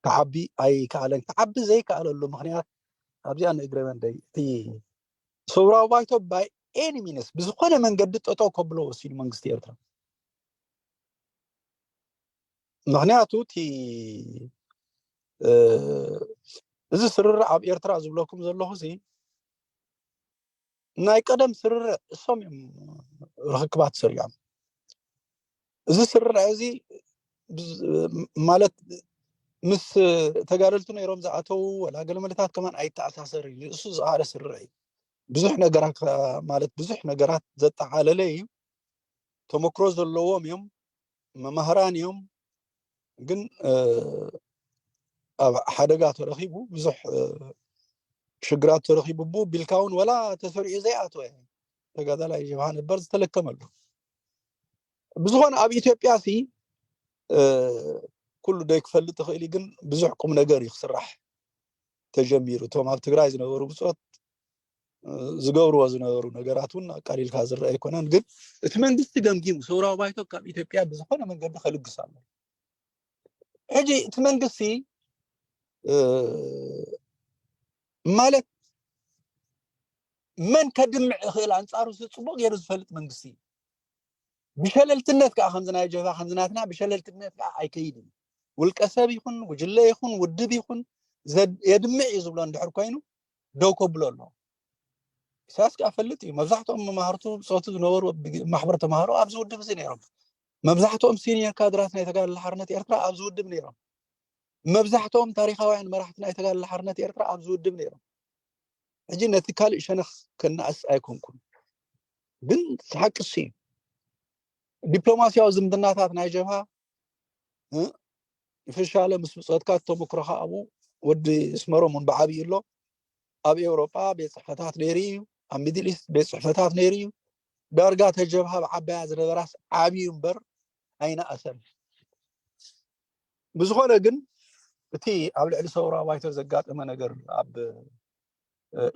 ክዓቢ ኣይከኣለን ክዓቢ ዘይከኣለሉ ምክንያት ኣብዚኣ ንእግረ መንደይ እቲ ሰውራዊ ባይቶ ባይ ኤኒ ሚንስ ብዝኾነ መንገዲ ጠጠው ከብሎ ወሲኑ መንግስቲ ኤርትራ ምክንያቱ እቲ እዚ ስርርዕ ኣብ ኤርትራ ዝብለኩም ዘለኹ ሲ ናይ ቀደም ስርርዕ እሶም እዮም ርክክባት ሰሪዖም እዚ ስርርዕ እዚ ማለት ምስ ተጋደልቱ ነይሮም ዝኣተዉ ወላ ገለመለታት ከማን ኣይተኣሳሰር እዩ። እሱ ዝኣለ ስርር እዩ። ብዙሕ ነገራት ማለት ብዙሕ ነገራት ዘጠዓለለ እዩ። ተመክሮ ዘለዎም እዮም፣ መማህራን እዮም። ግን ኣብ ሓደጋ ተረኺቡ ብዙሕ ሽግራት ተረኺቡ ቡ ቢልካ እውን ወላ ተሰሪዑ ዘይኣተወ ተጋዳላይ ጀብሃ ነበር ዝተለከመሉ። ብዝኾነ ኣብ ኢትዮጵያ ሲ ኩሉ ዶ ክፈልጥ ይኽእል እዩ፣ ግን ብዙሕ ቁም ነገር እዩ ክስራሕ ተጀሚሩ። እቶም ኣብ ትግራይ ዝነበሩ ብፆት ዝገብርዎ ዝነበሩ ነገራት እውን ኣቃሊልካ ዝረአ ኣይኮነን። ግን እቲ መንግስቲ ገምጊሙ ሰውራዊ ባይቶ ካብ ኢትዮጵያ ብዝኾነ መንገዲ ከልግስ ኣሎ። ሕጂ እቲ መንግስቲ ማለት መን ከድምዕ ይኽእል ኣንፃሩ ጽቡቕ ገይሩ ዝፈልጥ መንግስቲ እዩ። ብሸለልትነት ከዓ ከምዚ ናይ ጀብሃ ከምዚ ናትና ብሸለልትነት ከዓ ኣይከይድን። ውልቀ ሰብ ይኹን ጉጅለ ይኹን ውድብ ይኹን የድምዕ እዩ ዝብሎ እንድሕር ኮይኑ ደው ከብሎ ኣለዎ። ኢሳያስ ከዓ ፈልጥ እዩ። መብዛሕትኦም መማህርቱ ብፆቱ ዝነበሩ ማሕበር ተማሃሮ ኣብዚ ውድብ እዚ ነይሮም። መብዛሕትኦም ሲኒየር ካድራት ናይ ተጋድሎ ሓርነት ኤርትራ ኣብዚ ውድብ ነይሮም። መብዛሕትኦም ታሪኻውያን መራሕቲ ናይ ተጋድሎ ሓርነት ኤርትራ ኣብዚ ውድብ ነይሮም። ሕጂ ነቲ ካልእ ሸነኽ ከናእስ ኣይኮንኩን፣ ግን ሓቂ እሱ እዩ። ዲፕሎማስያዊ ዝምድናታት ናይ ጀብሃ ፍሻለ ምስ ብፆትካ ተመክሮኻ ኣብኡ ወዲ ስመሮም እውን ብዓብዩ ኣሎ። ኣብ ኤውሮጳ ቤት ፅሕፈታት ነይሩ እዩ። ኣብ ሚድል ኢስት ቤት ፅሕፈታት ነይሩ እዩ። ዳርጋ ተጀብሃ ብዓባያ ዝነበራስ ዓብዩ እምበር ኣይነኣሰን። ብዝኾነ ግን እቲ ኣብ ልዕሊ ሰውራ ባይቶ ዘጋጠመ ነገር ኣብ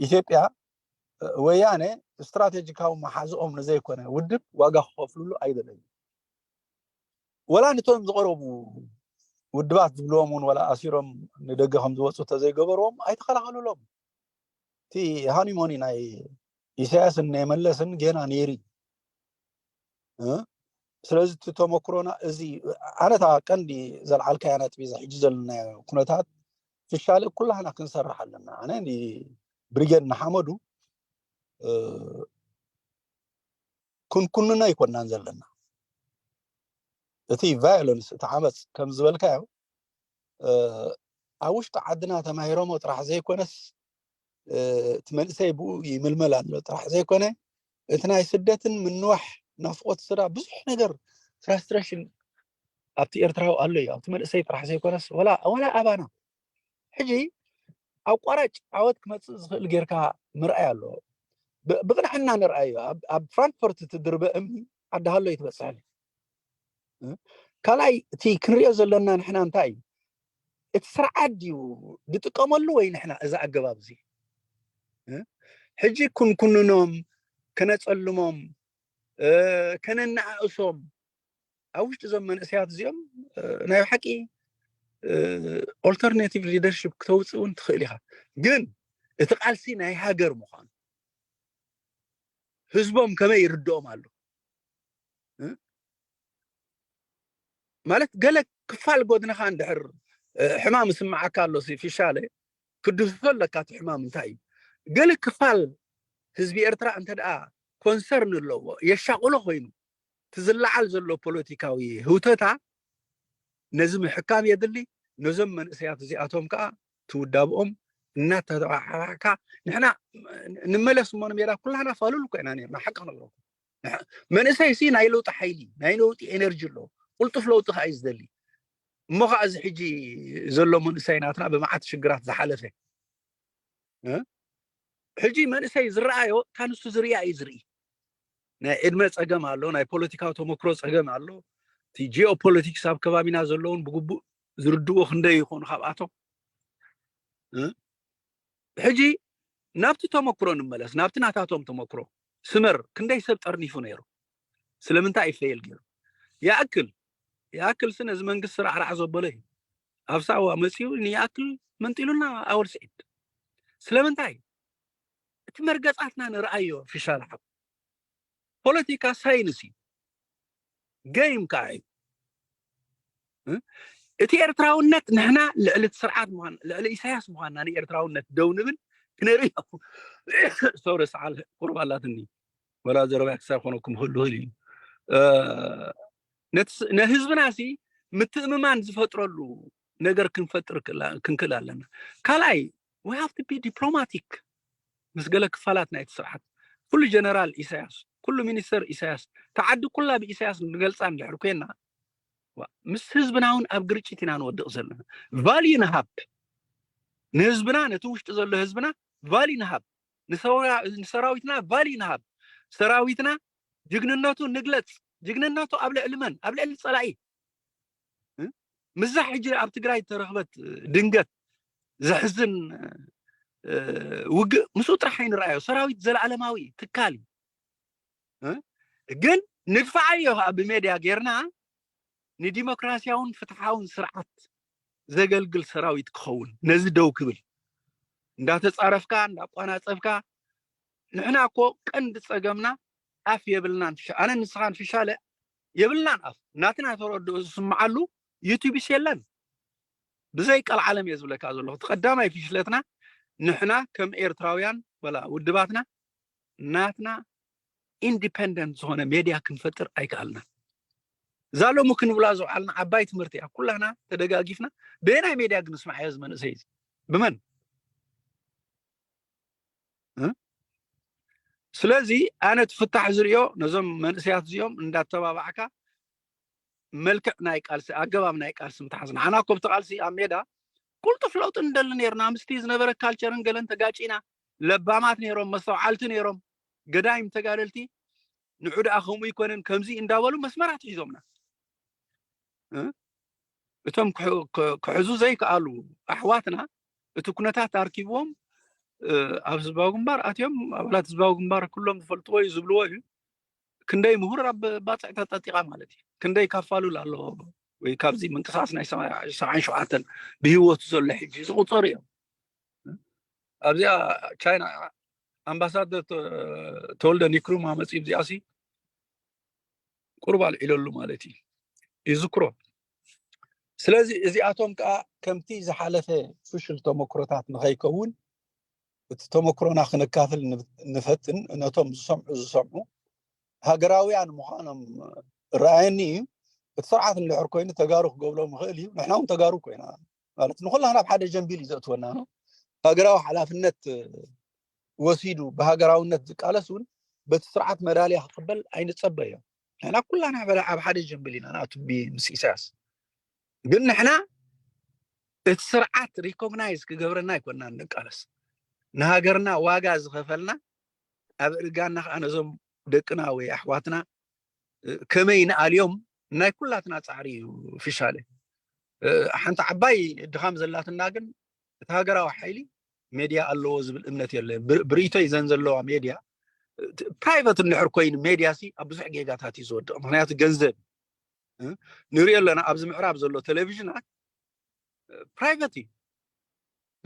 ኢትዮጵያ ወያነ ስትራቴጂካዊ መሓዝኦም ንዘይኮነ ውድብ ዋጋ ክኸፍልሉ ኣይደለዩ። ወላ ንቶም ዝቐረቡ ውድባት ዝብልዎም እውን ወላ ኣሲሮም ንደገ ከም ዝወፁ ተዘይገበርዎም ኣይተኸላኸሉሎም። እቲ ሃኒሞኒ ናይ ኢሳያስን ናይ መለስን ጌና ነይሩ። ስለዚ እቲ ተመክሮና እዚ ኣነታ ቀንዲ ዘልዓልካያ ነጥቢ እዚ ሕጂ ዘለናዮ ኩነታት ፍሻለ ኩላህና ክንሰርሕ ኣለና። ኣነ ብሪጌድ ንሓመዱ ክንኩንኖ ኣይኮናን ዘለና። እቲ ቫዮለንስ እቲ ዓመፅ ከም ዝበልካዮ ኣብ ውሽጢ ዓድና ተማሂሮሞ ጥራሕ ዘይኮነስ እቲ መንእሰይ ብኡ ይምልመል ኣሎ ጥራሕ ዘይኮነ እቲ ናይ ስደትን ምንዋሕ ናፍቆት ስራ ብዙሕ ነገር ፍራስትሬሽን ኣብቲ ኤርትራዊ ኣሎ እዩ። ኣብቲ መንእሰይ ጥራሕ ዘይኮነስ ወላ ወላ ኣባና ሕጂ ኣቋራጭ ዓወት ክመፅእ ዝኽእል ጌርካ ምርኣይ ኣለዎ። ብቕንዕና ንርኣዮ። ኣብ ፍራንክፈርት እቲ ድርበ እምኒ ዓዲ ሃሎ ይትበፅሐኒ። ካልኣይ እቲ ክንሪኦ ዘለና ንሕና እንታይ እዩ? እቲ ስርዓት ድዩ ዝጥቀመሉ ወይ ንሕና? እዚ ኣገባብ እዚ ሕጂ ክንኩንኖም፣ ከነፀልሞም፣ ከነነኣእሶም ኣብ ውሽጢ እዞም መንእሰያት እዚኦም ናይ ብሓቂ ኦልተርኔቲቭ ሊደርሽፕ ክተውፅእ እውን ትኽእል ኢኻ። ግን እቲ ቃልሲ ናይ ሃገር ምዃኑ ህዝቦም ከመይ ይርድኦም ኣሎ ማለት ገለ ክፋል ጎድንኻ እንድሕር ሕማም ስምዓካ ኣሎ ፊሻለ ክድህሶ ኣለካ እቲ ሕማም እንታይ እዩ? ገለ ክፋል ህዝቢ ኤርትራ እንተ ደኣ ኮንሰርን ኣለዎ የሻቕሎ ኮይኑ እቲ ዝለዓል ዘሎ ፖለቲካዊ ህውተታ ነዚ ምሕካም የድሊ። ነዞም መንእሰያት እዚኣቶም ከዓ ትውዳብኦም እናተተባሓካ ንሕና ንመለስ እሞ ንሜዳ ኩላህና ፋሉል እኮ ኢና ነርና ሓቂ ክነግረኩም። መንእሰይ ሲ ናይ ለውጢ ሓይሊ ናይ ለውጢ ኤነርጂ ኣለዎ። ቁልጡፍ ለውጢ ከዓ እዩ ዝደሊ። እሞ ከዓ እዚ ሕጂ ዘሎ መንእሰይ ናትና ብመዓት ሽግራት ዝሓለፈ ሕጂ መንእሰይ ዝረኣዮ እታ ንሱ ዝርያ እዩ ዝርኢ። ናይ ዕድመ ፀገም ኣሎ፣ ናይ ፖለቲካዊ ተመክሮ ፀገም ኣሎ። እቲ ጂኦፖለቲክስ ኣብ ከባቢና ዘለውን ብግቡእ ዝርድዎ ክንደይ ይኾኑ ካብኣቶም? ሕጂ ናብቲ ተመክሮ ንመለስ፣ ናብቲ ናታቶም ተመክሮ። ስመር ክንደይ ሰብ ጠርኒፉ ነይሩ? ስለምንታይ እዩ ፌል ገይሩ? ይኣክል ይኣክል ሲ ነዚ መንግስቲ ራዕራዕ ዘበሎ እዩ። ኣብ ሳዋ መፂኡ ንይኣክል መንጢሉና ኣወል ስዒድ። ስለምንታይ? እቲ መርገፃትና ንርኣዮ ፊሻል ሓው። ፖለቲካ ሳይንስ እዩ፣ ገይም ከዓ እዩ። እቲ ኤርትራውነት ንሕና ልዕሊ እቲ ስርዓት ምኳን ልዕሊ ኢሳያስ ምኳንና ንኤርትራውነት ደው ንብል ክነርኢ ሶሪ ሰዓል ቁርብ ኣላትኒ ወላ ዘረባ ክሳብ ኮነኩም ክህሉ ይኽእል እዩ። ነህዝብና ሲ ምትእምማን ዝፈጥረሉ ነገር ክንፈጥር ክንክእል ኣለና። ካልኣይ we have to be diplomatic ምስ ገለ ክፋላት ናይቲ ስርዓት። ኩሉ ጀነራል ኢሳያስ፣ ኩሉ ሚኒስተር ኢሳያስ፣ ተዓዲ ኩላ ብኢሳያስ ንገልፃ እንድሕር ኮይና ምስ ህዝብና እውን ኣብ ግርጭት ኢና ንወድቕ ዘለና። ቫልዩ ንሃብ ንህዝብና፣ ነቲ ውሽጢ ዘሎ ህዝብና ቫልዩ ንሃብ፣ ንሰራዊትና ቫልዩ ንሃብ። ሰራዊትና ጅግንነቱ ንግለፅ። ጅግንነቱ ኣብ ልዕሊ መን? ኣብ ልዕሊ ፀላኢ። ምዛ ሕጂ ኣብ ትግራይ ተረኽበት ድንገት ዘሕዝን ውግእ ምስኡ ጥራሕ ኣይንረኣዮ። ሰራዊት ዘለዓለማዊ ትካል እዩ። ግን ንድፋዓዮ ከዓ ብሜድያ ጌርና ንዲሞክራሲያውን ፍትሓውን ስርዓት ዘገልግል ሰራዊት ክኸውን፣ ነዚ ደው ክብል፣ እንዳተፃረፍካ እንዳቋናፀብካ። ንሕና እኮ ቀንዲ ፀገምና ኣፍ የብልናን። ኣነ ንስኻን ፊሻለ የብልናን ኣፍ። ናትና ተረድኦ ዝስምዓሉ ዩቲቢስ የለን። ብዘይ ቀልዓለም እየ ዝብለካ ዘለኹ። እቲ ቀዳማይ ፍሽለትና ንሕና ከም ኤርትራውያን ወላ ውድባትና ናትና ኢንዲፐንደንት ዝኾነ ሜድያ ክንፈጥር ኣይከኣልና። እዛ ሎሚ ክንብላ ዝውዓልና ዓባይ ትምህርቲ እያ። ኩላና ተደጋጊፍና በየናይ ሜድያ ግን ንስማዕ እዮ ዝመንእሰይ እዚ ብመን ስለዚ ኣነ ትፍታሕ ዝርዮ ነዞም መንእሰያት እዚኦም እንዳተባባዕካ መልክዕ ናይ ቃልሲ ኣገባብ ናይ ቃልሲ ምትሓዝ ንዓና ኮብቲ ቃልሲ ኣብ ሜዳ ቁልጡፍ ለውጢ ንደሊ ነርና ምስቲ ዝነበረ ካልቸርን ገለን ተጋጪና ለባማት ነይሮም መስተውዓልቲ ነይሮም ገዳይም ተጋደልቲ ንዑ ደኣ ከምኡ ይኮነን ከምዚ እንዳበሉ መስመራት ሒዞምና እቶም ክሕዙ ዘይከኣሉ ኣሕዋትና እቲ ኩነታት ኣርኪብዎም ኣብ ህዝባዊ ግንባር ኣትዮም ኣባላት ህዝባዊ ግንባር ኩሎም ዝፈልጥዎ እዩ ዝብልዎ እዩ ክንደይ ምሁር ኣብ ባፅዕ ተጠጢቓ ማለት እዩ ክንደይ ካፋሉል ኣለዎ ወይ ካብዚ ምንቅስቃስ ናይ ሰብዓን ሸውዓተን ብህይወቱ ዘሎ ሕጂ ዝቁፀሩ እዮም ኣብዚኣ ቻይና ኣምባሳደር ተወልደ ኒክሩማ መፅእ እዚኣ ሲ ቁሩብ ኣልዒለሉ ማለት እዩ ይዝክሮ ስለዚ እዚኣቶም ከዓ ከምቲ ዝሓለፈ ፍሽል ተመክሮታት ንኸይከውን እቲ ተመክሮና ክነካፍል ንፈትን ነቶም ዝሰምዑ ዝሰምዑ ሃገራውያን ምዃኖም ረኣየኒ እዩ እቲ ስርዓት እንድሕር ኮይኑ ተጋሩ ክገብሎም ይኽእል እዩ ንሕና እውን ተጋሩ ኮይና ማለት ንኩላህና ኣብ ሓደ ጀንቢል እዩ ዘእትወና ነው ሃገራዊ ሓላፍነት ወሲዱ ብሃገራውነት ዝቃለስ እውን በቲ ስርዓት መዳልያ ክቅበል ኣይንጸበዮ ንሕና ኩላና ኣብ ሓደ ጀንብል ኢና ንኣቱ ምስ ኢሳያስ ግን ንሕና እቲ ስርዓት ሪኮግናይዝ ክገብረና ኣይኮንና ንቃለስ ንሃገርና ዋጋ ዝኸፈልና ኣብ እርጋና ከዓ ነዞም ደቅና ወይ ኣሕዋትና ከመይ ንኣልዮም ናይ ኩላትና ፃዕሪ እዩ ፊሻለ ሓንቲ ዓባይ ድኻም ዘላትና ግን እቲ ሃገራዊ ሓይሊ ሜድያ ኣለዎ ዝብል እምነት የለ ብርእቶይ ዘን ዘለዋ ሜድያ ፕራይቨት እንድሕር ኮይኑ ሜድያ ሲ ኣብ ብዙሕ ጌጋታት እዩ ዝወድቕ ምክንያቱ ገንዘብ ንሪኦ ኣለና ኣብዚ ምዕራብ ዘሎ ቴሌቪዥናት ፕራይቨት እዩ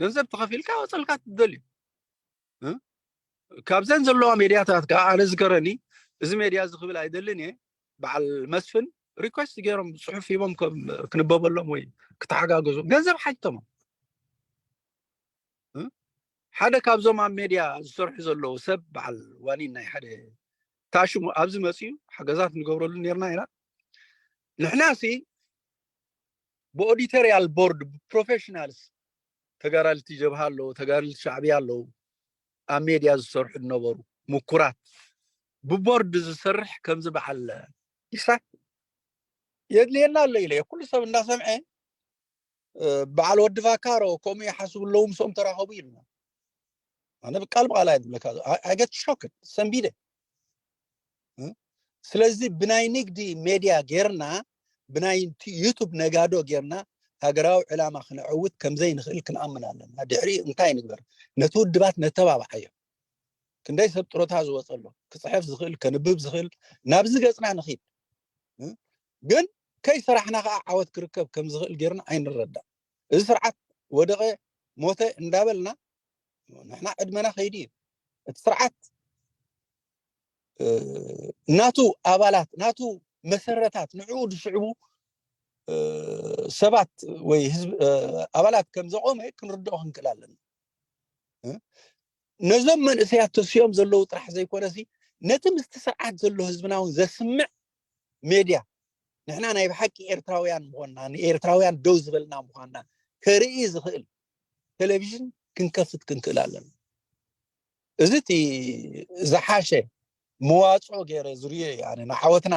ገንዘብ ተኸፊልካ ወፀልካ ትደልዩ ካብዘን ዘለዋ ሜድያታት ከዓ ኣነ ዝገረኒ እዚ ሜድያ እዚ ክብል ኣይደልን እየ በዓል መስፍን ሪኩስት ገይሮም ፅሑፍ ሂቦም ክንበበሎም ወይ ክተሓጋገዙ ገንዘብ ሓቲቶሞም ሓደ ካብዞም ኣብ ሜድያ ዝሰርሑ ዘለዉ ሰብ በዓል ዋኒን ናይ ሓደ ታሽሙ ኣብዚ መፅኡ ሓገዛት ንገብረሉ ነርና ኢና ንሕና ሲ ብኦዲተርያል ቦርድ ብፕሮፌሽናልስ ተጋዳልቲ ጀብሃ ኣለዉ ተጋዳልቲ ሻዕብያ ኣለዉ ኣብ ሜድያ ዝሰርሑ ዝነበሩ ምኩራት ብቦርድ ዝሰርሕ ከምዚ በዓል ኢሳት የድልየና ኣሎ ኢለ ኩሉ ሰብ እንዳሰምዐ በዓል ወዲ ቫካሮ ከምኡ ይሓስቡ ኣለዉ ምስኦም ተራኸቡ ኢልና ኣነ ብቃል ብቃል ኣይብለካ ኣገት ሾክድ ሰንቢደ ስለዚ ብናይ ንግዲ ሜድያ ጌርና ብናይ ዩቱብ ነጋዶ ጌርና ሃገራዊ ዕላማ ክነዐውት ከምዘይ ንኽእል ክንኣምን ኣለና ድሕሪ እንታይ ንግበር ነቲ ውድባት ነተባብዓዮ ክንደይ ሰብ ጥሮታ ዝወፀ ኣሎ ክፅሐፍ ዝኽእል ከንብብ ዝኽእል ናብዚ ገፅና ንኽድ ግን ከይሰራሕና ከዓ ዓወት ክርከብ ከም ዝኽእል ጌርና ኣይንረዳእ እዚ ስርዓት ወደቐ ሞተ እንዳበልና ንሕና ዕድመና ከይዲ እዩ እቲ ስርዓት ናቱ ኣባላት ናቱ መሰረታት ንዕኡ ዝስዕቡ ሰባት ወይ ህዝቢ ኣባላት ከም ዘቆመ ክንርድኦ ክንክእል ኣለና ነዞም መንእሰያት ተስኦም ዘለዉ ጥራሕ ዘይኮነሲ ነቲ ምስቲ ስርዓት ዘሎ ህዝብና እውን ዘስምዕ ሜድያ ንሕና ናይ ብሓቂ ኤርትራውያን ምኾንና፣ ንኤርትራውያን ደው ዝበልና ምዃንና ከርኢ ዝኽእል ቴሌቪዥን ክንከፍት ክንክእል ኣለና። እዚ እቲ ዝሓሸ መዋፅኦ ገይረ ዝርዮ እዩ። ኣነ ንዓወትና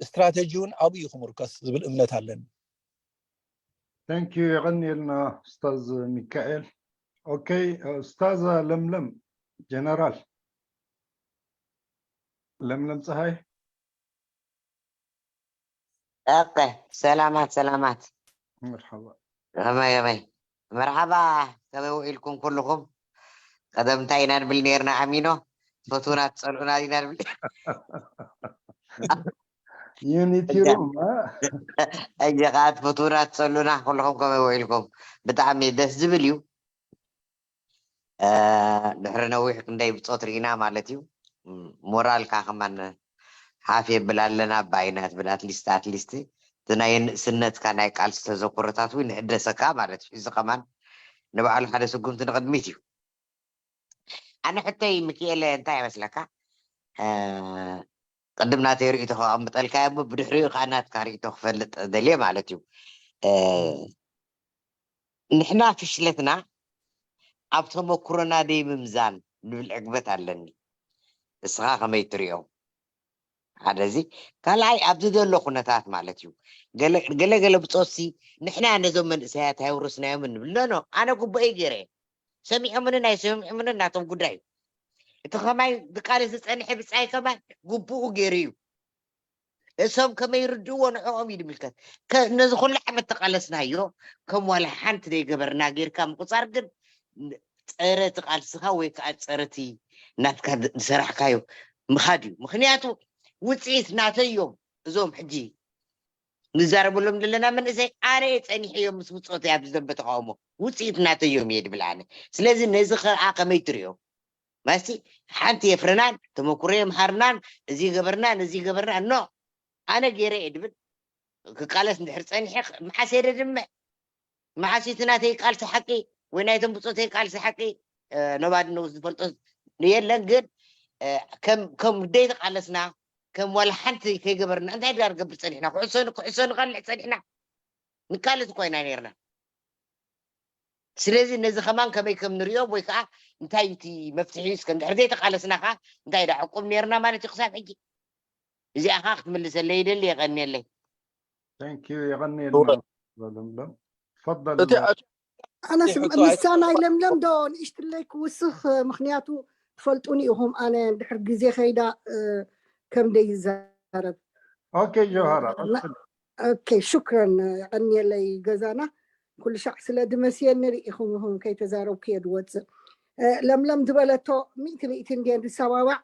ስትራተጂ እውን ኣብኡ እዩ ክምርከስ ዝብል እምነት ኣለኒ። Thank you። የቐንየልና ኡስታዝ ሚካኤል። ኦኬ፣ ኡስታዝ ለምለም፣ ጀነራል ለምለም ፀሃይ። ኦኬ፣ ሰላማት ሰላማት። መርሓባ። ከመይ ከመይ? መርሓባ። ከመይ ውዒልኩም ኩልኹም? ቀደም እንታይ ኢና ንብል ነርና? ኣሚኖ ፈትውና ትፀልኡና ኢና ንብል። ዩኒቲ እዛ- ሩም እየ ከዓ ትፈትውና ትፀሉና ኩልኹም ከመይ ውዒልኩም? ብጣዕሚ ደስ ዝብል እዩ። እ፣ ድሕሪ ነዊሕ ክንደይ ብፆት ርኢና ማለት እዩ። ም፣ ሞራልካ ከማን ሓፍ የብል ኣለና ባይና ትብል ኣትሊስት ኣትሊስት እቲ ናይ ንእስነትካ ናይ ቃልሲ ተዘክሮታት እውን ንሕደሰካ ማለት እዩ። እዚ ከማን ንባዕሉ ሓደ ስጉምቲ ንቕድሚት እዩ። ኣነ ሕቶይ ምክኤል እንታይ ይመስለካ? እ፣ ቅድም ናተይ ርእይቶ ከቐምጠልካ እሞ ብድሕሪኡ ከዓ ናትካ ርእይቶ ክፈልጥ ደልየ ማለት እዩ። እ፣ ንሕና ፍሽለትና ኣብ ተመኩሮና ደይ ምምዛን ንብል ዕግበት ኣለኒ። እስኻ ከመይ ትሪኦ? ሓደ እዚ ካልኣይ ኣብዚ ዘሎ ኩነታት ማለት እዩ። ገለ ገለ ገለ ብፆሲ ንሕና ነዞም መንእሰያት ኣይውርስናዮም እንብል ኖ ኖ ኣነ ጉቡኤ ገይረ እየ። ሰሚዖምንን ኣይሰሚዖምንን ናቶም ጉዳይ እዩ። እቲ ከማይ ብቃልሲ ዝፀንሐ ብፃይ ከማይ ጉቡኡ ገይሩ እዩ። እሶም ከመይ ይርድእዎ ንዕኦም እዩ ዝምልከት። ከ- ነዚ ኩሉ ዓመት ተቃለስናዮ ከም ዋላ ሓንቲ ዘይገበርና ጌርካ ምቁፃር ግን ን- ፀረ እቲ ቃልስኻ ወይ ከዓ ፀረ እቲ ናትካ ድ- ዝሰራሕካዮ ምኻድ እዩ። ምክንያቱ ውፅኢት ናተይ እዮም እዞም ሕጂ ንዛረበሎም ዘለና መንእሰይ ኣነ እየ ፀኒሐዮም ምስ ብፆተይ ኣብዚ ዘንበ ተቃውሞ ውፅኢት ናተይ እዮም እየ ድብል ኣነ። ስለዚ ነዚ ከዓ ከመይ ትሪኦ? ማስቲ ሓንቲ የፍረናን ተመኩሮ የምሃርናን እዚ ገበርናን እዚ ገበርናን ኖ ኣነ ገይረ እየ ድብል ክቃለስ እንድሕር ፀኒሐ መዓስ እየ ደድምዕ? መዓስ እቲ ናተይ ቃልሲ ሓቂ ወይ ናይቶም ብፆተይ ቃልሲ ሓቂ? ኖባዲ ነው ዝፈልጦ የለን። ግን ከም ከም ደይ ተቃለስና ከም ዋላ ሓንቲ ከይገበርና እንታይ ድኣ ንገብር ፀኒሕና? ኩዕሶ ን- ኩዕሶ ንቀልዕ ፀኒሕና ንቃለስ እኮ ኢና ነርና። ስለዚ ነዚ ከማን ከመይ ከም ንሪኦ ወይ ከዓ እንታይ እዩ እቲ መፍትሒ እስከ እንድሕር ዘይተቃለስና ከዓ እንታይ ዳ ዕቁብ ነርና ማለት እዩ ክሳብ ሕጂ? እዚኣ ከዓ ክትምልሰለይ ይደሊ። የቀንየለይ። Thank you። የቀንየልና ለምለም። ፈደል እቲ ኣነስ ሕቶ ምሳና ኣይተቋረጠ- ይለምለም ዶ ንእሽትለይ ክውስኽ? ምክንያቱ ትፈልጡኒ ኢኹም ኣነ ድሕር ግዜ ከይዳ እ፣ ከም ደይዛረብ ኦኬ ጆሃራ ኦኬ። ሹክረን። የቀንየለይ ገዛና ኩሉ ሻዕ ስለ ድመስየኒ ርኢኹም ኢኹም ከይተዛረብኩ እየ ድወፅእ። እ፣ ለምለም ዝበለቶ ሚእቲ ሚእቲ እንድየ ዝሰማማዕ።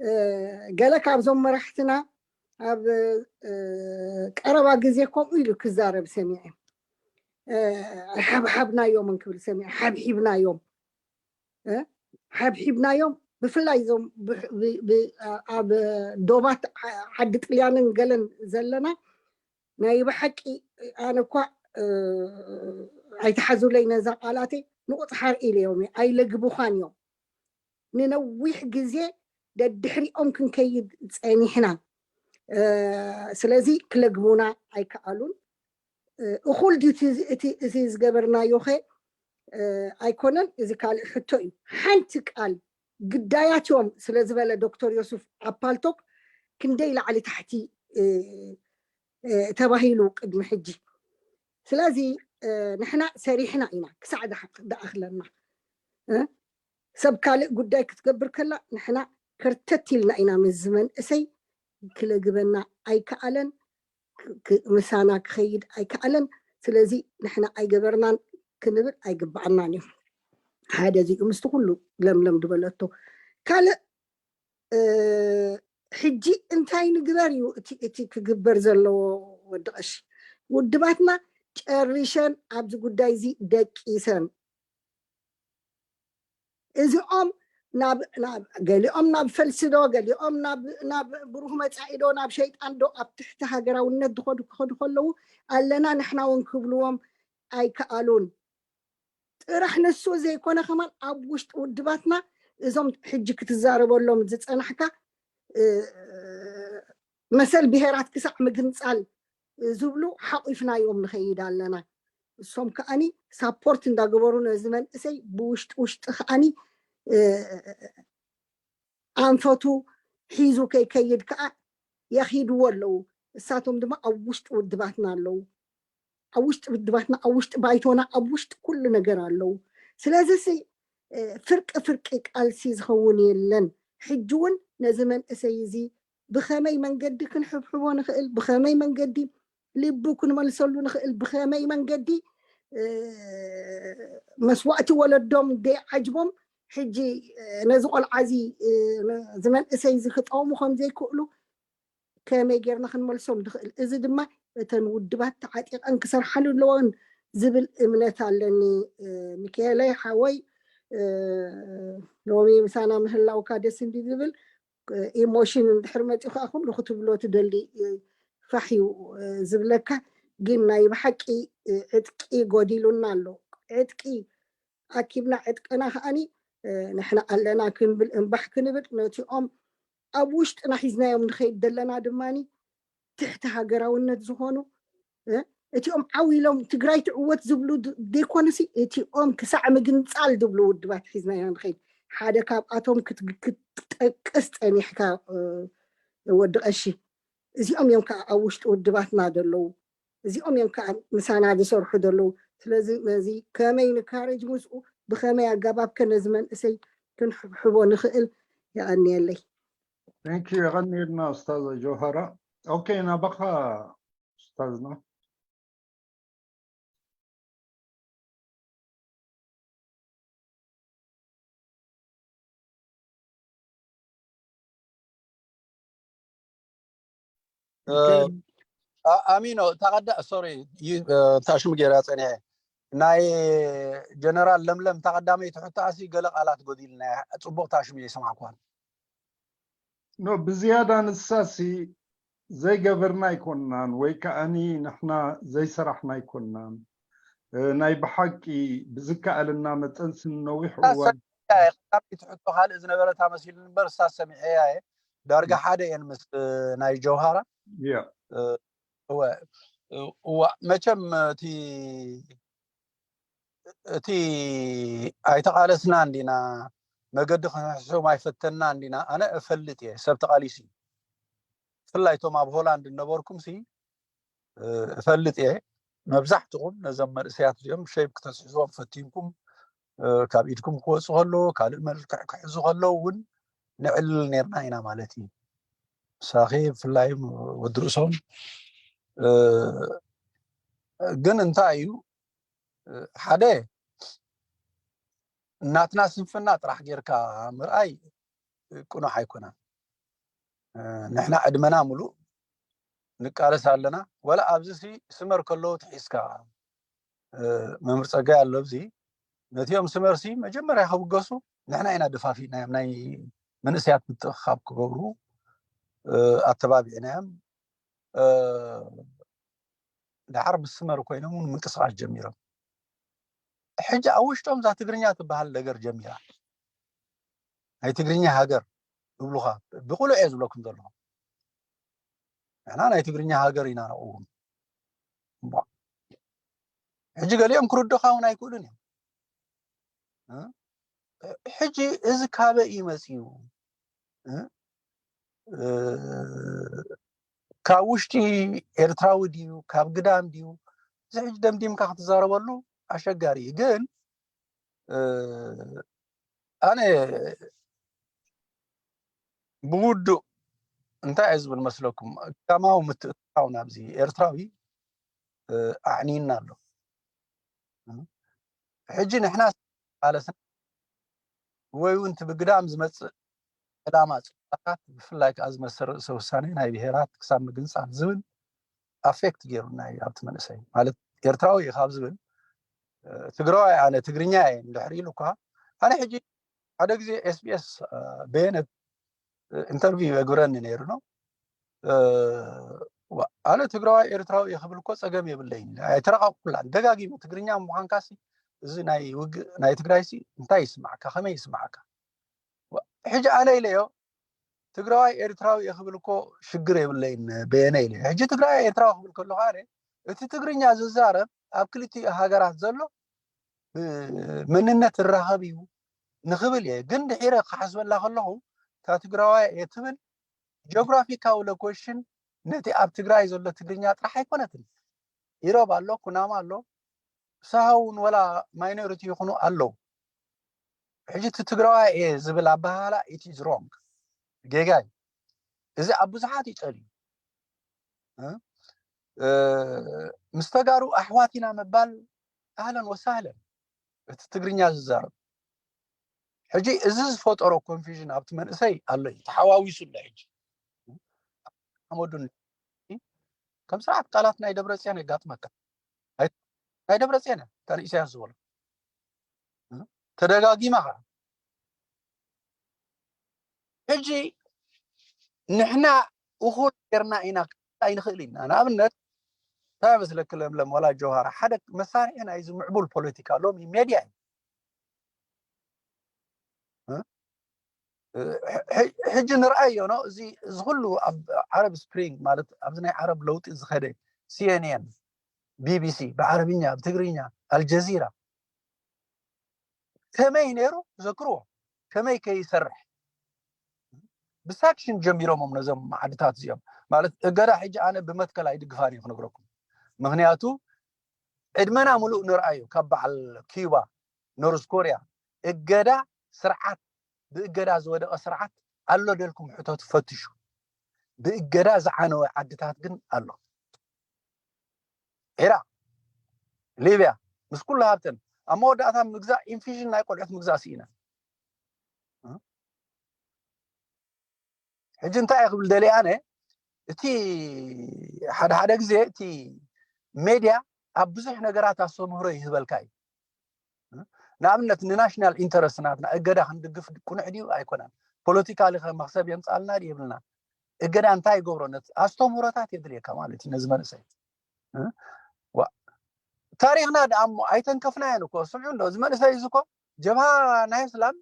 እ፣ ገለ ካብዞም መራሕትና ኣብ እ፣ ቀረባ ግዜ ከምኡ ኢሉ ክዛረብ ሰሚዐ። እ፣ ሓብሓብናዮም እንክብል ሰሚዐ። ሓብሒብናዮም እ፣ ሓብሒብናዮም ብፍላይ እዞም ብ- ብ- ብ- ኣብ ዶባት ዓ- ዓዲ ጥልያንን ገለን ዘለና ናይ ብሓቂ ኣነ እኳ እ፣ ኣይትሓዙለይ ነዛ ቃላተይ ንቁፅሓር ኢለዮም እየ። ኣይለግብዃን እዮም። ንነዊሕ ግዜ ደድሕሪኦም ክንከይድ ፀኒሕና። እ፣ ስለዚ ክለግቡና ኣይከኣሉን። እ፣ እኹል ድዩ እቲ እቲ ዝገበርናዮ ኸ እ፣ ኣይኮነን? እዚ ካልእ ሕቶ እዩ። ሓንቲ ቃል ግዳያት እዮም ስለ ዝበለ ዶክተር ዮሱፍ ኣብ ፓልቶክ ክንደይ ላዕሊ ታሕቲ እ፣ እ፣ ተባሂሉ ቅድሚ ሕጂ። ስለዚ እ፣ ንሕና ሰሪሕና ኢና ክሳዕ ዝሓ- ዝኣኽለና እ፣ ሰብ ካልእ ጉዳይ ክትገብር ከላ ንሕና ከርተት ኢልና ኢና ምስዚ መንእሰይ ክለግበና ኣይከኣለን። ክ- ክ- ምሳና ክኸይድ ኣይከኣለን። ስለዚ ንሕና ኣይገበርናን ክንብል ኣይግባኣናን እዩ። ሓደ እዚ እዩ ምስቲ ኩሉ ለምለም ዝበለቶ። ካልእ እ፣ ሕጂ እንታይ ንግበር እዩ እቲ እቲ ክግበር ዘለዎ? ወዲ ቀሺ ውድባትና ጨሪሸን ኣብዚ ጉዳይ እዚ ደቂሰን እዚኦም ናብ ናብ ገሊኦም ናብ ፈልሲ ዶ ገሊኦም ናብ ናብ ብሩህ መጻኢ ዶ ናብ ሸይጣን ዶ ኣብ ትሕቲ ሃገራውነት ዝኸዱ ክኸዱ ከለዉ ኣለና ንሕና እውን ክብልዎም ኣይከኣሉን። ጥራሕ ንሱ ዘይኮነ ከማን ኣብ ውሽጢ ውድባትና እዞም ሕጂ ክትዛረበሎም ዝጸናሕካ እ፣ መሰል ብሄራት ክሳዕ ምግንጻል ዝብሉ ሓቂፍናዮም ንኸይድ ኣለና። እሶም ከዓኒ ሳፖርት እንዳገበሩ ነዚ መንእሰይ ብውሽጢ ውሽጢ ከዓኒ ኣንፈቱ ሒዙ ከይከይድ ከዓ የኺድዎ ኣለዉ። እሳቶም ድማ ኣብ ውሽጢ ውድባትና ኣለዉ። ኣብ ውሽጢ ውድባትና፣ ኣብ ውሽጢ ባይቶና፣ ኣብ ውሽጢ ኩሉ ነገር ኣለዉ። ስለዚ ሲ ፍርቂ ፍርቂ ቃልሲ ዝኸውን የለን። ሕጂ እውን ነዚ መንእሰይ እዚ ብኸመይ መንገዲ ክንሕብሕቦ ንኽእል፣ ብኸመይ መንገዲ ልቡ ክንመልሰሉ ንኽእል፣ ብኸመይ መንገዲ መስዋእቲ ወለዶም ደይዓጅቦም ሕጂ ነዚ ቆልዓ እዚ እዚ መንእሰይ እዚ ክጠቕሙ ከም ዘይክእሉ ከመይ ጌርና ክንመልሶም ንኽእል? እዚ ድማ እተን ውድባት ተዓጢቐን ክሰርሓሉ ኣለወን ዝብል እምነት ኣለኒ። ሚካኤለይ ሓወይ፣ ሎሚ ምሳና ምህላውካ ደስ እንዲ ዝብል። ኢሞሽን እንድሕር መፂኡ ከዓ ኩሉ ክትብሎ ትደሊ ፋሕ እዩ ዝብለካ። ግን ናይ ብሓቂ ዕጥቂ ጎዲሉና ኣሎ። ዕጥቂ ኣኪብና ዕጥቅና ከዓኒ ንሕና ኣለና ክንብል እምባሕ ክንብል ነቲኦም ኣብ ውሽጥና ሒዝናዮም ንኸይድ ዘለና ድማ ትሕቲ ሃገራውነት ዝኾኑ እቲኦም ዓው ኢሎም ትግራይ ትዕወት ዝብሉ ዘይኮኑሲ እቲኦም ክሳዕ ምግንፃል ዝብሉ ውድባት ሒዝናዮ ንኸይድ። ሓደ ካብኣቶም ክትጠቅስ ፀኒሕካ ወዲ ቀሺ፣ እዚኦም እዮም ከዓ ኣብ ውሽጢ ውድባትና ዘለዉ። እዚኦም እዮም ከዓ ምሳና ዝሰርሑ ዘለዉ። ስለዚ ነዚ ከመይ ንካረጅ ምስኡ ብኸመይ ኣገባብ ከ ነዚ መንእሰይ ክንሕብሕቦ ንኽእል? የቐንየለይ። Thank you። የቐንየልና ኡስታዝ ጆሃራ። ኦኬ፣ ናባኻ ኡስታዝና። ኣሚኖ፣ እታ ቀዳ ሶሪ፣ እታ ሽሙ ገይራ ጸኒሐ። ናይ ጀነራል ለምለም እታ ቀዳመይቲ ሕቶኣሲ ገለ ቃላት ጎዲልና፣ ጽቡቕ እታ ሽሙ ዘይሰማዕኳን። ኖ፣ ብዝያዳ ንሳሲ ዘይገበርና ኣይኮንናን፣ ወይ ከዓኒ ንሕና ዘይሰራሕና ኣይኮንናን። ናይ ብሓቂ ብዝከኣልና መጠን ስንነዊሕ እዋን ትሕቶ ካልእ ዝነበረ ታመሲሉ እምበር እሳ ሰሚዐያ እየ። ዳርጋ ሓደ እየን ምስ ናይ ጀውሃራ። እዋ መቸም እቲ እቲ ኣይተቓለስና እንዲና፣ መገዲ ክንሕስም ኣይፈተና እንዲና። ኣነ እፈልጥ እየ ሰብ ተቓሊሱ እዩ። ብፍላይ እቶም ኣብ ሆላንድ እነበርኩም ሲ እፈልጥ እየ። መብዛሕትኹም ነዞም መንእሰያት እዚኦም ሸይብ ክተስሕዝዎም ፈቲንኩም፣ ካብ ኢድኩም ክወፁ ከለዉ፣ ካልእ መልክዕ ክሕዙ ከለዉ እውን ንዕልል ነርና ኢና ማለት እዩ። ሳኺ ብፍላይ ወዲ ርእሶም ግን እንታይ እዩ ሓደ ናትና ስንፍና ጥራሕ ጌርካ ምርኣይ ቅኑዕ ኣይኮነን። ንሕና ዕድመና ሙሉእ ንቃለስ ኣለና። ወላ ኣብዚ ሲ ስመር ከለዉ ትሒዝካ መምህር ጸጋይ ኣሎ ኣብዚ ነቲኦም ስመር ሲ መጀመርያ ክብገሱ ንሕና ኢና ደፋፊእናዮም ናይ መንእሰያት ምትእኽኻብ ክገብሩ ኣተባቢዕናዮም። ደሓር ምስ ስመር ኮይኖም እውን ምንቅስቃስ ጀሚሮም። ሕጂ ኣብ ውሽጦም እዛ ትግርኛ ትበሃል ነገር ጀሚራ። ናይ ትግርኛ ሃገር ይብሉኻ። ብቁሉዕ እየ ዝብለኩም ዘለኹ። ንሕና ናይ ትግርኛ ሃገር ኢና ንቕውም። ሕጂ ገሊኦም ክርዱኻ እውን ኣይክእሉን እዮም። ሕጂ እዚ ካበይ እዩ መፅዩ? ካብ ውሽጢ ኤርትራዊ ድዩ ካብ ግዳም ድዩ? እዚ ሕጂ ደምዲምካ ክትዛረበሉ ኣሸጋሪ እዩ። ግን ኣነ ብውዱእ እንታይ እየ ዝብል መስለኩም? ግዳማዊ ምትእትታው ናብዚ ኤርትራዊ ኣዕንዩና ኣሎ። ሕጂ ንሕና ኣለስና ወይ እውን እቲ ብግዳም ዝመፅእ ዕላማ ፅሑፋታት ብፍላይ ከዓ ዝመሰል ርእሰ ውሳኔ ናይ ብሄራት ክሳብ ምግንፃል ዝብል ኣፌክት ገይሩና እዩ ኣብቲ መንእሰይ ማለት ኤርትራዊ እዩ ካብ ዝብል ትግራዋይ ኣነ ትግርኛ እየ እንድሕር ኢሉ እኳ ኣነ ሕጂ ሓደ ግዜ ኤስቢኤስ በየነ ኢንተርቪው የግብረኒ ነይሩ ነው ኣነ ትግራዋይ ኤርትራዊ እየ ክብል እኮ ፀገም የብለይን ኣይተረቃቁላን ደጋጊሙ ትግርኛ ምዃንካሲ እዚ ናይ ውግእ ናይ ትግራይ ሲ እንታይ ይስማዕካ ከመይ ይስማዕካ ሕጂ ኣነ ኢለዮ ትግራዋይ ኤርትራዊ እየ ክብል እኮ ሽግር የብለይን በየነ ኢለ። ሕጂ ትግራዋይ ኤርትራዊ ክብል ከለኹ ኣነ እቲ ትግርኛ ዝዛረብ ኣብ ክልቲኡ ሃገራት ዘሎ መንነት ዝራኸብ እዩ ንኽብል እየ። ግን ድሒረ ክሓስበላ ከለኹ እታ ትግራዋይ እየ ትብል ጂኦግራፊካዊ ሎኬሽን ነቲ ኣብ ትግራይ ዘሎ ትግርኛ ጥራሕ ኣይኮነትን። ኢሮብ ኣሎ፣ ኩናማ ኣሎ፣ ሳሆ እውን ወላ ማይኖሪቲ ይኹኑ ኣለዉ። ሕጂ እቲ ትግራዋይ እየ ዝብል ኣበሃህላ it is wrong፣ ጌጋ እዩ። እዚ ኣብ ብዙሓት ይጸል እዩ። እ? እ፣ ምስ ተጋሩ ኣሕዋት ኢና ምባል ኣህለን ወሳህለን፣ እቲ ትግርኛ ዝዛረብ። ሕጂ እዚ ዝፈጠሮ ኮንፊዥን ኣብቲ መንእሰይ ኣሎ እዩ፣ ተሓዋዊሱ ኣሎ። ሕጂ ሓመዱን ከም ስርዓት ቃላት ናይ ደብረፅዮን የጋጥመካ። ናይ ደብረፅዮን እያ እታ ንኢሳያስ ዝበሎ ተደጋጊማ ከዓ። ሕጂ ንሕና እኹል ጌርና ኢና ኣይንኽእል ኢና። ንኣብነት እንታይ መስለኪ ለምለም፣ ዋላ ጀውሃራ ሓደ መሳርሒ ናይዚ ምዕቡል ፖለቲካ ሎሚ ሜድያ እዩ። ሕጂ ንርኣዮ ኖ እዚ እዚ ኩሉ ኣብ ዓረብ ስፕሪንግ ማለት ኣብዚ ናይ ዓረብ ለውጢ ዝኸደ ሲኤንኤን፣ ቢቢሲ ብዓረብኛ፣ ብትግርኛ፣ ኣልጀዚራ ከመይ ነይሩ ዘክርዎ፣ ከመይ ከይሰርሕ ብሳክሽን ጀሚሮሞም ነዞም ዓድታት እዚኦም። ማለት እገዳ ሕጂ ኣነ ብመትከል ኣይድግፋን እዩ ክነግረኩም። ምክንያቱ ዕድመና ሙሉእ ንርኣዩ ካብ በዓል ኪዩባ፣ ኖርዝ ኮርያ እገዳ ስርዓት ብእገዳ ዝወደቐ ስርዓት ኣሎ ደልኩም ሕተቱ፣ ፈትሹ። ብእገዳ ዝዓነወ ዓድታት ግን ኣሎ። ኢራቅ፣ ሊብያ ምስ ኩሉ ሃብተን ኣብ መወዳእታ ምግዛእ ኢንፊዥን ናይ ቆልዑት ምግዛእ ስኢና። ሕጂ እንታይ ክብል ደልየ ኣነ፣ እቲ ሓደ ሓደ ግዜ እቲ ሜድያ ኣብ ብዙሕ ነገራት ኣስተምህሮ ይህበልካ እዩ። ንኣብነት ንናሽናል ኢንተረስት ናትና እገዳ ክንድግፍ ቅኑዕ ድዩ ኣይኮነን? ፖለቲካሊ ከ መክሰብ የምፃልና ድዩ የብልና? እገዳ እንታይ ይገብሮ? ነት ኣስተምህሮታት የድልየካ ማለት እዩ ነዚ መንእሰይ። እ? ዋ፣ ታሪኽና ደኣ እሞ ኣይተንከፍናዮን እኮ። ስምዑ እንዶ እዚ መንእሰይ እዚ እኮ ጀብሃ ናይ እስላም፣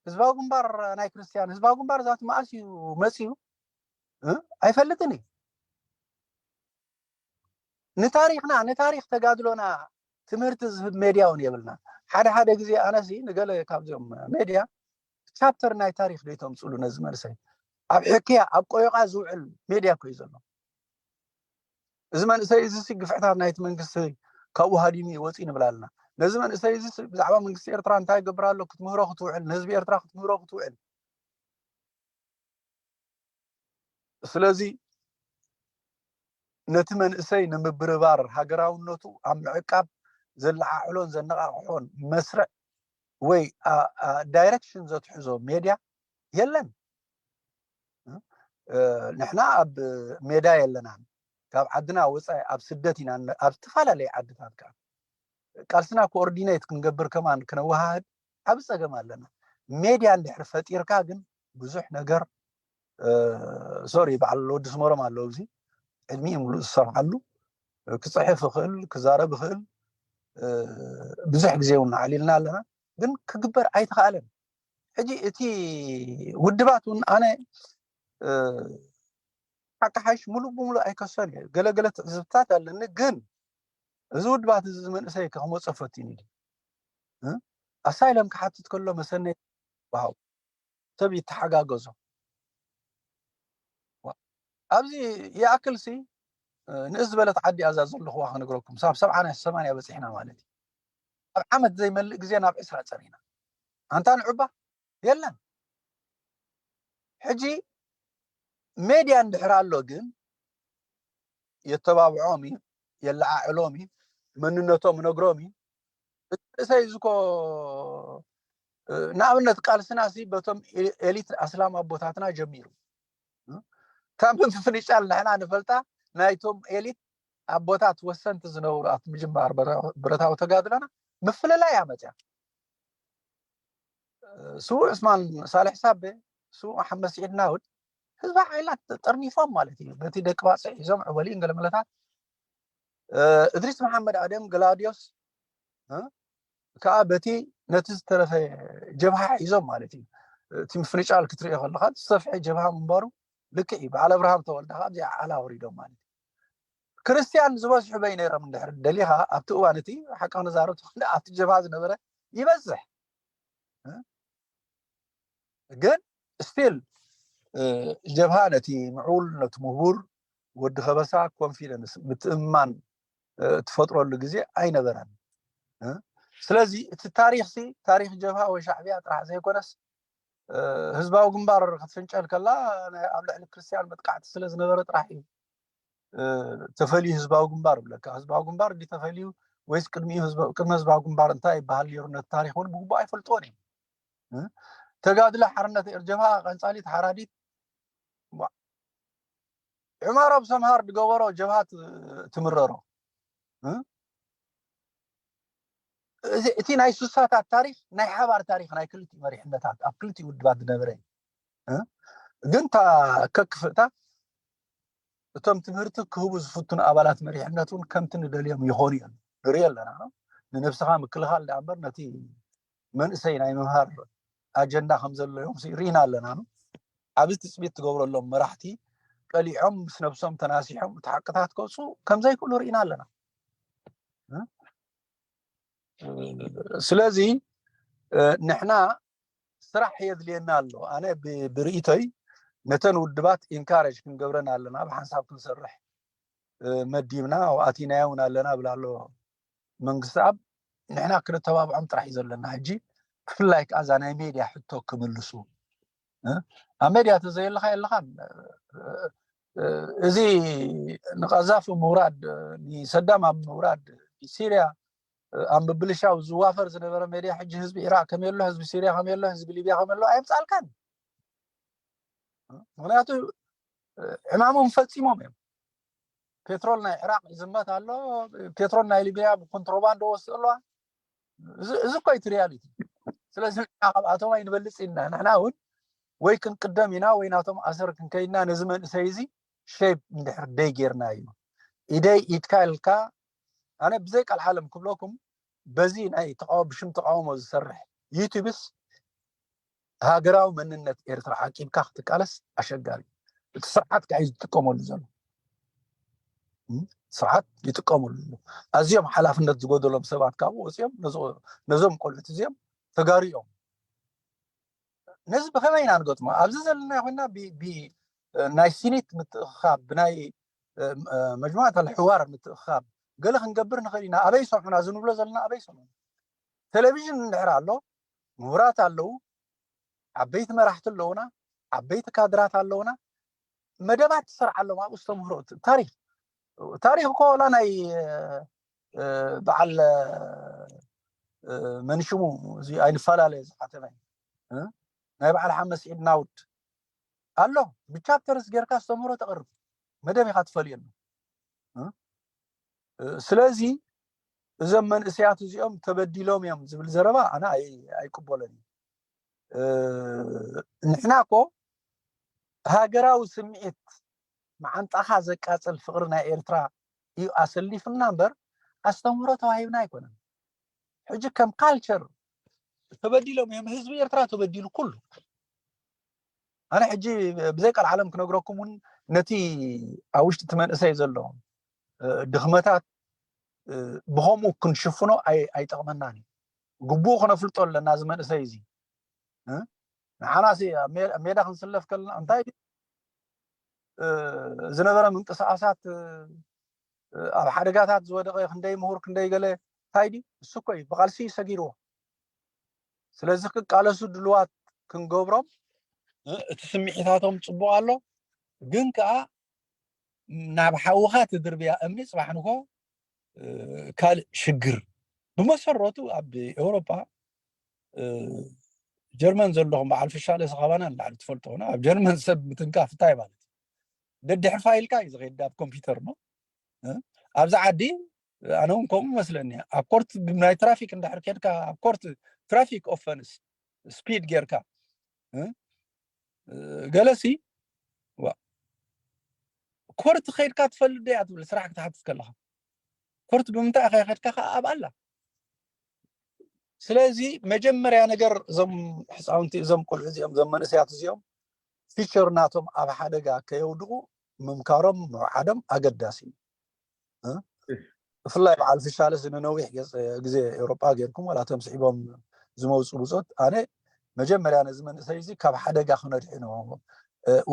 ህዝባዊ ግንባር ናይ ክርስትያን፣ ህዝባዊ ግንባር ዛት መኣስ እዩ መፅዩ? እ? ኣይፈልጥን እዩ። ንታሪኽና ንታሪኽ ተጋድሎና ትምህርቲ ዝህብ ሜድያ እውን የብልና። ሓደ ሓደ ግዜ ኣነሲ ንገለ ካብዚኦም ሜድያ ቻፕተር ናይ ታሪኽ ዶ ተምፅሉ ነዚ መንእሰይ ኣብ ሕክያ ኣብ ቆዮቃ ዝውዕል ሜድያ እኮ እዩ ዘሎ። እዚ መንእሰይ እዚ ግፍዕታት ናይቲ መንግስቲ ካብኡ ሃዲሙ ይወፅእ ንብል ኣለና። ነዚ መንእሰይ እዚ ብዛዕባ መንግስቲ ኤርትራ እንታይ ይገብር ኣሎ ክትምህሮ ክትውዕል፣ ንህዝቢ ኤርትራ ክትምህሮ ክትውዕል። ስለዚ ነቲ መንእሰይ ንምብርባር ሃገራውነቱ ኣብ ምዕቃብ ዘለዓዕሎን ዘነቓቕሖን መስርዕ ወይ ዳይሬክሽን ዘትሕዞ ሜድያ የለን። ንሕና ኣብ ሜዳ የለናን፣ ካብ ዓድና ወፃኢ ኣብ ስደት ኢና፣ ኣብ ዝተፈላለየ ዓድታት ከዓ ቃልስና ኮኦርዲኔት ክንገብር ከማን ክነወሃህድ ዓብ ፀገም ኣለና። ሜድያ እንድሕር ፈጢርካ ግን ብዙሕ ነገር ሶሪ በዓል ወዲ ስመሮም ኣለዉ ኣብዚ ዕድሚኡ ሙሉእ ዝሰርሓሉ ክፅሕፍ ይኽእል ክዛረብ ይኽእል ብዙሕ ግዜ እውን ኣዕሊልና ኣለና ግን ክግበር ኣይተኽኣለን። ሕጂ እቲ ውድባት እውን ኣነ ሓቂ ሓይሽ ሙሉእ ብሙሉእ ኣይከሶን እየ። ገለገለ ትዕዝብታት ኣለኒ ግን እዚ ውድባት እዚ መንእሰይ ክመፀ ፈቲኑ እዩ። ኣሳይለም ክሓትት ከሎ መሰነ ይበሃው ሰብ ይተሓጋገዞ። ኣብዚ ይኣክል ሲ ንእስ ዝበለት ዓዲ ኣዛ ዘለኹዋ ክነግረኩም ሳብ ሰብዓ ናይ ሰማንያ በፂሕና ማለት እዩ። ኣብ ዓመት ዘይመልእ ግዜ ናብ ዕስራ ፀኒና ኣንታ ንዑባ የለን። ሕጂ ሜድያ እንድሕር ኣሎ ግን የተባብዖም እዩ፣ የለዓዕሎም እዩ፣ መንነቶም ነግሮም እዩ። እቲ ርእሰይ እዚ እኮ ንኣብነት ቃልስና ሲ በቶም ኤሊት ኣስላም ኣቦታትና ጀሚሩ። ካብ ምፍንጫል ንሕና ንፈልጣ ናይቶም ኤሊት ኣቦታት ወሰንቲ ዝነበሩ ኣብቲ ምጅማር ብረታዊ ተጋድሎና ምፍልላይ ኣመፅያ። ስዉእ ዑስማን ሳልሕ ሳቤ፣ ስዉእ መሓመድ ስዒድ ናውድ ህዝባዊ ሓይላት ጠርኒፎም ማለት እዩ። በቲ ደቂ ባፅዕ ሒዞም ዕወሊን ገለመለታት እድሪስ መሓመድ ኣደም ገላውዲዮስ ከዓ በቲ ነቲ ዝተረፈ ጀብሃ ሒዞም ማለት እዩ። እቲ ምፍንጫል ክትሪኦ ከለካ ዝሰፍሐ ጀብሃ ምንባሩ ልክዕ እዩ። በዓል ኣብርሃም ተወልደ ከዓ ኣብዚኣ ዓላ ኣውሪዶም ማለት እዩ። ክርስትያን ዝበዝሑ በይ ነይሮም እንድሕር ደሊኻ ኣብቲ እዋን እቲ ሓቂ ክንዛረብ ተኾይና ኣብቲ ጀብሃ ዝነበረ ይበዝሕ። ግን ስቲል ጀብሃ ነቲ ምዕቡል ነቲ ምሁር ወዲ ከበሳ ኮንፊደንስ ምትእምማን ትፈጥረሉ ግዜ ኣይነበረን። ስለዚ እቲ ታሪክ ሲ ታሪክ ጀብሃ ወይ ሻዕብያ ጥራሕ ዘይኮነስ ህዝባዊ ግንባር ክትፍንጨል ከላ ኣብ ልዕሊ ክርስትያን መጥቃዕቲ ስለ ዝነበረ ጥራሕ እዩ ተፈልዩ ህዝባዊ ግንባር ብለካ። ህዝባዊ ግንባር እንዲ ተፈልዩ ወይስ ቅድሚ ህዝባዊ ግንባር እንታይ ይበሃል ነይሩ? ነቲ ታሪክ እውን ብግቡእ ኣይፈልጥዎን እዮም። ተጋድሎ ሓርነት ኤርጀብሃ ቀንጻሊት ሓራዲት ዑማር ኣብ ሰምሃር ዝገበሮ ጀብሃ ትምረሮ። እቲ ናይ ሱሳታት ታሪክ ናይ ሓባር ታሪክ ናይ ክልቲኡ መሪሕነታት ኣብ ክልቲኡ ውድባት ዝነበረ እዩ። ግን እታ ከክፍእታ እቶም ትምህርቲ ክህቡ ዝፍትኑ ኣባላት መሪሕነት እውን ከምቲ ንደልዮም ይኾኑ እዮም ንርኢ ኣለና። ንነብስኻ ምክልኻል ዳኣ እምበር ነቲ መንእሰይ ናይ ምምሃር ኣጀንዳ ከም ዘለዮም ርኢና ኣለና። ዓብዪ ትፅቢት ትገብረሎም መራሕቲ ቀሊዖም ምስ ነብሶም ተናሲሖም እቲ ሓቅታት ከውፅኡ ከም ዘይክእሉ ርኢና ኣለና። ስለዚ ንሕና ስራሕ የድልየና ኣሎ። ኣነ ብርእይቶይ ነተን ውድባት ኢንካረጅ ክንገብረን ኣለና፣ ብሓንሳብ ክንሰርሕ መዲብና ኣብኡ ኣቲናዮ እውን ኣለና ብል ኣሎ መንግስቲ ኣብ ንሕና ክነተባብዖም ጥራሕ እዩ ዘለና ሕጂ። ብፍላይ ከዓ እዛ ናይ ሜድያ ሕቶ ክምልሱ ኣብ ሜድያ ተዘየለካ የለካን። እዚ ንቀዛፊ ምውራድ ንሰዳም ኣብ ምውራድ ንሲርያ ኣብ ምብልሻው ዝዋፈር ዝነበረ ሜድያ ሕጂ ህዝቢ ኢራቅ ከመይ ኣሎ፣ ህዝቢ ሲርያ ከመይ ኣሎ፣ ህዝቢ ሊብያ ከመይ ኣሎ ኣየምፃልካን። ምክንያቱ ዕማሞም ፈፂሞም እዮም። ፔትሮል ናይ ዕራቅ ይዝመት ኣሎ፣ ፔትሮል ናይ ሊብያ ብኮንትሮባንዶ ወስድ ኣለዋ። እዚ እኮ እቲ ሪያሊቲ። ስለዚ ንሕና ካብኣቶም ኣይንበልፅ ኢና። ንሕና እውን ወይ ክንቅደም ኢና ወይ ናቶም ኣሰር ክንከይድና ነዚ መንእሰይ እዚ ሼፕ እንድሕር ደይ ጌርና እዩ ኢደይ ኢድካ ኢልካ ኣነ ብዘይ ቃል ዓለም ክብለኩም በዚ ናይ ብሽም ተቃውሞ ዝሰርሕ ዩቱብስ ሃገራዊ መንነት ኤርትራ ዓቂብካ ክትቃለስ ኣሸጋሪ። እቲ ስርዓት ከዓ እዩ ዝጥቀመሉ ዘሎ። ስርዓት ይጥቀመሉ ኣሎ። ኣዝዮም ሓላፍነት ዝጎደሎም ሰባት ካብኡ ወፂኦም ነዞም ቆልዑት እዚኦም ተጋሩ እዮም። ነዚ ብኸመይ ኢና ንገጥሞ? ኣብዚ ዘለና ኮይና ናይ ሲኒት ምትእኽኻብ ብናይ መጅሙዓት ኣልሕዋር ምትእኽኻብ ገለ ክንገብር ንኽእል ኢና። ኣበይ ይሰምዑና? እዚ ንብሎ ዘለና ኣበይ ይሰምዑ? ቴሌቪዥን እንድሕር ኣሎ፣ ምሁራት ኣለዉ፣ ዓበይቲ መራሕቲ ኣለዉና፣ ዓበይቲ ካድራት ኣለዉና። መደባት ትሰርዓሎም ኣብኡ ዝተምህሮ ታሪክ ታሪክ እኮ ወላ ናይ በዓል መንሽሙ እዚ ኣይንፈላለ ዝሓተመ ናይ በዓል ሓመድ ስዒድ ናውድ ኣሎ። ብቻፕተርስ ጌርካ ዝተምህሮ ተቕርብ መደብ ኢካ ትፈልየሉ። ስለዚ እዞም መንእሰያት እዚኦም ተበዲሎም እዮም ዝብል ዘረባ ኣነ ኣይቅበሎን እዩ። ንሕና እኮ ሃገራዊ ስምዒት መዓንጣኻ ዘቃፅል ፍቕሪ ናይ ኤርትራ እዩ ኣሰሊፍና እምበር ኣስተምህሮ ተዋሂብና ኣይኮነን። ሕጂ ከም ካልቸር ተበዲሎም እዮም። ህዝቢ ኤርትራ ተበዲሉ ኩሉ ኣነ ሕጂ ብዘይ ቃል ዓለም ክነግረኩም እውን ነቲ ኣብ ውሽጢ እቲ መንእሰይ ዘሎ ድኽመታት ብኸምኡ ክንሽፍኖ ኣይጠቕመናን እዩ። ግቡኡ ክነፍልጦ ኣለና። እዚ መንእሰይ እዚ ንሓናሲ ሜዳ ክንስለፍ ከለና እንታይ ዝነበረ ምንቅስቃሳት ኣብ ሓደጋታት ዝወደቀ ክንደይ ምሁር ክንደይ ገለ እንታይ ድዩ እሱ እኮ እዩ ብቃልሲ ሰጊርዎ። ስለዚ ክቃለሱ ድልዋት ክንገብሮም እቲ ስምዒታቶም ፅቡቅ ኣሎ፣ ግን ከዓ ናብ ሓውኻ ትድርብያ እምኒ ፅባሕ ንኮ ካልእ ሽግር። ብመሰረቱ ኣብ ኤውሮጳ ጀርመን ዘለኹም በዓል ፍሻለ ስኻባና ንላዕሊ ትፈልጦ ና ኣብ ጀርመን ሰብ ምትንካፍ እንታይ ማለት እዩ? ደድሕርፋ ኢልካ እዩ ዝኸይድ ኣብ ኮምፒውተር ነው። ኣብዚ ዓዲ ኣነ እውን ከምኡ መስለኒ ኣብ ኮርት ናይ ትራፊክ እንዳሕር ኬድካ ኣብ ኮርት ትራፊክ ኦፈንስ ስፒድ ጌርካ ገለሲ ኮርት ከይድካ ትፈልጥ ዶ እያ ትብል ስራሕ ክትሓትት ከለካ ኮርት ብምንታይ ኢኻ ከድካ ከዓ ኣብ ኣላ ስለዚ መጀመርያ ነገር እዞም ሕፃውንቲ፣ እዞም ቆልዑ እዚኦም፣ እዞም መንእሰያት እዚኦም ፊቸር ናቶም ኣብ ሓደጋ ከየውድቑ ምምካሮም ምውዓዶም ኣገዳሲ እዩ። ብፍላይ በዓል ፊሻለስ ንነዊሕ ግዜ ኤውሮጳ ጌርኩም ዋላ እቶም ስዒቦም ዝመውፁ ብፆት፣ ኣነ መጀመርያ ነዚ መንእሰይ እዚ ካብ ሓደጋ ክነድሕኖ፣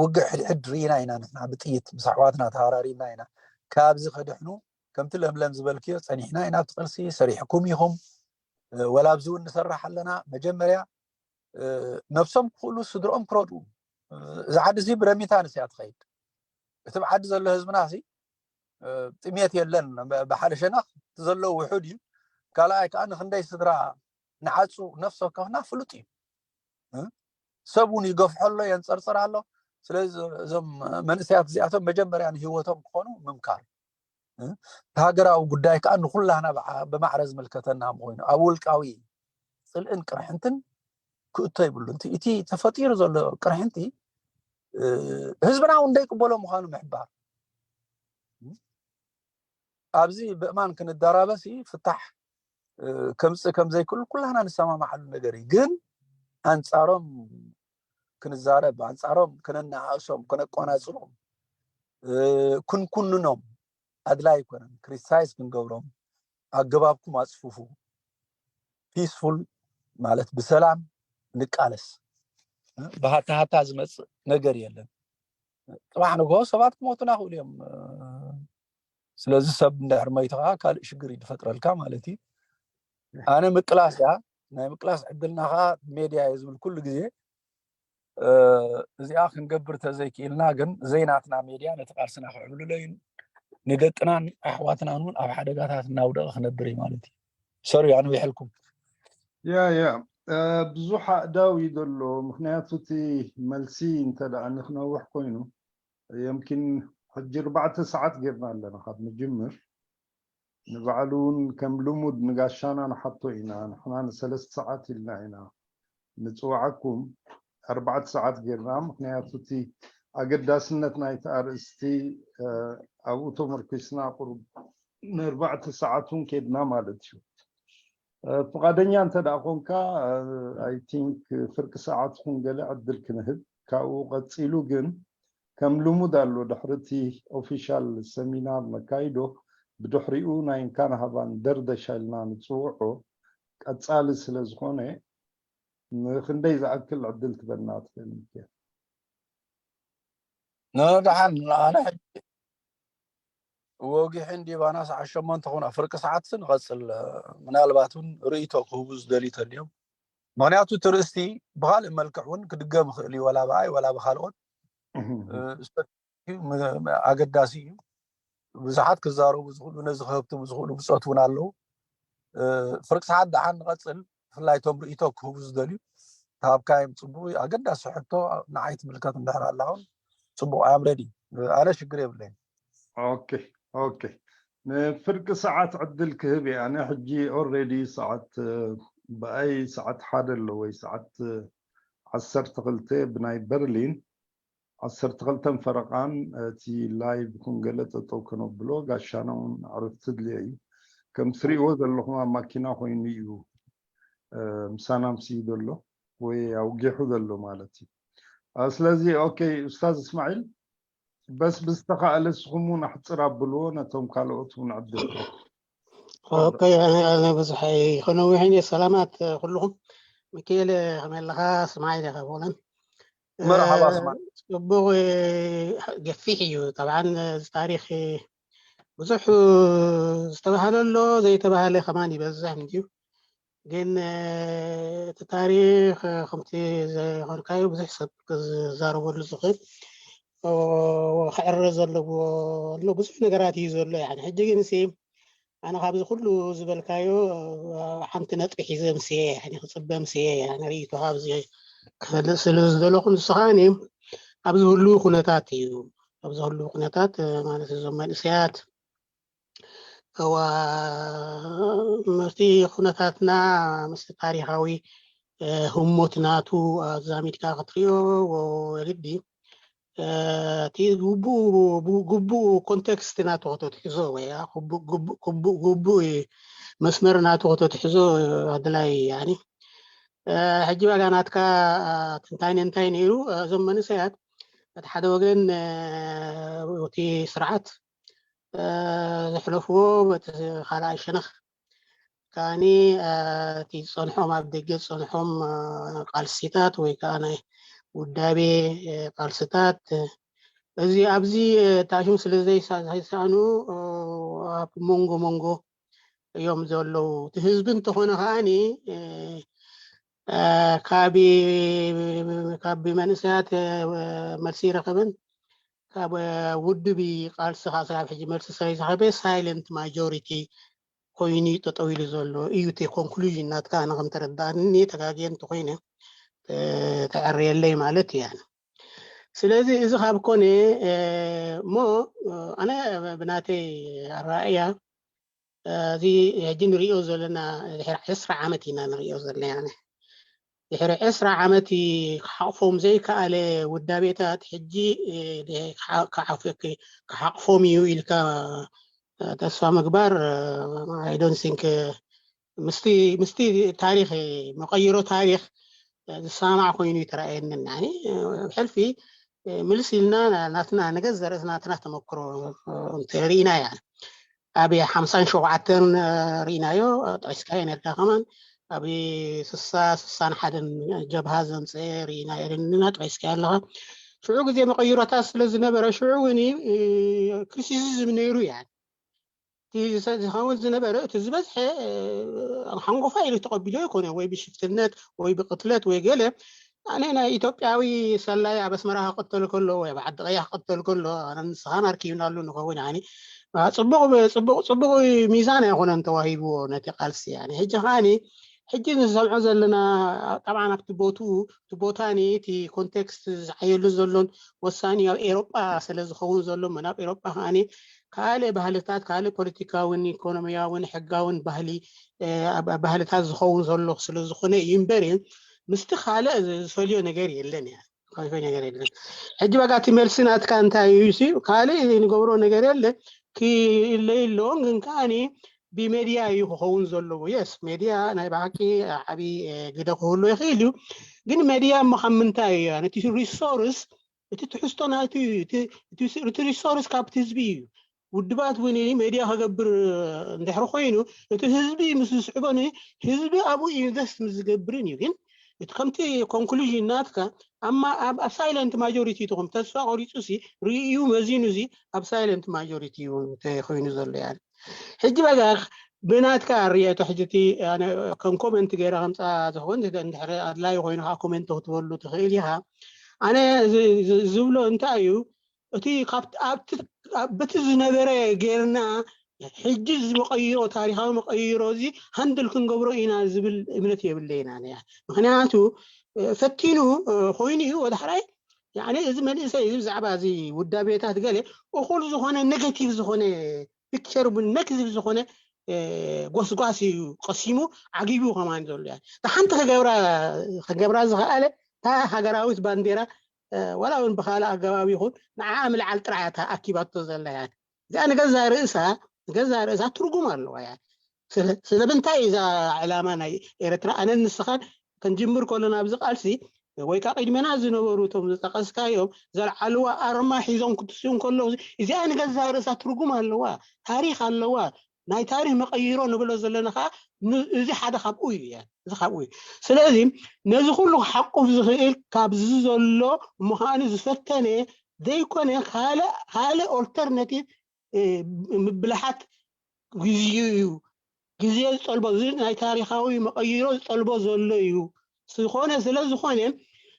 ውግእ ሕድሕድ ርኢና ኢና ንሕና፣ ብጥይት ምስ ኣሕዋትና ተሃራሪምና ኢና። ካብዚ ከድሕኑ ከምቲ ለምለም ዝበልክዮ ጸኒሕና ኢና ኣብቲ ቃልሲ፣ ሰሪሕኩም ኢኹም፣ ወላ ኣብዚ እውን ንሰርሕ ኣለና። መጀመርያ ነብሶም ክኽእሉ ስድርኦም ክረድኡ፣ እዚ ዓዲ እዚ ብረሚታንስ እያ ትኸይድ። እቲ ብዓዲ ዘሎ ህዝብና ሲ ጥሜት የለን፣ ብሓደ ሸነኽ እቲ ዘሎ ውሑድ እዩ። ካልኣይ ከዓ ንክንደይ ስድራ ንዓፁ ነፍሲ ወከፍና ፍሉጥ እዩ። ሰብ እውን ይገፍሖ ኣሎ፣ የንፀርፅር ኣሎ። ስለዚ እዞም መንእሰያት እዚኣቶም መጀመርያ ንህይወቶም ክኾኑ ምምካር፣ እቲ ሃገራዊ ጉዳይ ከዓ ንኩላህና ብማዕረ ዝምልከተና ምኮይኑ ኣብ ውልቃዊ ፅልእን ቅርሕንትን ክእቶ ይብሉ። እቲ ተፈጢሩ ዘሎ ቅርሕንቲ ህዝብና እውን ደይቅበሎ ምኳኑ ምሕባር። ኣብዚ ብእማን ክንደራበሲ ፍታሕ ከምፅእ ከምዘይክእል ኩላህና ንሰማማዓሉ ነገር እዩ። ግን ኣንፃሮም ክንዛረብ፣ ኣንፃሮም ክነነኣእሶም፣ ክነቆናፅቦም፣ ክንኩንኖም ኣድላይ ኣይኮነን። ክሪቲሳይዝ ክንገብሮም፣ ኣገባብኩም ኣፅፉፉ፣ ፒስፉል ማለት ብሰላም ንቃለስ። ብሃታሃታ ዝመፅእ ነገር የለን። ፅባሕ ንግሆ ሰባት ክሞቱና ክእሉ እዮም። ስለዚ ሰብ እንድሕር መይቱ ከዓ ካልእ ሽግር እዩ ዝፈጥረልካ ማለት እዩ። ኣነ ምቅላስ እያ፣ ናይ ምቅላስ ዕድልና ከዓ ሜድያ እየ ዝብል ኩሉ ግዜ። እዚኣ ክንገብር ተዘይክኢልና ግን ዘይናትና ሜድያ ነቲ ቃልስና ክዕብልሎ እዩ። ንደቅናን ኣሕዋትናን እውን ኣብ ሓደጋታት እናውደቐ ክነብር እዩ ማለት እዩ። ሶሪ ኣንዊሐልኩም። ያ ያ ብዙሕ ኣእዳው እዩ ዘሎ። ምክንያቱ እቲ መልሲ እንተ ደኣ ንክነውሕ ኮይኑ የምኪን ሕጂ ኣርባዕተ ሰዓት ጌርና ኣለና ካብ ንጅምር። ንባዕሉ እውን ከም ልሙድ ንጋሻና ንሓቶ ኢና። ንሕና ንሰለስተ ሰዓት ኢልና ኢና ንፅዋዓኩም፣ ኣርባዕተ ሰዓት ጌርና። ምክንያቱ እቲ ኣገዳስነት ናይቲ ኣርእስቲ ኣብኡ ተመርኪስና ቁሩብ ንኣርባዕተ ሰዓት እውን ኬድና ማለት እዩ። ፍቓደኛ እንተ ደኣ ኮንካ፣ ኣይ ቲንክ ፍርቂ ሰዓት ይኹን ገለ ዕድል ክንህብ። ካብኡ ቀጺሉ ግን ከም ልሙድ ኣሎ፣ ድሕሪ እቲ ኦፊሻል ሰሚናር ነካይዶ፣ ብድሕሪኡ ናይ እንካን ሃባን ደርደሻ ኢልና ንጽውዖ ቀጻሊ ስለ ዝኾነ፣ ንክንደይ ዝኣክል ዕድል ትበና ትኽእል ምክያ? ንደሓን ኣነ ሕጂ ወጊሑ እንዲባና ሰዓት ሸሞንተ ኹን ፍርቂ ሰዓት ንቐጽል። ምናልባት እውን ርእይቶ ክህቡ ዝደልዩ ተልዮም። ምክንያቱ እቲ ርእስቲ ብካልእ መልክዕ እውን ክድገም ይኽእል እዩ፣ ወላ ብኣይ ወላ ብካልኦት። ኣገዳሲ እዩ። ብዙሓት ክዛረቡ ዝኽእሉ፣ ነዚ ክህብትሙ ዝኽእሉ ብጾት እውን ኣለዉ። ፍርቂ ሰዓት ደሓን ንቐጽል። ብፍላይ እቶም ርእይቶ ክህቡ ዝደልዩ ተሃብካዮም ጽቡቕ እዩ። ኣገዳሲ ሕቶ ንዓይ ትምልከት እንድሕር ኣላ እውን ጽቡቕ፣ ኣም ሬዲ፣ ኣነ ሽግር የብለይን። ኦኬ ኦኬ፣ ንፍርቂ ሰዓት ዕድል ክህብ እየ ኣነ። ሕጂ ኦልሬዲ ሰዓት ብኣይ ሰዓት ሓደ ኣሎ ወይ ሰዓት ዓሰርተ ክልተ ብናይ በርሊን፣ ዓሰርተ ክልተን ፈረቓን እቲ ላይቭ ኩን ገለ ጠጠው ከነብሎ ጋሻና እውን ዕረፍቲ ድልዮ እዩ። ከም ትሪእዎ ዘለኹም ኣብ ማኪና ኮይኑ እዩ ምሳና ምስዩ ዘሎ ወይ ኣውጊሑ ዘሎ ማለት እዩ። ስለዚ ኦኬ ኡስታዝ እስማዒል በስ ብዝተኻእለ ንስኹም እውን ኣሕፅር ኣብልዎ ነቶም ካልኦት እውን ዕድል። ኦኬ፣ ብዙሕ ኣይኮነውሕን እየ። ሰላማት ኩልኹም። ሚካኤል ከመይ ኣለኻ? እስማዒል ኢኻ ብለን መርሓባ እስማዒል። ጽቡቕ፣ ገፊሕ እዩ። ጠብዓን እዚ ታሪኽ ብዙሕ ዝተባህለ ኣሎ፣ ዘይተባህለ ከማን ይበዝሕ እንድዩ። ግን እቲ ታሪኽ ከምቲ ዝኾንካዮ ብዙሕ ሰብ ክዛረበሉ ዝኽእል ክዕረ ዘለዎ ኣሎ፣ ብዙሕ ነገራት እዩ ዘሎ። ሕጂ ግን ሲ ኣነ ካብዚ ኩሉ ዝበልካዮ ሓንቲ ነጥቢ ሒዘ ምስየ እየ፣ ክፅበ ምስየ እየ። ኣነ ርእይቶ ካብዚ ክፈልጥ ስለ ዝደለኹ፣ ንሱ ከዓ ኣብዚ ህሉ ኩነታት እዩ፣ ኣብዚ ህሉ ኩነታት ማለት እዞም መንእሰያት እዋ ምስቲ ኩነታትና ምስቲ ታሪኻዊ ህሞት ናቱ ኣዛሚድካ ክትሪኦ የግዲ እቲ ግቡእ ግቡእ ኮንቴክስት ናቱ ከተትሕዞ ወይ ግቡእ መስመር ናቱ ከተትሕዞ ኣድላይ። ሕጂ ዋጋ ናትካ ትንታኔ እንታይ ነይሩ? እዞም መንእሰያት እቲ ሓደ ወገን እቲ ስርዓት ዘሕለፍዎ፣ በቲ ካልኣይ ሸነኽ ከኣኒ እቲ ዝፀንሖም፣ ኣብ ደገ ዝፀንሖም ቃልሲታት ወይ ከዓ ናይ ውዳቤ ቃልስታት፣ እዚ ኣብዚ ታሽም ስለ ዘይሰኣኑ ኣብ መንጎ መንጎ እዮም ዘለዉ። እቲ ህዝቢ እንተኾነ ከኣኒ ካብ መንእሰያት መልሲ ይረኸብን ካብ ውድብ ቃልሲ ካብ ሕጂ መልሲ ስለ ዝረኸበ ሳይለንት ማጆሪቲ ኮይኑ ጠጠው ኢሉ ዘሎ እዩ። እቲ ኮንክሉዥን ናትካ ኣነ ከም ተረዳእኒ ተጋግየ እንተኮይነ ተዕርየለይ ማለት እያ። ስለዚ እዚ ካብ ኮነ እሞ ኣነ ብናተይ ኣረኣእያ እዚ ሕጂ ንሪኦ ዘለና ድሕሪ ዕስራ ዓመት ኢና ንሪኦ ዘለና። ድሕሪ ዕስራ ዓመት ክሓቕፎም ዘይከኣለ ውዳቤታት ሕጂ ክሓቕፎም እዩ ኢልካ ተስፋ ምግባር፣ I don't think፣ ምስቲ ታሪኽ፣ መቐይሮ ታሪኽ ዝሰማማዕ ኮይኑ ይተረኣየኒ። ሕልፊ ምልስ ኢልና ናትና ነገር ዘርእስ ናትና ተመክሮ ርኢና እያ። ኣብ ሓምሳን ሸውዓተን ርኢናዮ፣ ጠቂስካዮ ነርካ ከማን ኣብ ስሳ ስሳን ሓደን ጀብሃ ዘምፀ ርኢናዮ፣ ጠቂስካዮ ኣለኻ። ሽዑ ግዜ መቐይሮታት ስለ ዝነበረ ሽዑ እውን ክሪቲሲዝም ነይሩ እያ። ዝኸውን ዝነበረ እቲ ዝበዝሐ ሓንጎፋ ኢሉ ተቐቢሎ ይኮነ ወይ ብሽፍትነት ወይ ብቅትለት ወይ ገለ ኣነ ናይ ኢትዮጵያዊ ሰላይ ኣብ ኣስመራ ክቅተል ከሎ ወይ ኣብ ዓዲ ቀያ ክቅተል ከሎ ኣነ ንስኻን ኣርኪብናሉ ንኸውን። ያኒ ጽቡቕ ጽቡቕ ጽቡቕ ሚዛን ኣይኮነን ተዋሂብዎ ነቲ ቃልሲ። ያኒ ሕጂ ከዓኒ ሕጂ ንሰምዖ ዘለና ጠብዓን ኣብቲ ቦትኡ እቲ ቦታኒ እቲ ኮንቴክስት ዝዓየሉ ዘሎን ወሳኒ ኣብ ኤሮጳ ስለ ዝኸውን ዘሎ መን ኣብ ኤሮጳ ከዓኒ ካልእ ባህልታት ካልእ ፖለቲካውን ኢኮኖሚያውን ሕጋውን ባህሊ ባህልታት ዝኸውን ዘሎ ስለ ዝኾነ እዩ እምበር ምስቲ ካልእ ዝፈልዮ ነገር የለን። ነገር የለን። ሕጂ በቃ እቲ መልሲ ናትካ እንታይ እዩ? ካልእ ንገብሮ ነገር የለ ክለይ ኣለዎን ግን ከዓኒ ብሜድያ እዩ ክኸውን ዘለዎ። የስ ሜድያ ናይ ብሓቂ ዓብዪ ግደ ክህሉ ይኽእል እዩ። ግን ሜድያ እሞ ካብ ምንታይ እዩ ነቲ ሪሶርስ እቲ ትሕዝቶ ናይቲ እቲ ሪሶርስ ካብቲ ህዝቢ እዩ። ውድባት እውን ሜድያ ከገብር እንድሕሪ ኮይኑ እቲ ህዝቢ ምስ ዝስዕቦን ህዝቢ ኣብኡ ኢንቨስት ምስ ዝገብርን እዩ። ግን እቲ ከምቲ ኮንክሉዥን ናትካ ኣብ ሳይለንት ማጆሪቲ ትኹም ተስፋ ቆሪፁ ሲ ርእዩ መዚኑ ሲ ኣብ ሳይለንት ማጆሪቲ እዩ እንተኮይኑ ዘሎ። ያ ሕጂ በጋ ብናትካ ርየቶ ሕጂ እቲ ከም ኮመንት ገይረ ከምፃ ዝኸውን እንድሕሪ ኣድላይ ኮይኑ ከዓ ኮመንት ክትበሉ ትኽእል ኢኻ። ኣነ ዝብሎ እንታይ እዩ እቲ በቲ ዝነበረ ጌርና ሕጂ እዚ መቐይሮ ታሪካዊ መቐይሮ እዚ ሃንድል ክንገብሮ ኢና ዝብል እምነት የብለይና። ምክንያቱ ፈቲኑ ኮይኑ እዩ ወደ ሓራይ እዚ መንእሰይ እዚ ብዛዕባ እዚ ውዳቤታት ገለ እኹል ዝኾነ ኔጋቲቭ ዝኾነ ፒክቸር እውን ኔጋቲቭ ዝኾነ ጎስጓስ እዩ ቀሲሙ ዓጊቡ ከማን ዘሎ። ሓንቲ ክገብራ ዝኸኣለ እታ ሃገራዊት ባንዴራ ዋላ እውን ብካልእ ኣገባብ ይኹን ንዓ ምልዓል ጥራይ እያ ኣኪባቶ ዘላ። እዚኣ ንገዛ ርእሳ ንገዛ ርእሳ ትርጉም ኣለዋ። እያ ስለምንታይ እዛ ዕላማ ናይ ኤርትራ ኣነን ንስኻን ክንጅምር ከሎና ኣብዚ ቃልሲ ወይ ከዓ ቅድመና ዝነበሩ እቶም ዝጠቀስካዮም ዘልዓልዋ ኣርማ ሒዞም ክትስኡ ከለዉ እዚኣ ንገዛ ርእሳ ትርጉም ኣለዋ፣ ታሪክ ኣለዋ። ናይ ታሪክ መቀይሮ ንብሎ ዘለና ከዓ እዚ ሓደ ካብኡ እዩ። እዚ ካብኡ እዩ። ስለዚ ነዚ ኩሉ ክሓቁፍ ዝኽእል ካብዚ ዘሎ ምዃኑ ዝፈተነ ዘይኮነ ካልእ ኦልተርናቲቭ ምብልሓት ግዜኡ እዩ። ግዜ ዝጠልቦ እዚ ናይ ታሪካዊ መቀይሮ ዝጠልቦ ዘሎ እዩ። ዝኾነ ስለ ዝኾነ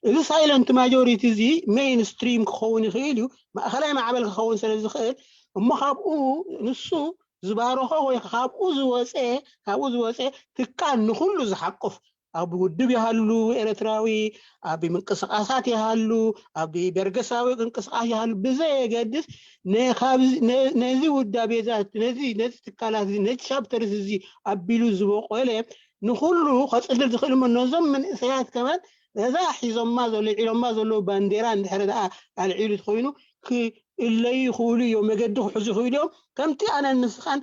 እዚ ሳይለንት ማጆሪቲ እዚ ሜይን ስትሪም ክኸውን ይኽእል እዩ፣ ማእኸላይ ማዕበል ክኸውን ስለ ዝኽእል እሞ ካብኡ ንሱ ዝባረኾ ወይ ካብኡ ዝወፀ ካብኡ ዝወፀ ትካል ንኩሉ ዝሓቁፍ ኣብ ውድብ ይሃሉ ኤርትራዊ ኣብ ምንቅስቃሳት ይሃሉ ኣብ በርገሳዊ ምንቅስቃስ ይሃሉ ብዘየገድስ ነዚ ውዳቤታት ነዚ ትካላት ነዚ ቻፕተርስ እዚ ኣቢሉ ዝበቆለ ንኩሉ ከፅልል ዝኽእል እሞ ነዞም መንእሰያት ከማን ነዛ ሒዞማ ዘሎ ልዒሎማ ዘለዉ ባንዴራ እንድሕር ደኣ ኣልዒሉ ተኮይኑ ክእለዩ ይኽእሉ እዮም፣ መገዲ ክሕዙ ይኽእሉ እዮም። ከምቲ ኣነን ንስኻን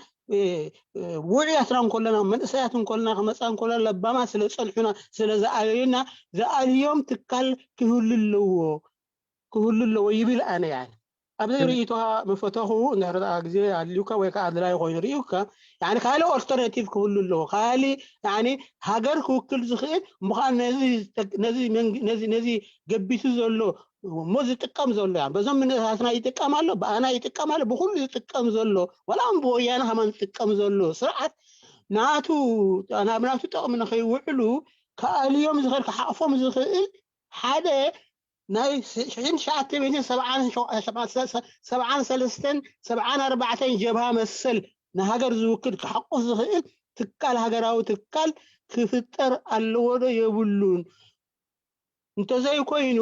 ውዑያትና እንኮለና፣ መንእሰያት እንኮለና፣ ክመፃ እንኮለና ለባማት ስለ ዝፀንሑና፣ ስለ ዝኣለዩና፣ ዝኣልዮም ትካል ክህሉ ኣለዎ ክህሉ ኣለዎ ይብል ኣነ። ያኒ ኣብዚ ርእይቶኻ ምፈተኹ እንድሕር ደኣ ግዜ ኣድልዩካ ወይ ከዓ ኣድላይ ኮይኑ ርእዩካ፣ ያኒ ካልእ ኦልተርናቲቭ ክህሉ ኣለዎ፣ ካልእ ያኒ ሃገር ክውክል ዝኽእል ምዃን ነዚ ገቢቱ ዘሎ እሞ ዝጥቀም ዘሎ ያ በዞም ምንእሳትና ይጥቀም ኣሎ፣ ብኣና ይጥቀም ኣሎ፣ ብኩሉ ዝጥቀም ዘሎ ዋላ እውን ብወያነ ከማን ዝጥቀም ዘሎ ስርዓት ናቱ ናብ ናቱ ጠቕሚ ንኸይውዕሉ ክኣልዮም ዝኽእል ክሓቕፎም ዝኽእል ሓደ ናይ ሽሕን ትሽዓተ ሚእትን ሰብዓን ሰለስተን ሰብዓን ኣርባዕተን ጀብሃ መሰል ንሃገር ዝውክል ክሓቁፍ ዝኽእል ትካል ሃገራዊ ትካል ክፍጠር ኣለዎ ዶ የብሉን? እንተዘይኮይኑ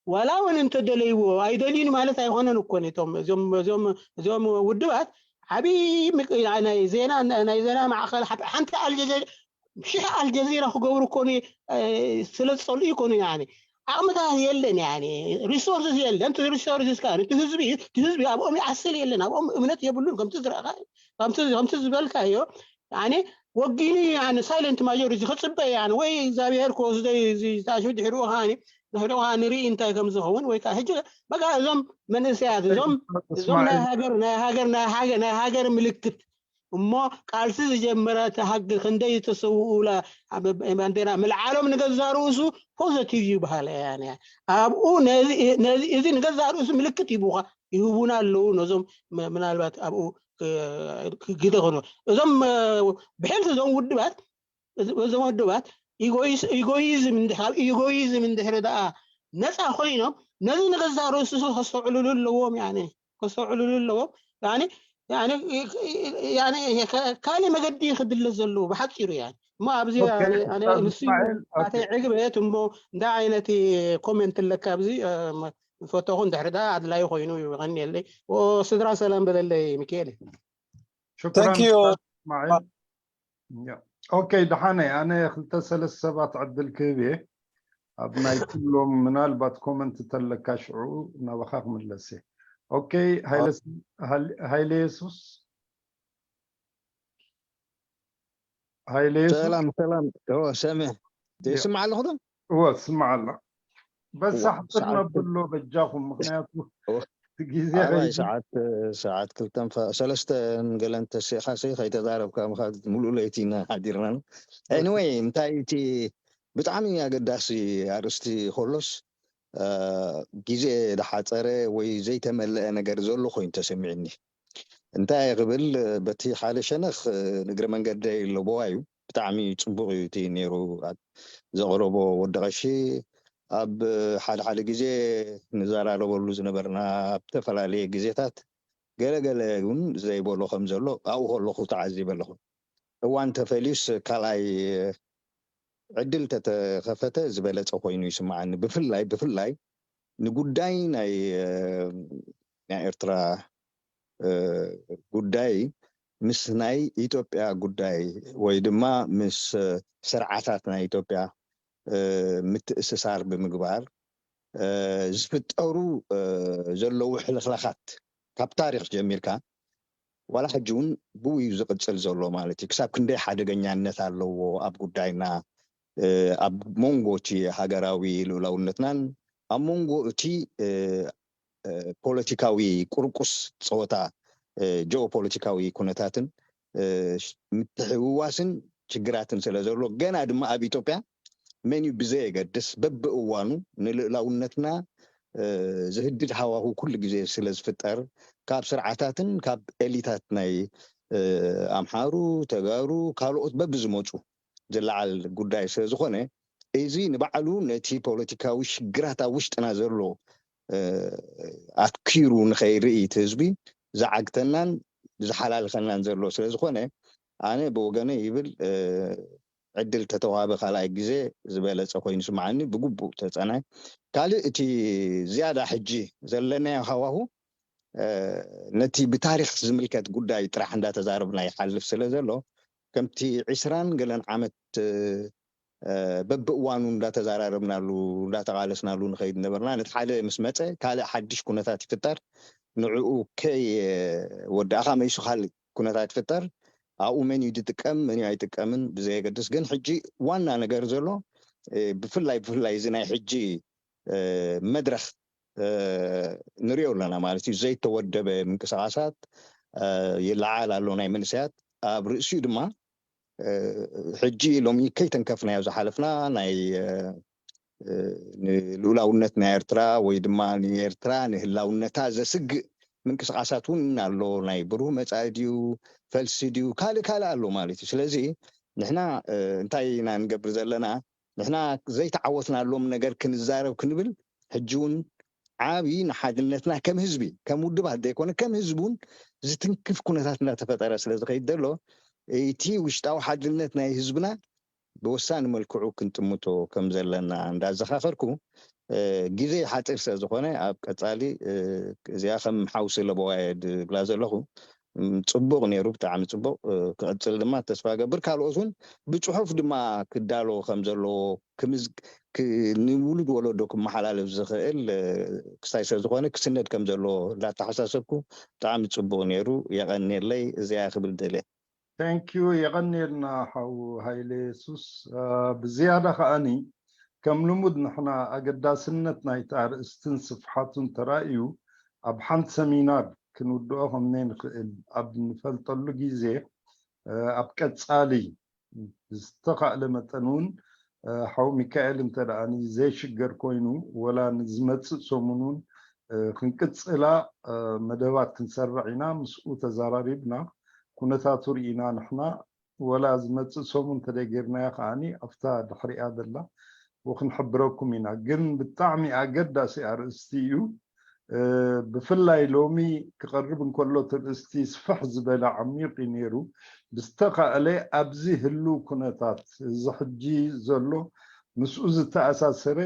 ዋላ እውን እንተደለይዎ ኣይደልዩን ማለት ኣይኮነን እኮ ነቶም እዚኦም እዚኦም እዚኦም ውድባት ዓብዪ ምቅ- ናይ ዜና ናይ ዜና ማዕኸል ሓ- ሓንቲ ኣልጀዚራ ሽሕ ኣልጀዚራ ክገብሩ እኮ ስለ ዝፀልኡ ይኮኑ ያኒ ዓቕምታት የለን ያኒ ሪሶርስስ የለን እቲ ሪሶርስስ ከዓ እቲ ህዝቢ እቲ ህዝቢ ኣብኦም ይኣስል የለን ኣብኦም እምነት የብሉን ከምቲ ዝረእኻ ከምቲ ከምቲ ዝበልካዮ ያኒ ወጊኑ ያኒ ሳይለንት ማጆሪቲ ክፅበ ያኒ ወይ እግዚኣብሔር ክወስዶ እዩ እዚ ታሽሙ ድሕሪኡ ከዓኒ ድሕሪኡ ከዓ ንርኢ እንታይ ከም ዝኸውን ወይ ከዓ ሕጂ በቃ እዞም መንእሰያት እዞም እዞም ናይ ሃገር ናይ ሃገር ናይ ሃገር ናይ ሃገር ምልክት እሞ ቃልሲ ዝጀመረ እቲ ሃገር ክንደይ ዝተሰውኡላ ባንዴራ ምልዓሎም ንገዛ ርእሱ ፖዘቲቭ ይበሃል ያኒ ኣብኡ ነዚ ነዚ እዚ ንገዛ ርእሱ ምልክት ይቡኻ ይህቡና ኣለዉ ነዞም ም- ምናልባት ኣብኡ ክ- ግደ ኮኑ እዞም እ፣ ብሕልፊ እዞም ውድባት እዚ- እዞም ውድባት ኢጎይስ- ኢጎይዝም እንድሕር ካብ ኢጎይዝም እንድሕር ደኣ ነፃ ኮይኖም ነዚ ንገዛ ርእሱ ከስተውዕልሉ ኣለዎም ያኒ ከስተውዕልሉ ኣለዎም ያኒ ያኒ ያኒ ከ- ካልእ መገዲ ክድለ ዘለዎ ብሓፂሩ ያኒ እሞ ኣብዚ ኦኬ፣ ኣነ ኣነ ኡስታዝ ንሱ እዩ እስማዒል፣ ኦኬ። ናተይ ዕግበት እሞ እንታይ ዓይነት ኮሜንት ኣለካ ኣብዚ እ፣ ፈተኹ እንድሕር ደኣ ኣድላይ ኮይኑ ይቐንየለይ ኦ ስድራ ሰላም በለለይ ሚካኤል ሽኩራን Thank you. ኡስታዝ እስማዒል። ያ። ኦኬ፣ ደሓነ ኣነ ክልተ ሰለስተ ሰባት ዕድል ክህብ እየ ኣብ ናይ ኩሎም ምናልባት ኮመንት ተለካ ሽዑ ናባኻ ክምለስ እየ። ኦኬ፣ ሃይለ ስ- ሃል- ሃይለ የሱስ ሃይለ የሱስ ሰላም ሰላም ኦ ሰምዕ ይስማዕ ኣለኹ ዶ እወ ትስማዕ ኣላ። በሳ እወ፣ ሕፅር ሰዓት ነብሎ በጃኹም፣ ምኽንያቱ እወ፣ እቲ ግዜ ኣባይ ከይዱ ሰዓት ሰዓት ክልተን ፈ- ሰለስተን ገለን ተሲእካ ሲ ከይተዛረብካ ምኻድ ሙሉእ ለይቲ ኢና ሓዲርና። ኤኒወይ እንታይ እቲ ብጣዕሚ ኣገዳሲ ኣርእስቲ ከሎስ እ፣ ግዜ ዝሓፀረ ወይ ዘይተመለአ ነገር ዘሎ ኮይኑ ተሰሚዕኒ። እንታይ ክብል በቲ ሓደ ሸነኽ ንእግረ መንገደይ ለቦዋ እዩ ብጣዕሚ ፅቡቅ እዩ እቲ ነይሩ ኣብ ዘቕረቦ ወዲ ቀሺ ኣብ ሓደ ሓደ ግዜ ንዘራረበሉ ዝነበርና ኣብ ዝተፈላለየ ግዜታት ገለገለ እውን ዘይበሎ ከም ዘሎ ኣብኡ ከለኹ ተዓዚበ ኣለኹ። እዋን ተፈልዩስ ካልኣይ ዕድል ተተኸፈተ ዝበለፀ ኮይኑ ይስማዓኒ። ብፍላይ ብፍላይ ንጉዳይ ናይ ናይ ኤርትራ ጉዳይ ምስ ናይ ኢትዮጵያ ጉዳይ ወይ ድማ ምስ ስርዓታት ናይ ኢትዮጵያ ምትእስሳር ብምግባር ዝፍጠሩ ዘለዉ ሕልኽላኻት ካብ ታሪኽ ጀሚርካ ዋላ ሕጂ እውን ብኡ እዩ ዝቕፅል ዘሎ ማለት እዩ። ክሳብ ክንደይ ሓደገኛነት ኣለዎ ኣብ ጉዳይና ኣብ መንጎ እቲ ሃገራዊ ልኡላውነትናን ኣብ መንጎ እቲ ፖለቲካዊ ቁርቁስ ፀወታ ጂኦፖለቲካዊ ኩነታትን ምትሕውዋስን ችግራትን ስለ ዘሎ ገና ድማ ኣብ ኢትዮጵያ መን እዩ ብዘየገድስ በብእዋኑ ንልእላውነትና ዝህድድ ሃዋሁ ኩሉ ግዜ ስለ ዝፍጠር ካብ ስርዓታትን ካብ ኤሊታት ናይ ኣምሓሩ፣ ተጋሩ፣ ካልኦት በብዝመፁ ዝለዓል ጉዳይ ስለ ዝኾነ እዚ ንባዕሉ ነቲ ፖለቲካዊ ሽግራት ኣብ ውሽጥና ዘሎ ኣትኪሩ ንኸይርኢ እቲ ህዝቢ ዝዓግተናን ዝሓላልኸናን ዘሎ ስለ ዝኾነ ኣነ ብወገነ ይብል ዕድል ተተዋህበ ካልኣይ ግዜ ዝበለፀ ኮይኑ ስምዓኒ ብግቡእ ተፀናይ ካልእ እቲ ዝያዳ ሕጂ ዘለናዮ ሃዋሁ ነቲ ብታሪክ ዝምልከት ጉዳይ ጥራሕ እንዳተዛረብና ይሓልፍ ስለ ዘሎ ከምቲ ዒስራን ገለን ዓመት በብእዋኑ እንዳተዛራረብናሉ እንዳተቓለስናሉ ንኸይድ ነበርና። ነቲ ሓደ ምስ መፀ ካልእ ሓድሽ ኩነታት ይፍጠር፣ ንዕኡ ከይ ወዳእኻ መይሱ ካልእ ኩነታት ይፍጠር። ኣብኡ መን እዩ ዝጥቀም መን እዩ ኣይጥቀምን ብዘየገድስ፣ ግን ሕጂ ዋና ነገር ዘሎ ብፍላይ ብፍላይ እዚ ናይ ሕጂ መድረኽ ንሪኦ ኣለና ማለት እዩ። ዘይተወደበ ምንቅስቃሳት ይለዓል ኣሎ ናይ መንእሰያት። ኣብ ርእሲኡ ድማ ሕጂ ሎሚ ከይተንከፍናዮ ዝሓለፍና ናይ ንልኡላውነት ናይ ኤርትራ ወይ ድማ ንኤርትራ ንህላውነታ ዘስግእ ምንቅስቃሳት እውን ኣሎ። ናይ ብሩህ መጻኢ ድዩ ፈልሲ ድዩ ካልእ ካልእ ኣሎ ማለት እዩ። ስለዚ ንሕና እንታይ ኢና ንገብር ዘለና? ንሕና ዘይተዓወትናሎም ነገር ክንዛረብ ክንብል ሕጂ እውን ዓብዪ ንሓድነትና ከም ህዝቢ ከም ውድባት ዘይኮነ ከም ህዝቢ እውን ዝትንክፍ ኩነታት እንዳተፈጠረ ስለ ዝኸይድ ዘሎ እቲ ውሽጣዊ ሓድነት ናይ ህዝብና ብወሳኒ መልክዑ ክንጥምቶ ከም ዘለና እንዳዘኻኸርኩ ግዜ ሓፂር ስለ ዝኾነ ኣብ ቀፃሊ እዚኣ ከም ሓውሲ ለበዋየ ድብላ ዘለኹ ፅቡቕ ነይሩ፣ ብጣዕሚ ፅቡቕ ክቕፅል ድማ ተስፋ ገብር። ካልኦት እውን ብፅሑፍ ድማ ክዳሎ ከም ዘለዎ ንምውሉድ ወለዶ ክመሓላለፍ ዝኽእል ክስታይ ስለ ዝኾነ ክስነድ ከም ዘለዎ እንዳተሓሳሰብኩ ብጣዕሚ ፅቡቕ ነይሩ። የቐንየለይ። እዚኣ ክብል ደልየ። Thank you። የቐንየልና ሓው ሃይለ የሱስ። ብዝያዳ ከኣኒ ከም ልሙድ ንሕና ኣገዳስነት ናይቲ ኣርእስትን ስፍሓቱን ተራእዩ ኣብ ሓንቲ ሰሚናር ክንውድኦ ከም ነንኽእል ኣብ ንፈልጠሉ ግዜ ኣብ ቀጻሊ ብዝተኻእለ መጠን እውን ሓው ሚካኤል እንተ ደኣ ዘይሽገር ኮይኑ ወላ ንዝመጽእ ሰሙን እውን ክንቅጽላ መደባት ክንሰርዕ ኢና። ምስኡ ተዘራሪብና ኩነታቱ ርኢና ንሕና ወላ ዝመጽእ ሰሙን እንተደይ ጌርናዮ ከዓኒ ኣብታ ድሕሪኣ ዘላ ወክንሕብረኩም ኢና። ግን ብጣዕሚ ኣገዳሲ ኣርእስቲ እዩ። ብፍላይ ሎሚ ክቐርብ እንከሎ እቲ ርእስቲ ስፍሕ ዝበለ ዓሚቕ እዩ ነይሩ። ብዝተኻእለ ኣብዚ ህልው ኩነታት እዚ ሕጂ ዘሎ ምስኡ ዝተኣሳሰረ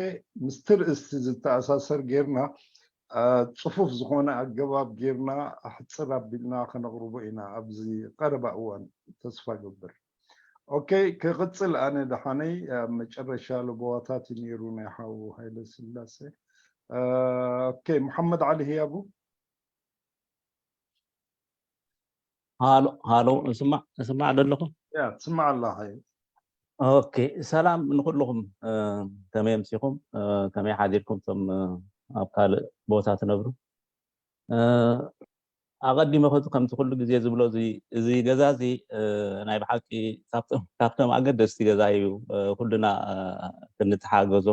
ምስቲ ርእስቲ ዝተኣሳሰር ጌርና ፅፉፍ ዝኾነ ኣገባብ ጌርና ኣሕፅር ኣቢልና ከነቕርቦ ኢና ኣብዚ ቀረባ እዋን ተስፋ ገብር። ኦኬ ክቕፅል ኣነ ደሓነይ ኣብ መጨረሻ ለበዋታት እዩ ነይሩ ናይ ሓው ሃይለ ስላሴ። ኦኬ መሓመድ ዓሊ ህያቡ። ሃሎ ሃሎ፣ እስማዕ እስማዕ ደለኹ። ያ ትስማዕ ኣላ። ኦኬ ሰላም ንኩልኹም፣ ከመይ ኣምሲኹም? ከመይ ሓዲርኩም? ቶም ኣብ ካልእ ቦታ ትነብሩ። ኣቐዲመ ከዚ ከምቲ ኩሉ ግዜ ዝብሎ እዚ ገዛ እዚ ናይ ብሓቂ ካብቶም ኣገደስቲ ገዛ እዩ። ኩልና ክንተሓገዞ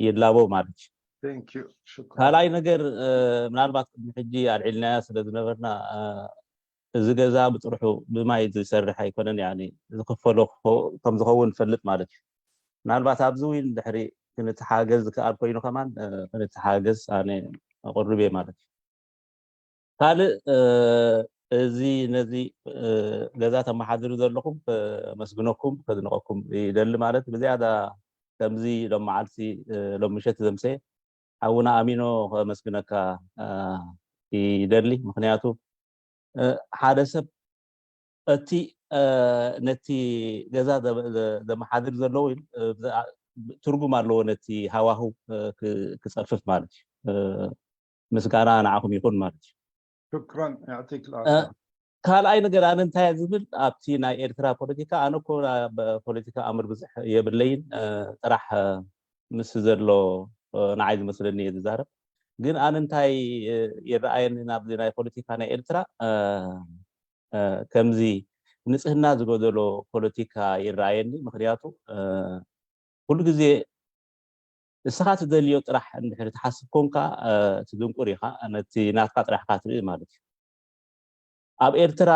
ይላቦ ማለት እዩ። ካልኣይ ነገር ምናልባት ቅድሚ ሕጂ ኣልዒልናያ ስለ ዝነበርና እዚ ገዛ ብጥርሑ ብማይ ዝሰርሕ ኣይኮነን፣ ያኒ ዝኽፈሎ ከም ዝኸውን ንፈልጥ ማለት እዩ። ምናልባት ኣብዚ እውን ድሕሪ ክንተሓገዝ ዝከኣል ኮይኑ ከማን ክንተሓገዝ ኣነ ኣቕርብ እየ ማለት እዩ። ካልእ እዚ ነዚ ገዛ ተመሓድሩ ዘለኹም ከመስግነኩም ከድንቐኩም ይደሊ ማለት ብዝያዳ ከምዚ ሎም መዓልቲ ሎም ምሸት ዘምሰየ ሓውና ኣሚኖ ከመስግነካ ይደሊ። ምክንያቱ ሓደ ሰብ እቲ ነቲ ገዛ ዘመሓድር ዘለዎ ትርጉም ኣለዎ ነቲ ሃዋህው ክፀፍፍ ማለት እዩ። ምስጋና ንዓኹም ይኹን ማለት እዩ። ሽክራን ያዕጢክ ካልኣይ ነገር ኣነ እንታይ ዝብል ኣብቲ ናይ ኤርትራ ፖለቲካ ኣነ እኮ ፖለቲካ ኣምር ብዙሕ የብለይን ጥራሕ ምስ ዘሎ ንዓይ ዝመስለኒ እየ ዝዛረብ። ግን ኣነ እንታይ ይረኣየኒ ናብዚ ናይ ፖለቲካ ናይ ኤርትራ ከምዚ ንፅህና ዝጎደሎ ፖለቲካ ይረኣየኒ። ምክንያቱ ኩሉ ግዜ እስኻ ትደልዮ ጥራሕ እንድሕር ትሓስብ ኮንካ ትድንቁር ኢኻ፣ ነቲ ናትካ ጥራሕ ኢኻ ትርኢ ማለት እዩ። ኣብ ኤርትራ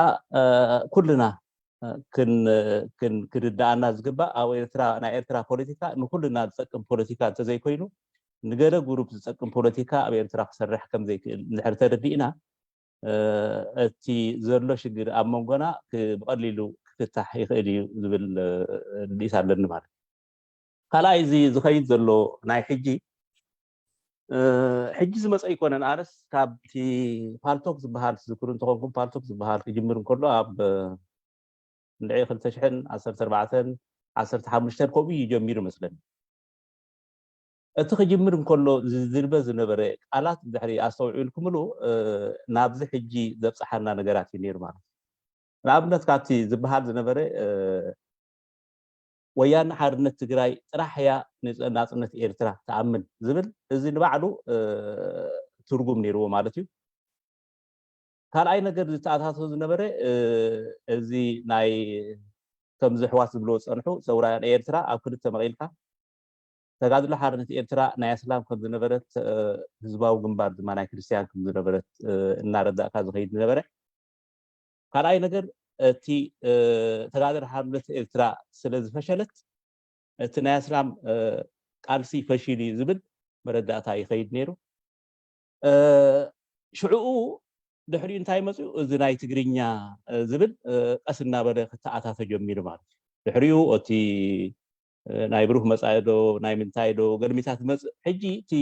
ኩልና ክርድኣና ዝግባእ ኣብ ኤርትራ ናይ ኤርትራ ፖለቲካ ንኩልና ዝጠቅም ፖለቲካ እንተዘይኮይኑ ንገለ ጉሩፕ ዝጠቅም ፖለቲካ ኣብ ኤርትራ ክሰርሕ ከምዘይክእል እንድሕር ተረዲእና እቲ ዘሎ ሽግር ኣብ መንጎና ብቐሊሉ ክፍታሕ ይኽእል እዩ ዝብል ርእይቶ ኣለኒ ማለት እዩ። ካልኣይ እዚ ዝኸይድ ዘሎ ናይ ሕጂ ሕጂ ዝመፀ ኣይኮነን። ኣነስ ካብቲ ፓልቶክ ዝበሃል ትዝክሩ እንተኾንኩም ፓልቶክ ዝበሃል ክጅምር እንከሎ ኣብ እንድዒ ክልተ ሽሕን ዓሰርተ ኣርባዕተን ዓሰርተ ሓሙሽተ ከምኡ እዩ ጀሚሩ መስለኒ። እቲ ክጅምር እንከሎ ዝዝርበ ዝነበረ ቃላት ድሕሪ ኣስተውዒልኩምሉ ናብዚ ሕጂ ዘብፅሓና ነገራት እዩ ነይሩ ማለት እዩ። ንኣብነት ካብቲ ዝበሃል ዝነበረ ወያነ ሓርነት ትግራይ ጥራሕ እያ ናፅነት ኤርትራ ትኣምን ዝብል፣ እዚ ንባዕሉ ትርጉም ነይርዎ ማለት እዩ። ካልኣይ ነገር ዝተኣታቶ ዝነበረ እዚ ናይ ከምዚ ኣሕዋት ዝብልዎ ዝፀንሑ ሰውራ ኤርትራ ኣብ ክልተ መቒልካ ተጋድሎ ሓርነት ኤርትራ ናይ ኣስላም ከም ዝነበረት ህዝባዊ ግንባር ድማ ናይ ክርስትያን ከም ዝነበረት እናረዳእካ ዝኸይድ ዝነበረ። ካልኣይ ነገር እቲ ተጋድሎ ሓርነት ኤርትራ ስለ ዝፈሸለት እቲ ናይ ኣስላም ቃልሲ ፈሺሉ እዩ ዝብል መረዳእታ ይኸይድ ነይሩ። ሽዕኡ ድሕሪኡ እንታይ መፅኡ? እዚ ናይ ትግርኛ ዝብል ቀስ እናበለ ክተኣታተ ጀሚሩ ማለት እዩ። ድሕሪኡ እቲ ናይ ብሩህ መፃኢ ዶ ናይ ምንታይ ዶ ገልሚታት መፅእ ሕጂ እቲ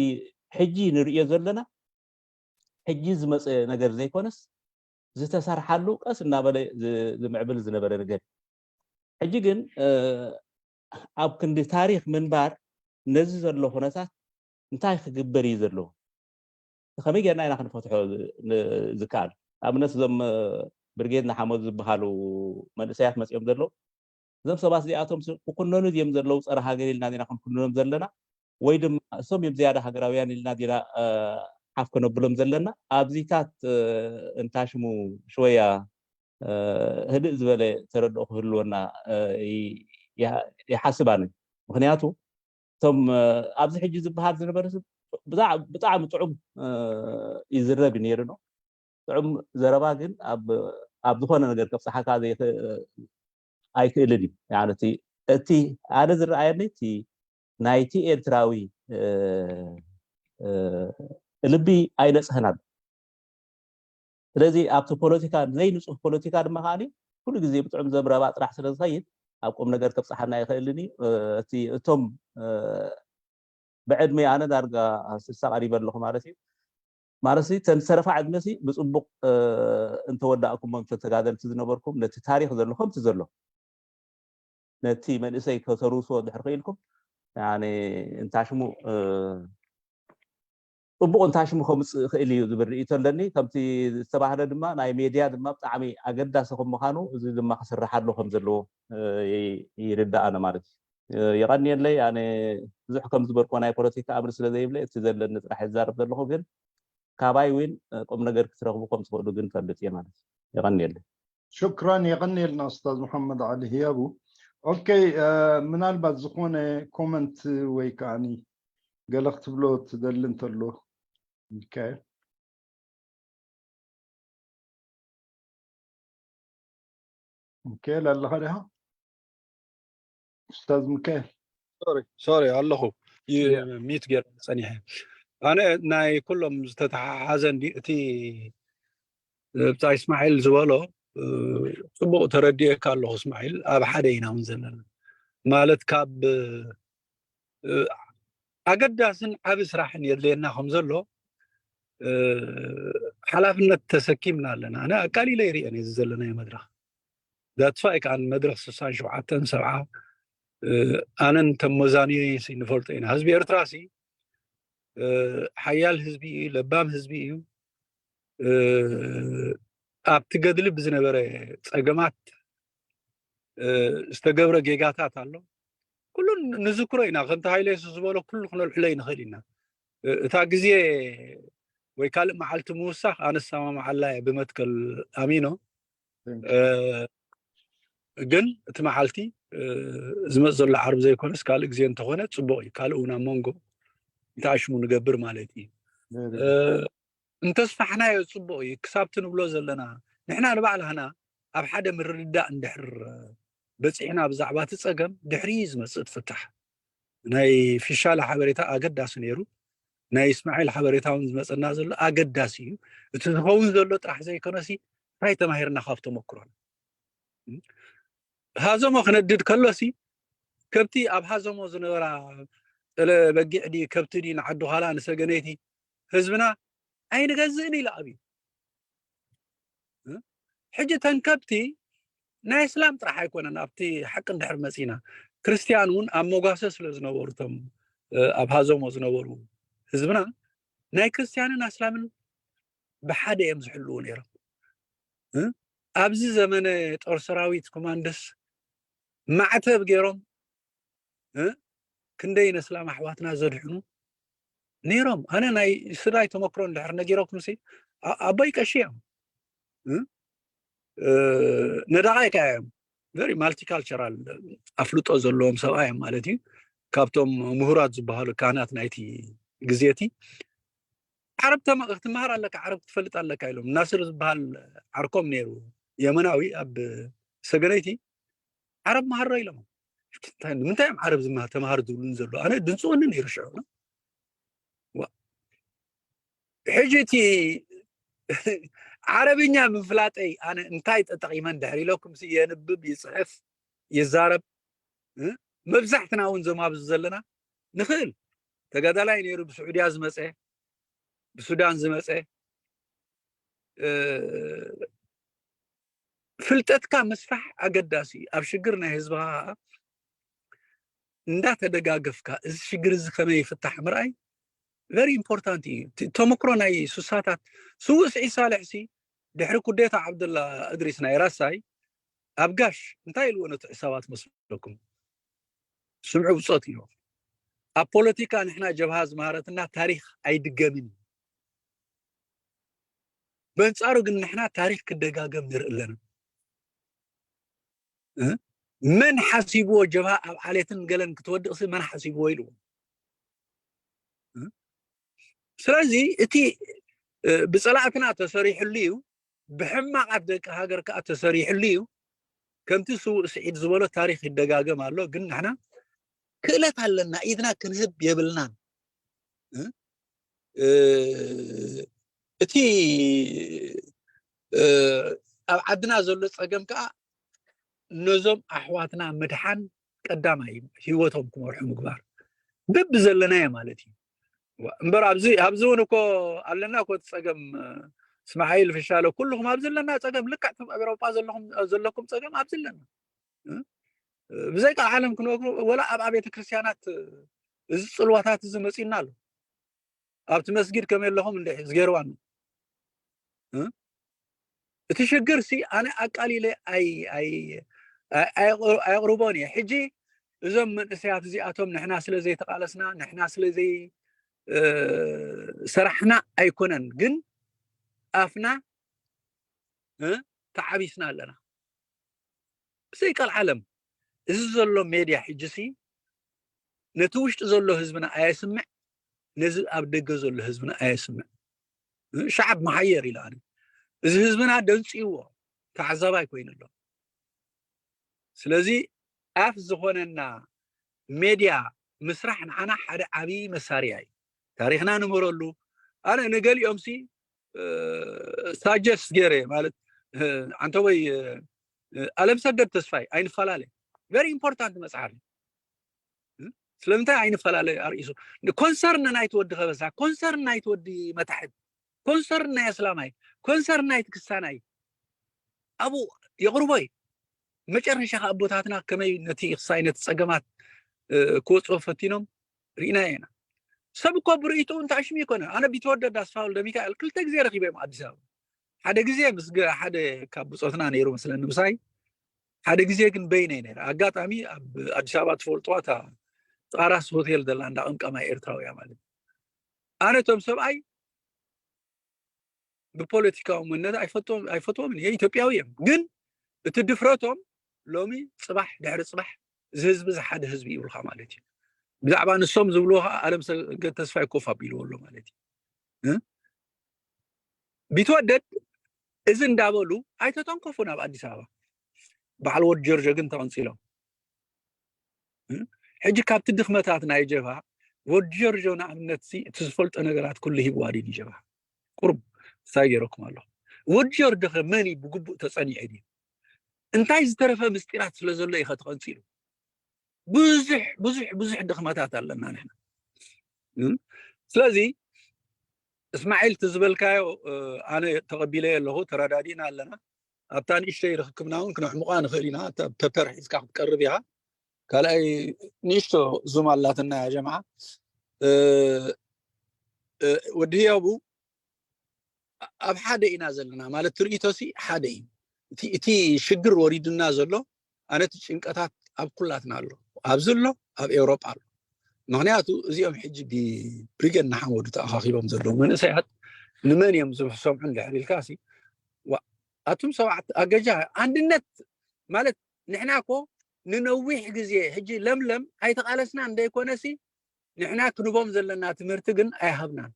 ሕጂ ንርእዮ ዘለና ሕጂ ዝመፀ ነገር ዘይኮነስ ዝተሰርሓሉ ቀስ እናበለ ዝምዕብል ዝነበረ ነገር። ሕጂ ግን ኣብ ክንዲ ታሪክ ምንባር ነዚ ዘሎ ኩነታት እንታይ ክግበር እዩ ዘለዎ? ከመይ ጌርና ኢና ክንፈትሖ ዝከኣል? ኣብነት እዞም ብርጌድ ንሓመዱ ዝበሃሉ መንእሰያት መፅኦም ዘለዉ እዞም ሰባት እዚኣቶም ክኩነኑ ድዮም ዘለዉ? ፀረ ሃገር ኢልና ዲና ክንኩንኖም ዘለና ወይ ድማ እሶም እዮም ዝያዳ ሃገራውያን ኢልና ዲና ሓፍ ከነብሎም ዘለና? ኣብዚታት እንታሽሙ ሽወያ ህድእ ዝበለ ተረድኦ ክህልወና ይሓስብ ኣነ። ምክንያቱ እቶም ኣብዚ ሕጂ ዝበሃል ዝነበረ ብጣዕሚ ጥዑም ይዝረብ ነይሩ ነው። ጥዑም ዘረባ ግን ኣብ ዝኾነ ነገር ከብፅሓካ ኣይክእልን እዩ። እቲ ኣነ ዝረኣየኒ እቲ ናይቲ ኤርትራዊ ልቢ ኣይነፅህን ኣሎ። ስለዚ ኣብቲ ፖለቲካ ዘይንፁህ ፖለቲካ ድማ ከዓኒ ኩሉ ግዜ ብጥዑም ዘምረባ ጥራሕ ስለ ዝኸይድ ኣብ ቁም ነገር ከብፅሓና ይኽእልን እዩ። እቲ እቶም ብዕድመ ኣነ ዳርጋ ስሳ ቀሪበ ኣለኹ ማለት እዩ። ማለት ተን ዝተረፋ ዕድመ ብፅቡቅ እንተወዳእኩሞ ተጋደልቲ ዝነበርኩም ነቲ ታሪክ ዘሎ ከምቲ ዘሎ ነቲ መንእሰይ ከተርውስዎ ድሕር ክኢልኩም እንታሽሙ ፅቡቕ እንታሽሙ ከምፅእ ይኽእል እዩ ዝብል ርእይቶ ኣለኒ። ከምቲ ዝተባህለ ድማ ናይ ሜድያ ድማ ብጣዕሚ ኣገዳሲ ከም ምዃኑ እዚ ድማ ክስርሓሉ ከም ዘለዎ ይርዳኣነ ማለት እዩ። የቐንየለይ። ኣነ ብዙሕ ከም ዝበልኮ ናይ ፖለቲካ ኣምር ስለ ዘይብለ እቲ ዘለኒ ጥራሕ ይዛረብ ዘለኹ፣ ግን ካባይ እውን ቁም ነገር ክትረኽቡ ከም ትኽእሉ ግን ፈልጥ እየ ማለት እዩ። የቐንየለይ። ሽክራን፣ የቐንየልና ኡስታዝ መሓመድ ዓሊ ህያቡ። ኦኬ፣ ምናልባት ዝኾነ ኮመንት ወይ ከዓኒ ገለ ክትብሎ ትደሊ እንተሎ ሚካኤል። ሚካኤል ኣለኻ ዲኻ? ኡስታዝ ሚካኤል። ሶሪ ሶሪ ኣለኹ። ሚት ገይረ ፀኒሐ። ኣነ ናይ ኩሎም ዝተተሓሓዘ እንዲ እቲ ብፃ እስማዒል ዝበሎ ፅቡቕ ተረዲኤካ ኣለኹ። እስማዒል ኣብ ሓደ ኢና እውን ዘለና ማለት ካብ ኣገዳስን ዓቢ ስራሕን የድልየና ከም ዘሎ ሓላፍነት ተሰኪምና ኣለና። ኣነ ኣቃሊለ ይርእየን እዚ ዘለናዮ መድረኽ ዳትፋይ ከዓ መድረኽ ስሳን ሸውዓተን ሰብዓ ኣነን ተመዛንዮ ንፈልጦ ኢና። ህዝቢ ኤርትራ ሲ ሓያል ህዝቢ እዩ፣ ለባም ህዝቢ እዩ። ኣብቲ ገድሊ ብዝነበረ ፀገማት ዝተገብረ ጌጋታት ኣሎ። ኩሉ ንዝክሮ ኢና። ከምቲ ሃይለ የሱስ ዝበሎ ኩሉ ክነልዕሎ ይንኽእል ኢና። እታ ግዜ ወይ ካልእ መዓልቲ ምውሳኽ ኣነ እሰማምዓላ እየ ብመትከል ኣሚኖ። ግን እቲ መዓልቲ ዝመፅ ዘሎ ዓርቢ ዘይኮነስ ካልእ ግዜ እንተኾነ ፅቡቕ እዩ። ካልእ እውን ኣብ መንጎ እንተኣሽሙ ንገብር ማለት እዩ። እንተስፋሕናዮ ፅቡቕ እዩ። ክሳብቲ ንብሎ ዘለና ንሕና ንባዕላህና ኣብ ሓደ ምርድዳእ እንድሕር በፂሕና ብዛዕባ እቲ ፀገም ድሕሪ ዝመፅእ ትፍታሕ። ናይ ፊሻለ ሓበሬታ ኣገዳሲ ነይሩ። ናይ እስማዒል ሓበሬታ እውን ዝመፀና ዘሎ ኣገዳሲ እዩ። እቲ ዝኸውን ዘሎ ጥራሕ ዘይኮነሲ እንታይ ተማሂርና ካብ ተመክሮና። ሃዘሞ ክነድድ ከሎሲ ከብቲ ኣብ ሃዘሞ ዝነበራ ጠለ በጊዕ ድዩ ከብቲ ድዩ ንዓዲ ኋላ ንሰገነይቲ ህዝብና ኣይንገዝእን ኢሉ ኣብዩ። ሕጂ ተን ከብቲ ናይ እስላም ጥራሕ ኣይኮነን። ኣብቲ ሓቂ እንድሕር መፂና ክርስትያን እውን ኣብ መጓሰ ስለ ዝነበሩ፣ እቶም ኣብ ሃዘሞ ዝነበሩ ህዝብና፣ ናይ ክርስትያንን ኣስላምን ብሓደ እዮም ዝሕልዉ ነይሮም። ኣብዚ ዘመነ ጦር ሰራዊት ኮማንደስ ማዕተብ ገይሮም ክንደይ ነስላም ኣሕዋትና ዘድሕኑ ነይሮም። ኣነ ናይ ስድራይ ተመክሮ እንድሕር ነጊረኩም ሲ፣ ኣቦይ ቀሺ እዮም። ነዳቓይ ከ እዮም። ቨሪ ማልቲካልቸራል ኣፍልጦ ዘለዎም ሰብኣይ እዮም ማለት እዩ። ካብቶም ምሁራት ዝበሃሉ ካህናት ናይቲ ግዜ እቲ፣ ዓረብ ክትመሃር ኣለካ፣ ዓረብ ክትፈልጥ ኣለካ ኢሎም ናስር ዝበሃል ዓርኮም ነይሩ፣ የመናዊ፣ ኣብ ሰገነይቲ። ዓረብ መሃሮ ኢሎም። ንምንታይ እዮም ዓረብ ተምሃር ዝብሉን ዘሎ? ኣነ ድንፅወኒ ነይሩ ሽዑ። ሕጂ እቲ ዓረብኛ ምፍላጠይ ኣነ እንታይ ተጠቒመን ድሕር ኢለኩም፣ የንብብ፣ ይፅሕፍ፣ ይዛረብ። መብዛሕትና እውን ዞም ኣብዚ ዘለና ንኽእል ተጋዳላይ ነይሩ፣ ብስዑድያ ዝመፀ፣ ብሱዳን ዝመፀ። ፍልጠትካ ምስፋሕ ኣገዳሲ እዩ። ኣብ ሽግር ናይ ህዝብኻ እንዳተደጋገፍካ፣ እዚ ሽግር እዚ ከመይ ይፍታሕ ምርኣይ ቨሪ ኢምፖርታንት እዩ። ተመክሮ ናይ ሱሳታት፣ ስውእ ስዒድ ሳልሕ ሲ፣ ድሕሪ ኩዴታ ዓብደላ እድሪስ ናይ ራሳይ፣ ኣብ ጋሽ እንታይ ኢልዎ ነቲ ዕሳባት መስለኩም? ስምዑ ብጾት ኢልዎ። ኣብ ፖለቲካ ንሕና ጀብሃ ዝመሃረትና ታሪኽ ኣይድገምን እዩ። በንጻሩ ግን ንሕና ታሪኽ ክደጋገም ንርኢ ኣለና። መን ሓሲብዎ ጀብሃ ኣብ ዓሌትን ገለን ክትወድቕሲ መን ሓሲብዎ ኢልዎ። ስለዚ እቲ ብጸላእትና ተሰሪሕሉ እዩ፣ ብሕማቓት ደቂ ሃገር ከኣ ተሰሪሕሉ እዩ። ከምቲ ስውእ ስዒድ ዝበሎ ታሪኽ ይደጋገም ኣሎ፣ ግን ንሕና ክእለት ኣለና፣ ኢድና ክንህብ የብልናን። እቲ ኣብ ዓድና ዘሎ ጸገም ከኣ ነዞም ኣሕዋትና ምድሓን ቀዳማይ ህይወቶም ክመርሑ ምግባር በቢ ዘለናዮ ማለት እዩ። እምበር ኣብዚ ኣብዚ እውን እኮ ኣለና እኮ እቲ ጸገም። እስማዓይል ፍሻለ፣ ኩልኹም ኣብዚ ኣለና ጸገም፣ ልክዕ እቶም ኣብ ኤውሮጳ ዘለኹም ዘለኩም ጸገም ኣብዚ ኣለና። ብዘይ ቃል ዓለም ክንወግሮ ወላ ኣብ ኣብያተ ክርስቲያናት እዚ ጽልዋታት እዚ መጺና ኣሎ። ኣብቲ መስጊድ ከመይ ኣለኹም እንደ ዝገርዋን እቲ ሽግር ሲ ኣነ ኣቃሊለ ኣይ ኣይ ኣይ ኣየቕርቦን እየ። ሕጂ እዞም መንእሰያት እዚኣቶም ንሕና ስለ ዘይተቃለስና፣ ንሕና ስለ ዘይ ሰራሕና ኣይኮነን፣ ግን ኣፍና ተዓቢስና ኣለና። ብዘይ ቃል ዓለም እዚ ዘሎ ሜድያ ሕጂ ሲ ነቲ ውሽጢ ዘሎ ህዝብና ኣየስምዕ፣ ነዚ ኣብ ደገ ዘሎ ህዝብና ኣየስምዕ። ሻዕብ መሓየር ኢለ ኣነ። እዚ ህዝብና ደንጽይዎ፣ ተዓዛባይ ኮይኑ ኣሎ። ስለዚ ኣፍ ዝኾነና ሜድያ ምስራሕ ንዓና ሓደ ዓብዪ መሳርያ እዩ። ታሪኽና ንምህረሉ። ኣነ ንገሊኦም ሲ ሳጀስት ገይረ ማለት፣ ዓንተወይ፣ ኣለም ሰገድ ተስፋይ ኣይንፈላለ፣ ቨሪ ኢምፖርታንት መፅሓፍ። ስለምንታይ ኣይንፈላለ ኣርእሱ? ኮንሰርን ናይቲ ወዲ ከበሳ፣ ኮንሰርን ናይቲ ወዲ መታሕት፣ ኮንሰርን ናይ ኣስላማይ፣ ኮንሰርን ናይቲ ክስታናይ። ኣብኡ የቕርቦ እዩ። መጨረሻ ከኣ ኣቦታትና ከመይ ነቲ ክሳይ ነቲ ጸገማት ክወፅኦ ፈቲኖም ርኢናዮ ኢና። ሰብ እኮ ብርእይትኡ እንተኣሽሙ ይኮነ። ኣነ ቢትወደድ ኣስፋ ወልደ ሚካኤል ክልተ ግዜ ረኺበ እዮም ኣዲስ ኣበባ። ሓደ ግዜ ምስ ሓደ ካብ ብፆትና ነይሩ መስለኒ ምሳይ፣ ሓደ ግዜ ግን በይነይ ነይረ። ኣጋጣሚ ኣብ ኣዲስ ኣበባ ትፈልጥዋ እታ ጣራስ ሆቴል ዘላ እንዳ ቀምቀማይ ኤርትራውያ ማለት እዩ። ኣነ እቶም ሰብኣይ ብፖለቲካዊ መንነት ኣይፈትዎምን እየ፣ ኢትዮጵያዊ እዮም። ግን እቲ ድፍረቶም ሎሚ ፅባሕ ድሕሪ ፅባሕ እዚ ህዝቢ እዚ ሓደ ህዝቢ ይብልካ ማለት እዩ። ብዛዕባ ንሶም ዝብልዎ ከዓ ኣለም ሰገድ ተስፋይ ኮፍ ኣቢልዎ ኣሎ ማለት እዩ። ቢትወደድ እዚ እንዳበሉ ኣይተተንከፉን ኣብ ኣዲስ ኣበባ። በዓል ወድ ጀርጆ ግን ተቐንፂሎም። ሕጂ ካብቲ ድኽመታት ናይ ጀብሃ ወድ ጀርጆ ንኣብነት እቲ ዝፈልጦ ነገራት ኩሉ ሂብዋ ድዩ ንጀብሃ? ቁሩብ እንታይ ገይረኩም ኣለኹ? ወድ ጀርጆ ከ መን እዩ ብግቡእ ተፀኒዑ ድዩ? እንታይ ዝተረፈ ምስጢራት ስለ ዘሎ እዩ ከተቐንፂሉ? ብዙሕ ብዙሕ ብዙሕ ድኽመታት ኣለና ንሕና። ስለዚ እስማዒል እቲ ዝበልካዮ ኣነ ተቐቢለዮ ኣለኹ፣ ተረዳዲእና ኣለና። ኣብታ ንእሽተይ ርክክብና እውን ክነሕምቋ ንኽእል ኢና። ፔፐር ሒዝካ ክትቀርብ ኢኻ። ካልኣይ ንእሽቶ ዙም ኣላትና ያ ጀምዓ። ወዲ ህያቡ ኣብ ሓደ ኢና ዘለና ማለት ትርኢቶሲ ሓደ እዩ። እቲ ሽግር ወሪድና ዘሎ ኣነ እቲ ጭንቀታት ኣብ ኩላትና ኣሎ፣ ኣብዚ ኣሎ፣ ኣብ ኤውሮጳ ኣሎ። ምክንያቱ እዚኦም ሕጂ ብብሪገን ንሓመዱ ተኣኻኺቦም ዘለዉ መንእሰያት ንመን እዮም ዝሰምዑ እንድሕር ኢልካ ሲ ኣቱም ሰባዕት ኣገጃ ኣንድነት ማለት ንሕና እኮ ንነዊሕ ግዜ ሕጂ ለምለም ኣይተቓለስና እንደይኮነሲ ንሕና ክንቦም ዘለና ትምህርቲ ግን ኣይሃብናን።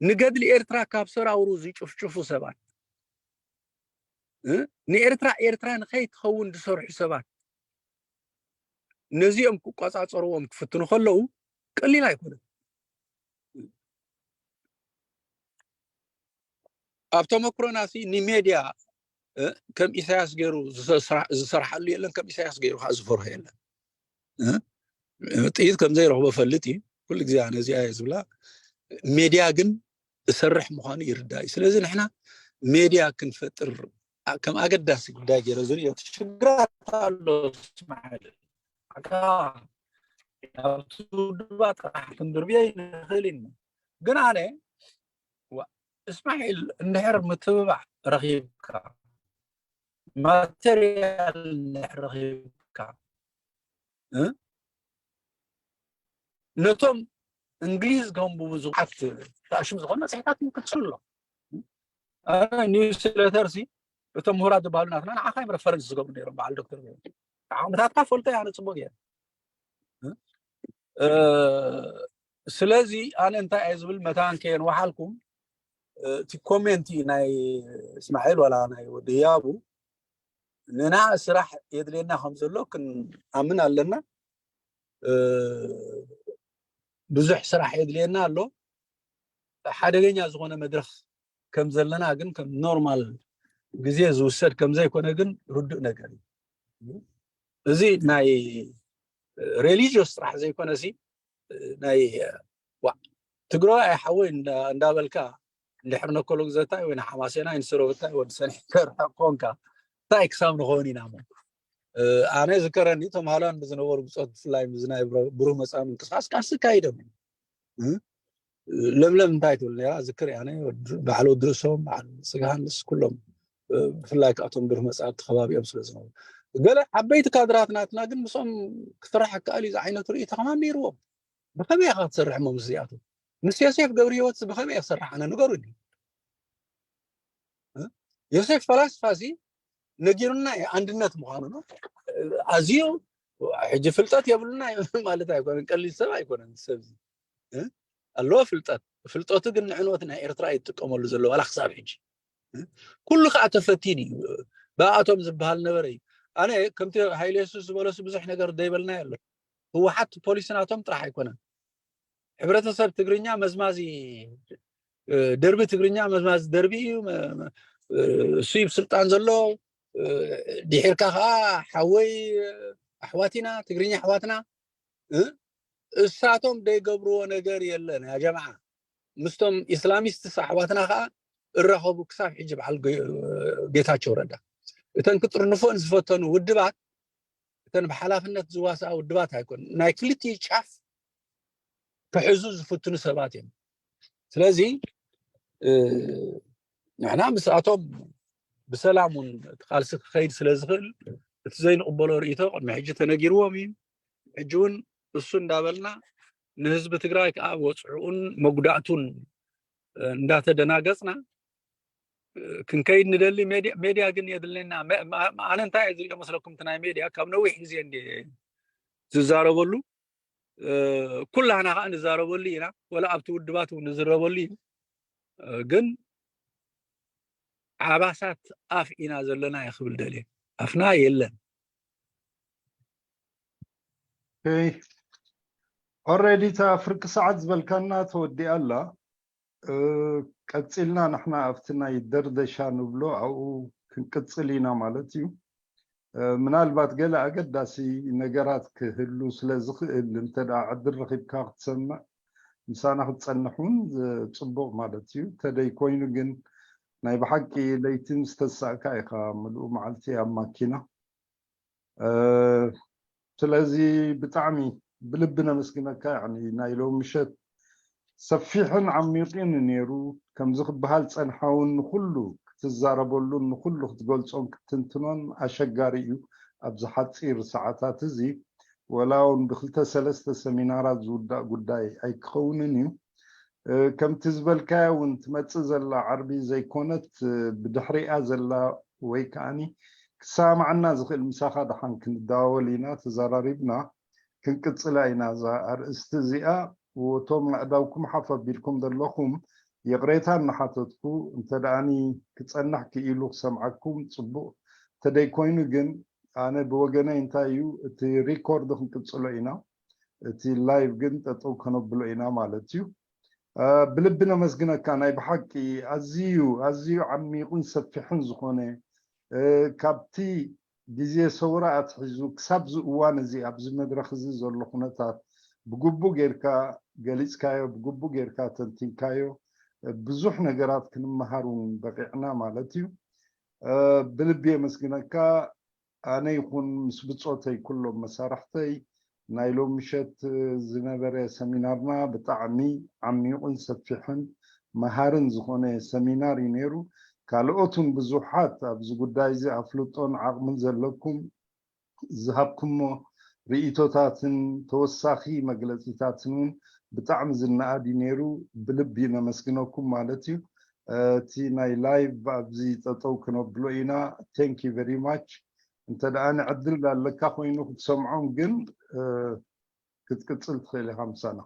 ንገድሊ ኤርትራ ካብ ሰራውሩ ዝጭፍጭፉ ሰባት፣ ንኤርትራ ኤርትራ ንኸይትኸውን ዝሰርሑ ሰባት ነዚኦም ክቆጻጸርዎም ክፍትኑ ከለዉ ቀሊል ኣይኮነን። ኣብ ተመክሮና ሲ ንሜድያ ከም ኢሳያስ ገይሩ ዝሰርሓሉ የለን፣ ከም ኢሳያስ ገይሩ ከዓ ዝፈርሆ የለን። ጥይት ከም ዘይረኽቦ ፈልጥ እዩ። ኩሉ ግዜ ኣነ እዚኣ እየ ዝብላ። ሜድያ ግን እሰርሕ ምዃኑ ይርዳእ እዩ። ስለዚ ንሕና ሜድያ ክንፈጥር ከም ኣገዳሲ ጉዳይ ገይረ ዝርእዮ ሽግራት ኣሎ። ስማዕል ኣብቲ ውድባ ጥራሕ ክንድርብዮ ንኽእል ኢና። ግን ኣነ እስማዒል እንድሕር ምትብባዕ ረኺብካ ማተርያል እንድሕር ረኺብካ ነቶም እንግሊዝ ከንብቡ ዝዓት ተኣሽም ዝኾነ መፅሒታት ምክትስሉ ኣሎ። ኒውስሌተር ሲ እቶም ምሁራት ዝበሃሉ ናትና ንዓኻ እዮም ረፈረንስ ዝገብሩ ነይሮም። በዓል ዶክተር ዓመታትካ ፈልጦ እያ ነፅቡቅ እየ። ስለዚ ኣነ እንታይ እየ ዝብል መታን ከየንዋሓልኩም እቲ ኮሜንት ናይ እስማዒል ዋላ ናይ ወዲ ህያቡ ንና ስራሕ የድልየና ከም ዘሎ ክንኣምን ኣለና። ብዙሕ ስራሕ የድልየና ኣሎ። ሓደገኛ ዝኾነ መድረኽ ከም ዘለና ግን ከም ኖርማል ግዜ ዝውሰድ ከም ዘይኮነ ግን ርዱእ ነገር እዩ። እዚ ናይ ሬሊጅስ ጥራሕ ዘይኮነ ሲ ናይ ዋ ትግራዋይ ሓወይ እንዳበልካ እንድሕር ነኮሎ ግዘታይ ወይ ንሓማሴናይ ንስረወታይ ወዲ ሰንሕ ተርሕቕ ኮንካ እንታይ ክሳብ ንኸውን ኢና ሞ ኣነ ዝከረኒ እቶም ሃላንድ ዝነበሩ ብፆት ብፍላይ ምስ ናይ ብሩህ መፃ ምንቅስቃስ ቃልሲ ካይዶም ለምለም እንታይ ትብል ነራ ዝክር ያነ ባዕል ወድርእሶም ባዕል ስጋሃንስ ኩሎም ብፍላይ ካብቶም ብሩህ መፃእቲ ከባቢኦም ስለ ዝነበሩ ገለ ዓበይቲ ካድራት ናትና ግን ምስኦም ክስራሕ ከኣል እዩ ዝዓይነቱ ርእይቶ ከማን ነይርዎም ብኸመይ ኢኻ ክትሰርሕ ሞ ምስ እዚኣቶም ምስ ዮሴፍ ገብረ ህይወት ብኸመይ እየ ክሰርሕ ኣነ ንገሩኒ ዮሴፍ ፈላስፋ ሲ ነጊሩና እዩ ኣንድነት ምዃኑ ነው ኣዝዩ ሕጂ ፍልጠት የብሉና ማለት ኣይኮነን ቀሊል ሰብ ኣይኮነን ሰብ ኣለዎ ፍልጠት ፍልጠቱ ግን ንዕንወት ናይ ኤርትራ ይጥቀመሉ ዘሎ ዋላ ክሳብ ሕጂ ኩሉ ከዓ ተፈቲን እዩ ብኣቶም ዝበሃል ነበረ እዩ ኣነ ከምቲ ሃይለ የሱስ ዝበለሱ ብዙሕ ነገር ደይበልና ኣሎ ህወሓት ፖሊሲ ናቶም ጥራሕ ኣይኮነን ሕብረተሰብ ትግርኛ መዝማዚ ደርቢ ትግርኛ መዝማዚ ደርቢ እዩ እሱ ይብ ስልጣን ዘሎ ድሒርካ ከዓ ሓወይ ኣሕዋት ኢና ትግርኛ ኣሕዋትና እሳቶም ደይገብርዎ ነገር የለን ያ ጀምዓ ምስቶም ኢስላሚስትስ ኣሕዋትና ከዓ እራኸቡ ክሳብ ሕጂ በዓል ጌታቸው ረዳ እተን ክጥርንፎን ዝፈተኑ ውድባት እተን ብሓላፍነት ዝዋስኣ ውድባት ኣይኮን ናይ ክልቲኡ ጫፍ ክሕዙ ዝፍትኑ ሰባት እዮም ስለዚ ንሕና ምስኣቶም ብሰላም እውን እቲ ቃልሲ ክኸይድ ስለ ዝኽእል እቲ ዘይንቕበሎ ርእቶ ቅድሚ ሕጂ ተነጊርዎም እዩ ሕጂ እውን እሱ እንዳበልና ንህዝቢ ትግራይ ከዓ ወፅዕኡን መጉዳእቱን እንዳተደናገፅና ክንከይድ ንደሊ ሜድያ ግን የድለና ኣነ እንታይ እየ ዝሪኦ መስለኩም እቲ ናይ ሜድያ ካብ ነዊሕ ግዜ እንዲ ዝዛረበሉ ኩላህና ከዓ ንዛረበሉ ኢና ወላ ኣብቲ ውድባት እውን ንዝረበሉ እዩ ግን ዓባሳት ኣፍ ኢና ዘለና ይክብል ደልየ ኣፍና የለን ኦረዲ እታ ፍርቂ ሰዓት ዝበልካና ተወዲኣ ኣላ ቀፂልና ንሕና ኣብቲ ናይ ደርደሻ ንብሎ ኣብኡ ክንቅፅል ኢና ማለት እዩ ምናልባት ገለ ኣገዳሲ ነገራት ክህሉ ስለ ዝኽእል እንተ ዕድል ረኺብካ ክትሰምዕ ምሳና ክትፀንሕ እውን ፅቡቕ ማለት እዩ ተደይ ኮይኑ ግን ናይ ብሓቂ ለይቲ ምስ ተሳእካ ኢኻ ምልኡ መዓልቲ ኣብ ማኪና ስለዚ ብጣዕሚ ብልቢ ነመስግነካ። ያኒ ናይ ሎም ምሸት ሰፊሕን ዓሚቕን ነይሩ። ከምዚ ክበሃል ጸንሓውን ንኹሉ ክትዛረበሉን ንኹሉ ክትገልጾን ክትትንትኖን ኣሸጋሪ እዩ። ኣብዚ ሓጺር ሰዓታት እዚ ወላ እውን ብክልተ ሰለስተ ሰሚናራት ዝውዳእ ጉዳይ ኣይክኸውንን እዩ። ከምቲ ዝበልካዮ እውን ትመፅእ ዘላ ዓርቢ ዘይኮነት ብድሕሪኣ ዘላ ወይ ከዓኒ ክሰማማዓና ዝኽእል ምሳኻ ደሓን ክንደዋወል ኢና፣ ተዘራሪብና ክንቅፅላ ኢና እዛ ኣርእስቲ እዚኣ። እቶም ኣእዳውኩም ሓፍ ኣቢልኩም ዘለኹም ይቕሬታ እናሓተትኩ፣ እንተ ደኣኒ ክፀንሕ ክኢሉ ክሰምዓኩም ፅቡቕ፣ እንተደይኮይኑ ግን ኣነ ብወገነይ እንታይ እዩ እቲ ሪኮርድ ክንቅፅሎ ኢና፣ እቲ ላይቭ ግን ጠጠው ከነብሎ ኢና ማለት እዩ። ብልቢ ነመስግነካ። ናይ ብሓቂ ኣዝዩ ኣዝዩ ዓሚቑን ሰፊሕን ዝኾነ ካብቲ ግዜ ሰውራ ኣትሒዙ ክሳብ ዚ እዋን እዚ ኣብዚ መድረኽ እዚ ዘሎ ኩነታት ብግቡእ ጌርካ ገሊፅካዮ፣ ብግቡእ ጌርካ ተንቲንካዮ። ብዙሕ ነገራት ክንመሃር እውን በቂዕና ማለት እዩ። ብልቢ የመስግነካ። ኣነ ይኹን ምስ ብፆተይ ኩሎም መሳርሕተይ ናይ ሎም ምሸት ዝነበረ ሰሚናርና ብጣዕሚ ዓሚቑን ሰፊሕን መሃርን ዝኾነ ሰሚናር እዩ ነይሩ። ካልኦት እውን ብዙሓት ኣብዚ ጉዳይ እዚ ኣፍልጦን ዓቕምን ዘለኩም ዝሃብኩሞ ርእይቶታትን ተወሳኺ መግለፂታትን እውን ብጣዕሚ ዝነኣድ እዩ ነይሩ። ብልቢ ነመስግነኩም ማለት እዩ። እቲ ናይ ላይቭ ኣብዚ ጠጠው ክነብሎ ኢና። Thank you very much። እንተ ደኣ ዕድል ኣለካ ኮይኑ ክትሰምዖም ግን ክትቅፅል ትኽእል ኢኻ ምሳና።